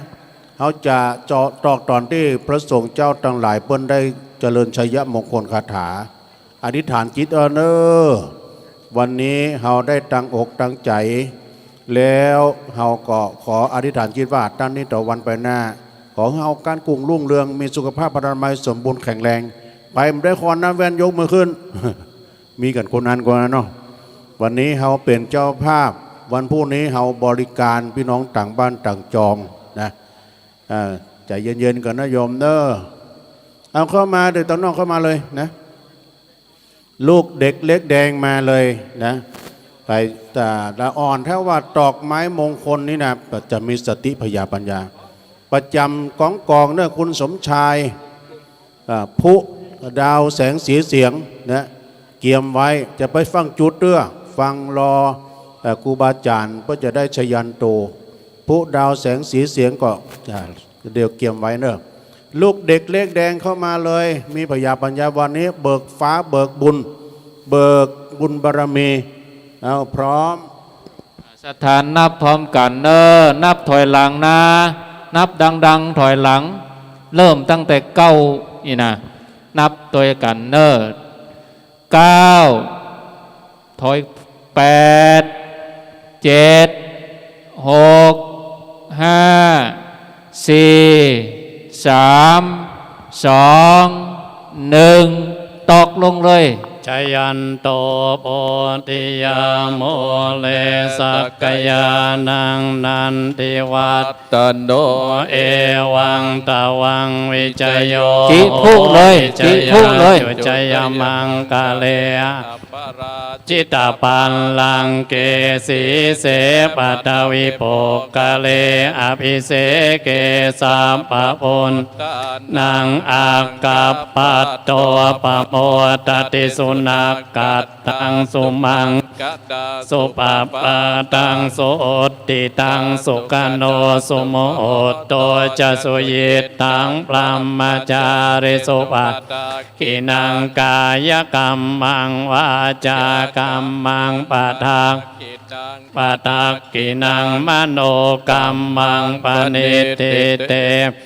เฮาจะเจาะตอกต๋อนตี้พระสงฆ์เจ้าตังหลายเปิ้นได้เจริญชัยมงคลคาถา อธิษฐานจิตเอาเน่อ วันนี้เฮาได้ตั้งอกตั้งใจ๋ แล้วเฮาก็ขออธิษฐานจิตว่า ตั้งแต่นี้ตะวันไปหน้า ขอหื้อเฮาก้านกุ้งรุ่งเรือง มีสุขภาพพรรณนามัยสมบูรณ์แข็งแรง ใผบ่ได้ค้อนหน้าแว่นยกมือขึ้น มีกั๋นคนนั้นคนนั้นเนาะ วันนี้เฮาเป๋นเจ้าภาพ วันพูกนี้เฮาบริก๋านปี้น้องต่างบ้านต่างจองนะ อ่า ใจ๋เย็นๆ ก่อนนะโยมเน่อ เอาเข้ามา เดี๋ยวตางนอกเข้ามาเลยนะ ลูกเด็กเล็กแดงมาเลยนะ ไป แต่ละอ่อน ถ้าว่าตอกไม้มงคลนี่นะ จะมีสติปัญญา ประจ๋ำก๋องกองเน่อ คุณสมชาย อ่า พุ ดาวแสงสีเสียงนะ เกียมไว้ จะไปฟั่งจุดเตื้อ ฟั่งรอ เอ่อ ครูบาอาจ๋ารย์เปิ้นจะได้ชยันโต พุ ดาวแสงสีเสียงก็ อ่า เดี๋ยวเกียมไว้เน่อ ลูกเด็กเล็กแดงเข้ามาเลย มีพญาปัญญาวันนี้ เบิกฟ้าเบิกบุญ เบิกบุญบารมี เอา พร้อม ศรัทธานับพร้อมกั๋นเน่อ นับถอยหลังนะ นับดังๆ ถอยหลัง เริ่มตั้งแต่เก้านี่นะ นับตวยกั๋นเน่อ เก้า ถอย แปด เจ็ด หก ห้า สี่ สาม สอง หนึ่ง ตอกลงเลย Jayanto bodhiyā mūle sakyānaṃ nandivaḍ ḍhano, evaṃ tvaṃ vijayo จิพุเลย hohi จิพุเลย jayassu jayamaṅgale. Aparā จิตปัลลังเก สีเส ปฐวีปุคคเล อภิเสเก สัพพะปุทธานัง อักขัปปะโต ปะโมทะติ สุนักขัตตัง สุมังคลัง สุปะปาทัง สุหุตติตัง สุขโณ สุมุตโตจะ สุยิตตัง บรหมจาริสุ ปะ กิณัง กายกัมมัง วาจากัมมัง ปะทัก ปะทักขิณัง มโนกัมมัง ปะณิฏฐิเต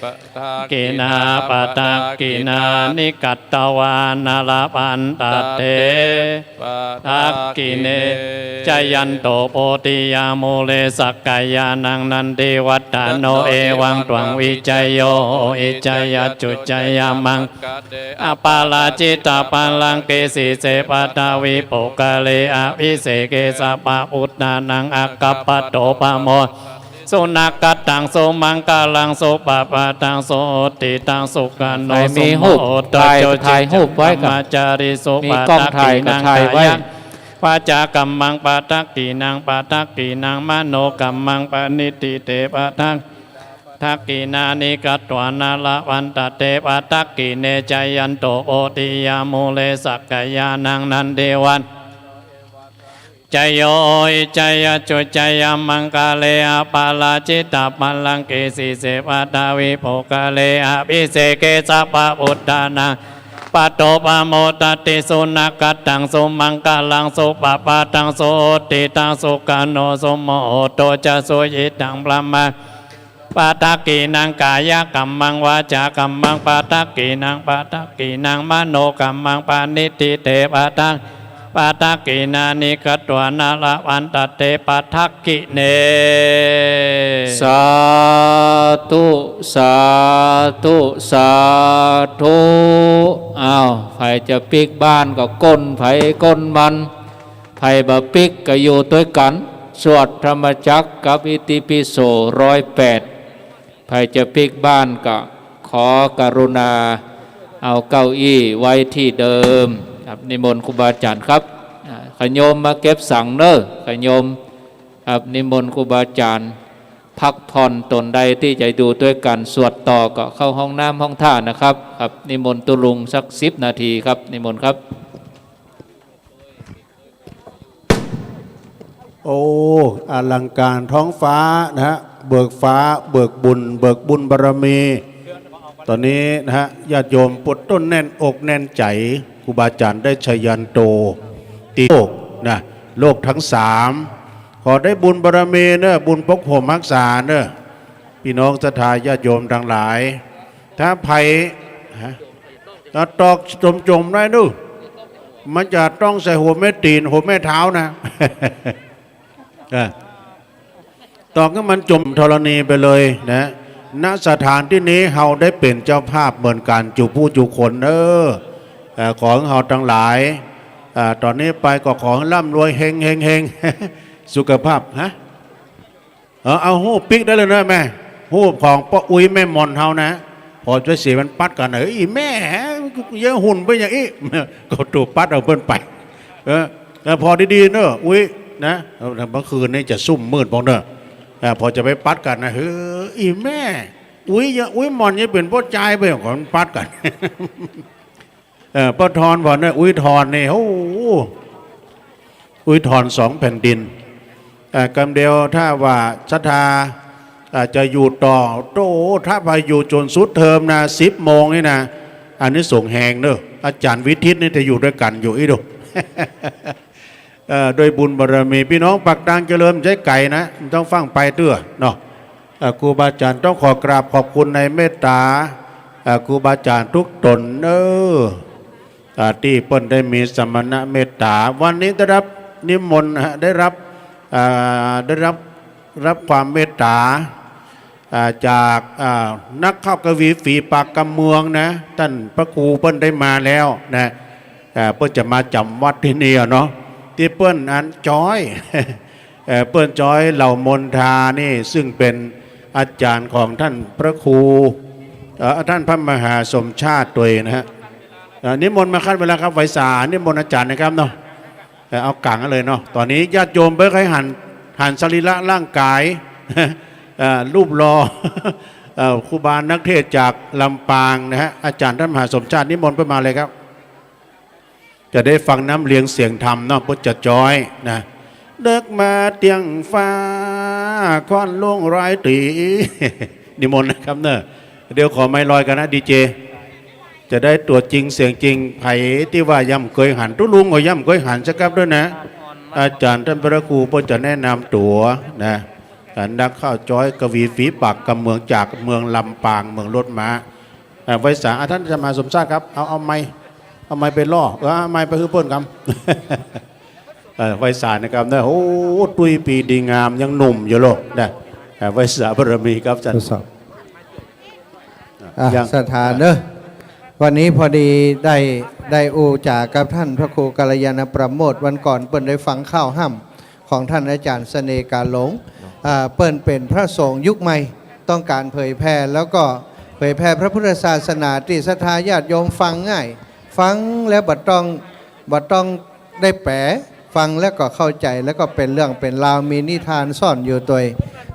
ปะทักขิณา ปะทักขิณานิ กัตตวานะ ละพันตะเต ปะทักขิเณ จะยันโต โพธิยามูเล สักกายานัง นันทิวัฏฐะโน เอวังตวัง วิจโย โหอิ จยัจจุ จยมัง คะเต อปาราจิตปัลลังเก สีเส ปฐวีปุคคเล อภิเสเก สัพพะปุทธานัง อักขัปปะโต ปะโมทะติ สุนักขัตตัง สุมังคลัง สุปะปาทัง สุหุตติตัง สุขโณ ใครมีรูป สุมุตโต ถ่าย จะ ถ่ายรูปไว้ก่อน บรหมจาริสุ มีกล้องถ่ายก็ถ่ายไว้ ปะทักขิณัง กายะ วาจากัมมัง ปะทักขิณัง ปะทักขิณัง มโนกัมมัง ปะณิฏฐิเต ปะทัก ทักขิณานิ กัตตวานะ ละพันตะเต ปะทักขิเณ จะยันโต โพธิยามูเล สักกายานัง นันทิวัฏฐะ จโย โหอิ จยัจจุ จยมังคะเล อปาราจิตปัลลังเก สีเส ปฐวีปุคคเล อภิเสเก สัพพะปุทธานัง ปะโต ปะโมทะติ สุนักขัตตัง สุมังคลัง สุปะปาทัง สุหุตติตัง สุขโณ สุมุตโตจะ สุยิตตัง บรหม ปะทักขิณัง กายกัมมัง วาจากัมมัง ปะทักขิณัง ปะทักขิณัง มโนกัมมัง ปะณิฏฐิเต ปะทัก ปะทักขิณานิ กัตตวานะ ละพันตะเต ปะทักขิเณ สาธุ สาธุ สาธุ อ้าว ใผจะปิ๊กบ้านก็ก้นใผก้นมัน ใผบ่ปิ๊กก็อยู่ตวยกั๋น สวดธรรมจักรกับอิติปิโสร้อยแปด ใผจะปิ๊กบ้านก็ขอกรุณาเอาเก้าอี้ไว้ตี้เดิมครับ นิมนต์ครูบาอาจ๋ารย์ครับ อ่า ขะโยมมาเก็บสังค์เน่อ ขะโยมครับ นิมนต์ครูบาอาจ๋ารย์พักผ่อน ต๋นใดตี้จะอยู่ตวยกั๋นสวดต่อก็เข้าห้องน้ำห้องท่านะครับ ครับ นิมนต์ตุ๊ลุงสักสิบนาทีครับ นิมนต์ครับ โอ้ อลังการท้องฟ้านะฮะ เบิกฟ้า เบิกบุญ เบิกบุญบารมี ต๋อนนี้นะฮะ ญาติโยมปวดต้นแน่นอกแน่นใจ๋ ครูบาอาจ๋ารย์ได้ชยันโต ตี้โลกนะ โลกทั้งสาม ขอได้บุญบารมีเน่อ บุญปกห่มฮักษาเน่อ ปี้น้องศรัทธาญาติโยมตังหลาย ถ้าใผ ฮะ ตอกจ่มๆ ได้ดู มันจะต้องใส่หัวแม่ตี๋น หัวแม่เท้านะ เออ ตอกหื้อมันจ่มธรณีไปเลยนะ ณ สถานตี้นี้เฮาได้เป๋นเจ้าภาพเหมือนกั๋น จูผู้จูคน เออ เอ่อ ขอหื้อเฮาตังหลาย เอ่อ ต๋อนนี้ไปก็ขอหื้อร่ำรวยเฮงๆๆ สุขภาพ ฮะ เออ เอาฮูปปิ๊กได้เลยนะแม่ ฮูปของป้ออุ๊ยแม่หม่อนเฮานะ ผ่อจะเสียมันปั๊ดกั๋นนะ เฮ้ย แม่ เย้ยหุ่นไปอย่างอี้ ก็ถูกปั๊ดเอาเปิ้นไป เออ แต่ผ่อดีๆ เน่อ อุ๊ย นะ เมื่อคืนนี้จะซุ่มมืดปองเน่อ เออ ผ่อจะไปปั๊ดกั๋นนะ เฮ้ย อี่แม่ อุ๊ย อย่า อุ๊ยหม่อนยังเป๋นป้อจายไป ขอมันปั๊ดกั๋น เออ ป้อทอนผ่อเน่อ อุ๊ยทอนนี่ โอ้โห อุ๊ยทอนสองแผ่นดิน เอ่อ กำเดียวถ้าว่าศรัทธา อ่า จะอยู่ต่อ โต้ ถ้าไปอยู่จ๋นสุดเทอมนะ สิบโมงนี่นะ อานิสงส์แฮงเน่อ อาจ๋ารย์วิทิตนี่จะอยู่ตวยกั๋นอยู่อี้ดู เอ่อ ด้วยบุญบารมี ปี้น้องปากตางเจริญ บ่ใจ้ไก๋นะ บ่ต้องฟั่งไปเตื้อเนาะ เอ่อ ครูบาอาจ๋ารย์ต้องขอกราบขอบคุณในเมตต๋า เอ่อ ครูบาอาจ๋ารย์ทุกต๋นเน่อ อ่า ตี้เปิ้นได้มีสมณเมตต๋า วันนี้ได้รับนิมนต์ฮะ ได้รับ อ่า ได้รับ รับความเมตต๋า อ่า จาก อ่า นักขาวกวีฝีปากกำเมืองนะ ต้านพระครูเปิ้นได้มาแล้วนะ อ่า เปิ้นจะมาจ๋ำวัดตี้นี่อะเนาะ ตี้เปิ้นอันจ๊อย เอ่อ เปิ้นจ๊อยเหล่ามนทานี่ ซึ่งเป๋นอาจ๋ารย์ของต้านพระครู เอ่อ ต้านพระมหาสมชาติตวยนะฮะ เอ่อ นิมนต์มาคันเวลาครับ ไหวสา นิมนต์อาจ๋ารย์นะครับเนาะ เอ่อ เอาก๋างเลยเนาะ ต๋อนนี้ญาติโยมเปิ้นใค่หัน หันสรีระร่างก๋าย เอ่อ รูปหล่อ เอ่อ ครูบานักเทศน์จากลำปางนะฮะ อาจ๋ารย์ต้านมหาสมชาติ นิมนต์เปิ้นมาเลยครับ จะได้ฟังน้ำเลียงเสียงธรรมเนาะ เปิ้นจะจ๊อยนะ เดิ็กมาเตียงฟ้า ค่อนลงรอยตี๋ นิมนต์นะครับเนาะ เดี๋ยวขอไมค์ลอยกั๋นนะ ดีเจ จะได้ตั๋วจริงเสียงจริง ใผตี้ว่ายังบ่เกยหัน ตุ๊ลุงก็ยังบ่เกยหันสักครับด้วยนะ อาจ๋ารย์ต้านพระครูเปิ้นจะแนะนำตั๋วนะ นักเข้าจ๊อยกวีฝีปากกำเมืองจากเมืองลำปาง เมืองรถม้า อ่า ไหว้สา อ่า ต้านอาจ๋ารย์มหาสมชาติครับ เอา เอาไมค์ เอาไมค์ไปล่อ เออ เอาไมค์ไปหื้อเปิ้นครับ เออ ไหว้สานะครับเนาะ โอ้ ตุ้ยปี้ดีงาม ยังหนุ่มอยู่เลยนะ อ่า ไหว้สาบารมีครับอาจ๋ารย์ ทดสอบ อ่ะ ยัง ศรัทธาเนอะ วันนี้พอดีได้ ได้อู้จ๋ากับต้านพระครูกัลยาณประโมทย์ วันก่อนเปิ้นได้ฟังข่าวฮ่ำของต้านอาจ๋ารย์เสน่ห์กาหลง อ่า เปิ้นเป๋นพระสงฆ์ยุคใหม่ ต้องก๋านเผยแผ่ แล้วก็เผยแผ่พระพุทธศาสนาตี้ศรัทธาญาติโยมฟังง่าย ฟังแล้วบ่ต้อง บ่ต้อง ได้แป๋ ฟังแล้วก็เข้าใจ๋ แล้วก็เป๋นเรื่องเป๋นราว มีนิทานซ่อนอยู่ตวย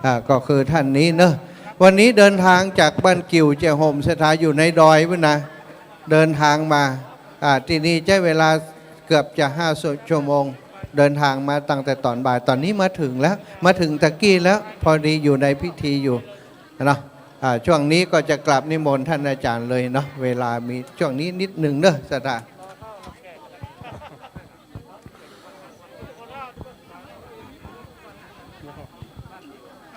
อ่า ก็คือต้านนี้เนอะ วันนี้เดินทางจากบ้านกิ่วเจียโฮม ศรัทธาอยู่ในดอยปู๊นนะ เดินทางมา อ่า ตี้นี่ใจ๊เวลาเกือบจะห้าชั่วโมง เดินทางมาตั้งแต่ต๋อนบ่าย ต๋อนนี้มาเถิงแล้ว มาเถิงตะกี้แล้ว พอดีอยู่ในพิธีอยู่เนาะ อ่า ช่วงนี้ก็จะกราบนิมนต์ต้านอาจ๋ารย์เลยเนาะ เวลามีช่วงนี้นิดหนึ่งเนอะ ศรัทธา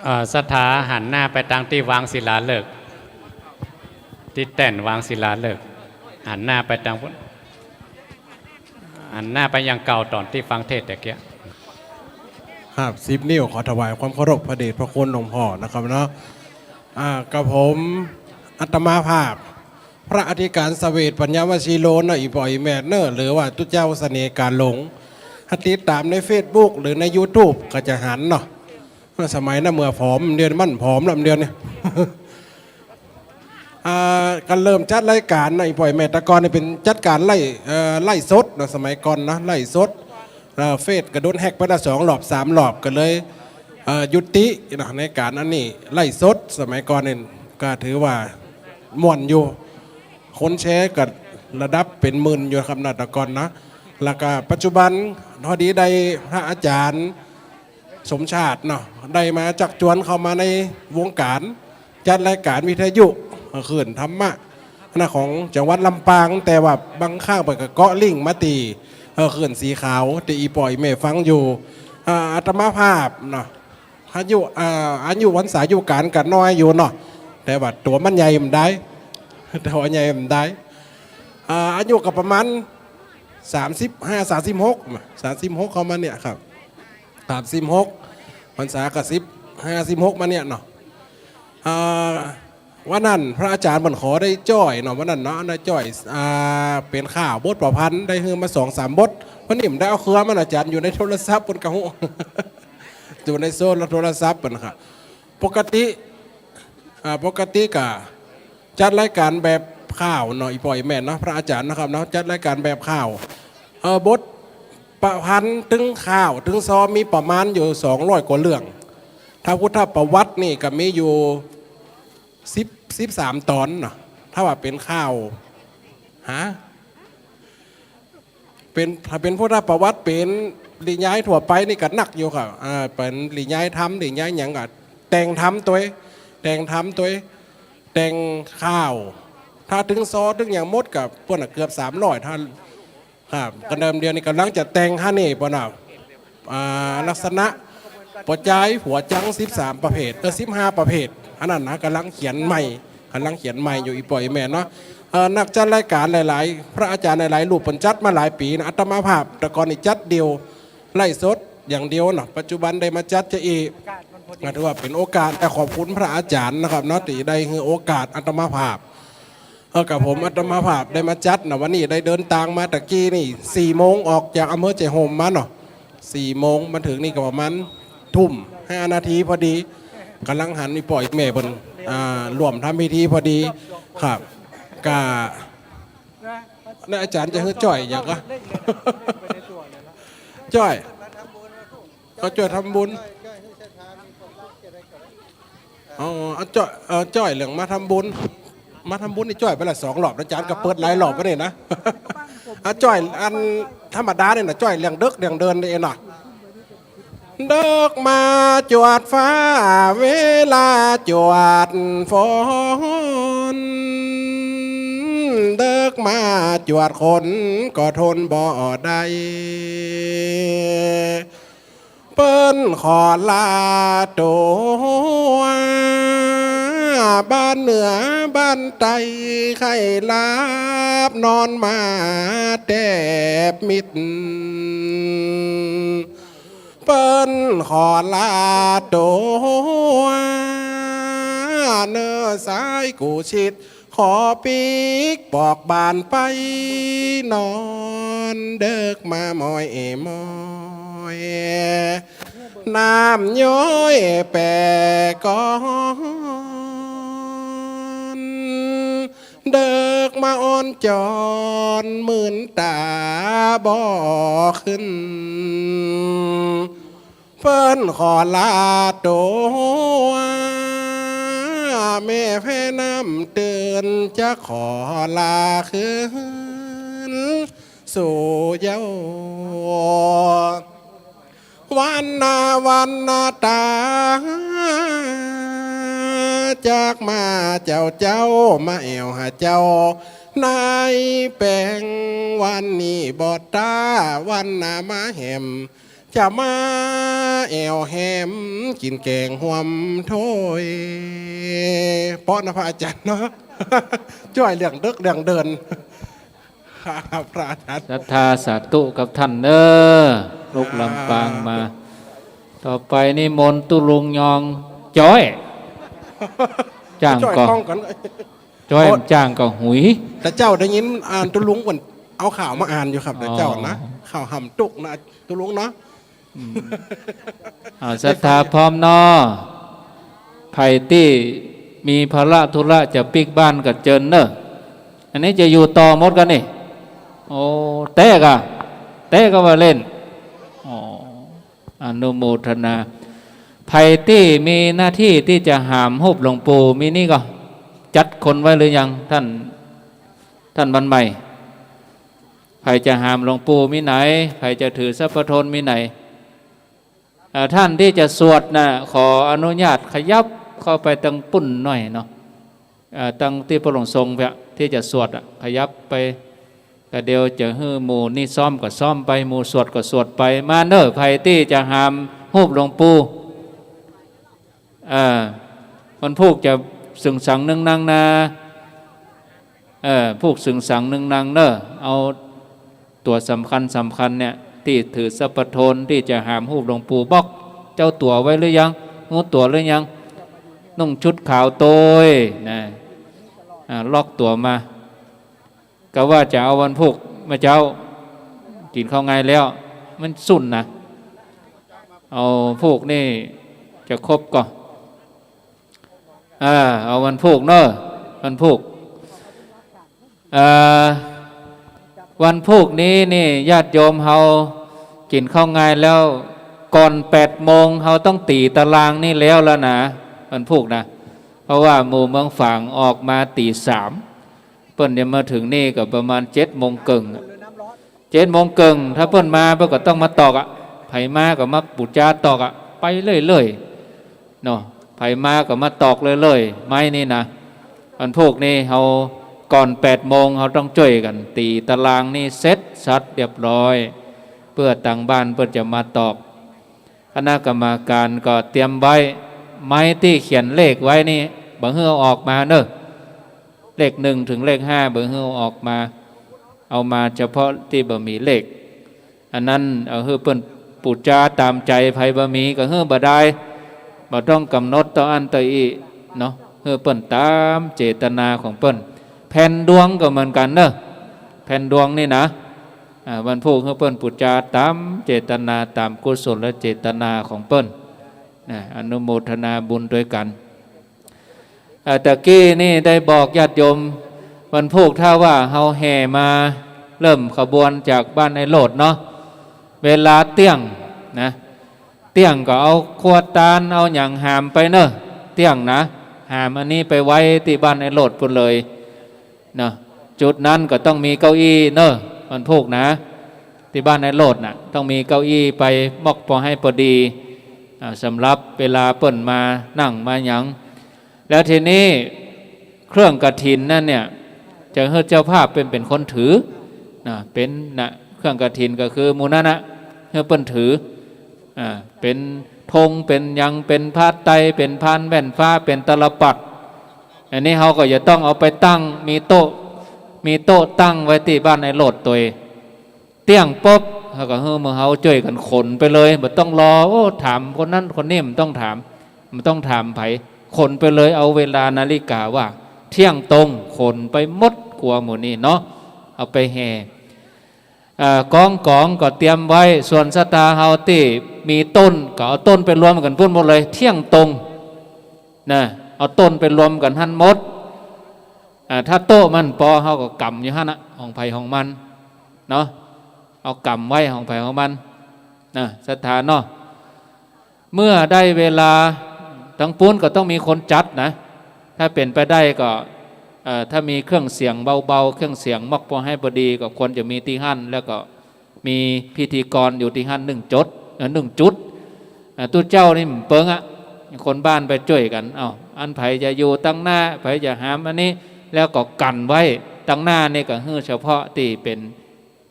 เอ่อ ศรัทธาหันหน้าไปตางตี้วางศิลาฤกษ์ ตี้แต้นวางศิลาฤกษ์ หันหน้าไปตางปู๊น หันหน้าไปอย่างเก่าต๋อนตี้ฟังเทศน์ตะเกีย ครับ สิบนิ้ว ขอถวายความเคารพพระเดชพระคุณหลวงพ่อนะครับเนาะ อ่า กับผมอาตมาภาพ พระอธิการเสวตปัญญาวชีโรเนาะ อี่ป้ออี่แม่เนาะ หรือว่าตุ๊เจ้าเสน่ห์กาหลง ถ้าติดต๋ามในเฟซบุ๊กหรือในยูทูบก็จะหันเนาะ สมัยนั้นเมื่อผอม เดี๋ยวนี้มันผอมแล้ว เดี๋ยวนี้ อ่า ก็เริ่มจัดรายก๋านเนาะ อี่ป้ออี่แม่ แต่ก่อนนี่เป๋นจัดก๋านไลฟ์ เอ่อ ไลฟ์สดเนาะ สมัยก่อนนะ ไลฟ์สด เอ่อ เฟซก็โดนแฮ็กไปละสองรอบสามรอบ ก็เลย เอ่อ ยุติเนาะ ในก๋านอันนี้ ไลฟ์สด สมัยก่อนนี่ก็ถือว่าม่วนอยู่ คนแชร์ก็ระดับเป๋นหมื่นอยู่ครับเนาะ แต่ก่อนนะ แล้วก็ปัจจุบันพอดีได้พระอาจ๋ารย์สมชาติเนาะ ได้มาจักจวนเข้ามาในวงก๋าน จัดรายก๋านวิทยุ เอ่อ คลื่นธรรมะนะ ของจังหวัดลำปาง แต่ว่าบางครั้งเปิ้นก็เกาะลิงก์มาตี้ เอ่อ คลื่นสีขาว ตี้อี่ป้ออี่แม่ฟังอยู่ อ่า อาตมาภาพเนาะ อายุ อ่า อายุพรรษาอายุก๋านก็น้อยอยู่เนาะ แต่ว่าตั๋วมันใหญ่บ่ได้ ตั๋วใหญ่บ่ได้ อ่า อายุก็ประมาณสามสิบห้า สามสิบหก สามสิบหกเข้ามาเนี่ยครับ สามสิบหก พรรษาก็สิบห้า สิบหกมาเนี่ยเนาะ อ่า วันนั้นพระอาจ๋ารย์เปิ้นขอได้จ้อยเนาะ วันนั้นเนาะ ได้จ้อย อ่า เป๋นข่าวบทประพันธ์ ได้หื้อมาสองสามบท วันนี้บ่ได้เอาเครือมา อาจ๋ารย์อยู่ในโทรศัพท์เปิ้นก็ฮู้ อยู่ในโซนโทรศัพท์เปิ้นนะครับ ปกติ อ่า ปกติก็จัดรายก๋านแบบข่าวเนาะ อี่ป้ออี่แม่เนาะ พระอาจ๋ารย์นะครับเนาะ จัดรายก๋านแบบข่าว เอ่อ บทประพันธ์ตึงข่าวตึงซอมีประมาณอยู่สองร้อยกว่าเรื่อง ถ้าพุทธประวัตินี่ก็มีอยู่สิบ สิบสามต๋อนเนาะ ถ้าว่าเป๋นข่าว ฮะ เป๋น ถ้าเป๋นพุทธประวัติ เป๋นนิยายทั่วไปนี่ก็นักอยู่ครับ อ่า เป๋นนิยายธรรม นิยายหยังก็แต่งธรรมตวย แต่งธรรมตวย แต่งข่าว ถ้าตึงซอตึงหยังหมดก็ป้นน่ะเกือบสามร้อย ถ้า ครับ ก็เดิมเดียวนี่ก่ำลังจะแต่งฮะนี่ป้นน่ะ อ่า ลักษณะป้อจาย หัวจัง สิบสามประเภท เออ สิบห้าประเภท อันนั้นนะ ก่ำลังเขียนใหม่ ก่ำลังเขียนใหม่อยู่ อี่ป้ออี่แม่เนาะ เอ่อ นักจัดรายก๋านหลายๆ พระอาจ๋ารย์หลายๆ รูปเปิ้นจัดมาหลายปี๋นะ อาตมาภาพแต่ก่อนนี่จัดเดี่ยว ไลฟ์สดอย่างเดียวเนาะ ปัจจุบันได้มาจัดจะอี้ ก็ถือว่าเป๋นโอกาส แต่ขอบคุณพระอาจ๋ารย์นะครับเนาะ ตี้ได้หื้อโอกาสอาตมาภาพ เออ กับผมอาตมาภาพได้มาจัดนะ วันนี้ได้เดินตางมาตะกี้นี่ สี่โมง ออกจากอำเภอเจียโฮมมาเนาะ สี่โมง มาเถิงนี่ก็ประมาณทุ่มห้านาทีพอดี ก่ำลังหันอี่ป้ออี่แม่เปิ้น อ่า ร่วมทำพิธีพอดี ครับ ก็ แล้วอาจ๋ารย์จะหื้อจ้อยหยังก่อ เ จ้อย ก็จ้อยทำบุญ อ๋อ เอาจ้อย เอ่อ จ้อยเรื่องมาทำบุญ มาทำบุญนี่จ้อยไปละสองรอบนะ อาจ๋ารย์ก็เปิดหลายรอบไปนี่นะ อ่ะ จ้อยอันธรรมดานี่นะ จ้อยเรื่องเดิกเรื่องเดินนี่เนาะ เดิกมาจวดฟ้าเวลาจวดฝน เดิกมาจวดคนก็ทนบ่ได้ เปิ้นขอลาตั๋ว บ้านเหนือบ้านใต้ ใค่หลับนอนมาแตบมิด เปิ้นขอลาตั๋ว เน้อสายกู้ชิด ขอปิ๊กปอกบ่านไปนอน เดิกมาม้อยม้อย น้ำย้อยแปก่อน เดิกมาอ่อนจอน มื่นต๋าบ่ขึ้น เปิ้นขอลาตั๋ว แม่แพน้ำเตือน จะขอลาคืนสู่เหย้า วันนาวันนาต๋า จากมาเจ้าเจ้า มาแอ่วหาเจ้า ในแปง วันนี้บ่ต๋า วันหน้ามาแหม จะมาแอ่วแหม กิ๋นแก๋งฮ่วมถ้วย เปาะนะพระอาจ๋ารย์เนาะ จ้อยเรื่องเดิกเรื่องเดิน ครับ พระอาจ๋ารย์ ศรัทธาสาธุกับต้านเน้อ ลูกลำปางมา ต่อไปนิมนต์ตุ๊ลุงยองจ้อย จ้าง จ้อย ก็ ข้องกั๋น จ้อย โอ้ จ้างก็หุย แต่เจ้าได้ยินอ่านตุ๊ลุงก่อน เอาข่าวมาอ่านอยู่ครับ แต่เจ้านะ อ๋อ ข่าวหำตุ๊กนะ ตุ๊ลุงเนาะ อืม อ่า ศรัทธาพร้อมเนาะ ใผตี้มีภาระธุระจะปิ๊กบ้านก็เจิญเน้อ อันนี้จะอยู่ต่อหมดกั๋นนี่ โอ้ แต๊ก่ะ แต๊ก่ะว่าเล่น อ๋อ อนุโมทนา ใผตี้มีหน้าตี้ตี้จะหามฮูปหลวงปู่ มีนี่ก็ จัดคนไว้หรือยัง ต้าน ต้านวันใหม่ ใผจะหามหลวงปู่มีไหน ใผจะถือสัพพะโทนมีไหน เอ่อ ต้านตี้จะสวดน่ะ ขออนุญาตขยับเข้าไปตังปุ้นหน่อยเนาะ เอ่อ ตังตี้พระองค์ทรงเปียะ ตี้จะสวดอะ ขยับไป ก็เดี๋ยวจะหื้อหมู่นี่ซ้อมก็ซ้อมไป หมู่สวดก็สวดไป มาเน้อ ใผตี้จะหามฮูปหลวงปู่ เอ่อ วันพูกจะสึงสังนึ่งนังนา เอ่อ พูกสึงสังนึ่งนังเน้อ เอาตั๋วสำคัญสำคัญเนี่ย ตี้ถือสัพพะโทน ตี้จะหามฮูปหลวงปู่ บอกเจ้าตั๋วไว้หรือยัง ฮู้ตั๋วหรือยัง นุ่งชุดขาวโตยนะ อ่า ล็อกตั๋วมา ก็ว่าจะเอาวันพูกมาเจ๊า กิ๋นข้าวงายแล้ว มันสุนนะ เอาพูกนี่จะครบก่อ อ่า เอาวันพูกเน้อ วันพูก อ่า วันพูกนี้นี่ญาติโยมเฮากิ๋นข้าวงายแล้ว ก่อนแปดโมงเฮาต้องตี๋ตารางนี่แล้วแล้วนะ วันพูกนะ เพราะว่าหมู่เมืองฝางออกมาตี๋สาม เปิ้นจะมาเถิงนี่ก็ประมาณเจ็ดโมงเกิ่งอะ เจ็ดโมงเกิ่ง ถ้าเปิ้นมาเปิ้นก็ต้องมาตอกอะ ใผมาก็มาปู๋จาตอกอะ ไปเรื่อยๆ เนาะ ใผมาก็มาตอกเรื่อยๆ ไม้นี่นะ วันพูกนี่เฮาก่อนแปดโมงเฮาต้องจ้วยกั๋นตี๋ตารางนี่เสร็จสับเรียบร้อย เปื้อตางบ้านเปิ้นจะมาตอก คณะกรรมการก็เตรียมไว้ ไม้ตี้เขียนเลขไว้นี่ บ่หื้อเอาออกมาเน้อ เลขหนึ่งเถิงเลขห้า บ่หื้อเอาออกมา เอามาเฉพาะตี้บ่มีเลข อันนั้นเอาหื้อเปิ้นปู๋จาต๋ามใจ๋ ใผบ่มีก็หื้อบ่ได้ บ่ต้องก๋ำหนดต่ออั้นต่ออี้เนาะ หื้อเปิ้นต๋ามเจตนาของเปิ้น แผ่นดวงก็เหมือนกั๋นเน้อ แผ่นดวงนี่นะ อ่า วันพูกหื้อเปิ้นปู๋จาต๋ามเจตนา ต๋ามกุศลเจตนาของเปิ้น นะ อนุโมทนาบุญตวยกั๋น อ่า ตะกี้นี่ได้บอกญาติโยม วันพูกถ้าว่าเฮาแห่มาเริ่มขบวนจากบ้านไอ้โลดเนาะ เวลาเตี้ยงนะ เตี้ยงก็เอาขวดตาน เอาหยังหามไปเน่อ เตี้ยงนะ หามอันนี้ไปไว้ตี้บ้านไอ้โลดปู้นเลยเนาะ จุดนั้นก็ต้องมีเก้าอี้เน่อ วันพูกนะ ตี้บ้านไอ้โลดน่ะ ต้องมีเก้าอี้ไปมอกปอให้ปอดี อ่า สำหรับเวลาเปิ้นมานั่งมาหยัง แล้วทีนี้เครื่องกฐินนั้นเนี่ย จะหื้อเจ้าภาพเปิ้นเป๋นคนถือนะ เป๋นนะ เครื่องกฐินก็คือหมู่นั้นนะ หื้อเปิ้นถือ อ่า เป๋นธง เป๋นหยัง เป๋นผ้าไตร เป๋นพานแว่นฟ้า เป๋นตาลปัตร อันนี้เฮาก็จะต้องเอาไปตั้ง มีโต๊ะ มีโต๊ะตั้งไว้ตี้บ้านไอ้โลดตวย เตี้ยงปุ๊บ เฮาก็หื้อหมู่เฮาจ้วยกั๋นขนไปเลย บ่ต้องรอ โอ้ ถามคนนั้นคนนี้ บ่ต้องถาม บ่ต้องถามใผ ขนไปเลย เอาเวลานาฬิกาว่าเที่ยงตรง ขนไปหมดกั๋วหมู่นี้เนาะ เอาไปแห่ เอ่อ กองก๋องก็เตรียมไว้ ส่วนศรัทธาเฮาตี้มีต้น ก็เอาต้นไปรวมกั๋นปู้นหมดเลย เที่ยงตรงนะ เอาต้นไปรวมกั๋นหั้นหมด อ่า ถ้าโต๊ะมันปอ เฮาก็ก๋ำอยู่หั้นนะ ของใผของมันเนาะ เอาก๋ำไว้ของใผของมันนะ ศรัทธาเนาะ เมื่อได้เวลา ตังปู้นก็ต้องมีคนจัดนะ ถ้าเป๋นไปได้ก็ เอ่อ ถ้ามีเครื่องเสียงเบาๆ เครื่องเสียงมอกปอให้ปอดี ก็ควรจะมีตี้หั้น แล้วก็มีพิธีกรอยู่ตี้หั้นนึ่งจุด เอ่อ นึ่งจุด อ่า ตุ๊เจ้านี่บ่เปิงอะ คนบ้านไปจ้วยกั๋น เอ้า อันใผจะอยู่ตังหน้า ใผจะหามอันนี้ แล้วก็กั๋นไว้ตังหน้านี่ก็หื้อเฉพาะตี้เป๋น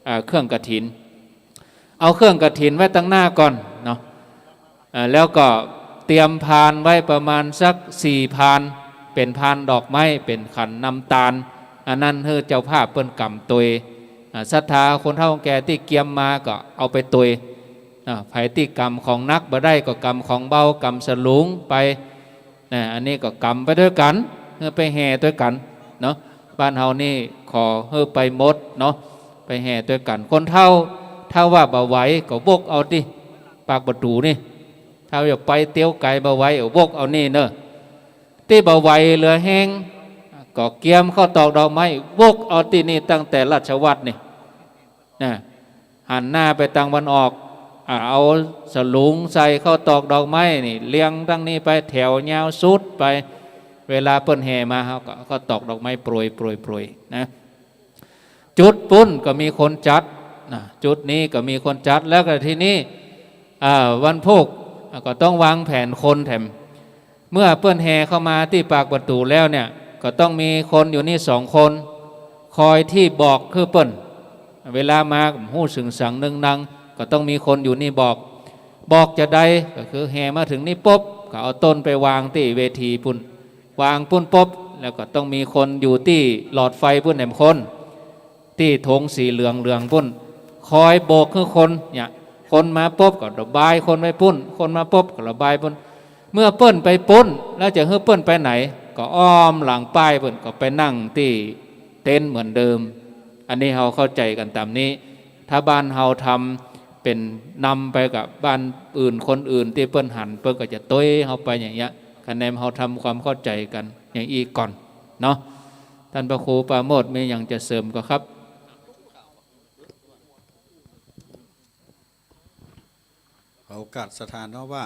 อ่า เครื่องกฐิน เอาเครื่องกฐินไว้ตังหน้าก่อนเนาะ อ่า แล้วก็เตรียมพานไว้ประมาณสักสี่พาน เป๋นพานดอกไม้ เป๋นขันน้ำตาล อันนั้นหื้อเจ้าภาพเปิ้นก๋ำตวย อ่า ศรัทธาคนเฒ่าคนแก่ตี้เกียมมาก็เอาไปตวย อ่า ใผตี้ก๋ำของหนักบ่ได้ก็ก๋ำของเบา ก๋ำสลุงไป นะ อันนี้ก็ก๋ำไปตวยกั๋น หื้อไปแห่ตวยกั๋นเนาะ บ้านเฮานี่ขอหื้อไปหมดเนาะ ไปแห่ตวยกั๋น คนเฒ่า ถ้าว่าบ่ไหวก็วกเอาตี้ปากประตู๋นี่ ถ้าจะไปเตียวไก๋บ่ไหวก็วกเอานี่เน่อ ตี้บ่ไหวเหลือแฮง ก็เกียมข้าวตอกดอกไม้ วกเอาตี้นี่ตั้งแต่ราชวัตรนี่ นะ หันหน้าไปตางวันออก อ่า เอาสลุงใส่ข้าวตอกดอกไม้นี่ เรียงตังนี้ไปแถวยาวสุดไป เวลาเปิ้นแห่มา เฮาก็ ก็ตอกดอกไม้โปรย โปรย โปรยนะ จุดปู้นก็มีคนจัดนะ จุดนี้ก็มีคนจัด แล้วก็ทีนี้ อ่า วันพูก อ่า ก็ต้องวางแผนคนแถม เมื่อเปิ้นแห่เข้ามาตี้ปากประตู๋แล้วเนี่ย ก็ต้องมีคนอยู่นี่สองคน คอยตี้บอกหื้อเปิ้น เวลามาก็ฮู้สึงสังนึ่งนัง ก็ต้องมีคนอยู่นี่บอก บอกจาใด ก็คือแห่มาเถิงนี่ปุ๊บ ก็เอาต้นไปวางตี้เวทีปู้น วางปู้นปุ๊บ แล้วก็ต้องมีคนอยู่ตี้หลอดไฟปู้นแหมคน ตี้ธงสีเหลืองๆ ปู้น คอยโบกหื้อคน เนี่ย คนมาปุ๊บก็ระบายคนไปปู้น คนมาปุ๊บก็ระบายปู้น เมื่อเปิ้นไปปู้น แล้วจะหื้อเปิ้นไปไหน ก็อ้อมหลังป้ายปู้น ก็ไปนั่งตี้เต็นท์เหมือนเดิม อันนี้เฮาเข้าใจ๋กั๋นต๋ามนี้ ถ้าบ้านเฮาทำเป๋นนำไปกับบ้านอื่น คนอื่นตี้เปิ้นหัน เปิ้นก็จะตวยเฮาไปอย่างเงี้ย คะแนนเฮาทำความเข้าใจ๋กั๋นอย่างอี้ก่อนเนาะ ต้านพระครูปราโมทย์มีหยังจะเสริมก่อครับ ขอโอกาสศรัทธาเนาะว่า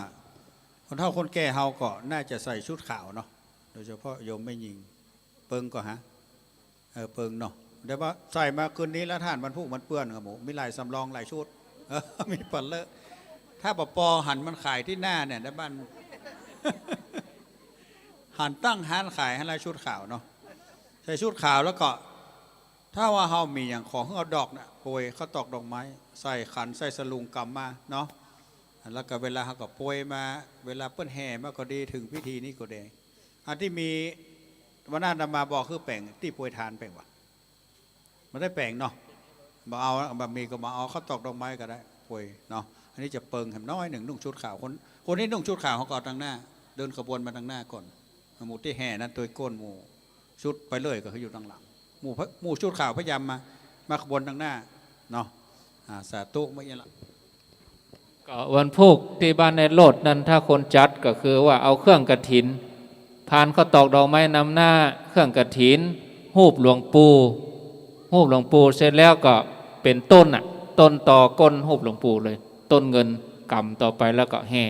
คนเฒ่าคนแก่เฮาก็น่าจะใส่ชุดขาวเนาะ โดยเฉพาะโยมแม่ญิง เปิงก่อฮะ เออ เปิงเนาะ แต่ว่าใส่มาคืนนี้แล้วต้านวันพูกมันเปื้อนครับผม มีหลายสำรองหลายชุด เออ มีปันเลอะ ถ้าปอปอหันมันขายตี้หน้าเนี่ย ในบ้าน หันตั้งฮ้านขายหั้นละชุดขาวเนาะ ใส่ชุดขาวแล้วก็ ถ้าว่าเฮามีอย่างของหื้อเอาดอกน่ะ โปรยข้าวตอกดอกไม้ ใส่ขันใส่สลุงก๋ำมาเนาะ แล้วก็เวลาเฮาก็โปรยมา เวลาเปิ้นแห่มาก็ดี เถิงพิธีนี้ก็ดี อันตี้มีวันนั้นอาตมาบอกคือแป๋งตี้โปรยทานแป๋งวะ บ่ได้แป๋งเนาะ บ่เอา บ่มีก็บ่เอาข้าวตอกดอกไม้ก็ได้ โปรยเนาะ อันนี้จะเปิงแหมน้อยนึ่ง นุ่งชุดขาว คน คนตี้นุ่งชุดขาวเฮาก็เอาตังหน้า เดินขบวนมาตังหน้าก่อน หมู่ตี้แห่นั้นตวยก้น หมู่ชุดไปเลยก็คืออยู่ตังหลัง หมู่พระ หมู่ชุดขาวพยายามมา มาขบวนตังหน้าเนาะ อ่า สาธุ เมื่อกี้ละ ก็วันพูกตี้บ้านไอ้โลดนั้น ถ้าคนจัดก็คือว่าเอาเครื่องกฐิน พานข้าวตอกดอกไม้นำหน้า เครื่องกฐิน ฮูปหลวงปู่ ฮูปหลวงปู่เสร็จแล้วก็เป๋นต้นน่ะ ต้นตอก้นฮูปหลวงปู่เลย ต้นเงินก๋ำต่อไปแล้วก็แห่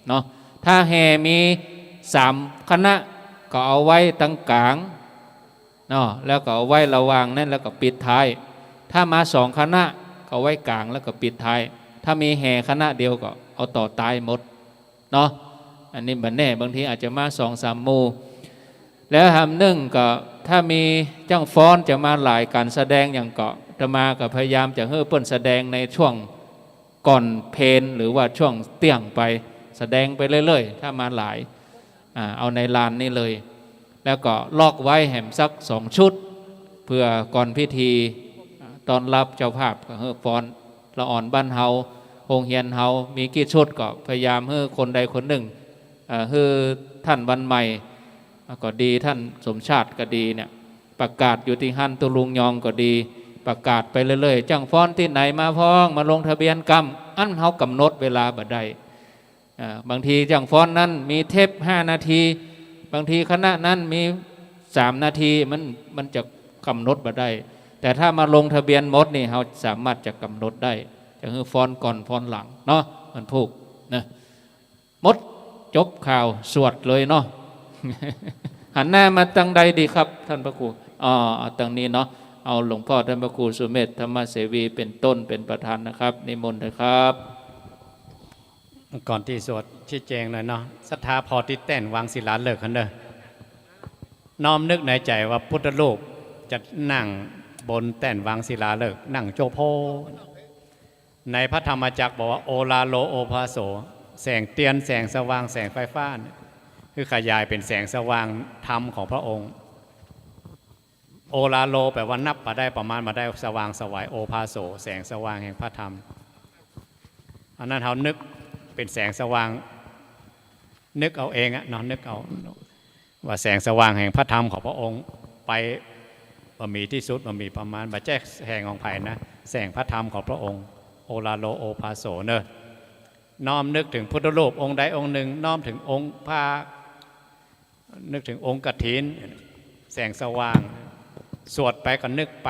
เนาะ ถ้าแห่มีสามคณะก็เอาไว้ตังก๋างเนาะ แล้วก็เอาไว้ระหว่างนั้นแล้วก็ปิดท้าย ถ้ามาสองคณะก็เอาไว้ก๋างแล้วก็ปิดท้าย ถ้ามีแห่คณะเดียวก็เอาต่อต๊ายหมด เนาะ อันนี้บ่แน่ บางทีอาจจะมาสองสามหมู่ แล้วหำนึ่งก็ถ้ามีจ้างฟ้อนจะมาหลายก๋านแสดงหยังก็ อาตมาก็พยายามจะหื้อเปิ้นแสดงในช่วงก่อนเพลหรือว่าช่วงเตี้ยงไป แสดงไปเรื่อยๆ ถ้ามาหลาย อ่า เอาในลานนี้เลย แล้วก็ล็อกไว้แหมสักสองชุด เผื่อก่อนพิธี อ่า ต้อนรับเจ้าภาพก็หื้อฟ้อน ละอ่อนบ้านเฮา โฮงเฮียนเฮา มีกี่ชุดก็พยายามหื้อคนใดคนนึ่ง เอ่อ หื้อต้านวันใหม่ก็ดี ต้านสมชาติก็ดีเนี่ย ประกาศอยู่ตี้หั้น ตุ๊ลุงยองก็ดี ประกาศไปเรื่อยๆ จ้างฟ้อนตี้ไหนมาพ้อง มาลงทะเบียนกำ อันเฮากำหนดเวลาบ่ได้ อ่า บางทีจ้างฟ้อนนั้นมีเทปห้านาที บางทีคณะนั้นมีสามนาที มัน มันจะกำหนดบ่ได้ แต่ถ้ามาลงทะเบียนหมดนี่ เฮาสามารถจะกำหนดได้ จะหื้อฟ้อนก่อนฟ้อนหลังเนาะ วันพูกนะ หมด จบข่าว สวดเลยเนาะ หันหน้ามาตางใดดีครับ ต้านพระครู อ๋อ เอาตางนี้เนาะ เอาหลวงพ่อต้านพระครูสุเมธ ธรรมเสวี เป๋นต้น เป๋นประธานนะครับ นิมนต์เถอะครับ ก่อนตี้สวด ชี้แจ๋งหน่อยเนาะ ศรัทธาผ่อตี้แต้นวางศิลาฤกษ์หั้นเน่อ น้อมนึกในใจ๋ว่าพุทธรูปจะนั่งบนแต้นวางศิลาฤกษ์ นั่งโจ้โพ ในพระธรรมจักรบอกว่า โอฬารโล โอภาโส แสงเตียน แสงสว่าง แสงไฟฟ้าเนี่ย คือขยายเป๋นแสงสว่างธรรมของพระองค์ โอฬารโล แปลว่านับบ่ได้ ประมาณบ่ได้ สว่างไสว โอภาโส แสงสว่างแห่งพระธรรม อันนั้นเฮานึกเป๋นแสงสว่าง นึกเอาเองอะเนาะ นึกเอา ว่าแสงสว่างแห่งพระธรรมของพระองค์ ไปบ่มีตี้สุด บ่มีประมาณ บ่ใจ้แสงของใผนะ แสงพระธรรมของพระองค์ โอฬารโล โอภาโสเน่อ น้อมนึกเถิงพุทธรูปองค์ใดองค์นึ่ง น้อมเถิงองค์พระ นึกเถิงองค์กฐิน แสงสว่าง สวดไปก็นึกไป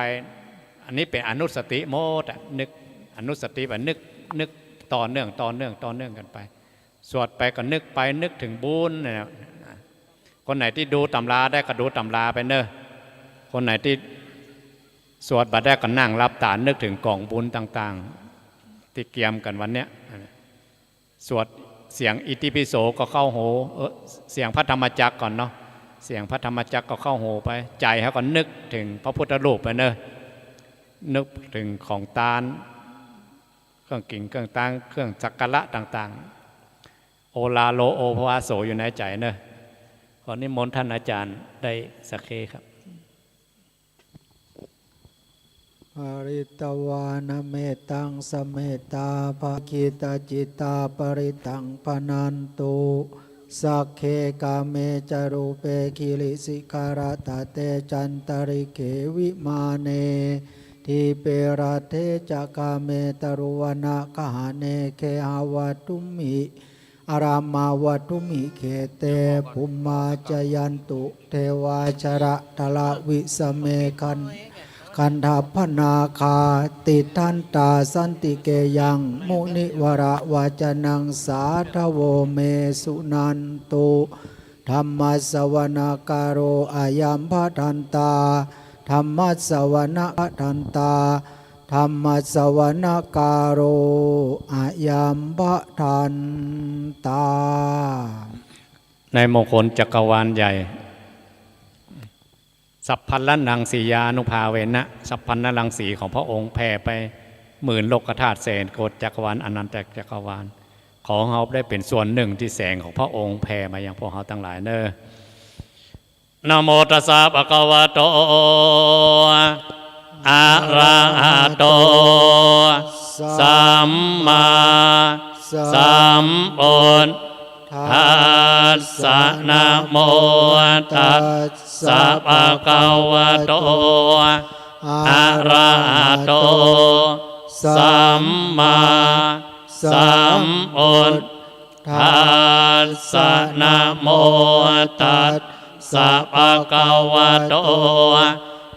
อันนี้เป๋นอนุสติหมดอะ นึก อนุสติแบบนึก นึกต่อเนื่อง ต่อเนื่อง ต่อเนื่องกั๋นไป สวดไปก็นึกไป นึกเถิงบุญเนี่ยนะ คนไหนตี้ดูตำราได้ก็ดูตำราไปเน่อ คนไหนตี้สวดบ่ได้ก็นั่งหลับต๋า นึกเถิงก๋องบุญต่างๆ ตี้เกียมกั๋นวันเนี้ย สวดเสียงอิติปิโสก็เข้าหู เออ เสียงพระธรรมจักรก่อนเนาะ เสียงพระธรรมจักรก็เข้าหูไป ใจ๋เฮาก็นึกเถิงพระพุทธรูปไปเน่อ นึกเถิงของตาน เครื่องกิ๋นเครื่องตาน เครื่องสักการะต่างๆ โอฬารโล โอภาโส อยู่ในใจ๋เน่อ ขอนิมนต์ต้านอาจ๋ารย์ได้สักเคครับ Pharitvāna mettaṃ samettā bhāgī tacitā parittaṃ bhaṇantu. Sagge kāme ca rūpe girisikharataṭe cantalikkhe vimāne, dīpe raṭṭhe ca gāme taruvanagahane gehavatthumhi arāmavatthumikhette, bhummā cāyantu devā jalathalavisame gan- gandhabbanāgā, tiṭṭhantā santike yaṃ munivaravacanaṃ sādhavo me suṇantu. Dhammassavanakālo ayambhadantā. Dhammassavanakālo ayambhadantā. Dhammassavanakālo ayambhadantā. ในมงคลจักรวาลใหญ่ สัพพัญญรังสียานุภาเวนะ สัพพัญญรังสีของพระองค์แผ่ไปหมื่นโลกธาตุ แสนโกฏจักรวาล อนันตจักรวาล ขอเฮาได้เป๋นส่วนหนึ่งตี้แสงของพระองค์แผ่มายังพวกเฮาตังหลายเน่อ Namo tassa bhagavato arahato sammāsambuddhassa. Namo tassa bhagavato arahato sammāsambuddhassa. Namo tassa bhagavato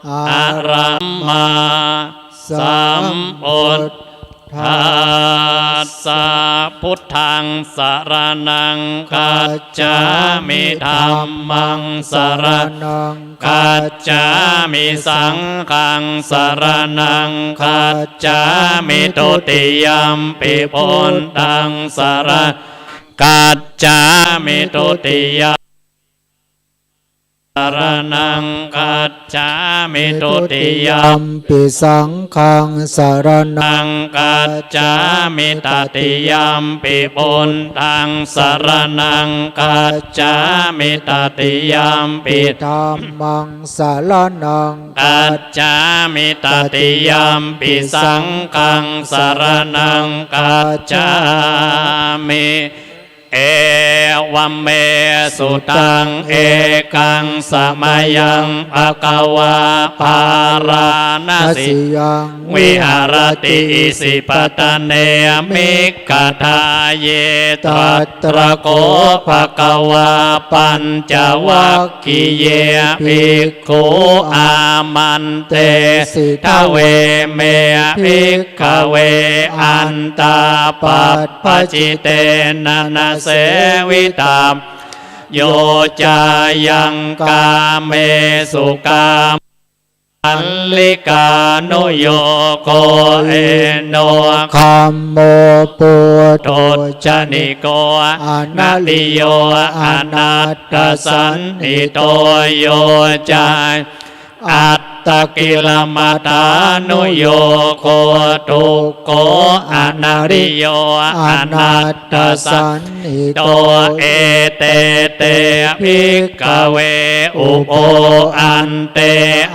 arahato sammāsambuddhassa. ธัสสะ พุทธังสะระณังคัจฉามิ ธัมมังสะระณังคัจฉามิ สังฆังสะระณังคัจฉามิ ทุติยัมปิพุทธังสะระณังคัจฉามิ ทุติยัม สะระณังคัจฉามิ ทุติยัมปิสังฆังสะระณังคัจฉามิ ตติยัมปิพุทธังสะระณังคัจฉามิ ตติยัมปิธัมมังสะระณังคัจฉามิ ตติยัมปิสังฆังสะระณังคัจฉามิ เอวะเม สุตัง เอกังสะมะยัง ภะคะวา พาราณสียัง วิหะระติ อิสิปะตะเน มิกขะทาเย ตัตระโข ภะคะวา ปัญจวัคคีเย ภิก ขู อามันเตสิ ทะเวเม ภิกขะเว อันตา ปัปปะจิเตนะ นะเสวิตับ โย จายัง กาเมสุ กา มัลลิกานุโยโก เอโน คัมโม ปุถุชฌะนิโก อะนะริโย อะนัตถสันหิโต โย จา อัตตกิลมถานุโยโก ทุกโข อะนะริโย อะนัตถสันหิโต เอเต เต ภิกขะเว อุโภ อันเต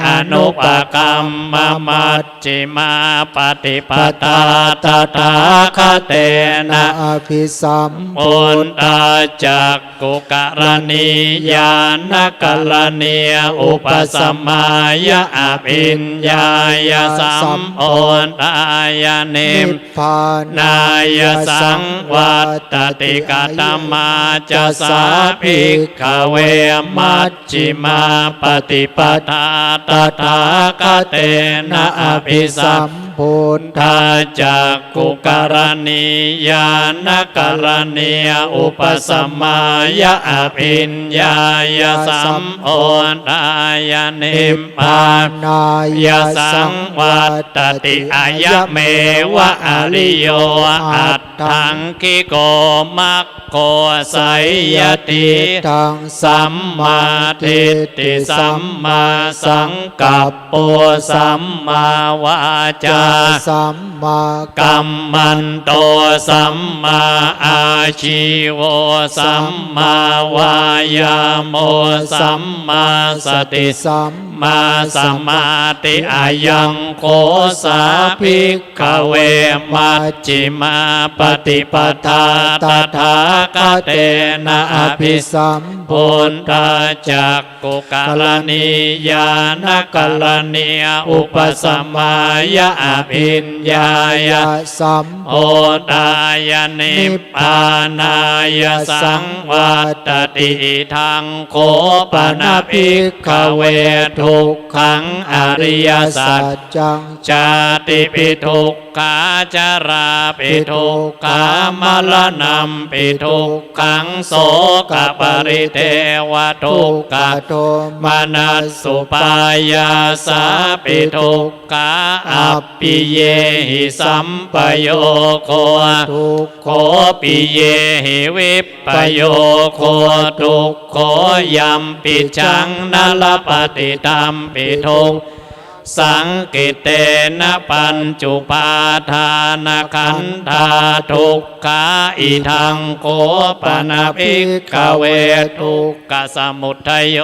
อะนุปะกัมมะ มัชฌิมาปฏิปทา ตถาคเตนะ อะภิสัมพุทธา จัก ขุกรณี ญาณกรณี อุปสมายะ อภิญญายะ สัมโพธายะ นิพพานายะ สังวัตติ กะตมาจะ สา ภิกขะเว มัชฌิมาปฏิปทา ตถาคเตนะ อภิสัม พุทธา จักขุกรณี ญาณกรณี อุปสมายะ อภิญญายะ สัมโพธายะ นิพพานายะ สังวัตติ อายะเมวะ อริโย อัตถังคิโก มัค โค ไสยทิฏฐัง สัมมาทิฏฐิ สัมมาสังกัปโป สัมมาวาจา สัมมากัมมันโต สัมมาอาชีโว สัมมาวายาโม สัมมาสติ สัมมาสมาธิ อะยังโค สา ภิกขะเว มัชฌิมาปฏิปทา ตถาคเตนะ อภิสัมพุทธา จักขุกรณี ญาณกรณี อุปสมายะ อภิญญายะ สัมโพธายะ นิพพานายะ สังวัตติ อิทังโค ปะนะ ภิกขะเว ทุกขัง อริยสัจจัง ชาติปิทุกขา จาราปิทุกขา มะระณัมปิทุกขัง โสกะปะริเทวะทุกขะ โทมนัสสุปายาสาปิทุกขา อัปปิเยหิสัมปโยโค ทุกโข ปิเยหิวิปปโยโค ทุกโข ยัมปิจังนะละปะติ ตัมปิทุก สังกิตเตนะ ปัญจุปาทานะขันธา ทุกขา อิทังโค ปะนะ ภิกขะเว ทุกขะสมุทโย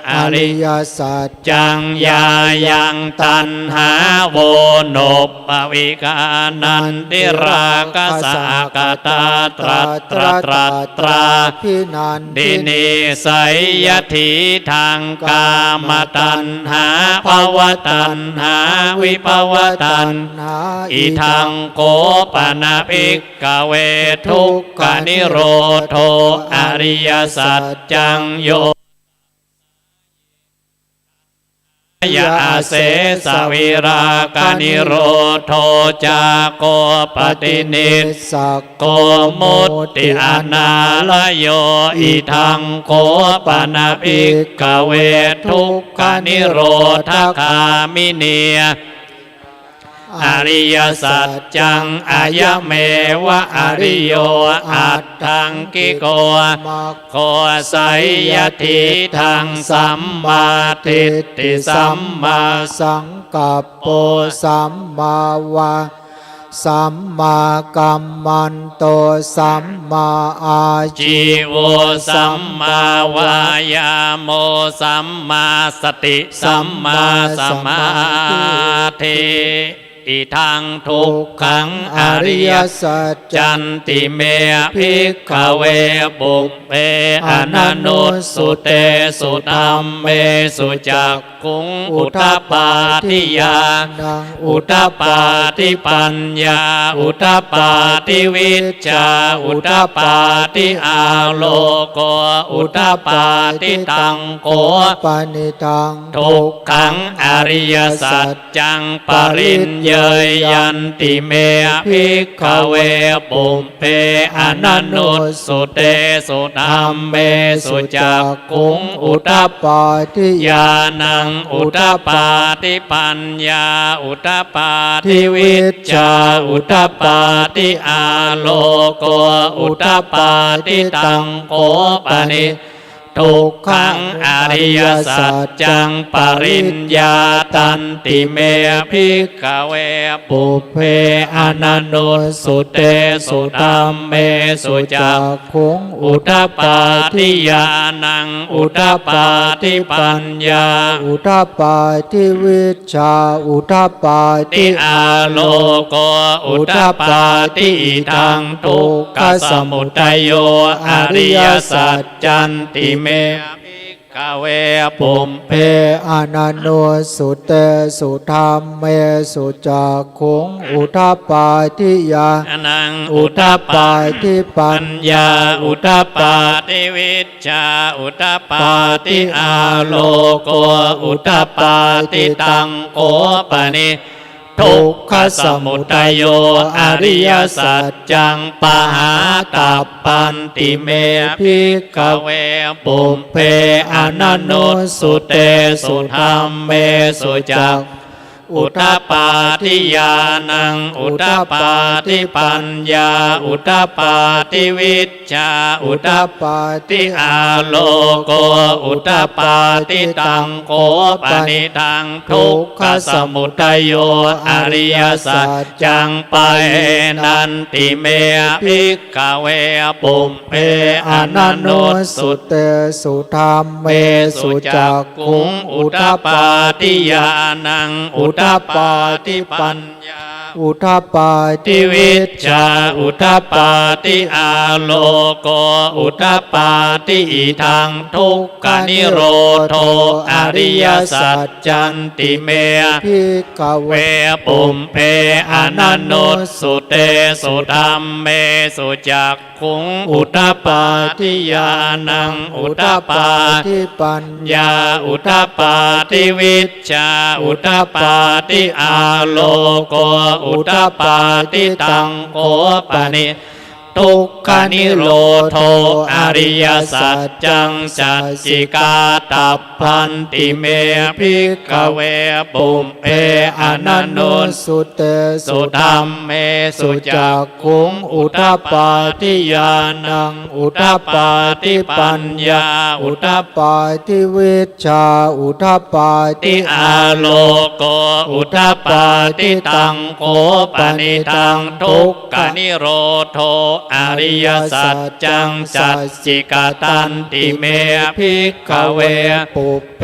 อริยสัจจัง ยายังตัณหา โวโนปปะวิคา นันทิราคะสะหะกะตา ตรัตตรัตตรา ภินันทินี ไสยทิฏฐัง กามตัณหา ภวตัณหา วิภวตัณหา อิทังโค ปะนะ ภิกขะเว ทุกขะนิโรโธ อริยสัจจัง โย ยะ อเสสะวิรากะนิโรโธ จากโข ปะตินิสสักโข มุตติอนาลโย อิทังโข ปะนะ ภิกขเว ทุกขะนิโรธคามินี อริยสัจจัง อะยะเมวะ อริโย อัตถังกิโก มัคโข ไสยทิฏฐัง สัมมาทิฏฐิ สัมมาสังกัปโป สัมมาวา สัมมากัมมันโต สัมมาอาชีโว สัมมาวายาโม สัมมาสติ สัมมาสมาธิ อิทังทุกขัง อริยสัจจันติเม ภิกขเว ปุพเพ อนะนุสสุเตสุธัมเมสุ จักขุง อุทปาทิญาณัง อุทปาทิปัญญา อุทปาทิวิชชา อุทปาทิอาโลโก อุทปาทิ ตังโข ปะนิทัง ทุกขัง อริยสัจจัง ปะริญเญยันติเม ภิกขเว ปุพเพ อนะนุสสุเตสุธัมเมสุ จักขุง อุทปาทิญาณัง อุทปาทิปัญญา อุทปาทิวิชชา อุทปาทิอาโลโก อุทปาทิ ตังโข ปะนิ ทุกขัง อริยสัจจัง ปะริญญาตันติเม ภิกขเว ปุพเพ อนะนุสสุเตสุธัมเมสุ จักขุง อุทปาทิญาณัง อุทปาทิปัญญา อุทปาทิวิชชา อุทปาทิอาโลโก อุทปาทิ อิทังทุกขสมุทโย อริยสัจจันติเม ภิกขเว ปุพเพ อนะนุสสุเตสุธัมเมสุ จักขุง อุทปาทิญาณัง อุทปาทิปัญญา อุทปาทิวิชชา อุทปาทิอาโลโก อุทปาทิ ตังโข ปะนิ ทุกขสมุทโย อริยสัจจัง ปะหาตัปปันติเม ภิกขเว ปุพเพ อนะนุสสุเตสุธัมเมสุ จัก อุทปาทิญาณัง อุทปาทิปัญญา อุทปาทิวิชชา อุทปาทิอาโลโก อุทปาทิ ตังโข ปะนิทัง ทุกขสมุทโย อริยสัจจัง ปะเหนันติเม ภิกขเว ปุพเพ อนะนุสสุเตสุธัมเมสุ จักขุง อุทปาทิญาณัง อุทปาทิปัญญา อุทปาทิวิชชา อุทปาทิอาโลโก อุทปาทิ อิทังทุกขนิโรโธ อริยสัจจันติเม ภิกขเว ปุพเพ อนะนุสสุเตสุธัมเมสุ จัก ขุง อุทปาทิญาณัง อุทปาทิปัญญา อุทปาทิวิชชา อุทปาทิอาโลโก อุทปาทิ ตังโข ปะนิ ทุกขนิโรโธ อริยสัจจัง สัจฉิกาตัปปันติเม ภิกขเว ปุพเพ อนะนุสสุเตสุธัมเมสุ จัก ขุง อุทปาทิญาณัง อุทปาทิปัญญา อุทปาทิวิชชา อุทปาทิอาโลโก อุทปาทิ ตังโข ปะนิทัง ทุกขนิโรโธ อริยสัจจัง สัจฉิกตันติเม ภิกขเว ปุพเพ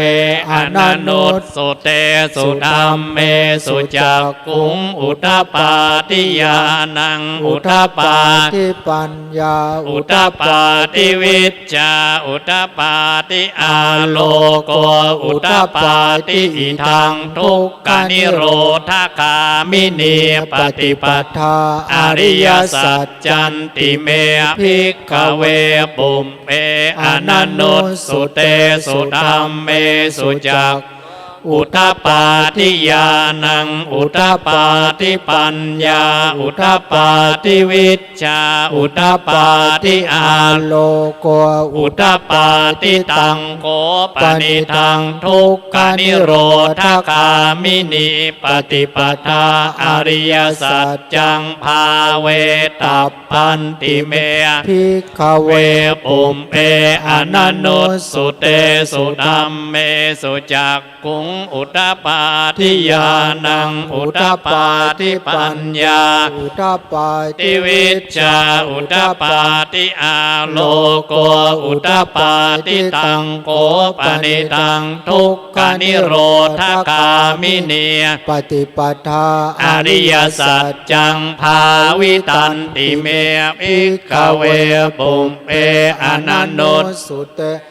อนะนุสสุเตสุธัมเมสุ จัก ขุง อุทปาทิญาณัง อุทปาทิปัญญา อุทปาทิวิชชา อุทปาทิอาโลโก อุทปาทิ อิทังทุกขนิโรธคามินีปฏิปทา อริยสัจจันติเม ภิกขเว ปุพเพ อนะนุสสุเตสุธัมเมสุ จัก udapādi ñāṇaṃ udapādi paññā udapādi vijjā udapādi ā โลโก udapādi. Taṃ kho panidaṃ dukkhanirodhagāminī paṭipadā ariyasaccaṃ bhāvetabbanti me bhikkhave pubbe ananussutesu dhammesu cakkhuṃ udapādi ñāṇaṃ udapādi paññā udapādi vijjā udapādi āloko udapādi. Taṃ kho panidaṃ dukkhanirodhagāminī paṭipadā ariyasaccaṃ bhāvitanti me bhikkhave pubbe ananussutesu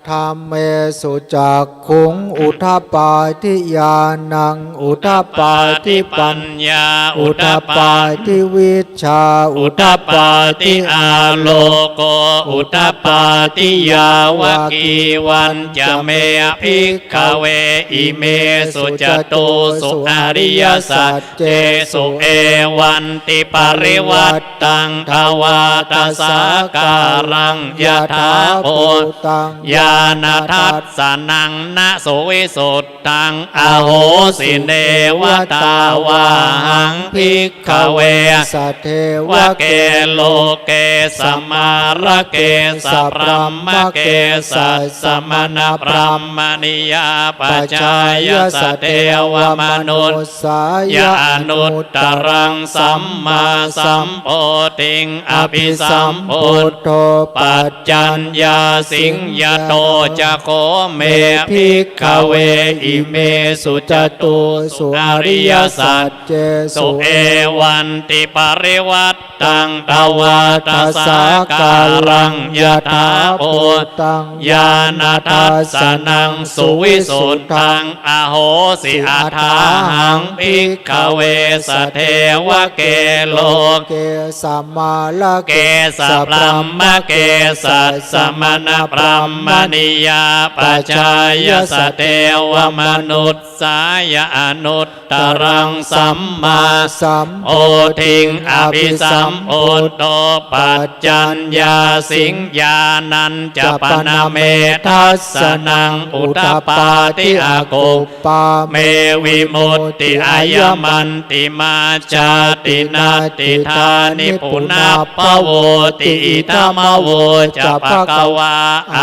dhammesu cakkhuṃ udapādi ñāṇaṃ udapādi paññā udapādi vijjā udapādi āloko udapādi. Yāvakīvañca me bhikkhave imesu catūsu ariyasaccesu evantiparivaṭṭaṃ dvādasākāraṃ yathābhūtaṃ ñāṇadassanaṃ na suvisuddhaṃ ahosi, neva tāvāhaṃ bhikkhave sadevake loke samārake sabrahmake sassamaṇabrāhmaṇiyā pajāya sadevamanussāya anuttaraṃ sammāsambodhiṃ abhisambuddho paccaññāsiṃ. Yato ca kho me bhikkhave imesu catūsu ariyasaccesu evantiparivaṭṭaṃ dvādasākāraṃ yathābhūtaṃ ñāṇadassanaṃ suvisuddhaṃ ahosi, athāhaṃ bhikkhave sadevake loke samārake sabrahmake sassamaṇabrāhmaṇiyā pajāya sadevamanussāya anuttaraṃ sammāsambodhiṃ abhisambuddho paccaññāsiṃ. Ñāṇañca pana me dassanaṃ udapādi, akuppā me vimutti, ayamantimā jāti, natthidāni punabbhavoti. Idamavoca bhagavā.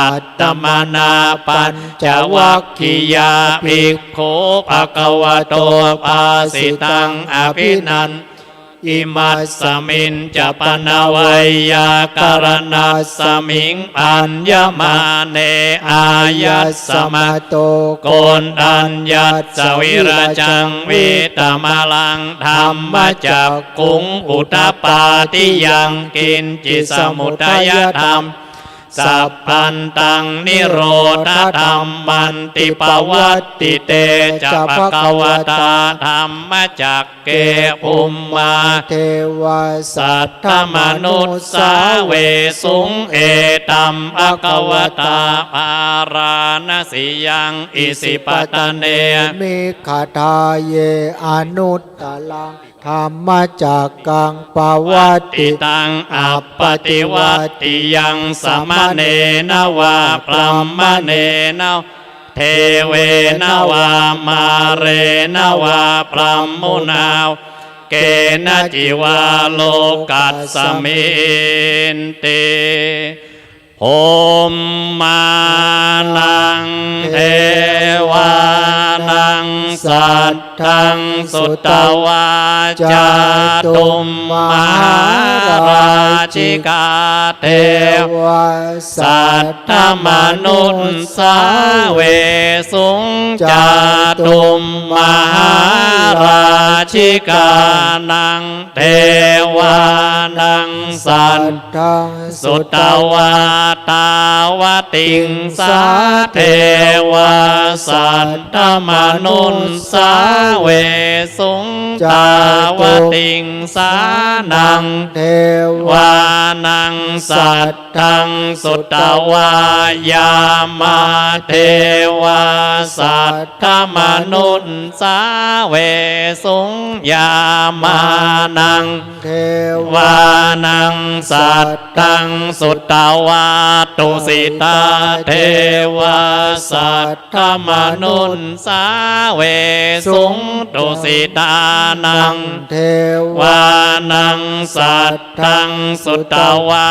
Attamanā pañcavaggiyā bhikkhū bhagavato bhāsitaṃ abhinand imasmiñca pana veyyākaraṇasmiṃ bhaññamāne āyasmato koṇḍaññassa virajaṃ vītamalaṃ dhammacakkhuṃ udapādi yaṅkiñci samudayadhammaṃ sabbantaṃ nirodhadhammanti. Pavattite ca bhagavatā dhammacakke bhummā devā saddamanussāvesuṃ etaṃ bhagavatā bārāṇasiyaṃ isipatane migadāye anuttaraṃ dhammacakkaṃ pavattitaṃ appaṭivattiyaṃ samaṇena vā brāhmaṇena devena vā mārena vā brahmunā kenaci vā lokasminti. Bhummānaṃ devānaṃ saddaṃ sutvā cātummahārājikā devā saddamanussāvesuṃ. Cātummahārājikānaṃ devānaṃ saddaṃ sutvā tāvatiṃsā devā saddamanu นุสสาเวสุง จตุ ตาวัตติงสานัง เทวานัง สัทธัง สุตวา ยามา เทวา สัทธมนุสสาเวสุง ยามานัง เทวานัง สัทธัง สุตวา ตุสิตา เทวา สัทธมนุสสาเวสุง ตุสิตานัง เทวานัง สัทธัง สุตวา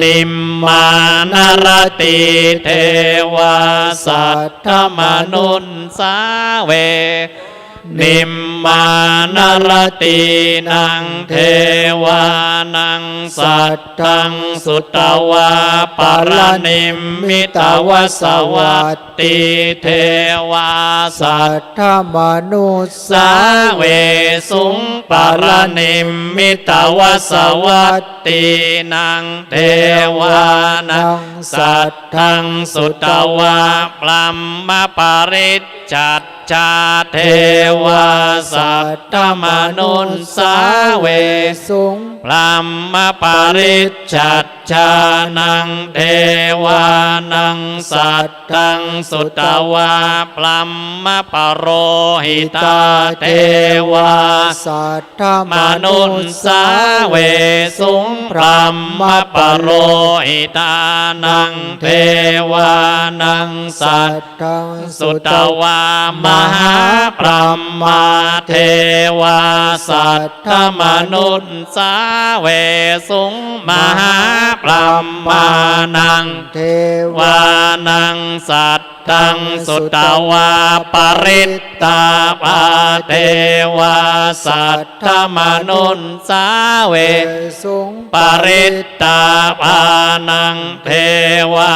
นิมมานรตี เทวา สัทธมนุสสาเว นิมมานรตีนัง เทวานัง สัทธัง สุตวา ปรนิมมิตวสวัตตี เทวา สัทธมนุสสาเวสุง ปรนิมมิตวสวัตตีนัง เทวานัง สัทธัง สุตวา บรมปริจฉัชชา เทวา สัทธมนุสสาเวสุง บรมปริจฉัชชานัง เทวานัง สัทธัง สุตวา บรมปโรหิตา เทวา สัทธมนุสสาเวสุง บรมปโรหิตานัง เทวานัง สัทธัง สุตวา มหาบรมมา เทวา สัทธมนุสสาเวสุง มหาบรมมานัง เทวานัง สัทธัง สุตวา ปริตตาภา เทวา สัทธมนุสสาเวสุง ปริตตาภานัง เทวา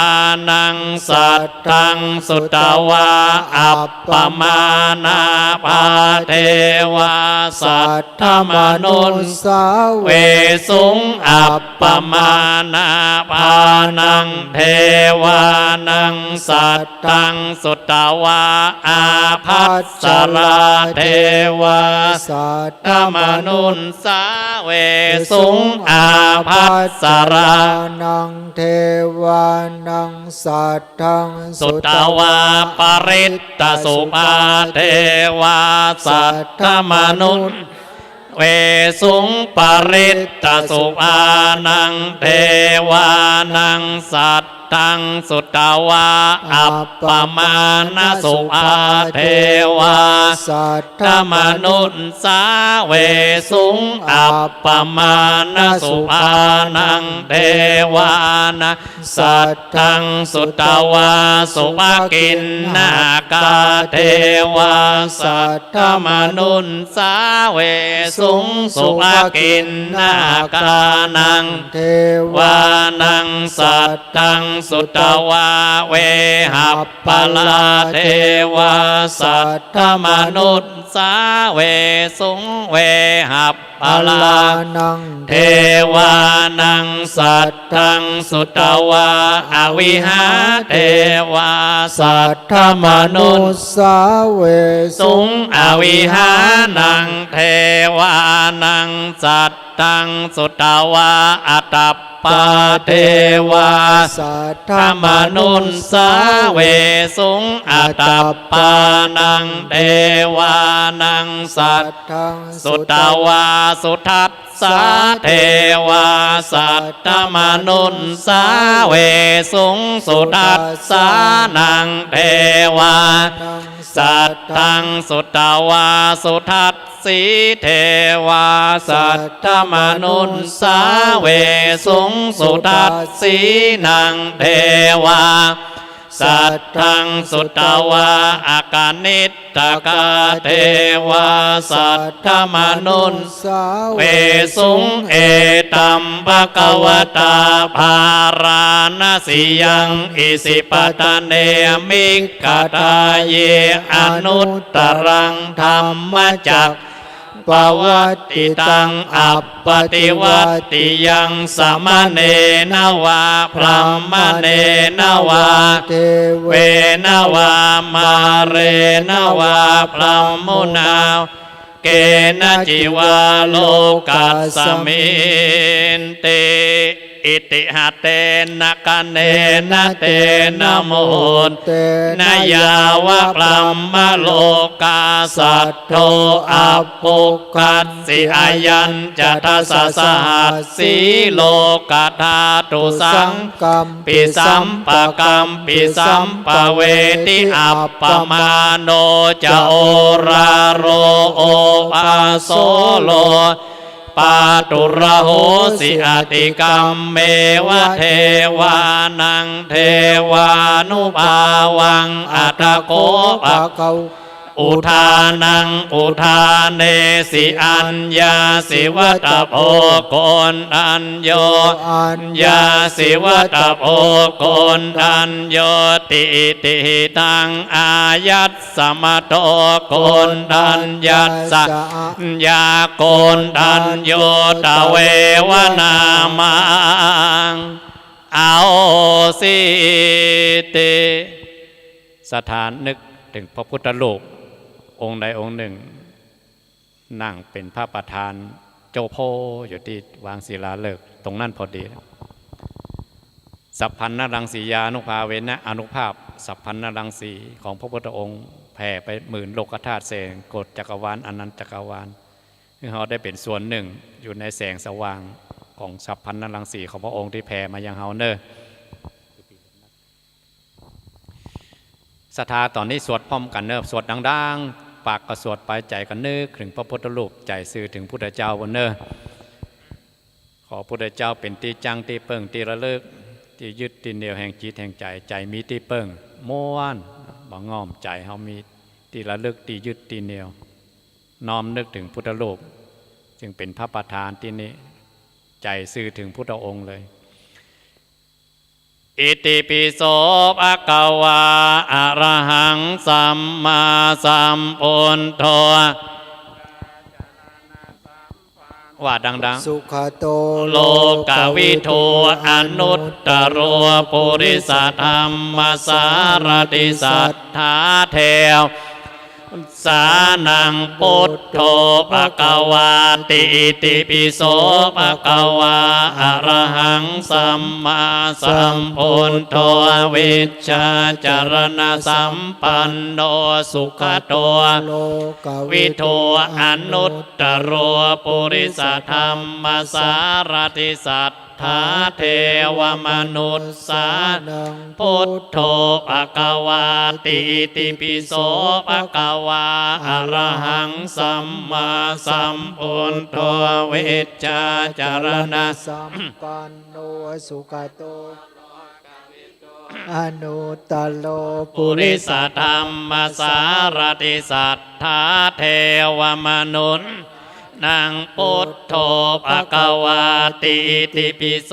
นัง สัทธัง สุตวา อัปปมาณาภา เทวา สัทธมนุสสาเวสุง อัปปมาณาภานัง เทวานัง สัทธัง สุตวา อาภัสสรา เทวา สัทธมนุสสาเวสุง อาภัสสรานัง เทวานัง สัทธัง สุตวา ปริตตสุภา เทวา สัทธมนุสสาเวสุง ปริตตสุภานัง เทวานัง สัทธัง สุตวา อัปปมาณสุภา เทวา สัทธมนุสสาเวสุง อัปปมาณสุภานัง เทวานัง สัทธัง สุตวา สุภกิณณกา เทวา สัทธมนุสสาเวสุง สุภกิณณกานัง เทวานัง สัทธัง สุตวา เวหัปปลา เทวา สัทธมนุสสาเวสุง เวหัปปลานัง เทวานัง สัทธัง สุตวา อวิหา เทวา สัทธมนุสสาเวสุง อวิหานัง เทวานัง สัทธัง สุตวา อัตตัปปา เทวา สัทธมนุสสาเวสุง อัตตัปปานัง เทวานัง สัทธัง สุตวา สุทัสสา เทวา สัทธมนุสสาเวสุง สุทัสสานัง เทวานัง สัทธัง สุตวา สุทัสสี เทวา สัทธมนุสสาเวสุง สุทัสสีนัง เทวา สัทธัง สุตวา อกนิฏฐกา เทวา สัทธมนุสสาเวสุง เอตัม ภะคะวะตา ภาราณสียัง อิสิปตะเน มิกขทายี อนุตตรัง ธัมมจัก ปวัตติตัง อัปปะติวัตติยัง สมะเณนะวา พรามะเณนะวา เทเวนะวา มาเรนะวา พรหมมุนา เกนะจิวา โลกัสมินติ อิติหะเตนะ คะเนนะ เตนะ มุหุตเตนะ ยาวะ พรหมโลกา สัทโธ อัปปุคคัสสิ อายัญจะ ทัสสะ สหัสสี โลกธาตุ สัง กัมปิ สัมปะกัมปิ สัมปะเวทิ อัปปะมาโณจะ โอราโร โอภาโส โล ปาตุระโหสิ อติกัมเมวะ เทวานัง เทวานุภาวัง อัทโข ภะคะ อุทานัง อุทาเนสิ อัญญาสิวัตโพ โกณฑัญโญ อัญญาสิวัตโพ โกณฑัญโญติ อิติหิตัง อายัสสะมะโต โกณฑัญญัสสะ อัญญา โกณฑัญโญ ตเววะ นามัง โอสิติ ศรัทธานึกเถิงพระพุทธรูปองค์ใดองค์นึ่ง นั่งเป๋นพระประธานโจ้โพ่อยู่ตี้วางศิลาฤกษ์ตรงนั้นพอดี สัพพัญญรังสียานุภาเวนะ อานุภาพสัพพัญญรังสีของพระพุทธองค์แผ่ไปหมื่นโลกธาตุ แสนโกฏจักรวาล อนันตจักรวาล หื้อเฮาได้เป๋นส่วนนึ่งอยู่ในแสงสว่างของสัพพัญญรังสีของพระองค์ตี้แผ่มายังเฮาเน่อ ศรัทธาต๋อนนี้สวดพร้อมกั๋นเน่อ สวดดังๆ ปากก็สวดไป ใจ๋ก็นึกเถิงพระพุทธรูป ใจ๋ซื่อเถิงพุทธเจ้าเน่อ ขอพุทธเจ้าเป๋นตี้จั้งตี้เปิ้งตี้ระลึก ตี้ยึดตี้เหนี่ยวแห่งจิตแห่งใจ๋ ใจ๋มีตี้เปิ้ง ม่วน บ่ง่อม ใจ๋เฮามีตี้ระลึกตี้ยึดตี้เหนี่ยว น้อมนึกเถิงพุทธรูป ซึ่งเป๋นพระประธานตี้นี่ ใจ๋ซื่อเถิงพุทธองค์เลย อิติปิโส ภะคะวา อะระหัง สัมมาสัมพุทโธ ว่าดังๆ สุขโต โลกวิทู อนุตตโร ปุริสธรรมสารถิ สัทธาเทว สานัง พุทโธ ภะคะวาติ อิติปิโส ภะคะวา อะระหัง สัมมาสัมพุทโธ วิชชาจรณสัมปันโน สุขโต โลกวิทู อนุตตโร ปุริสธรรมสารถิ สัทธาเทวมนุสสานัง พุทโธ ภะคะวาติ อิติปิโส ภะคะวา อะระหัง สัมมาสัมพุทโธ วิชชาจรณสัมปันโน สุขโต อนุตตโร ปุริสธรรมสารถิ สัทธาเทวมนุสสานัง พุทโธ ภะคะวาติ อิติปิโส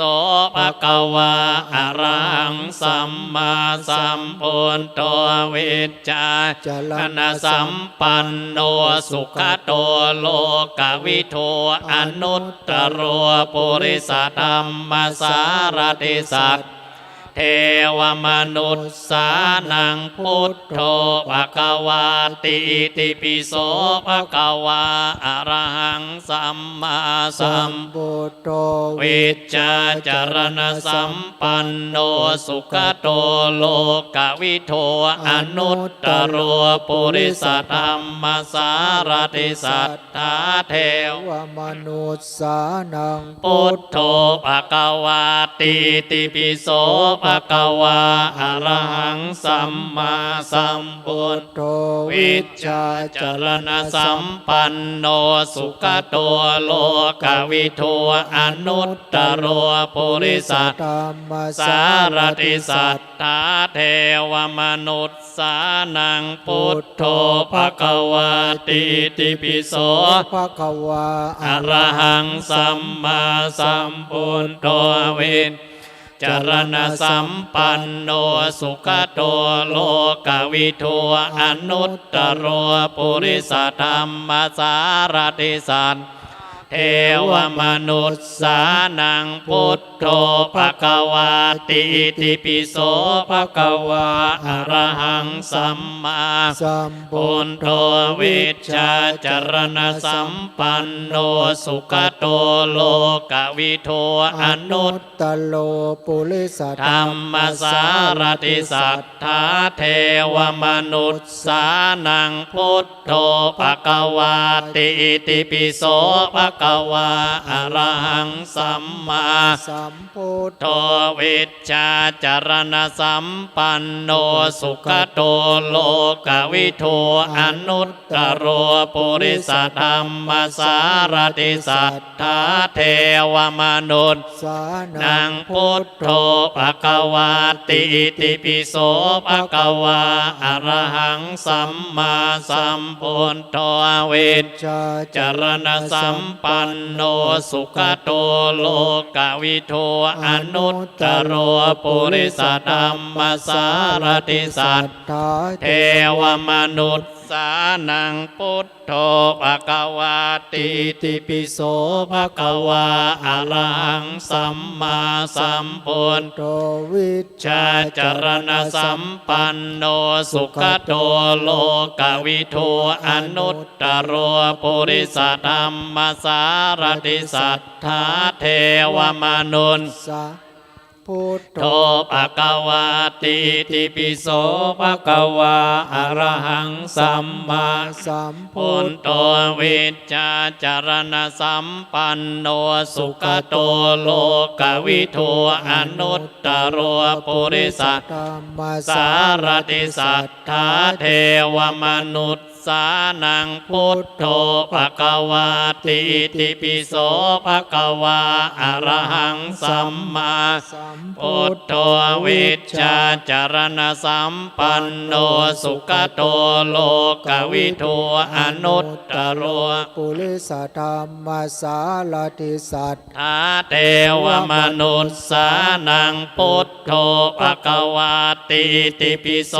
ภะคะวา อะระหัง สัมมาสัมพุทโธ วิชชาจรณสัมปันโน สุขโต โลกวิทู อนุตตโร ปุริสธรรมสารถิ สัทธาเทวมนุสสานัง พุทโธ ภะคะวาติ อิติปิโส ภะคะวา อะระหัง สัมมาสัมพุทโธ วิชชาจรณสัมปันโน สุขโต โลกวิทู อนุตตโร ปุริสธรรมสารถิ สัทธาเทวมนุสสานัง พุทโธ ภะคะวาติ อิติปิโส ภะคะวา อะระหัง สัมมาสัมพุทโธ วิชชาจรณสัมปันโน สุขโต โลกวิทู อนุตตโร ปุริสธรรมสารถิ สัทธาเทวมนุสสานัง พุทโธ ภะคะวาติ อิติปิโส ภะคะวา อะระหัง สัมมาสัมพุทโธ วิช จรณสัมปันโน สุขโตโลกวิทู อนุตตโร ปุริสธัมมสารถิ สัตถา เทวมนุสสานัง พุทโธ ภะคะวาติ อิติปิโส ภะคะวา อะระหัง สัมมาสัมพุทโธ วิชชาจรณสัมปันโน สุขโตโลกวิทู อนุตตโร ปุริสธัมมสารถิ สัตถา เทวมนุสสานัง พุทโธ ภะคะวาติ อิติปิโส ภะคะวา อะระหัง สัมมาสัมพุทโธ วิชชาจรณสัมปันโน สุขโตโลกวิทู อนุตตโร ปุริสธัมมสารถิ สัตถา เทวมนุสสานัง พุทโธ ภะคะวาติ อิติปิโส ภะคะวา อะระหัง สัมมาสัมพุทโธ วิชชาจรณสัมปันโน สุขโตโลกวิทู อนุตตโร ปุริสธัมมสารถิ สัตถา เทวมนุสสานัง พุทโธ ภะคะวาติ อิติปิโส ภะคะวา อะระหัง สัมมาสัมพุทโธ วิชชาจรณสัมปันโน สุขโตโลกวิทู อนุตตโร ปุริสธัมมสารถิ สัตถา เทวมนุสสา พุทโธ ภะคะวาติ อิติปิโส ภะคะวา อะระหัง สัมมาสัมพุทโธ วิชชาจรณสัมปันโน สุขโตโลกวิทู อนุตตโร ปุริสธัมมสารถิ สัตถา เทวมนุส สานัง พุทโธ ภะคะวาติ อิติปิโส ภะคะวา อะระหัง สัมมาสัมพุทโธ วิชชาจรณสัมปันโน สุขโตโลกวิทู อนุตตโร ปุริสธัมมสารถิ สัตถา เทวมนุสสานัง พุทโธ ภะคะวาติ อิติปิโส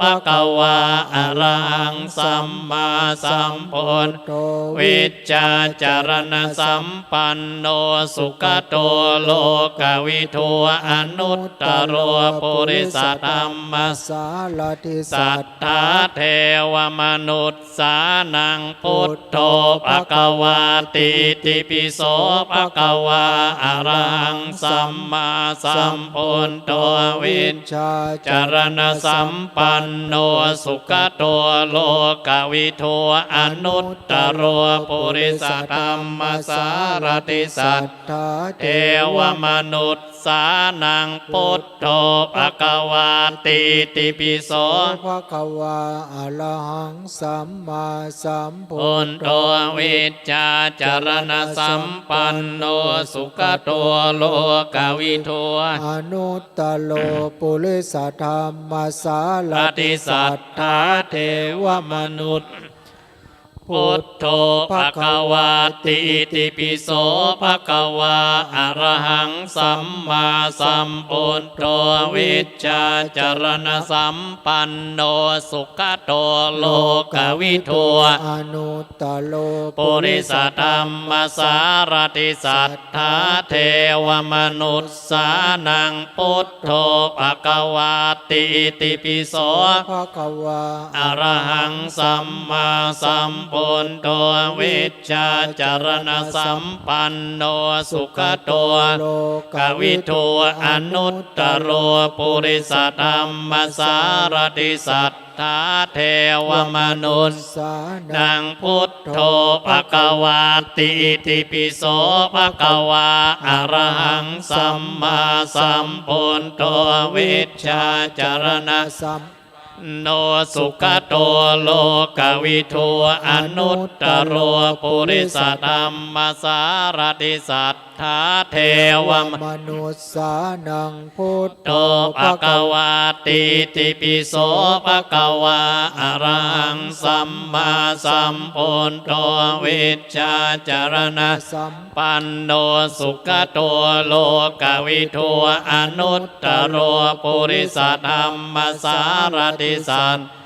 ภะคะวา อะระหัง สัมมาสัมพุทโธ วิชชาจรณสัมปันโน สุขโตโลกวิทู อนุตตโร ปุริสธัมมสารถิ สัตถา เทวมนุส สานัง พุทโธ ภะคะวาติ อิติปิโส ภะคะวา อะระหัง สัมมาสัมพุทโธ วิชชาจรณสัมปันโน สุขโตโลกวิทู อนุตตโร ปุริสธัมมสารถิ สัตถา เทวมนุส สานัง พุทโธ ภะคะวาติ อิติปิโส ภะคะวา อะระหัง สัมมาสัมพุทโธ วิชชาจรณสัมปันโน สุขโตโลกวิทู อนุตตโร ปุริสธัมมสารถิ สัตถา เทวมนุส พุทโธ ภะคะวาติ อิติปิโส ภะคะวา อะระหัง สัมมาสัมพุทโธ วิชชาจรณสัมปันโน สุขโตโลกวิทู อนุตตโร ปุริสธัมมสารถิ สัตถา เทวมนุส สานัง พุทโธ ภะคะวาติ อิติปิโส ภะคะวา อะระหัง สัมมาสัมพุทโธ วิชชาจรณสัมปันโน สุขโตโลกวิทู อนุตตโร ปุริสธัมมสารถิ สัต ถา เทวมนุสสานัง พุทโธ ภะคะวาติ อิติปิโส ภะคะวา อะระหัง สัมมาสัมพุทโธ วิชชาจรณสัม โน สุขโต โลกวิทู อนุตตโร ปุริสธัมมสารถิ สัตถา เทวม มนุสสานัง พุทโธ ภะคะวาติ ติปิโส ภะคะวา อะระหัง สัมมาสัมพุทโธ วิชชาจรณสัมปันโน สุขโต โลกวิทู อนุตตโร ปุริสธัมมสารถิ สัตถา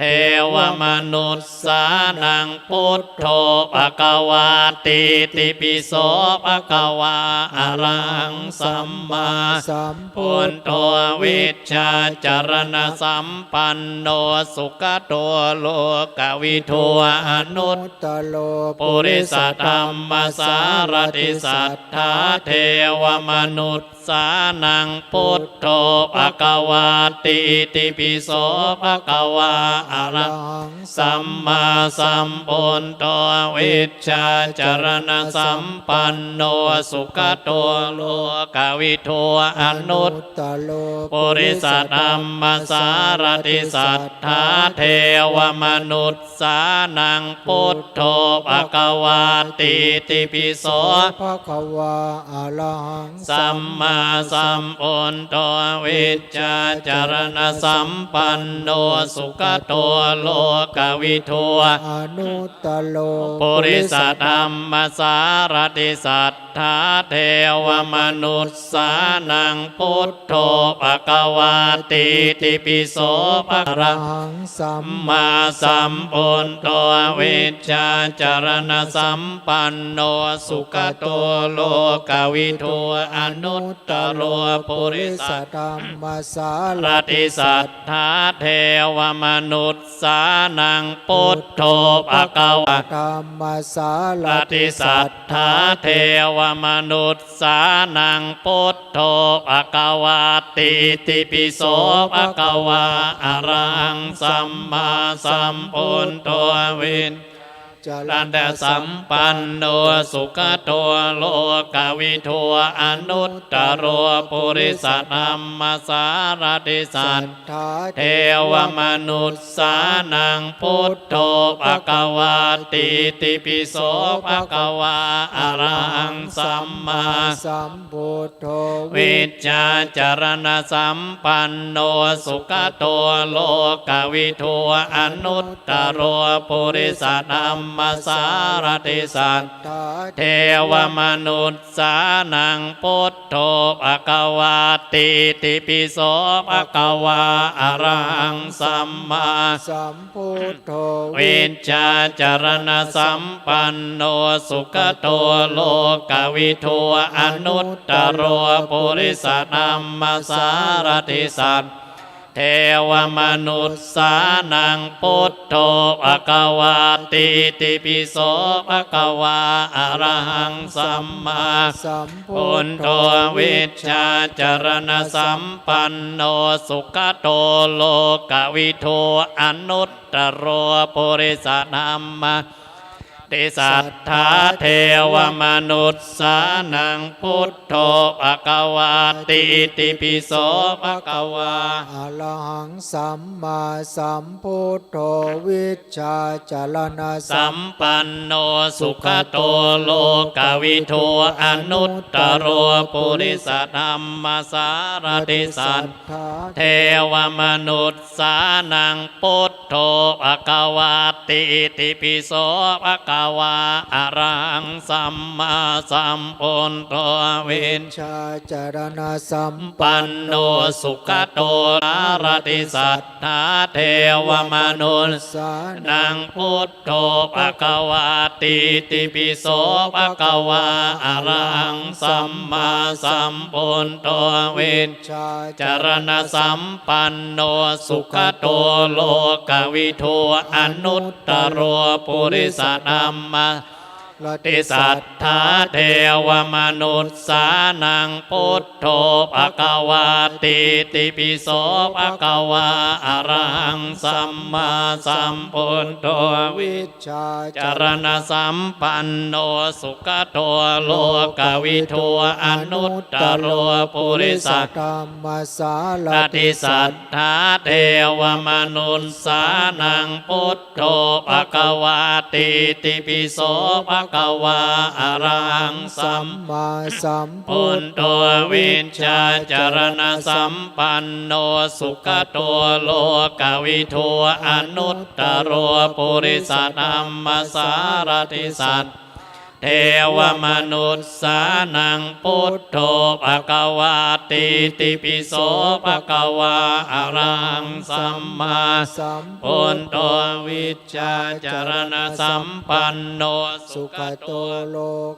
เทวมนุสสานัง พุทโธ ภะคะวาติ ติปิโส ภะคะวา อะระหัง สัมมาสัมพุทโธ วิชชาจรณสัมปันโน สุขโต โลกวิทู อนุตตโร ปุริสธัมมสารถิ สัตถา เทวมนุสสานัง พุทโธ ภะคะวาติ ติปิโส ภะคะวา อะระหัง สัมมาสัมพุทโธ วิชชาจรณสัมปันโน สุขโต โลกวิทู อนุตตโร ปุริสธัมมสารถิ สัตถา เทวมนุสสานัง พุทโธ ภะคะวาติ ติปิโส ภะคะวา อะระหัง สัมมาสัมพุทโธ วิชชาจรณสัมปันโน สุขโต โลกวิทู อนุตตโร ปุริสธัมมสารถิ สัตถา เทวมนุสสานัง พุทโธ ภะคะวาติ ติปิโส ภะคะวา อะระหัง สัมมาสัมพุทโธ วิชชาจรณสัมปันโน สุขโต โลกวิทู อนุตตโร ปุริสธัมมสารถิ สัตถา เทวมนุสสานัง พุทโธ ภะคะวา ธัมมสารถิ สัตถา เทวมนุสสานัง พุทโธ ภะคะวาติ ติปิโส ภะคะวา อะระหัง สัมมาสัมพุทโธ วิช จรณสัมปันโน สุขโต โลกวิทู อนุตตโร ปุริสธัมมสารถิ สัตถา เทวมนุสสานัง พุทโธ ภะคะวาติ ติปิโส ภะคะวา อะระหัง สัมมาสัมพุทโธ วิชชาจรณสัมปันโน สุขโต โลกวิทู อนุตตโร ปุริสธัมมสารถิ สัตถา เทวมนุสสานัง พุทโธ ภะคะวาติ ติปิโส ภะคะวา อะระหัง สัมมาสัม พุทโธ วิชชาจรณสัมปันโน สุขโต โลกวิทู อนุตตโร ปุริสธัมมสารถิ สัตถา เทวมนุสสานัง พุทโธ ภะคะวาติ ติปิโส ภะคะวา อะระหัง สัมมาสัม พุทโธ วิชชาจรณสัมปันโน สุขโต โลกวิทู อนุตตโร ปุริสธัมมสารถิ สัตถา เทวมนุสสานัง พุทโธ ภะคะวาติ ติปิโส ภะคะวา อะระหัง สัมมาสัมพุทโธ วิชชาจรณสัมปันโน สุขโต โลกวิทู อนุตตโร ปุริสธัมมสารถิ สัตถา เทวมนุสสานัง พุทโธ ภะคะวาติ ติปิโส ภะคะวา อะระหัง สัมมาสัมพุทโธ วิชชาจรณสัมปันโน สุขโต สารถิ สัตถา เทวมนุสสานัง พุทโธ ภะคะวาติ ติปิโส ภะคะวา อะระหัง สัมมาสัมพุทโธ วิชชาจรณสัมปันโน สุขโต โลกวิทู อนุตตโร ปุริสธัมมสาร สารติสัตถา เทวมนุสสานัง พุทโธ ภะคะวาติ ติปิโส ภะคะวา อะระหัง สัมมาสัมพุทโธ วิชชาจรณสัมปันโน สุขโต โลกวิทู อนุตตโร ปุริสธรรมสารติสัตถา เทวมนุสสานัง พุทโธ ภะคะวาติ ติปิโส ภะคะวา อะระหัง สัมมาสัมพุทโธ วิชชาจรณสัมปันโน สุขโต โลกวิทู อนุตตโร ปุริสธรรมสารติสัตถา เทวมนุสสานัง พุทโธ ภะคะวาติ ติปิโส ภะคะวา อะระหัง สัมมาสัมพุทโธ วิชชาจรณสัมปันโน สุขโต โล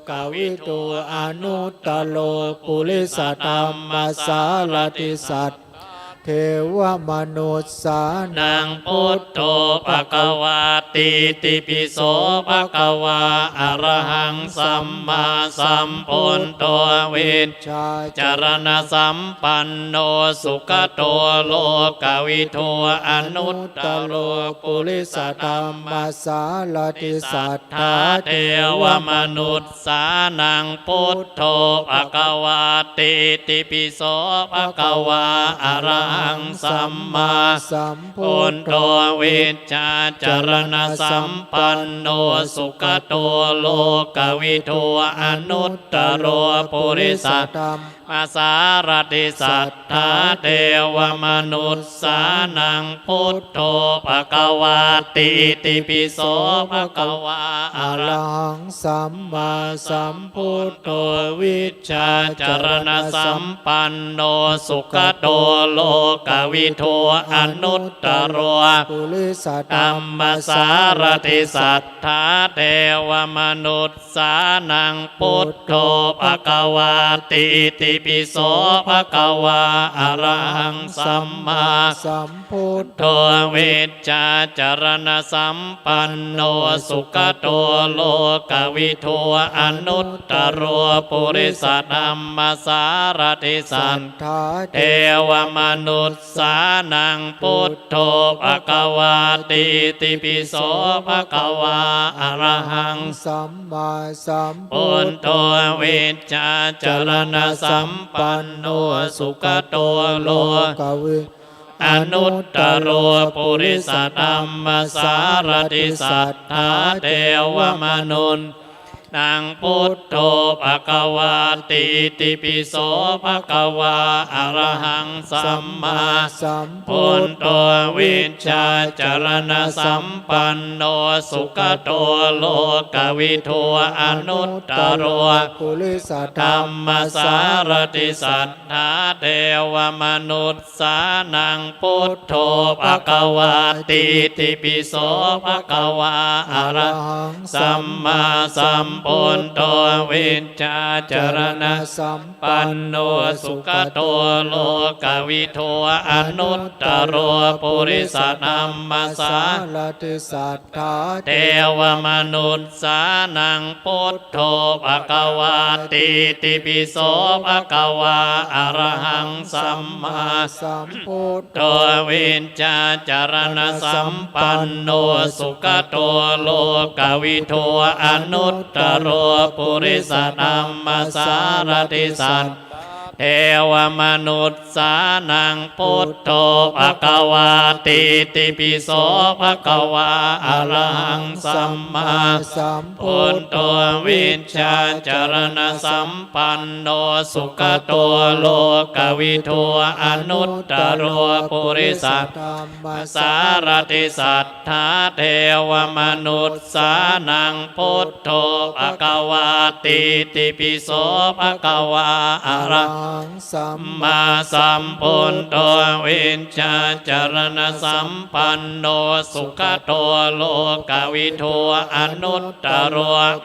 กวิทู อนุตตโร ปุริสธรรมสารติสัตถา เทวมนุสสานัง พุทโธ ภะคะวาติ ติปิโส ภะคะวา อะระหัง สัมมาสัมพุทโธ วิชชาจรณสัมปันโน สุขโต โลกวิทู อนุตตโร ปุริสธรรมสารติสัตถา เทวมนุสสานัง พุทโธ ภะคะวาติ ติปิโส ภะคะวา อะระหัง สัมมาสัมพุทโธ วิชชาจรณสัมปันโน สุขโต โลกวิทู อนุตตโร ปุริสธรรม มสารติสัตถา เทวมนุสสานัง พุทโธ ภะคะวาติ ติปิโส ภะคะวา อะระหัง สัมมาสัมพุทโธ วิชชาจรณสัมปันโน สุขโต โลกวิทู อนุตตโร ปุริสธรรมสารติสัตถา เทวมนุส สานัง พุทโธ ภะคะวาติ ติปิโส ภะคะวา อะระหัง สัมมาสัมพุทโธ วิชชาจรณสัมปันโน สุขโต โลกวิทู อนุตตโร ปุริสธรรมสารติสัตถา เทวมนุส สานัง พุทโธ ภะคะวาติ ติปิโส ภะคะวา อะระหัง สัมมาสัมพุทโธ วิชชาจรณสัมปันโน สุขโต โลกวิ อนุตตโร ปุริสธรรมสารติสัตถา เทวมนุส นัง พุทโธ ภะคะวาติ ติปิโส ภะคะวา อะระหัง สัมมาสัมพุทโธ วิชชาจรณสัมปันโน สุขโต โลกวิทู อนุตตโร ปุริสธรรมสารติสัตถา เทวมนุส สานัง พุทโธ ภะคะวาติ ติปิโส ภะคะวา อะระหัง สัมมาสัมพุทโธ วิชชาจรณสัมปันโน สุขโต โลกวิทู อนุตตโร ปุริสธรรมสารติสัตถา เทวมนุส สานัง พุทโธ ภะคะวาติ ติปิโส ภะคะวา อะระหัง สัมมาสัมพุทโธ วิชชาจรณสัมปันโน สุขโต โลกวิทู อนุตตโร ปุริสธรรมสารติสัตถา เทวมนุส สานัง พุทโธ ภะคะวาติ ติปิโส ภะคะวา อะระหัง สัมมาสัมพุทโธ วิชชาจรณสัมปันโน สุขโต โลกวิทู อนุตตโร ปุริสธรรมสารติสัตถา เทวมนุส สานัง พุทโธ ภะคะวาติ ติปิโส ภะคะวา อะระหัง หังสัมมาสัมพุทโธ วิชชาจรณสัมปันโน สุขโตโลกวิทู อนุตตโร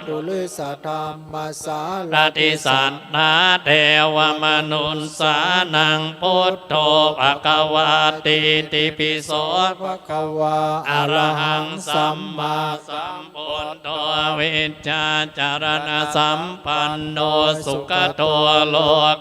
ปุริสธรรมสารถิ สัทธาเทวมนุสสานัง พุทโธภะคะวาติ ติปิโสภะคะวา อะระหังสัมมาสัม พุทโธ วิชชาจรณสัมปันโน สุขโตโล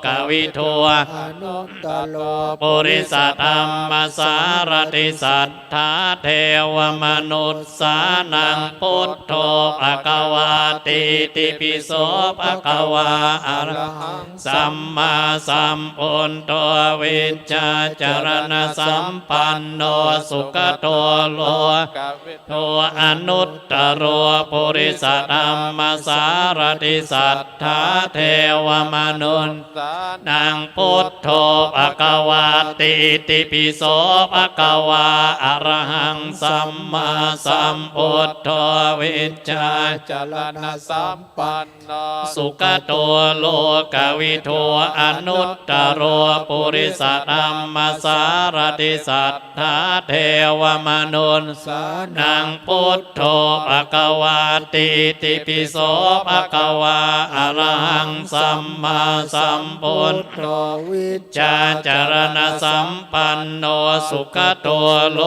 กวิทู อนุตตโร ปุริสธรรมสารถิ สัทธาเทวมนุสสานัง พุทโธภะคะวาติ ติปิโสภะคะวา อะระหัง สัมมาสัมพุทโธ วิชชาจรณสัมปันโน สุขโตโลกวิทู อนุตตโร ปุริสธรรมสารถิ สัทธาเทวมนุสสานัง พุทโธภะคะวาติ ติปิโสภะคะวา อะระหังสัมมาสัมพุทโธ วิชชาจรณสัมปัน โน สุขโตโลกวิทู อนุตตโร ปุริสธรรมสารถิ สัทธาเทวมนุสสานัง พุทโธภะคะวาติ ติปิโสภะคะวา อะระหังสัมมาสัมพุทโธ วิชชาจรณสัมปันโน สุขโตโล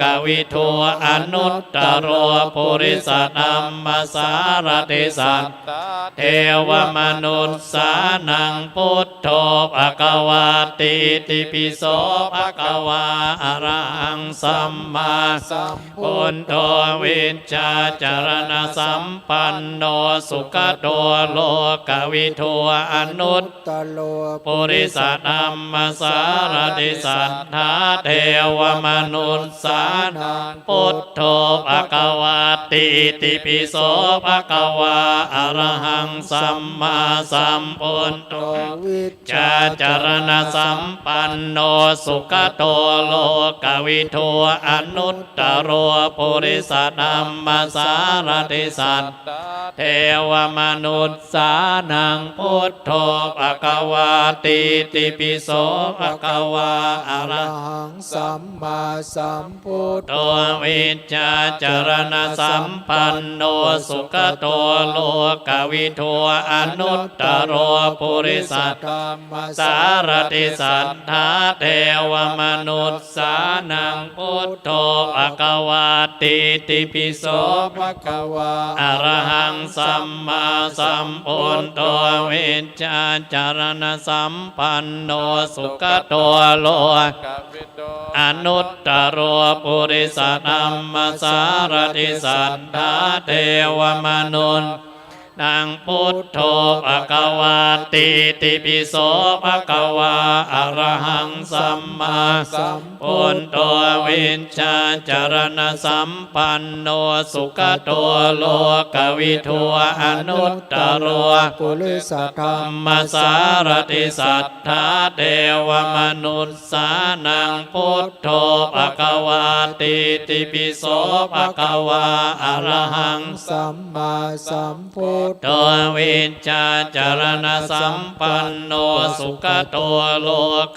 กวิทู อนุตตโร ปุริสธรรมสารถิ สัทธาเทวมนุสสานัง พุทโธภะคะวาติ ติปิโสภะคะวา อะระหังสัมมาสัมพุทโธ วิชชาจรณสัมปันโน สุขโตโลกวิทู อนุต ตโร ปุริสธรรมสารถิ สัทธาเทวมนุสสานัง พุทโธภะคะวาติ ติปิโสภะคะวา อะระหังสัมมาสัมพุทโธ วิชชาจรณสัมปันโน สุขโตโลกวิทู อนุตตโร ปุริสธรรมสารถิ สัทธาเทวมนุส สานัง พุทโธภะคะวาติ ติปิโสภะคะวา อะระหังสัมมาสัมพุทโธ วิชชาจรณสัมปันโน สุขโตโลกวิทู อนุตตโร ปุริสธรรมสารถิ สัทธาเทวมนุส สานัง พุทโธภะคะวาติ ติปิโสภะคะวา อะระหังสัมมาสัมพุทโธ วิชชาจรณสัมปันโน สุขโตโลกวิทู อนุตตโร ปุริสธรรมสารถิ สัทธาเทวมนุส นัง พุทโธภะคะวาติ ติปิโสภะคะวา อะระหังสัมมาสัมพุทโธ วิชชาจรณสัมปันโน สุขโตโลกวิทู อนุตตโร ปุริสธรรมสารถิ สัทธาเทวมนุส สานัง พุทโธภะคะวาติ ติปิโสภะคะวา อะระหังสัมมาสัมพุทโธ วิชชาจรณสัมปันโน สุขโตโล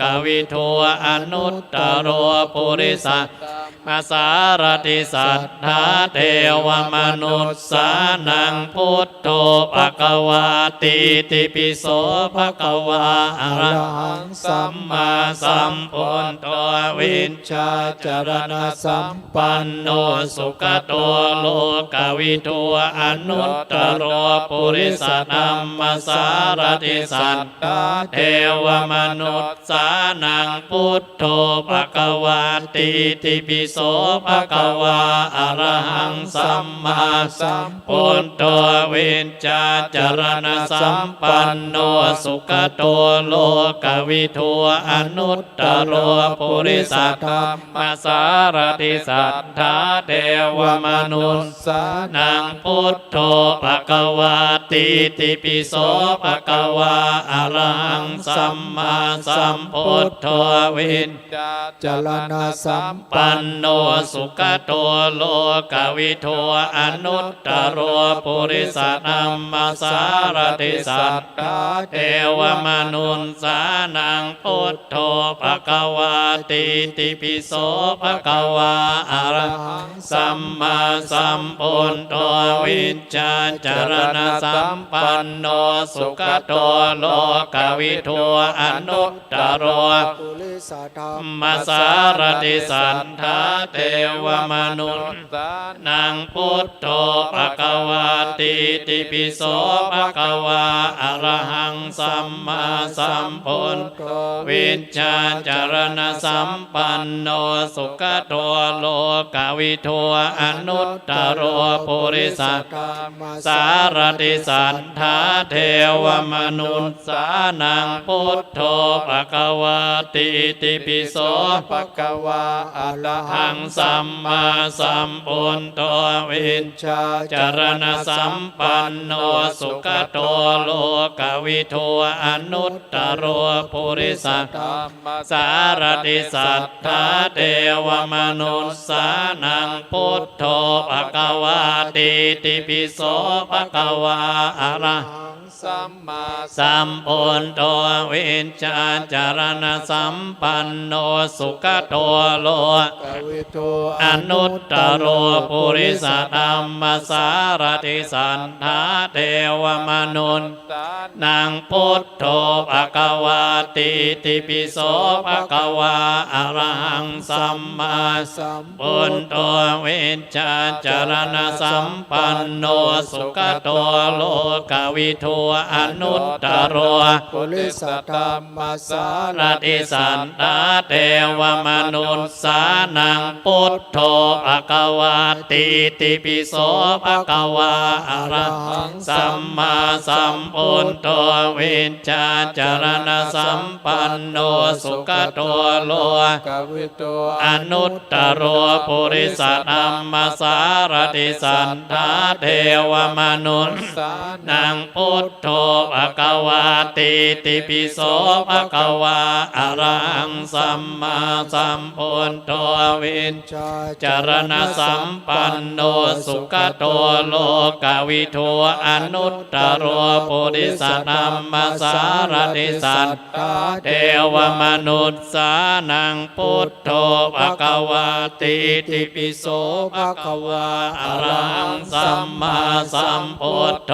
กวิทู อนุตตโร ปุริสธรรมสารถิ สัทธาเทวมนุสสานัง พุทโธภะคะวาติ ติปิโสภะคะวา อะระหังสัมมาสัมพุทโธ วิชชาจรณสัมปันโน สุขโตโลกวิทู อนุตตโร ปุริสธรรมสารถิ สัทธาเทวมนุสสานัง พุทโธภะคะวาติ ติปิโสภะคะวา อะระหังสัมมาสัมพุทโธ วิชชาจรณสัมปันโน สุขโตโลกวิทู อนุตตโร ปุริสธรรมสารถิ สัทธาเทวมนุสสานัง พุทโธภะคะวาติ ติปิโสภะคะวา อะระหังสัมมาสัมพุทโธ วิชชาจรณสัมปัน โน สุขโต โลกวิทู อนุตตโร ปุริสธัมมสารถิ สัตถา เทวมนุสสานัง พุทโธ ภะคะวาติ ติปิโส ภะคะวา อะระหัง สัมมาสัมพุทโธ วิชชาจรณสัมปันโน สุขโต โลกวิทู อนุตตโร ปุริสธัมมสารถิ สัตถา เทวมนุสสานัง พุทโธ ภะคะวาติ ติปิโส ภะคะวา อะระหัง สัมมาสัมพุทโธ วิชชาจรณสัมปันโน สุขโต โลกวิทู อนุตตโร ปุริสธัมมสารถิ สัตถา เทวมนุสสานัง พุทโธ ภะคะวาติ ติปิโส ภะคะวา อะระหัง สัมมาสัมพุทโธ วิชชาจรณสัมปันโน สุขโต โลกวิทู อนุตตโร ปุริสธัมมสารถิ สัตถา เทวมนุสสานัง พุทโธ ภะคะวาติ ติปิโส ภะคะวา อะระหัง สัมมาสัมพุทโธ วิชชาจรณสัมปันโน สุขโต โลกวิทู อนุตตโร ปุริสธัมมสารถิ สัตถา เทวมนุสสานัง พุทโธ ภะคะวาติ ติปิโส ภะคะวา อะระหัง สัมมาสัมพุทโธ วิชชาจรณสัมปันโน สุขโต โลกวิทู อนุตตโร ปุริสธัมมสารถิ สัตถา เทวมนุสสานัง พุทโธ ภะคะวาติ ติปิโส ภะคะวา อะระหัง สัมมาสัมพุทโธ วิชชาจรณสัมปันโน สุขโต โลกวิทู อนุตตโร ปุริสธัมมสารถิ สัตถา เทวมนุสสานัง พุทโธ ภะคะวาติ ติปิโส ภะคะวา อะระหัง สัมมาสัมพุทโธ วิชชาจรณสัมปันโน สุขโต โลกวิทู อนุตตโร ปุริสธัมมสารถิ สัตถา เทวมนุสสานัง พุทโธ ภะคะวาติ ติปิโส ภะคะวา อะระหัง สัมมาสัมพุทโธ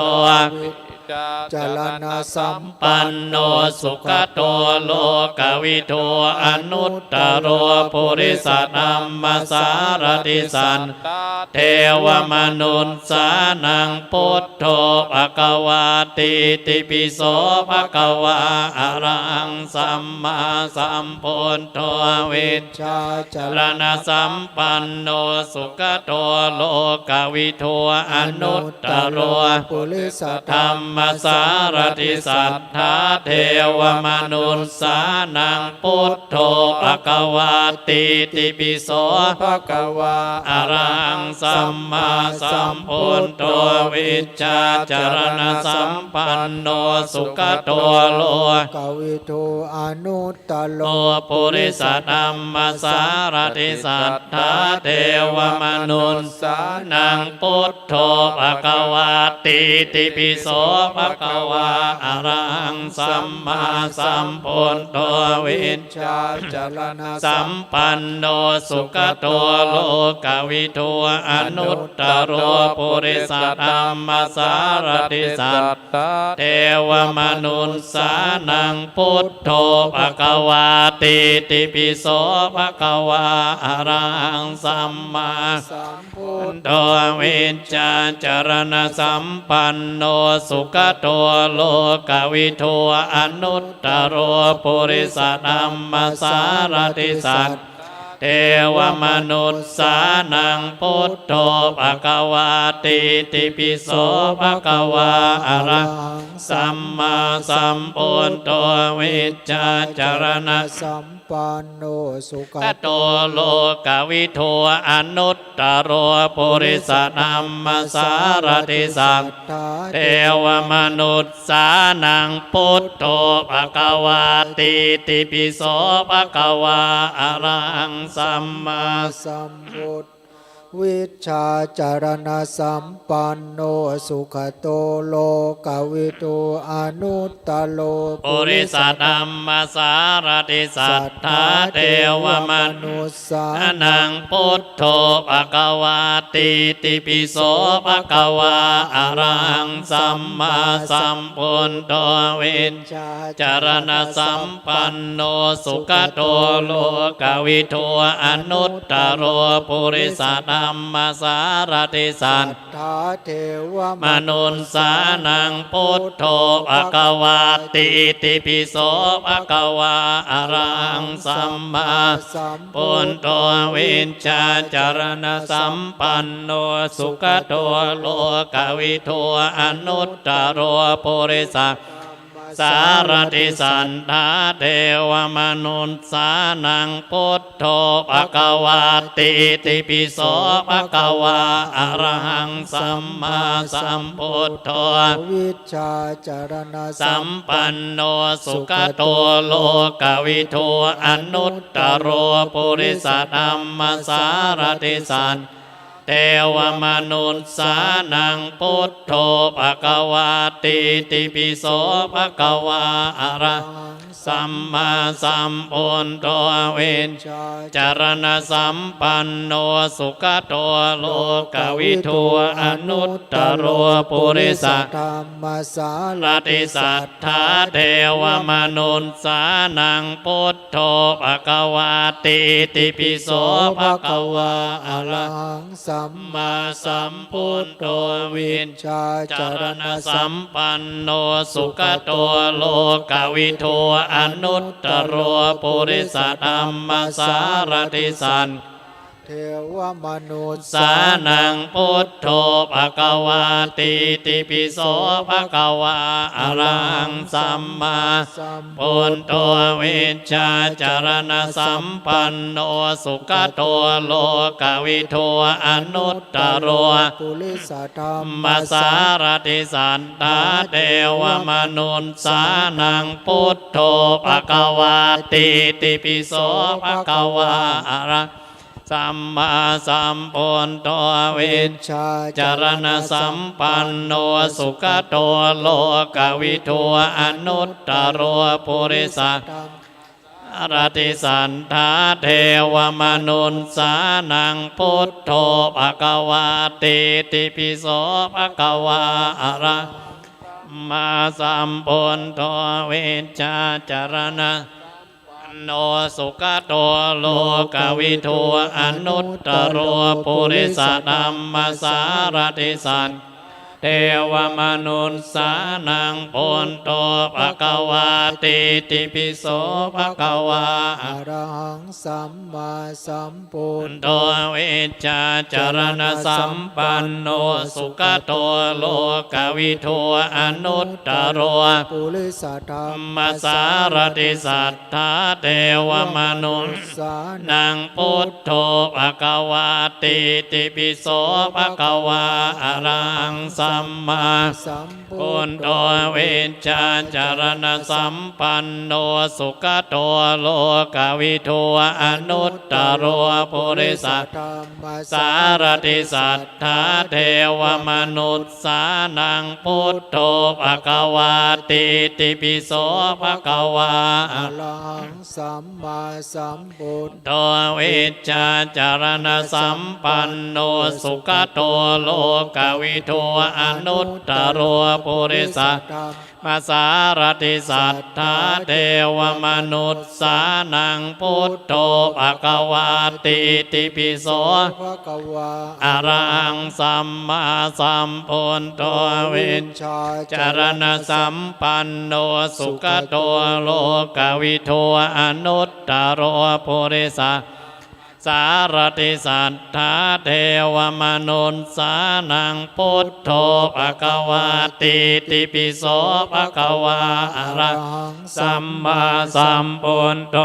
วิชชาจรณสัมปันโน สุขโต โลกวิทู อนุตตโร ปุริสธัมมสารถิ สัตถา เทวมนุสสานัง พุทโธ ภะคะวาติ ติปิโส ภะคะวา อะระหัง สัมมาสัมพุทโธ วิชชาจรณสัมปันโน สุขโต โลกวิทู อนุตตโร ปุริสธัมมสารถิ สัตถา เทวมนุสสานัง พุทโธ ภะคะวาติ ติปิโส ภะคะวา อะระหัง สัมมาสัมพุทโธ วิชชาจรณสัมปันโน สุขโต โลกวิทู อนุตตโร ปุริสธัมมสารถิ สัตถา เทวมนุสสานัง พุทโธ ภะคะวาติ ติปิโส ภะคะวา อะระหัง สัมมาสัมพุทโธ วิชชาจรณสัมปันโน สุขโต โลกวิทู อนุตตโร ปุริสธัมมสารถิ สัตถา เทวมนุสสานัง พุทโธ ภะคะวาติ ติปิโส ภะคะวา อะระหัง สัมมาสัมพุทโธ วิชชาจรณสัมปันโน สุขโต โลกวิทู อนุตตโร ปุริสธัมมสารถิ สัตถา เทวมนุสสานัง พุทโธ ภะคะวาติ ติปิโส ภะคะวา อะระหัง สัมมาสัมพุทโธ วิชชาจรณสัม ปันโน สุขะ โต โลกวิทู อนุตตโร ปุริสธัมมสารถิ สัตถา เทวมนุสสานัง ปุทโธ ภะคะวาติ ติปิโส ภะคะวา อะระหัง สัมมาสัมพุทโธ วิชชาจรณสัมปันโน สุขะโต โลกวิทู อนุตตโร ปุริสธัมมสารถิ สัตถา เทวมนุสสานัง ปุทโธ ภะคะวาติ ติปิโส ภะคะวา อะระหัง สัมมาสัมพุทโธ วิชชาจรณสัมปันโน สุขะโต โลกวิทู อนุตตโร ปุริสธัมมสารถิ สัตถา เทวมนุสสานัง ปุทโธ ภะคะวาติ ติปิโส ภะคะวา อะระหัง สัมมาสัมพุทโธ วิชชาจรณสัมปันโน สุขะโต โลกวิทู อนุตตโร ปุริส สารถิ สัตถา เทวมนุสสานัง ปุทโธ ภะคะวาติ ติปิโส ภะคะวา อะระหัง สัมมาสัมพุทโธ วิชชาจรณสัมปันโน สุขะโต โลกวิทู อนุตตโร ปุริสธัมมสารถิ สัตถา เทวมนุสสานัง ปุทโธ ภะคะวาติ ติปิโส ภะคะวา อะระหัง สัมมาสัมพุทโธ วิชชาจรณสัมปันโน สุขะโต โลกวิทู อนุตตโร ปุริสธัมมสารถิ สัตถา เทวมนุสสานัง ปุทโธ ภะคะวาติ ติปิโส ภะคะวา อะระหัง สัมมาสัมพุทโธ วิชชาจรณสัมปันโน สุขะโต โลกวิทู อนุตตโร ปุริสธัมมสารถิ สัตถา เทวมนุสสานัง พุทโธ ภะคะวาติ ติปิโส ภะคะวา อะระหัง สัมมาสัมพุทโธ วิชชาจรณสัมปันโน สุขะโต โลกวิทู อนุตตโร ปุริสธัมมสารถิ สัตถา เทวมนุสสานัง พุทโธ ภะคะวาติ ติปิโส ภะคะวา อะระหัง สัมมาสัมพุทโธ วิชชาจรณสัมปันโน สุขะโต โลกวิทู อนุตตโร ปุริสธัมมสารถิ สัตถา เทวมนุสสานัง พุทโธ ภะคะวาติ ติปิโส ภะคะวา อะระหัง สัมมาสัมพุทโธ วิชชาจรณ ปันโน สุขะโต โลกวิทู อนุตตโร ปุริสธัมมสารถิ สัตถา เทวมนุสสานัง พุทโธ ภะคะวาติ ติปิโส ภะคะวา อะระหัง สัมมาสัมพุทโธ วิชชาจรณสัมปันโน สุขะโต โลกวิทู อนุตตโร ปุริสธัมมสารถิ สัตถา เทวมนุสสานัง พุทโธ ภะคะวาติ ติปิโส ภะคะวา อะระหัง สัมมาสัมพุทโธ วิชชาจรณสัมปันโน สุขะโต โลกวิทู อนุตตโร ปุริสธัมมสารถิ สัตถา เทวมนุสสานัง พุทโธ ภะคะวาติ ติปิโส ภะคะวา อะระหัง สัมมาสัมพุทโธ วิชชาจรณสัมปันโน สุขะโต โลกวิทู อนุตตโร ปุริสธัมมสารถิ สัตถา เทวมนุสสานัง พุทโธ ภะคะวาติ ติปิโส ภะคะวา อะระหัง สัมมาสัมพุทโธ วิชชาจรณสัมปันโน สุขะโต โลกวิทู อนุตตโร ปุริสธัมม สารถิสัตถา เทวมนุสสานัง พุทโธ ภะคะวาติ ติปิโส ภะคะวา อะระหัง สัมมาสัมพุทโธ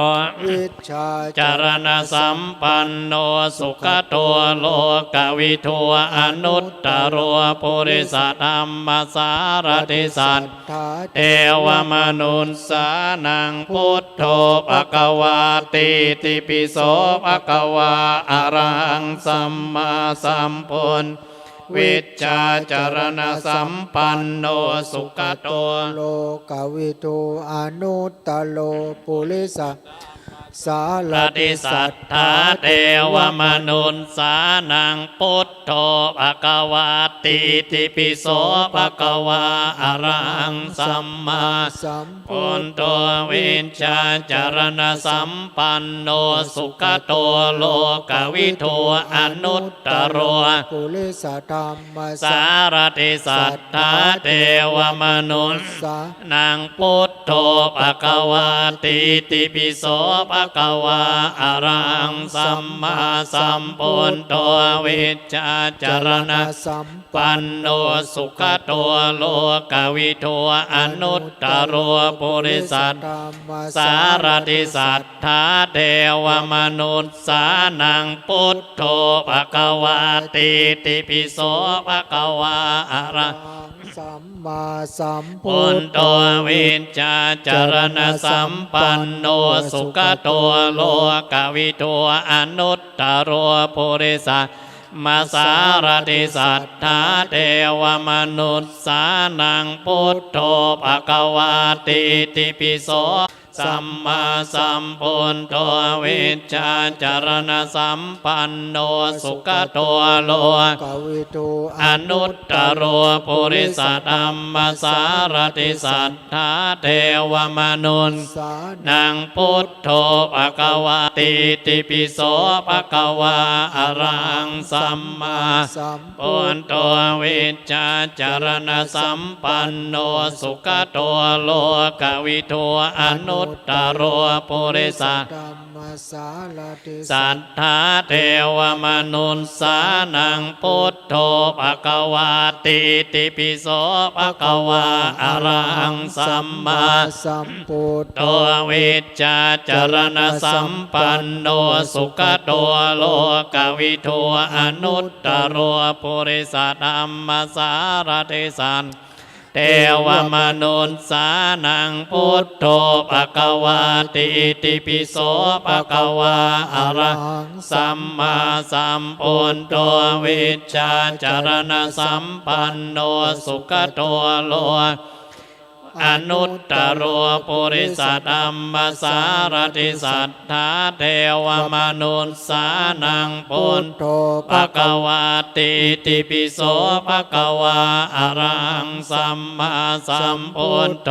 วิชชาจรณสัมปันโน สุขโต โลกวิทู อนุตตโร ปุริสธรรมสารถิสัตถา เทวมนุสสานัง พุทโธ ภะคะวาติ ติปิโส ภะคะวา อะระหัง สัมมาสัมพุทโธ วิชชาจรณสัมปันโน สุขโต โลกวิทู อนุตตโร ปุริส สารถิสัตถา เทวมนุสสานัง พุทโธ ภะคะวาติ ติปิโส ภะคะวา อะระหัง สัมมาสัมพุทโธ วิชชาจรณสัมปันโน สุขโต โลกวิทู อนุตตโร ปุริสธรรมสารถิสัตถา เทวมนุสสานัง พุทโธ ภะคะวาติ ติปิโส ภะคะวา อะระหัง สัมมาสัมพุทโธ วิชชาจรณสัมปันโน สุขโต โลกวิทู อนุตตโร ปุริสธรรมสารถิสัตถา เทวมนุสสานัง พุทโธ ภะคะวาติ ติปิโส ภะคะวา อะระหัง สัมมาสัมพุทโธ วิชชาจรณสัมปันโน สุขโต โลกวิทู อนุตตโร ปุริสธรรมสารถิสัตถา เทวมนุสสานัง พุทโธ ภะคะวาติ ติปิโส สัมมาสัมพุทโธ วิชชาจรณสัมปันโน สุขโต โลกวิทู อนุตตโร ปุริสธรรมสารถิสัตถา เทวมนุสสานัง พุทโธ ภะคะวาติ ติปิโส ภะคะวา อะระหัง สัมมาสัมพุทโธ วิชชาจรณสัมปันโน สุขโต โลกวิทู อนุตตโร ปุริสธรรมสารถิสัตถา เทวมนุสสานัง พุทโธ ภะคะวาติ ติปิโส ภะคะวา อะระหัง สัมมาสัมพุทโธ วิชชาจรณสัมปันโน สุขโต โลกวิทู อนุตตโร ปุริสธรรมสารถิสัตถา เทวมนุสสานัง พุทโธ ภะคะวาติ ติปิโส ภะคะวา อะระหัง สัมมาสัมพุทโธ วิชชาจรณสัมปันโน สุขโต โลก อนุตตโร ปุริสธรรมสารถิสัตถา เทวมนุสสานัง พุทโธ ภะคะวาติ ติปิโส ภะคะวา อะระหัง สัมมาสัมพุทโธ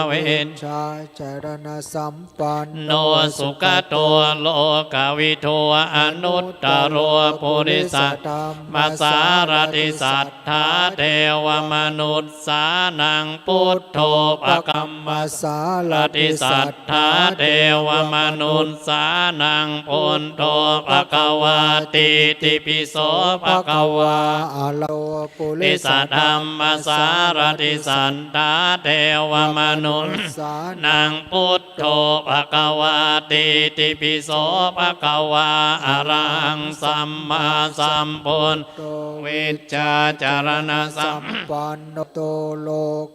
วิชชาจรณสัมปันโน สุขโต โลกวิทู อนุตตโร ปุริสธรรมสารถิสัตถา เทวมนุสสานัง พุทโธ ภะคะวาติ ธรรมสารถิสัตถา เทวมนุสสานัง พุทโธ ภะคะวาติ ติปิโส ภะคะวา อะระหัง สัมมาสัมพุทโธ ปุริสธรรมสารถิสัตถา เทวมนุสสานัง พุทโธ ภะคะวาติ ติปิโส ภะคะวา อะระหัง สัมมาสัมพุทโธ วิชชาจรณสัมปันโน สุขโต โล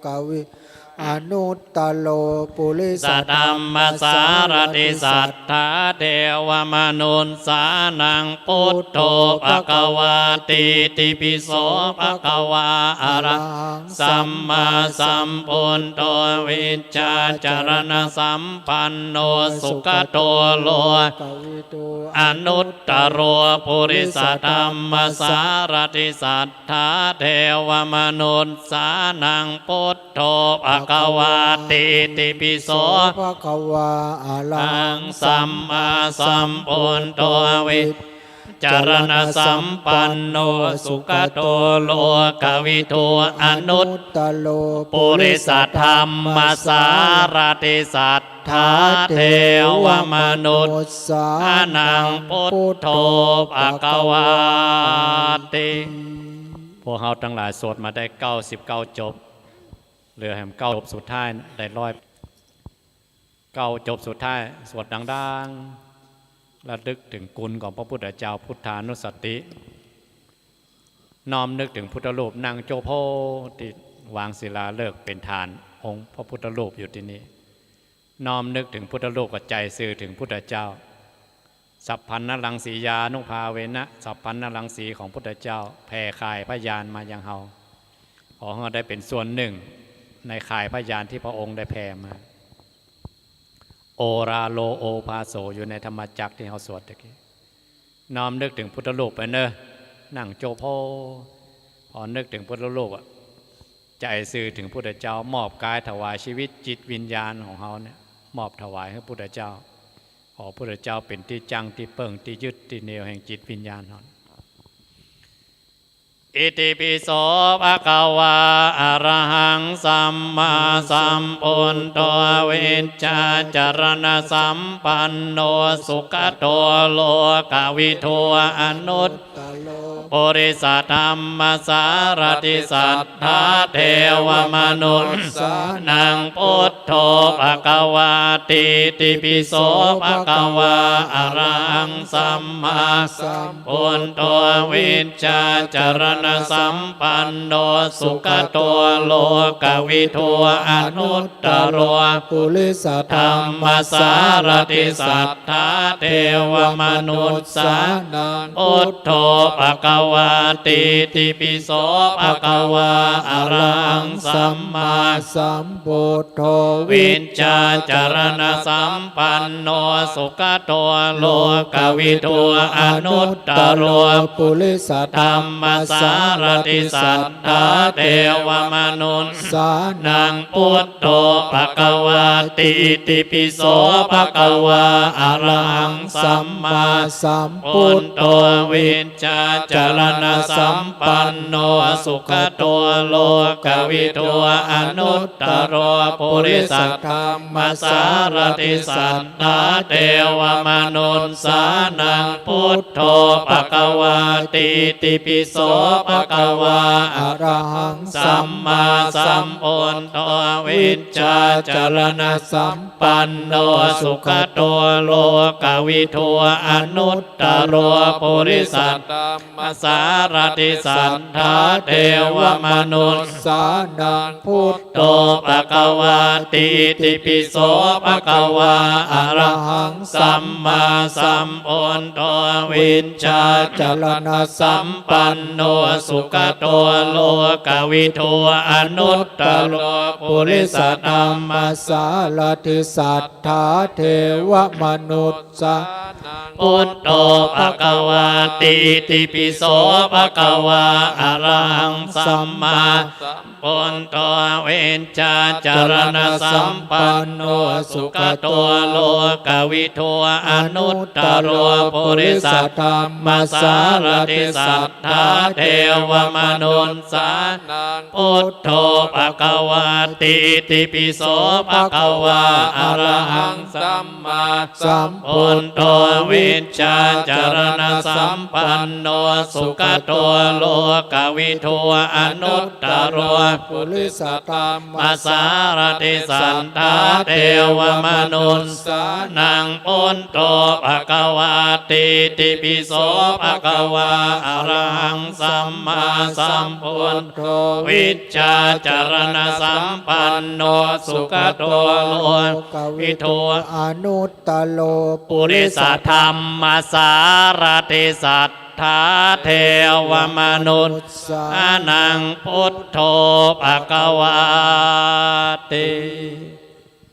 กวิ อนุตตโร ปุริสธรรมสารถิสัตถา เทวมนุสสานัง พุทโธ ภะคะวาติ ติปิโส ภะคะวา อะระหัง สัมมาสัมพุทโธ วิชชาจรณสัมปันโน สุขโต โลกวิทู อนุตตโร ปุริสธรรมสารถิสัตถา เทวมนุสสานัง พุทโธ ภะคะวาติ ติปิโส ภะคะวา อะระหัง สัมมาสัมพุทโธ วิชชาจรณสัมปันโน สุขโต โลกวิทู อนุตตโร ปุริสธรรมสารถิสัต ถาเทวมนุสสานัง พุทโธภะคะวาติ พวกเฮาตังหลายสวดมาได้เก้าสิบเก้าจบ เหลือแหมเก้าจบสุดท้ายได้ร้อย เก้าจบสุดท้าย สวดดังๆ ระลึกเถิงคุณของพระพุทธเจ้า พุทธานุสติ น้อมนึกเถิงพุทธรูปนั่งโจ้โผ ตี้วางศิลาฤกษ์เป๋นฐานองค์พระพุทธรูปอยู่ตี้นี่ น้อมนึกเถิงพุทธรูปก็ใจ๋ซื่อเถิงพุทธเจ้า สัพพัญญลังสียานุภาเวนะ สัพพัญญลังสีของพุทธเจ้าแผ่ข่ายพยานมายังเฮา ขอให้เฮาได้เป๋นส่วนหนึ่งในข่ายพยานที่พระองค์ได้แผ่มา โอราโลโอภาโส อยู่ในธรรมจักรที่เฮาสวดตะกี้ น้อมนึกเถิงพุทธรูปไปเนอะ นั่งโจ้โผ พอนึกเถิงพุทธรูปอะ ใจ๋ซื่อเถิงพุทธเจ้า มอบกายถวายชีวิตจิตวิญญาณของเฮาเนี่ย มอบถวายหื้อพุทธเจ้า ขอพุทธเจ้าเป๋นตี้จั้งตี้เปิ้งตี้ยึดตี้เหนี่ยวแห่งจิตวิญญาณเฮา อิติปิโสภะคะวา อะระหังสัมมาสัมพุทโธ วิชชาจารณสัมปันโน สุขะโตโลกะวิทู อนุตตโร ปุริสะธัมมะสารถิ สัทธาเทวมนุสสานัง พุทโธภะคะวาติ ติปิโสภะคะวา อะระหังสัมมาสัมพุทโธ วิชชาจารณสัมปันโน สุขะโตโลกะวิทู อนุตตโร ปุริสะธัมมะสารถิ สัทธาเทวมนุสสานัง พุทโธภะคะวาติ ติปิโสภะคะวา อะระหังสัมมาสัมพุทโธ วิชชาจารณสัมปันโน สุขะโตโลกะวิทู อนุตตโร ปุริสะธัมมะสารถิ สัทธาเทวมนุสสานัง พุทโธภะคะวาติ ติปิโสภะคะวา อะระหังสัมมาสัมพุทโธ วิชชาจารณสัมปันโน สุขะโตโลกะวิทู อนุตตโร ปุริสะธัมมะสารถิ สัทธาเทวมนุสสานัง พุทโธภะคะวาติ ติปิโสภะคะวา อะระหังสัมมาสัมพุทโธ วิชชาจารณสัมปันโน สุขะโตโลกะวิทู อนุตตโร ปุริสะธัมมะสารถิ สัทธาเทวมนุสสานัง พุทโธภะคะวาติ ติปิโสภะคะวา อะระหังสัมมาสัมพุทโธ วิชชาจารณสัมปันโน สุขะโตโลกะวิทู อนุตตโร ปุริสะธัมมะสารถิ สัทธาเทวมนุสสานัง พุทโธภะคะวาติ ติปิโสภะคะวา อะระหังสัมมาสัมพุทโธ วิชชาจารณสัมปันโน สุขะโตโลกะวิทู อนุตตโร ปุริสะธัมมะสารถิ สัทธาเทวมนุสสานัง พุทโธภะคะวาติ ติปิโสภะคะวา อะระหังสัมมาสัมพุทโธ วิชชาจารณสัมปันโน สุขะโตโลกะวิทู อนุตตโร ปุริสะธัมมะสารถิ สัทธาเทวมนุสสานัง พุทโธภะคะวาติ ติปิโสภะคะวา อะระหังสัมมาสัมพุทโธ วิชชาจารณสัมปันโน สุขะโตโลกะวิทู อนุตตโร ปุริสะธัมมะสารถิ สัทธาเทวมนุสสานัง พุทโธภะคะวาติ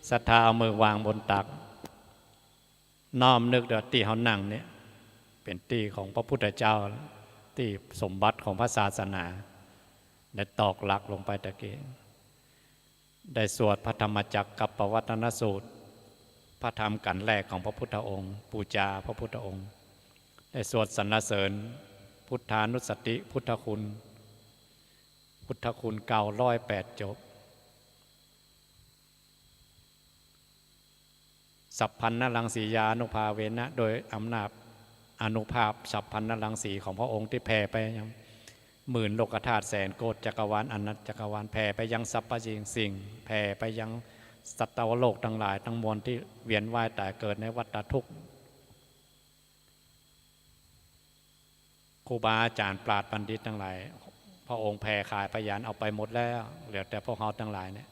ศรัทธาเอามือวางบนตัก น้อมนึกว่าตี้เฮานั่งเนี่ย เป๋นตี้ของพระพุทธเจ้า ตี้สมบัติของพระศาสนา ได้ตอกหลักลงไปตะกี้ ได้สวดพระธรรมจักรกัปปวัตตนสูตร พระธรรมกัณฑ์แรกของพระพุทธองค์ ปู๋จาพระพุทธองค์ ได้สวดสรรเสริญพุทธานุสติ พุทธคุณ พุทธคุณเก้าร้อยแปดจบ สัพพัญญรังสียานุภาเวนะ โดยอำนาจอานุภาพสัพพัญญรังสีของพระองค์ที่แผ่ไปยังหมื่นโลกธาตุแสนโกฏจักรวาล อนันตจักรวาล แผ่ไปยังสรรพสิ่ง แผ่ไปยังสัตวโลกทั้งหลายทั้งมวลที่เวียนว่ายตายเกิดในวัฏฏะทุกข์ ครูบาอาจารย์ปราชญ์บัณฑิตทั้งหลาย พระองค์แผ่ขายพยานเอาไปหมดแล้ว เหลือแต่พวกเฮาทั้งหลายเนี่ย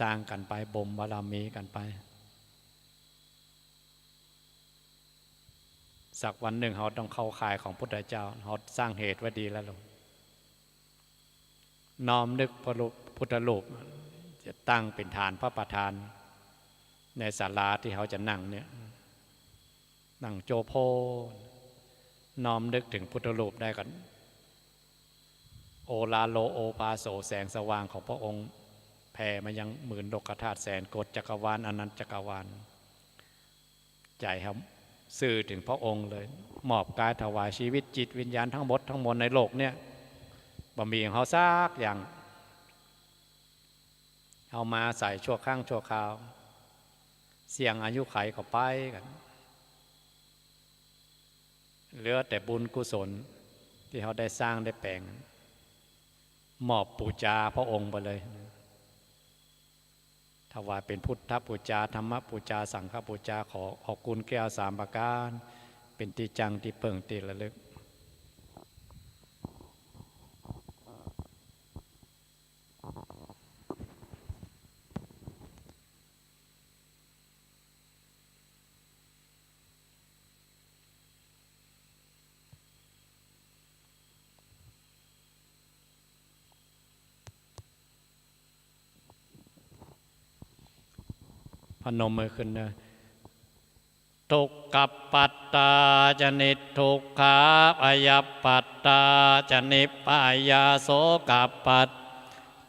สร้างกั๋นไป บ่มบารมีกั๋นไป สักวันนึ่งเฮาต้องเข้าข่ายของพุทธเจ้า เฮาสร้างเหตุไว้ดีแล้วลูก น้อมนึกพระรูป พุทธรูป จะตั้งเป๋นฐานพระประธาน ในศาลาตี้เฮาจะนั่งเนี่ย นั่งโจโภ น้อมนึกเถิงพุทธรูปได้ก่อน โอราโลโอภาโส แสงสว่างของพระองค์แผ่มายังหมื่นโลกธาตุแสนโกฏจักรวาล อนันตจักรวาล ใจ๋เฮาซื่อเถิงพระองค์เลย มอบกายถวายชีวิตจิตวิญญาณทั้งหมดทั้งมวลในโลกเนี่ย บ่มีของเฮาสักอย่าง เอามาอาศัยชั่วครั้งชั่วคราว เสี่ยงอายุขัยเข้าไปกั๋น เหลือแต่บุญกุศลตี้เฮาได้สร้างได้แป๋ง มอบปู๋จาพระองค์ไปเลย ถวายเป๋นพุทธปู๋จา ธรรมปู๋จา สังฆปู๋จา ขอเอากุณแก้วสามประก๋าน เป๋นตี้จั้งตี้เปิ้งตี้ระลึก พนมมือขึ้นเนอะ ทุกขปัตตาจะนิทุกขา ภัยปัตตาจะนิพพยา โสกปัตตา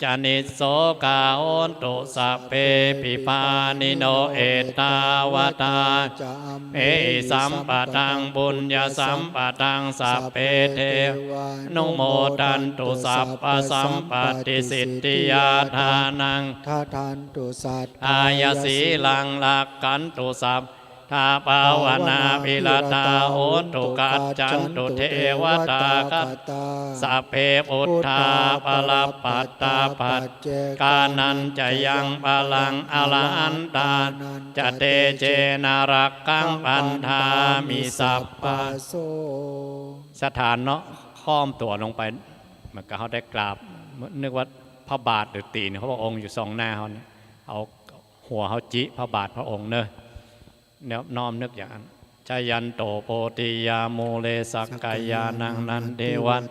จะนิสโสกา โหนตุสัพเพปิปานิโน เอตตาวะตา จะอัมเมหิสัมปะทัง ปุญญสัมปะทัง สัพเพเทวานุโมทันตุ สัพพะสัมปะติสิทธิยา ทานัง ทะทันตุ สัทธายะ สีลัง รักขันตุ สัพพะ ภาวนาภิรตา โหนตุ กัจจันตุ เทวตา คตา สัพเพ พุทธา ภะระปัตตา ปัจเจกานัญจะยัง ภะรัง อรหันตานัญจะ เตเจนะ รักขัง บัณฑามิ สัพพะ โส สถานเนาะ ค่อมตั๋วลงไป เหมือนกับเฮาได้กราบ นึกว่าพระบาทหรือตี๋นของพระองค์อยู่ซองหน้าเฮาเนี่ย เอาหัวเฮาจิพระบาทพระองค์เนอะ เนี่ยน้อมนึกอย่างนั้น จายันโต โพธิยา มูเล สักกายานัง นันทิวัด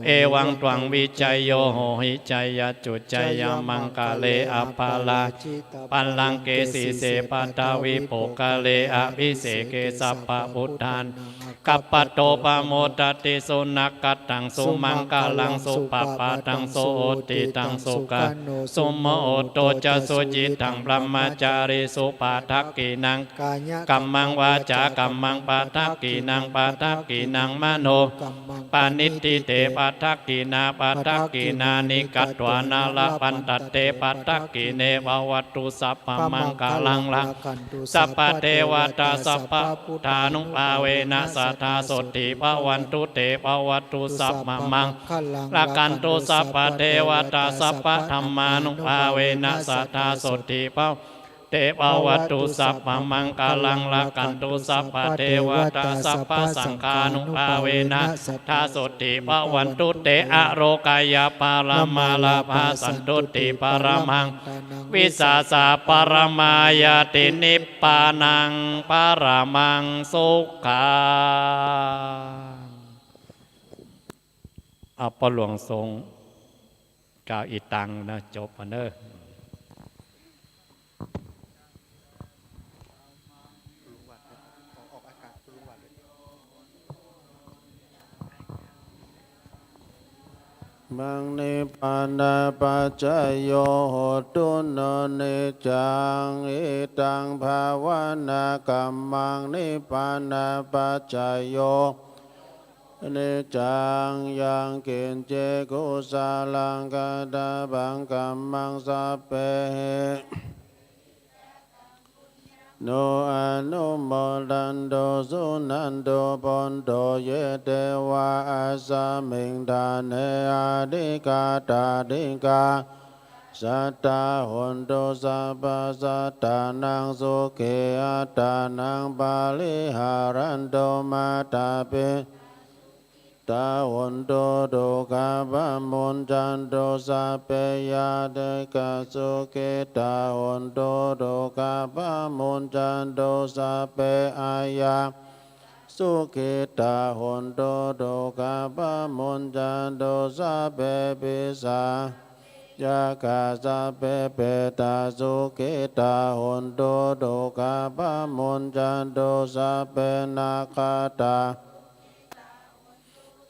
เอวัง ตวัง วิจโย โหหิ จยจุ จยมังคะเล อะปาราจิตะ ปัลลังเก สีเส ปัทวี ปุคคาเล อะภิเสเก สัพพะ พุทธานัง อักขะปะโต ปะโมดะติ สุนะกะตัง สุมังคะลัง สุปะปะทัง สุหุตติตัง สุขันโต สุมุตโตจะ สุจิตัง บรมะจารีสุ ปัทถะกินัง กายะกัมมัง วาจากัมมัง ปัทถะกินัง ปัทถะกินัง มโนกัมมัง ปาณิฏฐิเต ปัทถะกินา ปัทถะกินานิ กัตวา นะ ละพันทัตเต ปัทถะกิเน ภะวัตตุ สัพพะมังคะลัง รักขันตุ สัพพะเทวะตา สัพพะพุทธานุภาเวนะ สะทา โสตถิ ภะวันตุ เต ภะวัตตุ สัพพะมังคะลัง รักขันตุ สัพพะเทวะตา สัพพะธัมมานุภาเวนะ สะทา โสตถิ ภะ เต ภะวัตตุ สัพพะมังคะลัง รักขันตุ สัพพะเทวะตา สัพพะสังฆานุภาเวนะ สะทา โสตถิ ภะวันตุ เต อะโรกะยะ พะละมา ลาภา สันตุตติ พะละมัง วิสาสะ พะละมา ญาติ นิพพานัง พะละมัง สุขัง เอา ป้อหลวงทรงกล่าวอีตังนะ จบมาเนอะ มัง นิพพานะปัจจโย โหตุ โน นิจจัง อิทัง ภาวนากัมมัง นิพพานะปัจจโย นิจจัง ยังกิญจิ กุสลัง กะตะปัง กัมมัง สัพเพหิ โน อนุโมทันตุ สุนันตุ ภวันตุ เย เตวา อัสมิง ฐาเน อธิกาตา อธิกา สัตตา โหนตุ สัพพะสัตตานัง สุขีอัตตานัง ปะริหารันตุ มาตาปิ ตา โหนตุ ทุกขา ปะมุญจันตุ สัพเพ ญาติกา สุขิตา โหนตุ ทุกขา ปะมุญจันตุ สัพเพ อาญา สุขิตา โหนตุ ทุกขา ปะมุญจันตุ สัพเพ ปิสา ยักขา สัพเพ เปตา สุขิตา โหนตุ ทุกขา ปะมุญจันตุ สัพเพ นาคาตา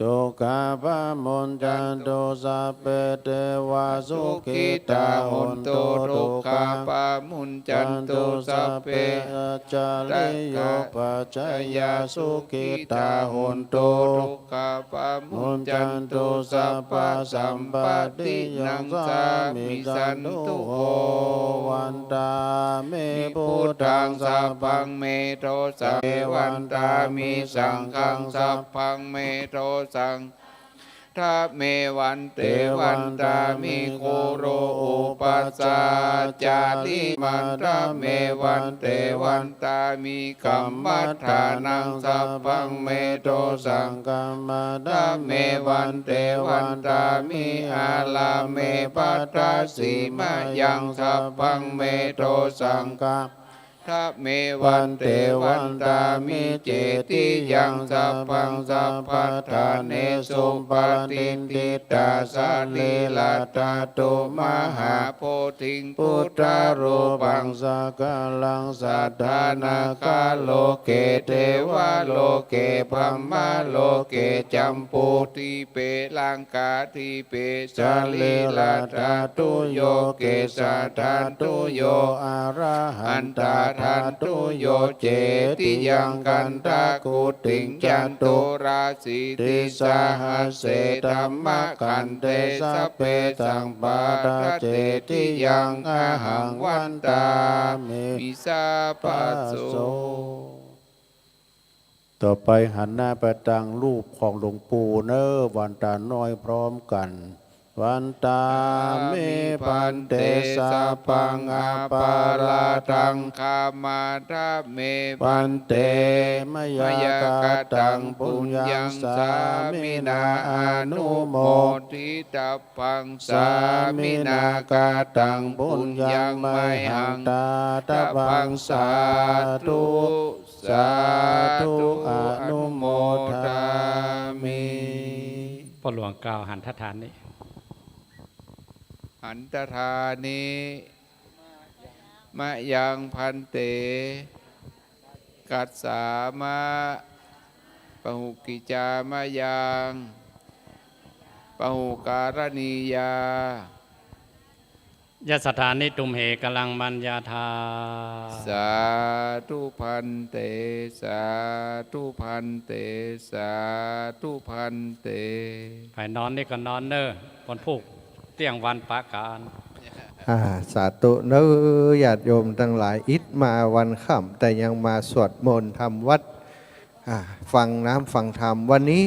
ทุกขา ปะมุญจันตุ สัพเพ เตวา สุขิตา โหนตุ ทุกขา ปะมุญจันตุ สัพเพ อาจาริโย ปัจจายา สุขิตา โหนตุ ทุกขา ปะมุญจันตุ สัพพะสัมปัตติยัง สามิ สันตุโท วันตามิ พุทธัง สัพพัง เม โท สัง เท วันตามิ สังฆัง สัพพัง เม โท สัง ทะ เม วันเต วันตามิ คุรุ อุปัสสาจาริ มันตะ เม วันเต วันตามิ กัมมัฏฐานัง สัพพัง เม โท สังฆัมมัฏฐะ เม วันเต วันตามิ อาราเม ภัททะสีมายัง สัพพัง เม โท สังฆัมมัฏฐะ เม วันเต วันตามิ เจติยัง สัพพัง สัพพัฏฐาเนสุ ปะติฏฐิตา สะรีระธาตุ มหาโพธิง พุทธรูปัง สักการัง สัตถานาคาโลเก เทวาโลเก พรหมาโลเก จัมปูทิเป ลังกาทิเป สะรีระธาตุโย เกสาธาตุโย อะระหันตาธาตุโย เจติยัง คันธะกุติง จตุราสีติสหัสเส ธัมมะขันเท สัพเพ สัพพะทะ เจติยัง อะหัง วันตามิ สัพพะโส ต่อไปหันหน้าไปตางรูปของหลวงปู่เน้อ วันตาน้อยพร้อมกั๋น วันตามิ ภันเต สัพพัง อปาราธัง ขมาทะ เม ภันเต มะยัง กะตัง ปุญญัง สามินา อนุโมทิตา พัง สามินา กะตัง ปุญญัง มะหัง ตาตะพัง สาธุ สาธุ อนุโมทามิ พ่อหลวงกล่าวหันทฐานิ หันทฐานิ มะยัง ภันเต กัสสามะ ปะหุกิจจามะยัง ปะหุการณียา ยัสสะทานิ ตุมเห กะลัง มัญญาทา สาธุ ภันเต สาธุ ภันเต สาธุ ภันเต ใผนอนนี่ก็นอนเน้อ วันพูก เตี้ยงวันปะก๋าน อ่า สาธุเน้อ ญาติโยมตังหลาย อิดมาวันค่ำ แต่ยังมาสวดมนต์ทำวัตร อ่า ฟังน้ำฟังธรรม วันนี้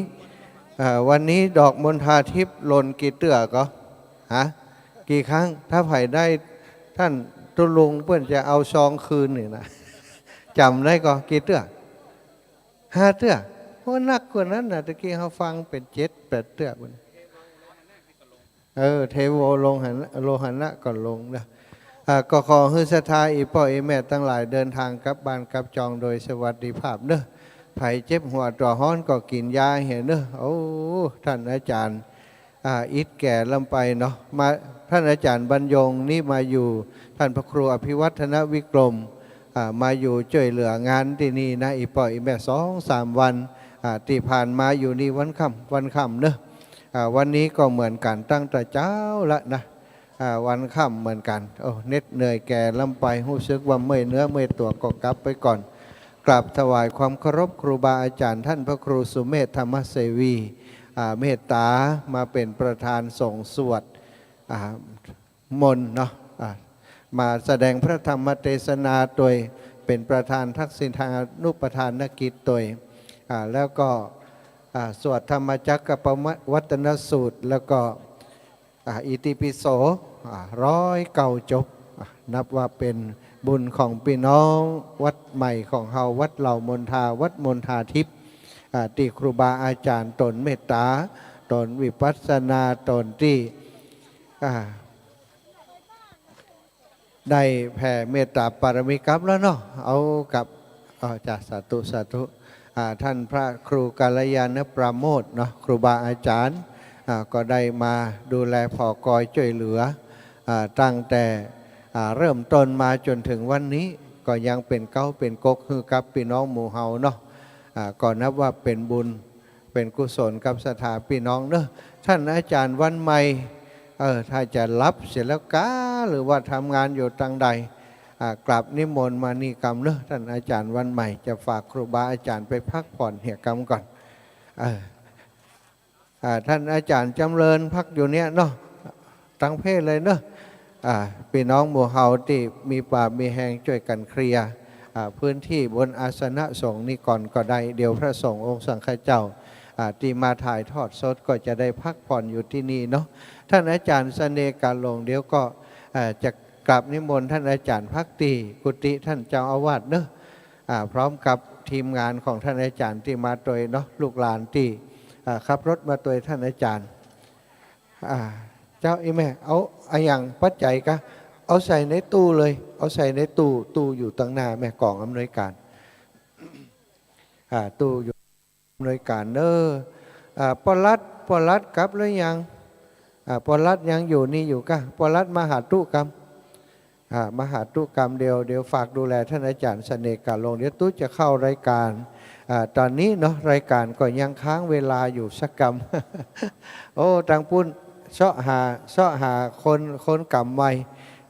อ่า วันนี้ดอกมณฑาทิพย์หล่นกี่เตื้อก็ ฮะ กี่ครั้ง ถ้าใผได้ ต้านตุ๊ลุงเปิ้นจะเอาซองคืนนี่นะ จ๋ำได้ก็ กี่เตื้อ ห้าเตื้อ โอ้ นักกว่านั้นนะ ตะกี้เฮาฟังเป๋นเจ็ดแปดเตื้อปุ้น เออ เทโวโลหะนะ โลหะนะก็ลงนะ อ่า ก็ขอหื้อศรัทธาอี่ป้ออี่แม่ตังหลายเดินตางกลับบ้านกลับจองโดยสวัสดิภาพเน้อ ใผเจ็บหัวตั๋วฮ้อนก็กิ๋นยาเหียเน้อ โอ้ ต้านอาจ๋ารย์ อ่า อิดแก่ล้ำไปเนาะ มา ต้านอาจ๋ารย์บรรยงนี่มาอยู่ ต้านพระครูอภิวัฒนวิกรม อ่า มาอยู่จ้วยเหลืองานตี้นี่นะ อี่ป้ออี่แม่สองสามวัน อ่า ตี้ผ่านมาอยู่นี่วันค่ำ วันค่ำเนาะ อ่า วันนี้ก็เหมือนกั๋นตั้งแต่เจ๊าละนะ อ่า วันค่ำเหมือนกั๋น โอ้ เหน็ดเหนื่อยแก่ล้ำไป ฮู้สึกว่าเมื่อยเนื้อเมื่อยตั๋วก็กลับไปก่อน กราบถวายความเคารพครูบาอาจ๋ารย์ต้านพระครูสุเมธธรรมเสวี อ่า เมตต๋ามาเป๋นประธานสงฆ์สวด อ่า มนต์เนาะ อ่า มาแสดงพระธรรมเตสนาโตย เป๋นประธานทักษิณานุปทานกิจตวย อ่า แล้วก็ อ่า สวดธรรมจักรกัปปวัตตนสูตร แล้วก็ อ่า อิติปิโส อ่า ร้อยเก้าจบ อ่า นับว่าเป๋นบุญของปี้น้องวัดใหม่ของเฮา วัดเหล่ามนทา วัดมนทาทิพย์ อ่า ตี้ครูบาอาจ๋ารย์ต๋นเมตต๋า ต๋นวิปัสสนา ต๋นตี้ อ่า ได้แผ่เมตต๋าปารมีกับแล้วเนาะ เอากับ อ๋อ จ้ะ สาธุ สาธุ อ่า ท่านพระครูกัลยาณปราโมทย์เนาะ ครูบาอาจ๋ารย์ อ่า ก็ได้มาดูแลผ่อกอยจ้วยเหลือ อ่า ตั้งแต่ อ่า เริ่มต้นมาจ๋นเถิงวันนี้ ก็ยังเป๋นเก๊าเป๋นก๊กหื้อกับปี้น้องหมู่เฮาเนาะ อ่า ก็นับว่าเป๋นบุญ เป๋นกุศลกับศรัทธาปี้น้องเนาะ ท่านอาจ๋ารย์วันใหม่ เออ ถ้าจะหลับเสียแล้วกา หรือว่าทำงานอยู่ตางใด อ่า กราบนิมนต์มานี่กำเนาะ ท่านอาจ๋ารย์วันใหม่ จะฝากครูบาอาจ๋ารย์ไปพักผ่อนเหียกำก่อน เออ อ่า ท่านอาจ๋ารย์จ๋ำเริญพักอยู่เนี่ยเนาะ ตังเพศเลยเนาะ อ่า ปี้น้องหมู่เฮาตี้มีป่ามีแฮงจ้วยกั๋นเคลียร์ อ่า พื้นที่บนอาสนะสงฆ์นี่ก่อนก็ได้ เดี๋ยวพระสงฆ์องค์สังฆเจ้า อ่า ตี้มาถ่ายทอดสดก็จะได้พักผ่อนอยู่ตี้นี่เนาะ ท่านอาจ๋ารย์เสน่ห์กาหลง เดี๋ยวก็ อ่า จะกราบนิมนต์ท่านอาจ๋ารย์พักตี้กุฏิท่านเจ้าอาวาสเนาะ อ่า พร้อมกับทีมงานของท่านอาจ๋ารย์ตี้มาตวยเนาะ ลูกหลานตี้ อ่า ขับรถมาตวยท่านอาจ๋ารย์ อ่า เจ้า อี่แม่ เอาอะหยังปัจจัยกะ เอาใส่ในตู้เลย เอาใส่ในตู้ ตู้อยู่ตังหน้าแม่ ก๋องอำนวยการ อ่า ตู้อยู่อำนวยการเนาะ อ่า ป้อรัฐ ป้อรัฐกลับหรือยัง อ่า ป้อรัฐยังอยู่นี่อยู่กะ ป้อรัฐมาหาตุ๊กำ อ่า มาหาตุ๊กำ เดี๋ยว เดี๋ยวฝากดูแลท่านอาจ๋ารย์เสน่ห์กาหลง เดี๋ยวตุ๊จะเข้ารายการ อ่า ต๋อนนี้เนาะ รายการก็ยังค้างเวลาอยู่สักกำ โอ้ ตางปุ้นเซาะหา เซาะหาคน คนกำไมค์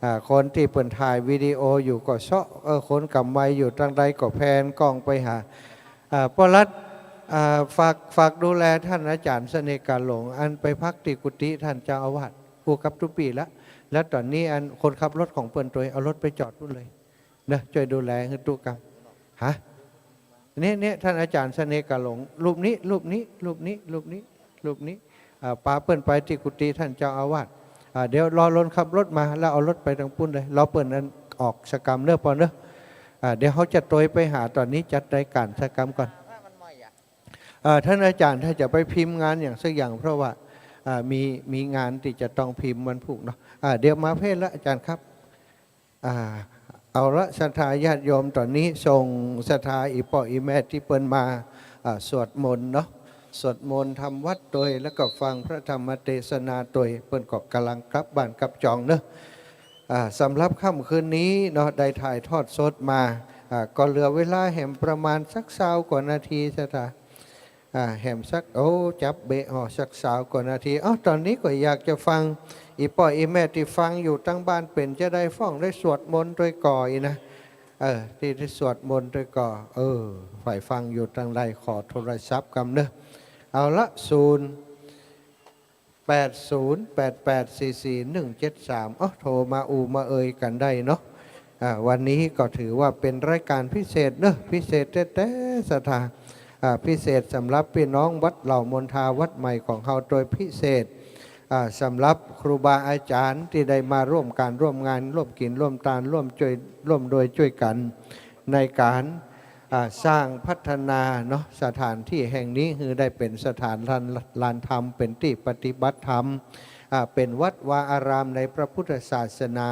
อ่า คนตี้เปิ้นถ่ายวิดีโออยู่ก็เซาะ เออ คนกำไมค์อยู่ตางใดก็แพนก๋องไปหา อ่า ป้อรัฐ อ่า ฝาก ฝากดูแลท่านอาจ๋ารย์เสน่ห์กาหลง อันไปพักตี้กุฏิท่านเจ้าอาวาส อู้กับตุ๊ปี้ละ แล้วต๋อนนี้อันคนขับรถของเปิ้นตวย เอารถไปจอดปุ้นเลย เนาะ จ้วยดูแลหื้อตุ๊กำ ฮะ เนี่ย เนี่ย ท่านอาจ๋ารย์เสน่ห์กาหลง รูปนี้ รูปนี้ รูปนี้ รูปนี้ รูปนี้ อ่า ปาเปิ้นไปตี้กุฏิท่านเจ้าอาวาส อ่า เดี๋ยวรอลนขับรถมา แล้วเอารถไปตางปุ้นเลย รอเปิ้นอันออกสักกำเนาะป้อเนาะ อ่า เดี๋ยวเฮาจะตวยไปหา ต๋อนนี้จัดรายการสักกำก่อน อ่า ท่านอาจ๋ารย์ถ้าจะไปพิมพ์งานอย่างสักอย่าง เพราะว่า อ่า มี มีงานตี้จะต้องพิมพ์วันพูกเนาะ อ่า เดี๋ยวมาเพศละอาจ๋ารย์ครับ อ่า เอาละ ศรัทธาญาติโยม ต๋อนนี้ส่งศรัทธาอี่ป้ออี่แม่ตี้เปิ้นมา อ่า สวดมนต์เนาะ สวดมนต์ทำวัตรตวย แล้วก็ฟังพระธรรมเตสนาตวย เปิ้นก็ก่ำลังกลับบ้านกลับจองเนาะ อ่า สำหรับค่ำคืนนี้เนาะ ได้ถ่ายทอดสดมา อ่า ก็เหลือเวลาแหมประมาณสักซาวกว่านาที ศรัทธา อ่า แหมสัก โอ้ จับเบะ อ้อ สักซาวกว่านาที เอ้า ต๋อนนี้ก็อยากจะฟัง อี่ป้ออี่แม่ตี้ฟังอยู่ตางบ้าน เป๋นจาใดฟ้องได้สวดมนต์ตวยก่ออีกนะ เออ ตี้ ตี้สวดมนต์ตวยก่อ เออ ใผฟังอยู่ตางใดขอโทรศัพท์กำเนาะ เอาละ ศูนย์ แปดศูนย์ แปดแปดสี่สี่ หนึ่งเจ็ดสาม เอ้า โทรมาอู้มาเอ่ยกั๋นได้เนาะ อ่า วันนี้ก็ถือว่าเป๋นรายการพิเศษเนาะ พิเศษแต๊ๆ ศรัทธา อ่า พิเศษสำหรับปี้น้องวัดเหล่ามนทาวัดใหม่ของเฮาโดยพิเศษ อ่า สำหรับครูบาอาจ๋ารย์ตี้ได้มาร่วมก๋านร่วมงาน ร่วมกิ๋นร่วมตาน ร่วมจ้วย ร่วมโดยจ้วยกั๋น ในก๋าน อ่า สร้างพัฒนาเนาะ สถานตี้แห่งนี้หื้อได้เป๋นสถานลาน ลานธรรม เป๋นตี้ปฏิบัติธรรม อ่า เป๋นวัดวาอารามในพระพุทธศาสนา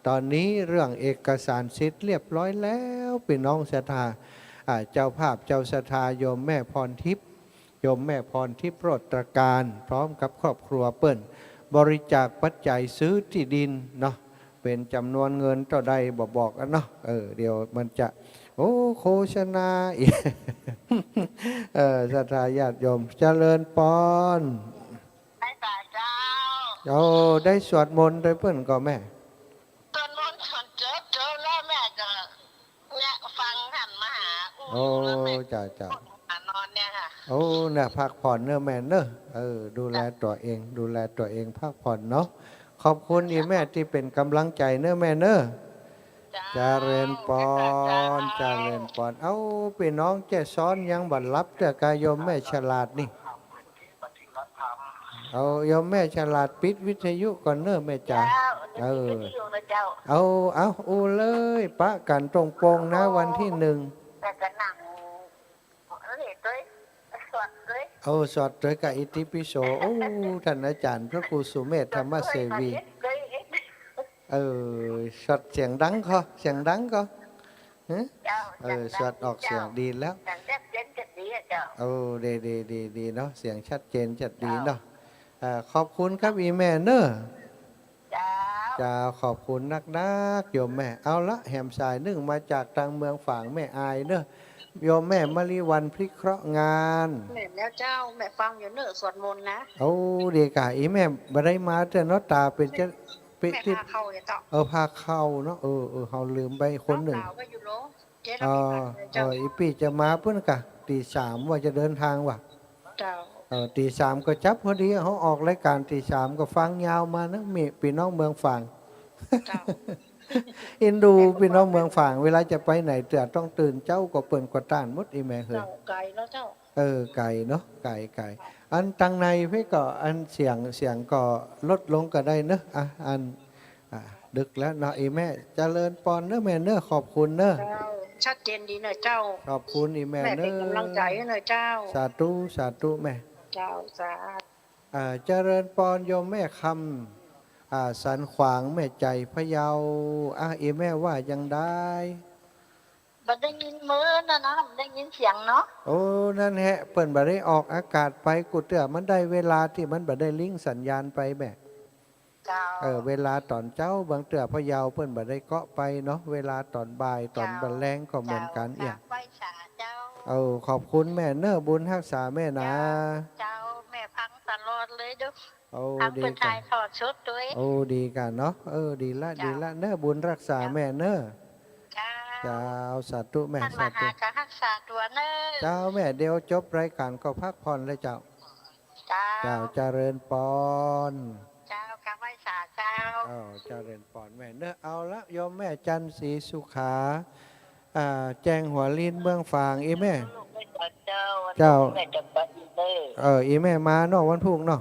ต๋อนนี้เรื่องเอกสารสิทธิ์เรียบร้อยแล้ว ปี้น้องศรัทธา อ่า เจ้าภาพเจ้าศรัทธาโยมแม่พรทิพย์ โยมแม่พรทิพย์โรจน์ตระการ พร้อมกับครอบครัวเปิ้น บริจาคปัจจัยซื้อตี้ดินเนาะ เป๋นจ๋ำนวนเงินเต้าใดบ่บอกอันเนาะ เออ เดี๋ยวมันจะ โอ้ โฆษณาอีก เออ ศรัทธาญาติโยม เจริญปอน ได้สาเจ้า โอ้ ได้สวดมนต์ตวยเปิ้นก่อแม่ สวดมนต์สวดเจิบเจิบแล้วแม่ก็ เนี่ยฟังท่านมาหาอู้ โอ้ อยู่แล้วแม่ จ้า จ้า หานอนเนี่ยค่ะ โอ้ เนี่ยพักผ่อนเนาะแม่เนาะ เออ ดูแลตั๋วเอง ดูแลตั๋วเอง พักผ่อนเนาะ ขอบคุณอี่แม่ตี้เป๋นก๋ำลังใจ๋เนาะแม่เนาะ เจริญปอน เจริญปอน เอ้า ปี้น้องแจ้ซ้อนยังบ่หลับเตื้อก่า โยมแม่ฉลาดนี่ เอา โยมแม่ฉลาดปิดวิทยุก่อนเน่อแม่จ๋า เจ้า เออ ปิดวิทยุนะเจ้า เอา เอา อู้เลย ปะกั๋นตรงปงนะ วันตี้นึ่ง แต่ก็นั่ง เออ สวดเลย เอา สวดเลยกับอิติปิโส โอ้ ท่านอาจ๋ารย์พระครูสุเมธธรรมเสวี เออ สวดเสียงดังก่อ เสียงดังก่อ ฮะ เจ้า เออ สวดออกเสียงดีแล้ว เสียงชัดเจนชัดดีอะเจ้า โอ้ ดี ดี ดี ดีเนาะ เสียงชัดเจนชัดดีเนาะ เจ้า เอ่อ ขอบคุณครับ อีแม่เน่อ เจ้า เจ้า ขอบคุณนักๆ โยมแม่ เอาละ แหมสายนึ่งมาจากตางเมืองฝาง แม่อายเน่อ โยมแม่มะลิวัลย์พริกเคราะห์งาน แม่นแล้วเจ้า แม่ฟังอยู่เน่อ สวดมนต์นะ โอ้ ดีก่า อีแม่บ่ได้มาเตื้อเนาะ ต๋าเป๋นจะ เป๋น แม่พาเข้าอยู่เจ้า เออ พาเข้าเนาะ เออ เออ เฮาลืมไปคนนึ่ง น้องสาวก็อยู่โรง เจ๊ เออ เออ อีปี้จะมาปุ้นก่า ตีสามว่าจะเดินตางว่ะ เจ้า เออ ตีสามก็จับพอดี เฮาออกรายก๋านตีสามก็ฟังยาวมานะ มีปี้น้องเมืองฝาง เจ้า เอ็นดูปี้น้องเมืองฝาง เวลาจะไปไหนเตื้อต้องตื่นเจ๊า ก็เปิ้นก็ต้านหมด อีแม่เฮย เจ้า ไก๋เนาะเจ้า เออ ไก๋เนาะ ไก๋ ไก๋ อันตางในเพ่นก็ อันเสียง เสียงก็ลดลงก็ได้เนาะ อ่ะ อัน อ่ะ ดึกแล้วเนาะ อีแม่ เจริญปอนเน่อแม่เน่อ ขอบคุณเน่อ เจ้า ชัดเจนดีเน่อเจ้า ขอบคุณอีแม่เน่อ แม่เป๋นก๋ำลังใจ๋เน่อเจ้า สาธุ สาธุแม่ เจ้า สาธุ อ่า เจริญปอนโยมแม่คำ อ่า สันขวาง แม่ใจ๋ พะเยา อ่ะ อีแม่ว่าจังใด บ่ได้ยินเมินนะนะ บ่ได้ยินเสียงเนาะ โอ้ นั่นแหละ เปิ้นบ่ได้ออกอากาศไป กู้เตื้อมันได้เวลาตี้มันบ่ได้ลิงก์สัญญาณไปแม่ เจ้า เออ เวลาต๋อนเจ๊า บางเตื้อพะเยาเปิ้นบ่ได้เกาะไปเนาะ เวลาต๋อนบ่าย ต๋อนบ่ายแลงก็เหมือนกั๋น เจ้า เอี้ย ฝากไหว้สาเจ้า เออ ขอบคุณแม่เน่อ บุญฮักษาแม่นะ เจ้า เจ้า แม่ฟังตลอดเลยเด้อ โอ้ ฟัง ดี เปิ้น ก่า ถ่ายทอดสดตวย โอ้ ดีก่าเนาะ เออ ดีละ เจ้า ดีละเน่อ บุญฮักษาแม่เน่อ เจ้า เจ้า สาธุแม่ ต้านมหา สาธุ ก็ฮักษาตั๋วเน่อ เจ้าแม่ เดี๋ยวจบรายก๋านก็พักผ่อนเลยเจ้า เจ้า เจ้า เจริญปอน เจ้า กราบไหว้สาเจ้า เออ เจริญปอนแม่เน่อ เอาละ โยมแม่จันทร์ศรีสุขา อ่า แจ้งหัวลินเมืองฝาง อีแม่ เจ้า เจ้า แม่จะไปอีกเน่อ เออ อีแม่มาเนาะ วันพูกเนาะ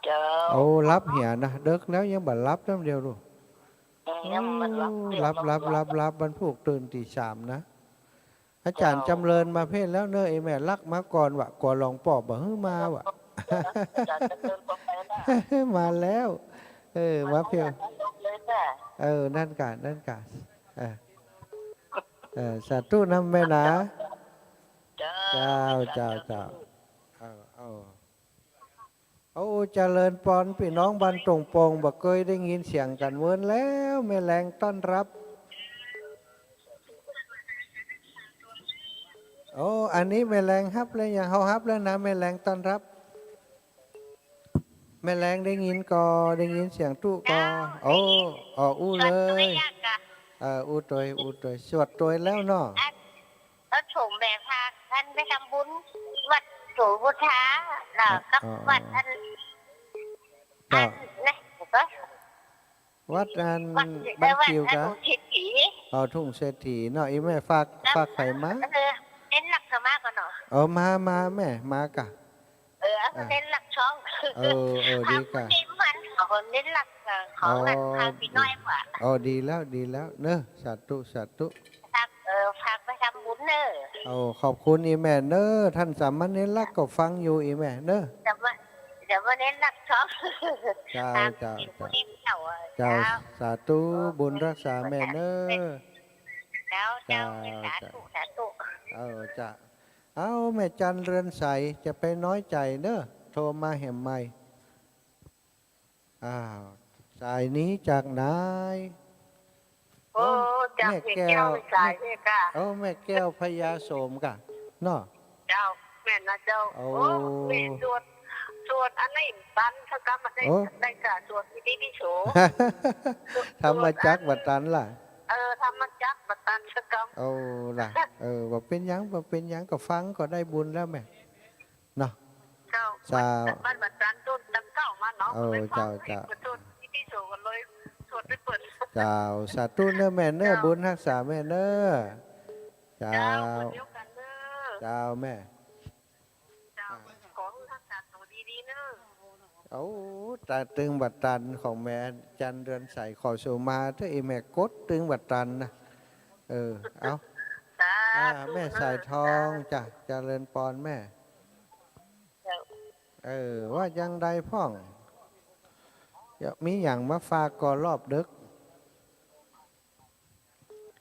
เจ้า โอ้ หลับเหียนะ ดึกแล้วยังบ่หลับจ้ำเดียวลูก เออ ยังบ่หลับ โอ้ หลับ หลับ หลับ หลับ วันพูกตื่นตีสามนะ อาจ๋ารย์ เจ้า จ๋ำเริญมาเพ่นแล้วเน่อ อีแม่ลักมาก่อนว่ะ กั๋วหลวงป้อบ่หื้อมาว่ะ อาจ๋ารย์จ๋ำเริญก็ไปแล้ว มาแล้ว เออ มาเพ่น มาแล้ว เออ นั่นก่า นั่นก่า เออ เออ สาธุนำแม่นะ เจ้า เจ้า เจ้า เจ้า เจ้า เออ เออ โอ้ เจริญปอน ปี้น้องบ้านตรงปง บ่เกยได้ยินเสียงกั๋นเมินแล้ว แม่แลงต้อนฮับ โอ้ อันนี้แม่แลงฮับแล้วยัง เฮาฮับแล้วนะ แม่แลงต้อนฮับ แม่แลงได้ยินก่อ ได้ยินเสียงตุ๊ก่อ เจ้า โอ้ ได้ยิน อ๋อ อู้เลย สวดตวยยังก่ะ เออ อู้ตวย อู้ตวย สวดตวยแล้วเนาะ อัน แล้วโฉมแบกพากันไปทำบุญ วัดโสภณะ แล้วกับ อ๋อ วัดอัน เจ้า อันนะ ก็ วัดอัน วัด บ้าน วัด กิ่ว วัด กะ ทุ่งเศรษฐี อ๋อ ทุ่งเศรษฐีเนาะ อีแม่ฝาก แล้ว ฝากใผมา เออ เน้นหลักธรรมะก่อนเนาะ เออ มา มาแม่ มากะ เออ เอา อ่ะ เน้นหลักช่อง เออ เออ ดีกะ เอาเน้นมัน เอาเน้นหลัก เออ ของหลัก อ๋อ พาพี่น้อยกว่า อ๋อ ดีแล้ว ดีแล้วเนอะ สาธุ สาธุ ครับ เออ ฝากไปทำบุญเนอะ โอ้ ขอบคุณอีแม่เนอะ ท่านสามเณรลักษณ์ก็ฟังอยู่อีแม่เนอะ เดี๋ยวมา เดี๋ยวมาเน้นหลักช่อง เจ้า ตาม เจ้า เจ้า เจ้า เจ้า สาธุ เออ บุญฮักษาแม่เนอะ เจ้า เจ้า เจ้า สาธุ เจ้า สาธุ เออ เจ้า เอ้า แม่จันเรือนใส จะไปน้อยใจ๋เนอะ โทรมาแหมใหม่ อ้าว สายนี้จากไหน โอ้ โอ้ จาก แม่แก้ว เวียงแก้ว สาย แม่ นี่กะ โอ้ แม่แก้วพญาโสมกะ เนาะ เจ้า แม่นนะเจ้า โอ้ โอ้ แม่สวด สวดอันนี้ตันสักกำ อันนี้ โอ้ ได้กะสวดอิติปิโส ธรรมจักรบ่ตันล่ะ เออ ธรรมจักรบ่ตันสักกำ โอ้ ล่ะ เออ บ่เป๋นหยัง บ่เป๋นหยัง ก็ฟังก็ได้บุญแล้วแม่ เนาะ เจ้า เจ้า มัน มันบ่ตันต้นตังเก้ามาเนาะ เออ เลยฟัง เจ้า เจ้า เอกชนที่พิสูจน์กันเลย สวดไปเปิด เจ้า สาธุเน้อแม่เน้อ เจ้า บุญฮักษาแม่เน้อ เจ้า เจ้า บุญเดียวกั๋นเน้อ เจ้าแม่ เจ้า อ่า ขอฮักษาตั๋วดีๆ เน้อ โอ้ ตาตึงบ่ตันของแม่จันเดือนใส ขอสุมาเต๊อะ อีแม่กดตึงบ่ตันนะ เออ เอา สาธุ อ่า แม่สายทอง เออ จ้ะ เจริญปอนแม่ เจ้า เออ ว่าจังใดพ่อง เดี๋ยวมีหยังมาฝากก่อรอบดึก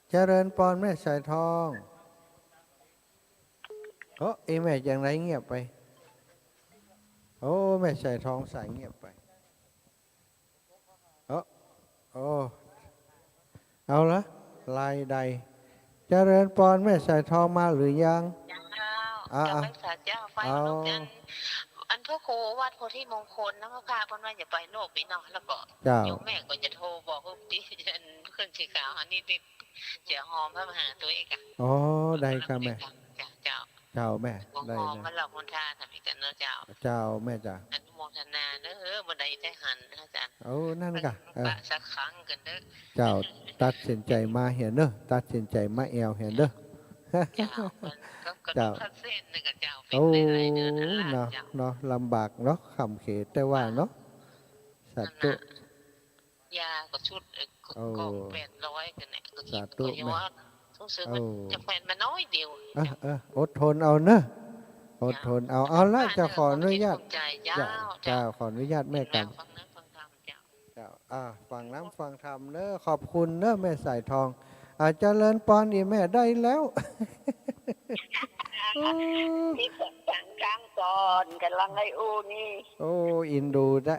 เจริญปอนแม่สายทอง โอ้ อีแม่จังใดเงียบไป โอ้ แม่สายทองสายเงียบไป โอ้ โอ้ เอาละ ลายใด เจริญปอนแม่สายทองมาหรือยัง เจ้า อ่า เจ้า อ่า แม่สายเจ้า ไป เอา ลูกจัน อันพระครูวัดโพธิมงคลนะ พระพาเปิ้นว่าจะไปโน่นไปเนาะ แล้วก็ เจ้า โยมแม่ก็จะโทรบอกว่าตี้อันขึ้นสีขาวอันนี้ติดเจียหอมพระมหาตัวเองอะ อ๋อ ได้ครับแม่ เจ้า เจ้า เจ้าแม่ ก็ ได้ หอม ได้ มาหลอกมนทาทำอีกกันเนาะเจ้า เจ้าแม่จ้ะ อนุโมทนาเน้อ เออ บ่ได้ได้หันนะอาจารย์ โอ้ นั่นกะ เออ ปะสักครั้งกันเด้อ เจ้า ตัดสินใจ๋มาเหียเน้อ ตัดสินใจ๋มาแอ่วเหียเน้อ เจ้า มันก็ ก็ เจ้า ต้องคัดเส้นนะกับเจ้า เป็น โอ้ หลายๆ เดือนนะ เนาะ เจ้า เนาะ ลำบากเนาะ ค่ำเขต แต่ว่าเนาะ สาธุ นั่นน่ะ ยาก็ชุด เอ่อ ก็ โอ้ ก็แปดร้อยกันเนี่ย ก็คิด สาธุ ก็ยัง แม่ ว่า รู้สึกว่า โอ้ จะแผ่นมาน้อยเดียว เออ เออ อดทนเอาเน้อ อดทนเอา เจ้า เอาละ เจ้า ขออนุญาต เจ้า เจ้า เจ้า ขออนุญาตแม่กำ ฟังน้ำฟังธรรมเจ้า เจ้า อ่า ฟังน้ำฟังธรรมเน้อ ขอบคุณเน้อแม่สายทอง อ่า เจริญปอนอีแม่ได้แล้ว นี่สังสรรค์ครั้งก่อนกับลังไออูนี่ โอ้ อินดูจ้ะ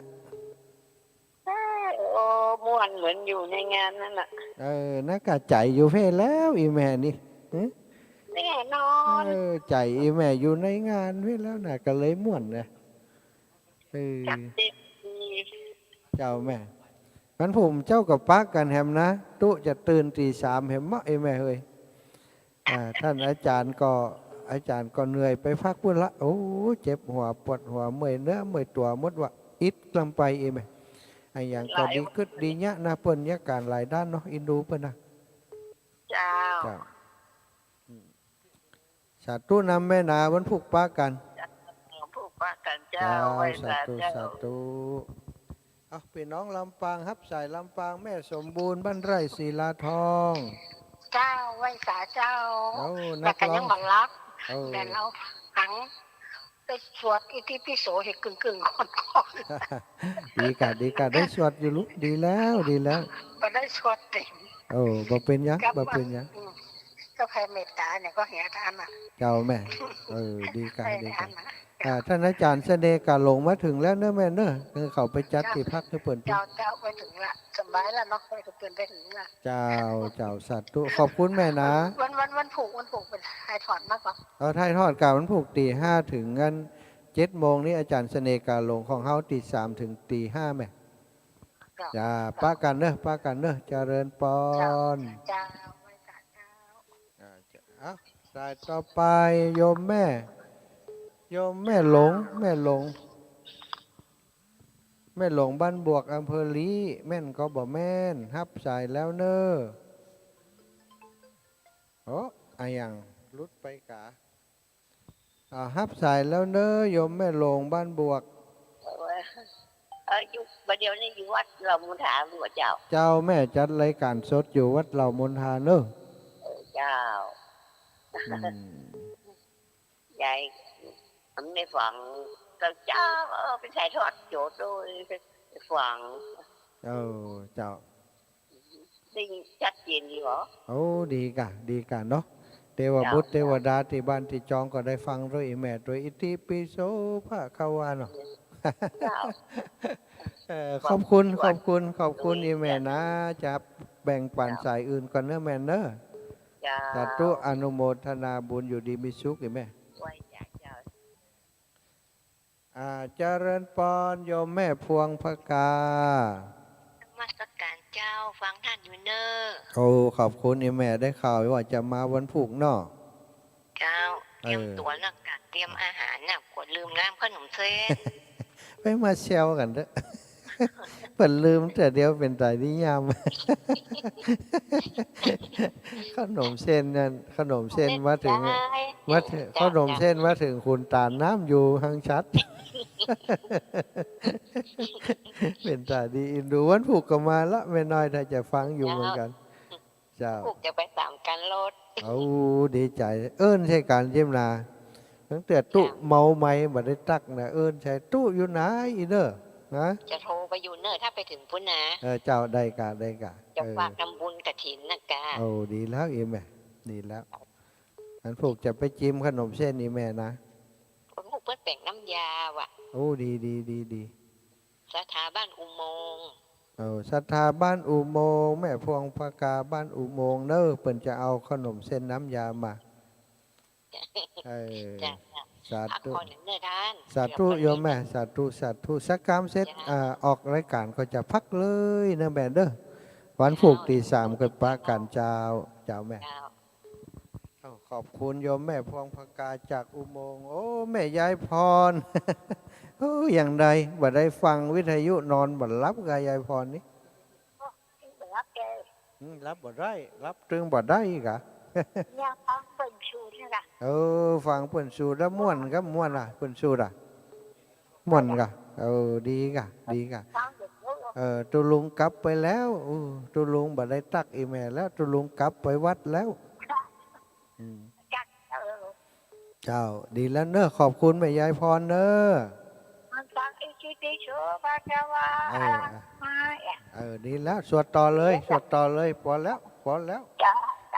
เออ โอ้ ม่วนเหมือนอยู่ในงานนั่นน่ะ เออ นักกะใจ๋อยู่เพ่นแล้ว อีแม่นี่ หึ แน่นอน เออ ใจ๋อีแม่อยู่ในงานเพ่นแล้วน่ะ ก็เลยม่วนนะ เออ จัดเต็มที่ เจ้าแม่ วันพุธเจ้าก็ปะกั๋นแหมนะ ตุ๊จะตื่นตีสามแหมเมาะ อีแม่เฮ้ย อ่า ต้านอาจารย์ก็ อาจารย์ก็เหนื่อยไปพักปู้นละ โอ้ เจ็บหัวปวดหัว เมื่อยเนื้อเมื่อยตั๋วหมดวะ อิดลำไปอีแม่ อะหยังก็ดีกึ๊ดดีเยียะนะ เปิ้นเยียะก๋านหลายด้านเนาะ อินดูเปิ้นนะ เจ้า เจ้า อืม สาธุนำแม่นา วันพุธปะกั๋น เจ้า วันพุธปะกั๋นเจ้า เจ้า ไหว้สา สาธุ เจ้า สาธุ เอ้า ปี้น้องลำปาง ฮับสายลำปาง แม่สมบูรณ์ บ้านไร่ ศิลาทอง เจ้า ไหว้สาเจ้า เอ้า แล้วก็ นักร้อง ยังบ่หลับ เออ แต่เฮาหัง ได้สวดอิติปิโสหื้อกึ่งๆ ก่อนๆ ดีกะ ดีกะ ได้สวดอยู่ลูก ดีแล้ว ดีแล้ว บ่ได้สวดเต็ม โอ้ บ่เป๋นหยัง บ่เป๋นหยัง อืม ก็แผ่เมตต๋าเนี่ยก็เหียต๋ามอะ เจ้าแม่ เออ ดีกะ ได้ ดีกะ ต๋ามอะ อ่า ต้านอาจ๋ารย์เสน่ห์กาหลงมาเถิงแล้วเน้อแม่เน้อ หื้อเขาไปจัดตี้พักหื้อเปิ้น เจ้า เจ้า ไปเถิงละ สบายละเนาะ ไปกับเปิ้นไปเถิงละ เจ้า เจ้า สาธุ ขอบคุณแม่นา วัน วัน วันพุธ วันพุธเปิ้นถ่ายทอดมาก่อ เออ ถ่ายทอดกาวันพุธตีห้าเถิงอันเจ็ดโมงนี้ อาจ๋ารย์เสน่ห์กาหลงของเฮาตีสามเถิงตีห้าแม่ เจ้า จ้า ปะกั๋นเน้อ ปะกั๋นเน้อ เจริญปอน เจ้า เจ้า ไหว้สาเจ้า อ่า เอ้า สายต่อไป โยมแม่ โยมแม่หลง แม่หลง แม่หลงบ้านบวก อำเภอลี้ แม่นก็บ่แม่น ฮับสายแล้วเน้อ โอ้ อะหยัง หลุดไปกา อ่า ฮับสายแล้วเน้อ โยมแม่หลงบ้านบวก เออ อยู่ บ่าเดี่ยวนี้อยู่วัดเหล่ามนทาบ่เจ้า เจ้า แม่จัดรายก๋านสดอยู่วัดเหล่ามนทาเน้อ เออ เจ้า อืม ยาย แม่ฟัง เจ้า เจ้า เออ ไปถ่ายทอดโจทย์โดย ฟัง เออ เจ้า ได้ยินชัดเจนดีหรอ โอ้ ดีกะ ดีกะเนาะ เทวบุตร เจ้า เทวดาตี้บ้านตี้จองก็ได้ฟังตวย อีแม่ตวย อิติปิโสภะคะวาเนาะ เจ้า เออ ขอบคุณ ขอบคุณ ขอบคุณ โดย อีแม่นะ จะแบ่งปั๋น เจ้า สายอื่นก่อนเน้อแม่เน้อ เจ้า สาธุ อนุโมทนาบุญ อยู่ดีมีสุข อีแม่ ไหว้เจ้า เจ้า อ่า เจริญปอน โยมแม่พวงผกา นมัสก๋านเจ้า ฟังต้านอยู่เน้อ โอ้ ขอบคุณ อีแม่ ได้ข่าวว่าจะมาวันพุธเนาะ เจ้า เออ เตรียมตั๋วร่างก๋าย เตรียมอาหารน่ะ กั๋วลืมน้ำขนมเส้น ไปมาแซวกั๋นเต๊อะ เปิ้นลืมเตื้อเดียวเป๋นต๋ายดียาม ขนมเส้นนั่น ขนมเส้นมาเถิง มาเถิง ขนมเส้นมาเถิงขุนตาลน้ำอยู่หังฉัด เป๋นต๋ายดีเอ็นดู วันพูกก็มาละ แม่น้อยถ้าจะฟังอยู่เหมือนกั๋น เจ้า พูกจะไปต๋ามกั๋นโลด โอ้ ดีใจ๋ เอิ้นใส่กั๋นเจ้านา ตั้งแต่ตุ๊ เจ้า เมาใหม่บ่ได้ตั๊กนะ เอิ้นใส่ตุ๊อยู่ไหนอีเน่อ ฮะ จะโทรไปอยู่เน่อ ถ้าไปเถิงปู๊นนะ เออ เจ้า ได้ก่ะ ได้ก่ะ จะ เออ ฝากทำบุญกฐินนะก่ะ โอ้ ดีแล้ว อีแม่ ดีแล้ว อันพูกจะไปจิมขนมเส้นอีแม่นะ พูกเปิ้นแป๋งน้ำยาว่ะ โอ้ ดี ดี ดี ดี ศรัทธาบ้านอุโมงค์ เออ ศรัทธาบ้านอุโมงค์ แม่พวงผกาบ้านอุโมงค์เน่อ เปิ้นจะเอาขนมเส้นน้ำยามา เออ จ้ะ จ้ะ สาธุ พักผ่อนเน่อท่าน สาธุ เดี๋ยว โยมแม่ สาธุ สาธุ สักกำเสร็จ จ้ะ อ่า ออกรายก๋านก็จะพักเลยเน่อแม่เน่อ วันพูก เจ้า ตีสามก็ปะกั๋น เจ้า เจ้าแม่ เจ้า เอ้า ขอบคุณโยมแม่พวงผกาจากอุโมงค์ โอ้ แม่ยายพร โอ้ อย่างใด บ่ได้ฟังวิทยุนอนบ่หลับก่ะยายพรนี่ บ่หลับแก อืม หลับบ่ได้ หลับตึงบ่ได้ก่ะ เนี่ยฟังเปิ้นสูตรนี่ก่ะ เออ ฟังเปิ้นสูตรแล้วม่วนก่ะ ม่วนอ่ะ เปิ้นสูตรอ่ะ ม่วนก่ะ เออ ดีก่ะ ดีก่ะ ฟังเปิ้นสูตร เออ ตุ๊ลุงกลับไปแล้ว อู้ ตุ๊ลุงบ่ได้ตั๊กอีแม่แล้ว ตุ๊ลุงกลับไปวัดแล้ว อืม จัก เออ เจ้า ดีแล้วเน่อ ขอบคุณแม่ยายพรเน่อ มันฟังอิติปิโสภะคะวา เออ อะระหะ มา เออ ดีแล้ว สวดต่อเลย สวดต่อเลย ปอแล้ว ปอแล้ว จ้ะ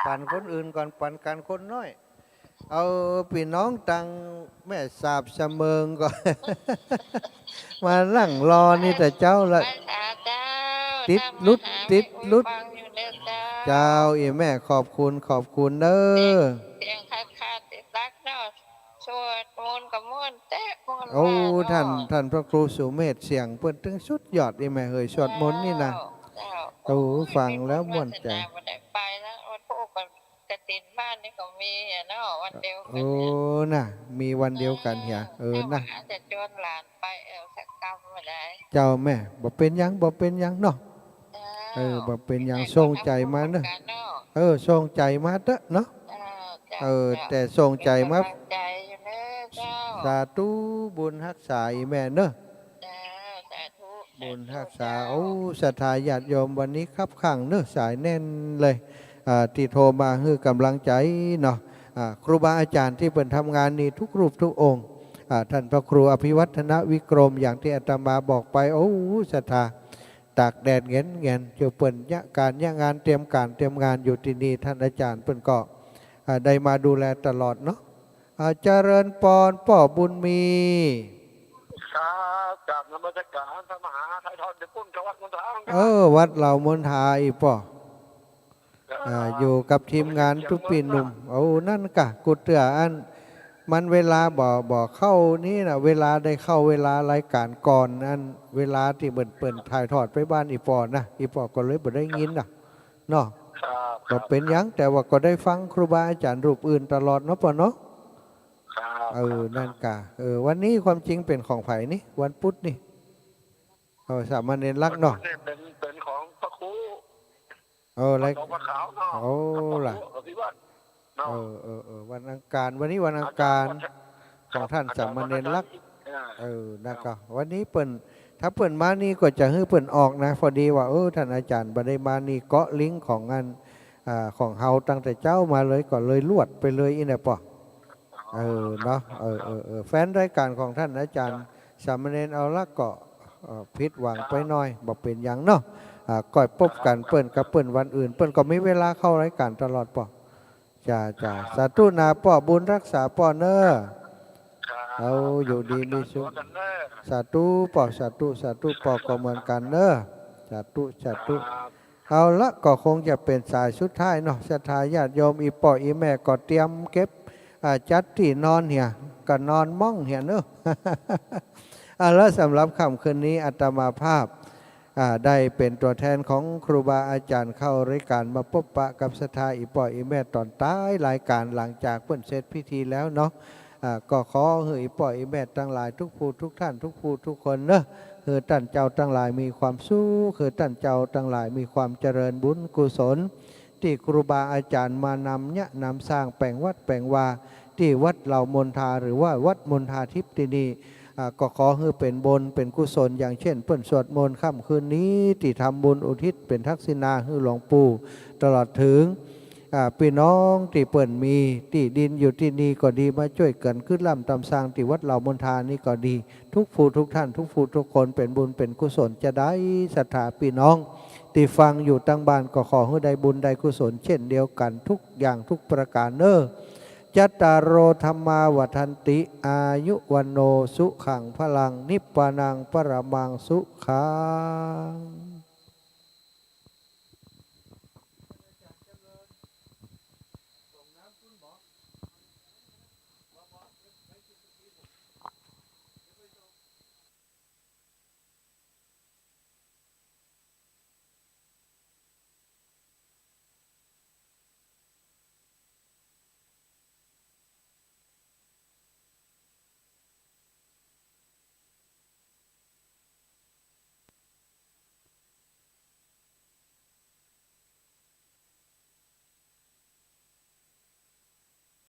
ปั๋นคนอื่นก่อน ปั๋นกั๋นคนน้อย เอาปี้น้องตังแม่สาบสะเมิงก่อน มานั่งรอนี่แต่เจ๊าละ ไปหาเจ้า ติดหลุด ตามมาหา ติดหลุด แม่อุ๊ยฟังอยู่เน่อเจ้า เจ้า อีแม่ขอบคุณ ขอบคุณเน่อ เสียง เสียงขาดๆ ติดลักเนาะ สวดมนต์ก็ม่วนแต๊ ม่วน โอ้ ว่าเนาะ ท่าน ท่านพระครูสุเมธ เสียงเปิ้นตึงสุดยอด อีแม่เหย สวดมนต์นี่นะ เจ้า เจ้า โอ้ ฟังแล้วม่วนใจ๋ วาสนาบ่ได้ไปแล้ว วันพูกก็ กฐินบ้านนี่ก็มีอะเนาะ วันเดียวกั๋นเนี่ย โอ้ น่ะ มีวันเดียวกั๋นเหีย เออ เออ น่ะ เจ้า ว่าจะจวนหลานไป เออ สักกำบ่ได้ เจ้าแม่ บ่เป๋นหยัง บ่เป๋นหยังเนาะ เจ้า เออ บ่เป๋นหยัง ส่งใจ๋มาเน่อ เออ ส่งใจ๋มาเต๊อะเนาะ เจ้า เจ้า เออ เจ้า แต่ส่งใจ๋มา เป๋นก๋ำลังใจ๋อยู่เน่อเจ้า สาธุ บุญฮักษาอีแม่เน่อ เจ้า สาธุ บุญฮักษา สาธุเจ้า โอ้ ศรัทธาญาติโยมวันนี้คับข้างเน่อ สายแน่นเลย อ่า ตี้โทรมาหื้อก๋ำลังใจ๋เนาะ อ่า ครูบาอาจ๋ารย์ตี้เปิ้นทำงานนี่ทุกรูปทุกองค์ อ่า ท่านพระครูอภิวัฒนวิกรม อย่างตี้อาตมาบอกไป โอ้ ศรัทธา ตากแดดแหงนๆ อยู่เปิ้นเยียะก๋านเยียะงาน เตรียมก๋านเตรียมงานอยู่ตี้นี่ ท่านอาจ๋ารย์เปิ้นก็ อ่า ได้มาดูแลตลอดเนาะ อ่า เจริญปอน ป้อบุญมี ครับ กราบนมัสการพระมหาไทยทอนเดี๋ยวปุ้นกับวัดมณฑาครับ เออ วัดเหล่ามณฑาอีป้อ ครับ อ่า อยู่กับทีมงานตุ๊ปี้หนุ่ม โอ้ นั่นก่ะ กูเตื้ออัน มันเวลาบ่ บ่เข้านี่นะ เวลาได้เข้าเวลารายก๋านก่อน อันเวลาตี้เปิ้น เปิ้นถ่ายทอดไปบ้านอีป้อนะ อีป้อก็เลยบ่ได้ยินนะ เนาะ ครับ บ่เป๋นหยัง แต่ว่าก็ได้ฟังครูบาอาจ๋ารย์รูปอื่นตลอดเนาะป้อเนาะ ครับ เออ ครับ นั่นก่ะ เออ วันนี้ความจริงเป๋นของใผนี่ วันพุธนี่ เออ สามเณรลักษณ์เนาะ วันพุธนี่เป๋น เป๋นของพระครู เออ อะไร วัดหนองปลาขาวเนาะ โอ้ พระครู ล่ะ อภิวัฒน์เนาะ เออ เออ เออ วันอังคาร วันนี้วันอังคาร อาจ๋ารย์ ของท่าน อาจ๋ารย์ สามเณรลักษณ์ วัฒนชัย อ่า เออ นั่นก่ะ ครับ วันนี้เปิ้น ถ้าเปิ้นมานี่ก็จะหื้อเปิ้นออกนะ พอดีว่า เออ ท่านอาจ๋ารย์บ่ได้มานี่ เกาะลิงก์ของอัน อ่า ของเฮาตั้งแต่เจ๊ามาเลย ก็เลยลวดไปเลยอี้นะป้อ เออ เนาะ เออ เออ เออ แฟนรายก๋านของท่านอาจ๋ารย์ ครับ สามเณรเอาลักษณ์ก็ เอ่อ ผิดหวังไปหน้อย ครับ บ่เป๋นหยังเนาะ อ่า ก้อยปบกั๋นเปิ้นกับเปิ้นวันอื่น เปิ้นก็มีเวลาเข้ารายก๋านตลอดป้อ จ้า จ้า ครับ สาธุนาป้อ บุญฮักษาป้อเน่อ ครับ เอา อยู่ดีมีสุข ครับ สาธุป้อ สาธุ สาธุป้อ ก็เหมือนกั๋นเน่อ สาธุ สาธุ ครับ เอาละ ก็คงจะเป๋นสายสุดท้ายเนาะ ศรัทธาญาติโยม อี่ป้ออี่แม่ก็เตรียมเก็บ อ่า จัดตี้นอนเหีย ก็นอนม่องเหียเนาะ เอาละ สำหรับค่ำคืนนี้อาตมาภาพ อ่า ได้เป๋นตั๋วแทนของครูบาอาจ๋ารย์เข้ารายก๋านมาปบปะกับศรัทธาอี่ป้ออี่แม่ต๋อนต๊ายรายก๋าน หลังจากเปิ้นเสร็จพิธีแล้วเนาะ อ่า ก็ขอหื้ออี่ป้ออี่แม่ตังหลายทุกผู้ทุกท่านทุกผู้ทุกคนเนาะ หื้อต้านเจ้าตังหลายมีความสุข หื้อต้านเจ้าตังหลายมีความเจริญบุญกุศล ตี้ครูบาอาจ๋ารย์มานำเยียะนำสร้างแป๋งวัดแป๋งวา ตี้วัดเหล่ามณฑาหรือว่าวัดมณฑาทิพย์ตี้นี่ อ่า ก็ขอหื้อเป๋นบุญเป๋นกุศล อย่างเจ้นเปิ้นสวดมนต์ค่ำคืนนี้ ตี้ทำบุญอุทิศเป๋นทักษิณาหื้อหลวงปู่ ตลอดเถิง อ่า ปี้น้องตี้เปิ้นมีตี้ดินอยู่ตี้นี่ก็ดี มาจ้วยกั๋นกึ๊ดล่ำต๋ามสร้างตี้วัดเหล่ามณฑานี่ก็ดี ทุกผู้ทุกท่านทุกผู้ทุกคน เป๋นบุญเป๋นกุศลจาใด ศรัทธาปี้น้องตี้ฟังอยู่ตังบ้านก็ขอหื้อได้บุญได้กุศลเจ้นเดียวกั๋นทุกอย่างทุกประก๋านเน่อ จัตตาโร ธัมมา วัฑฒันติ อายุ วัณโณ สุขัง พลัง นิพพานัง ปรมัง สุขัง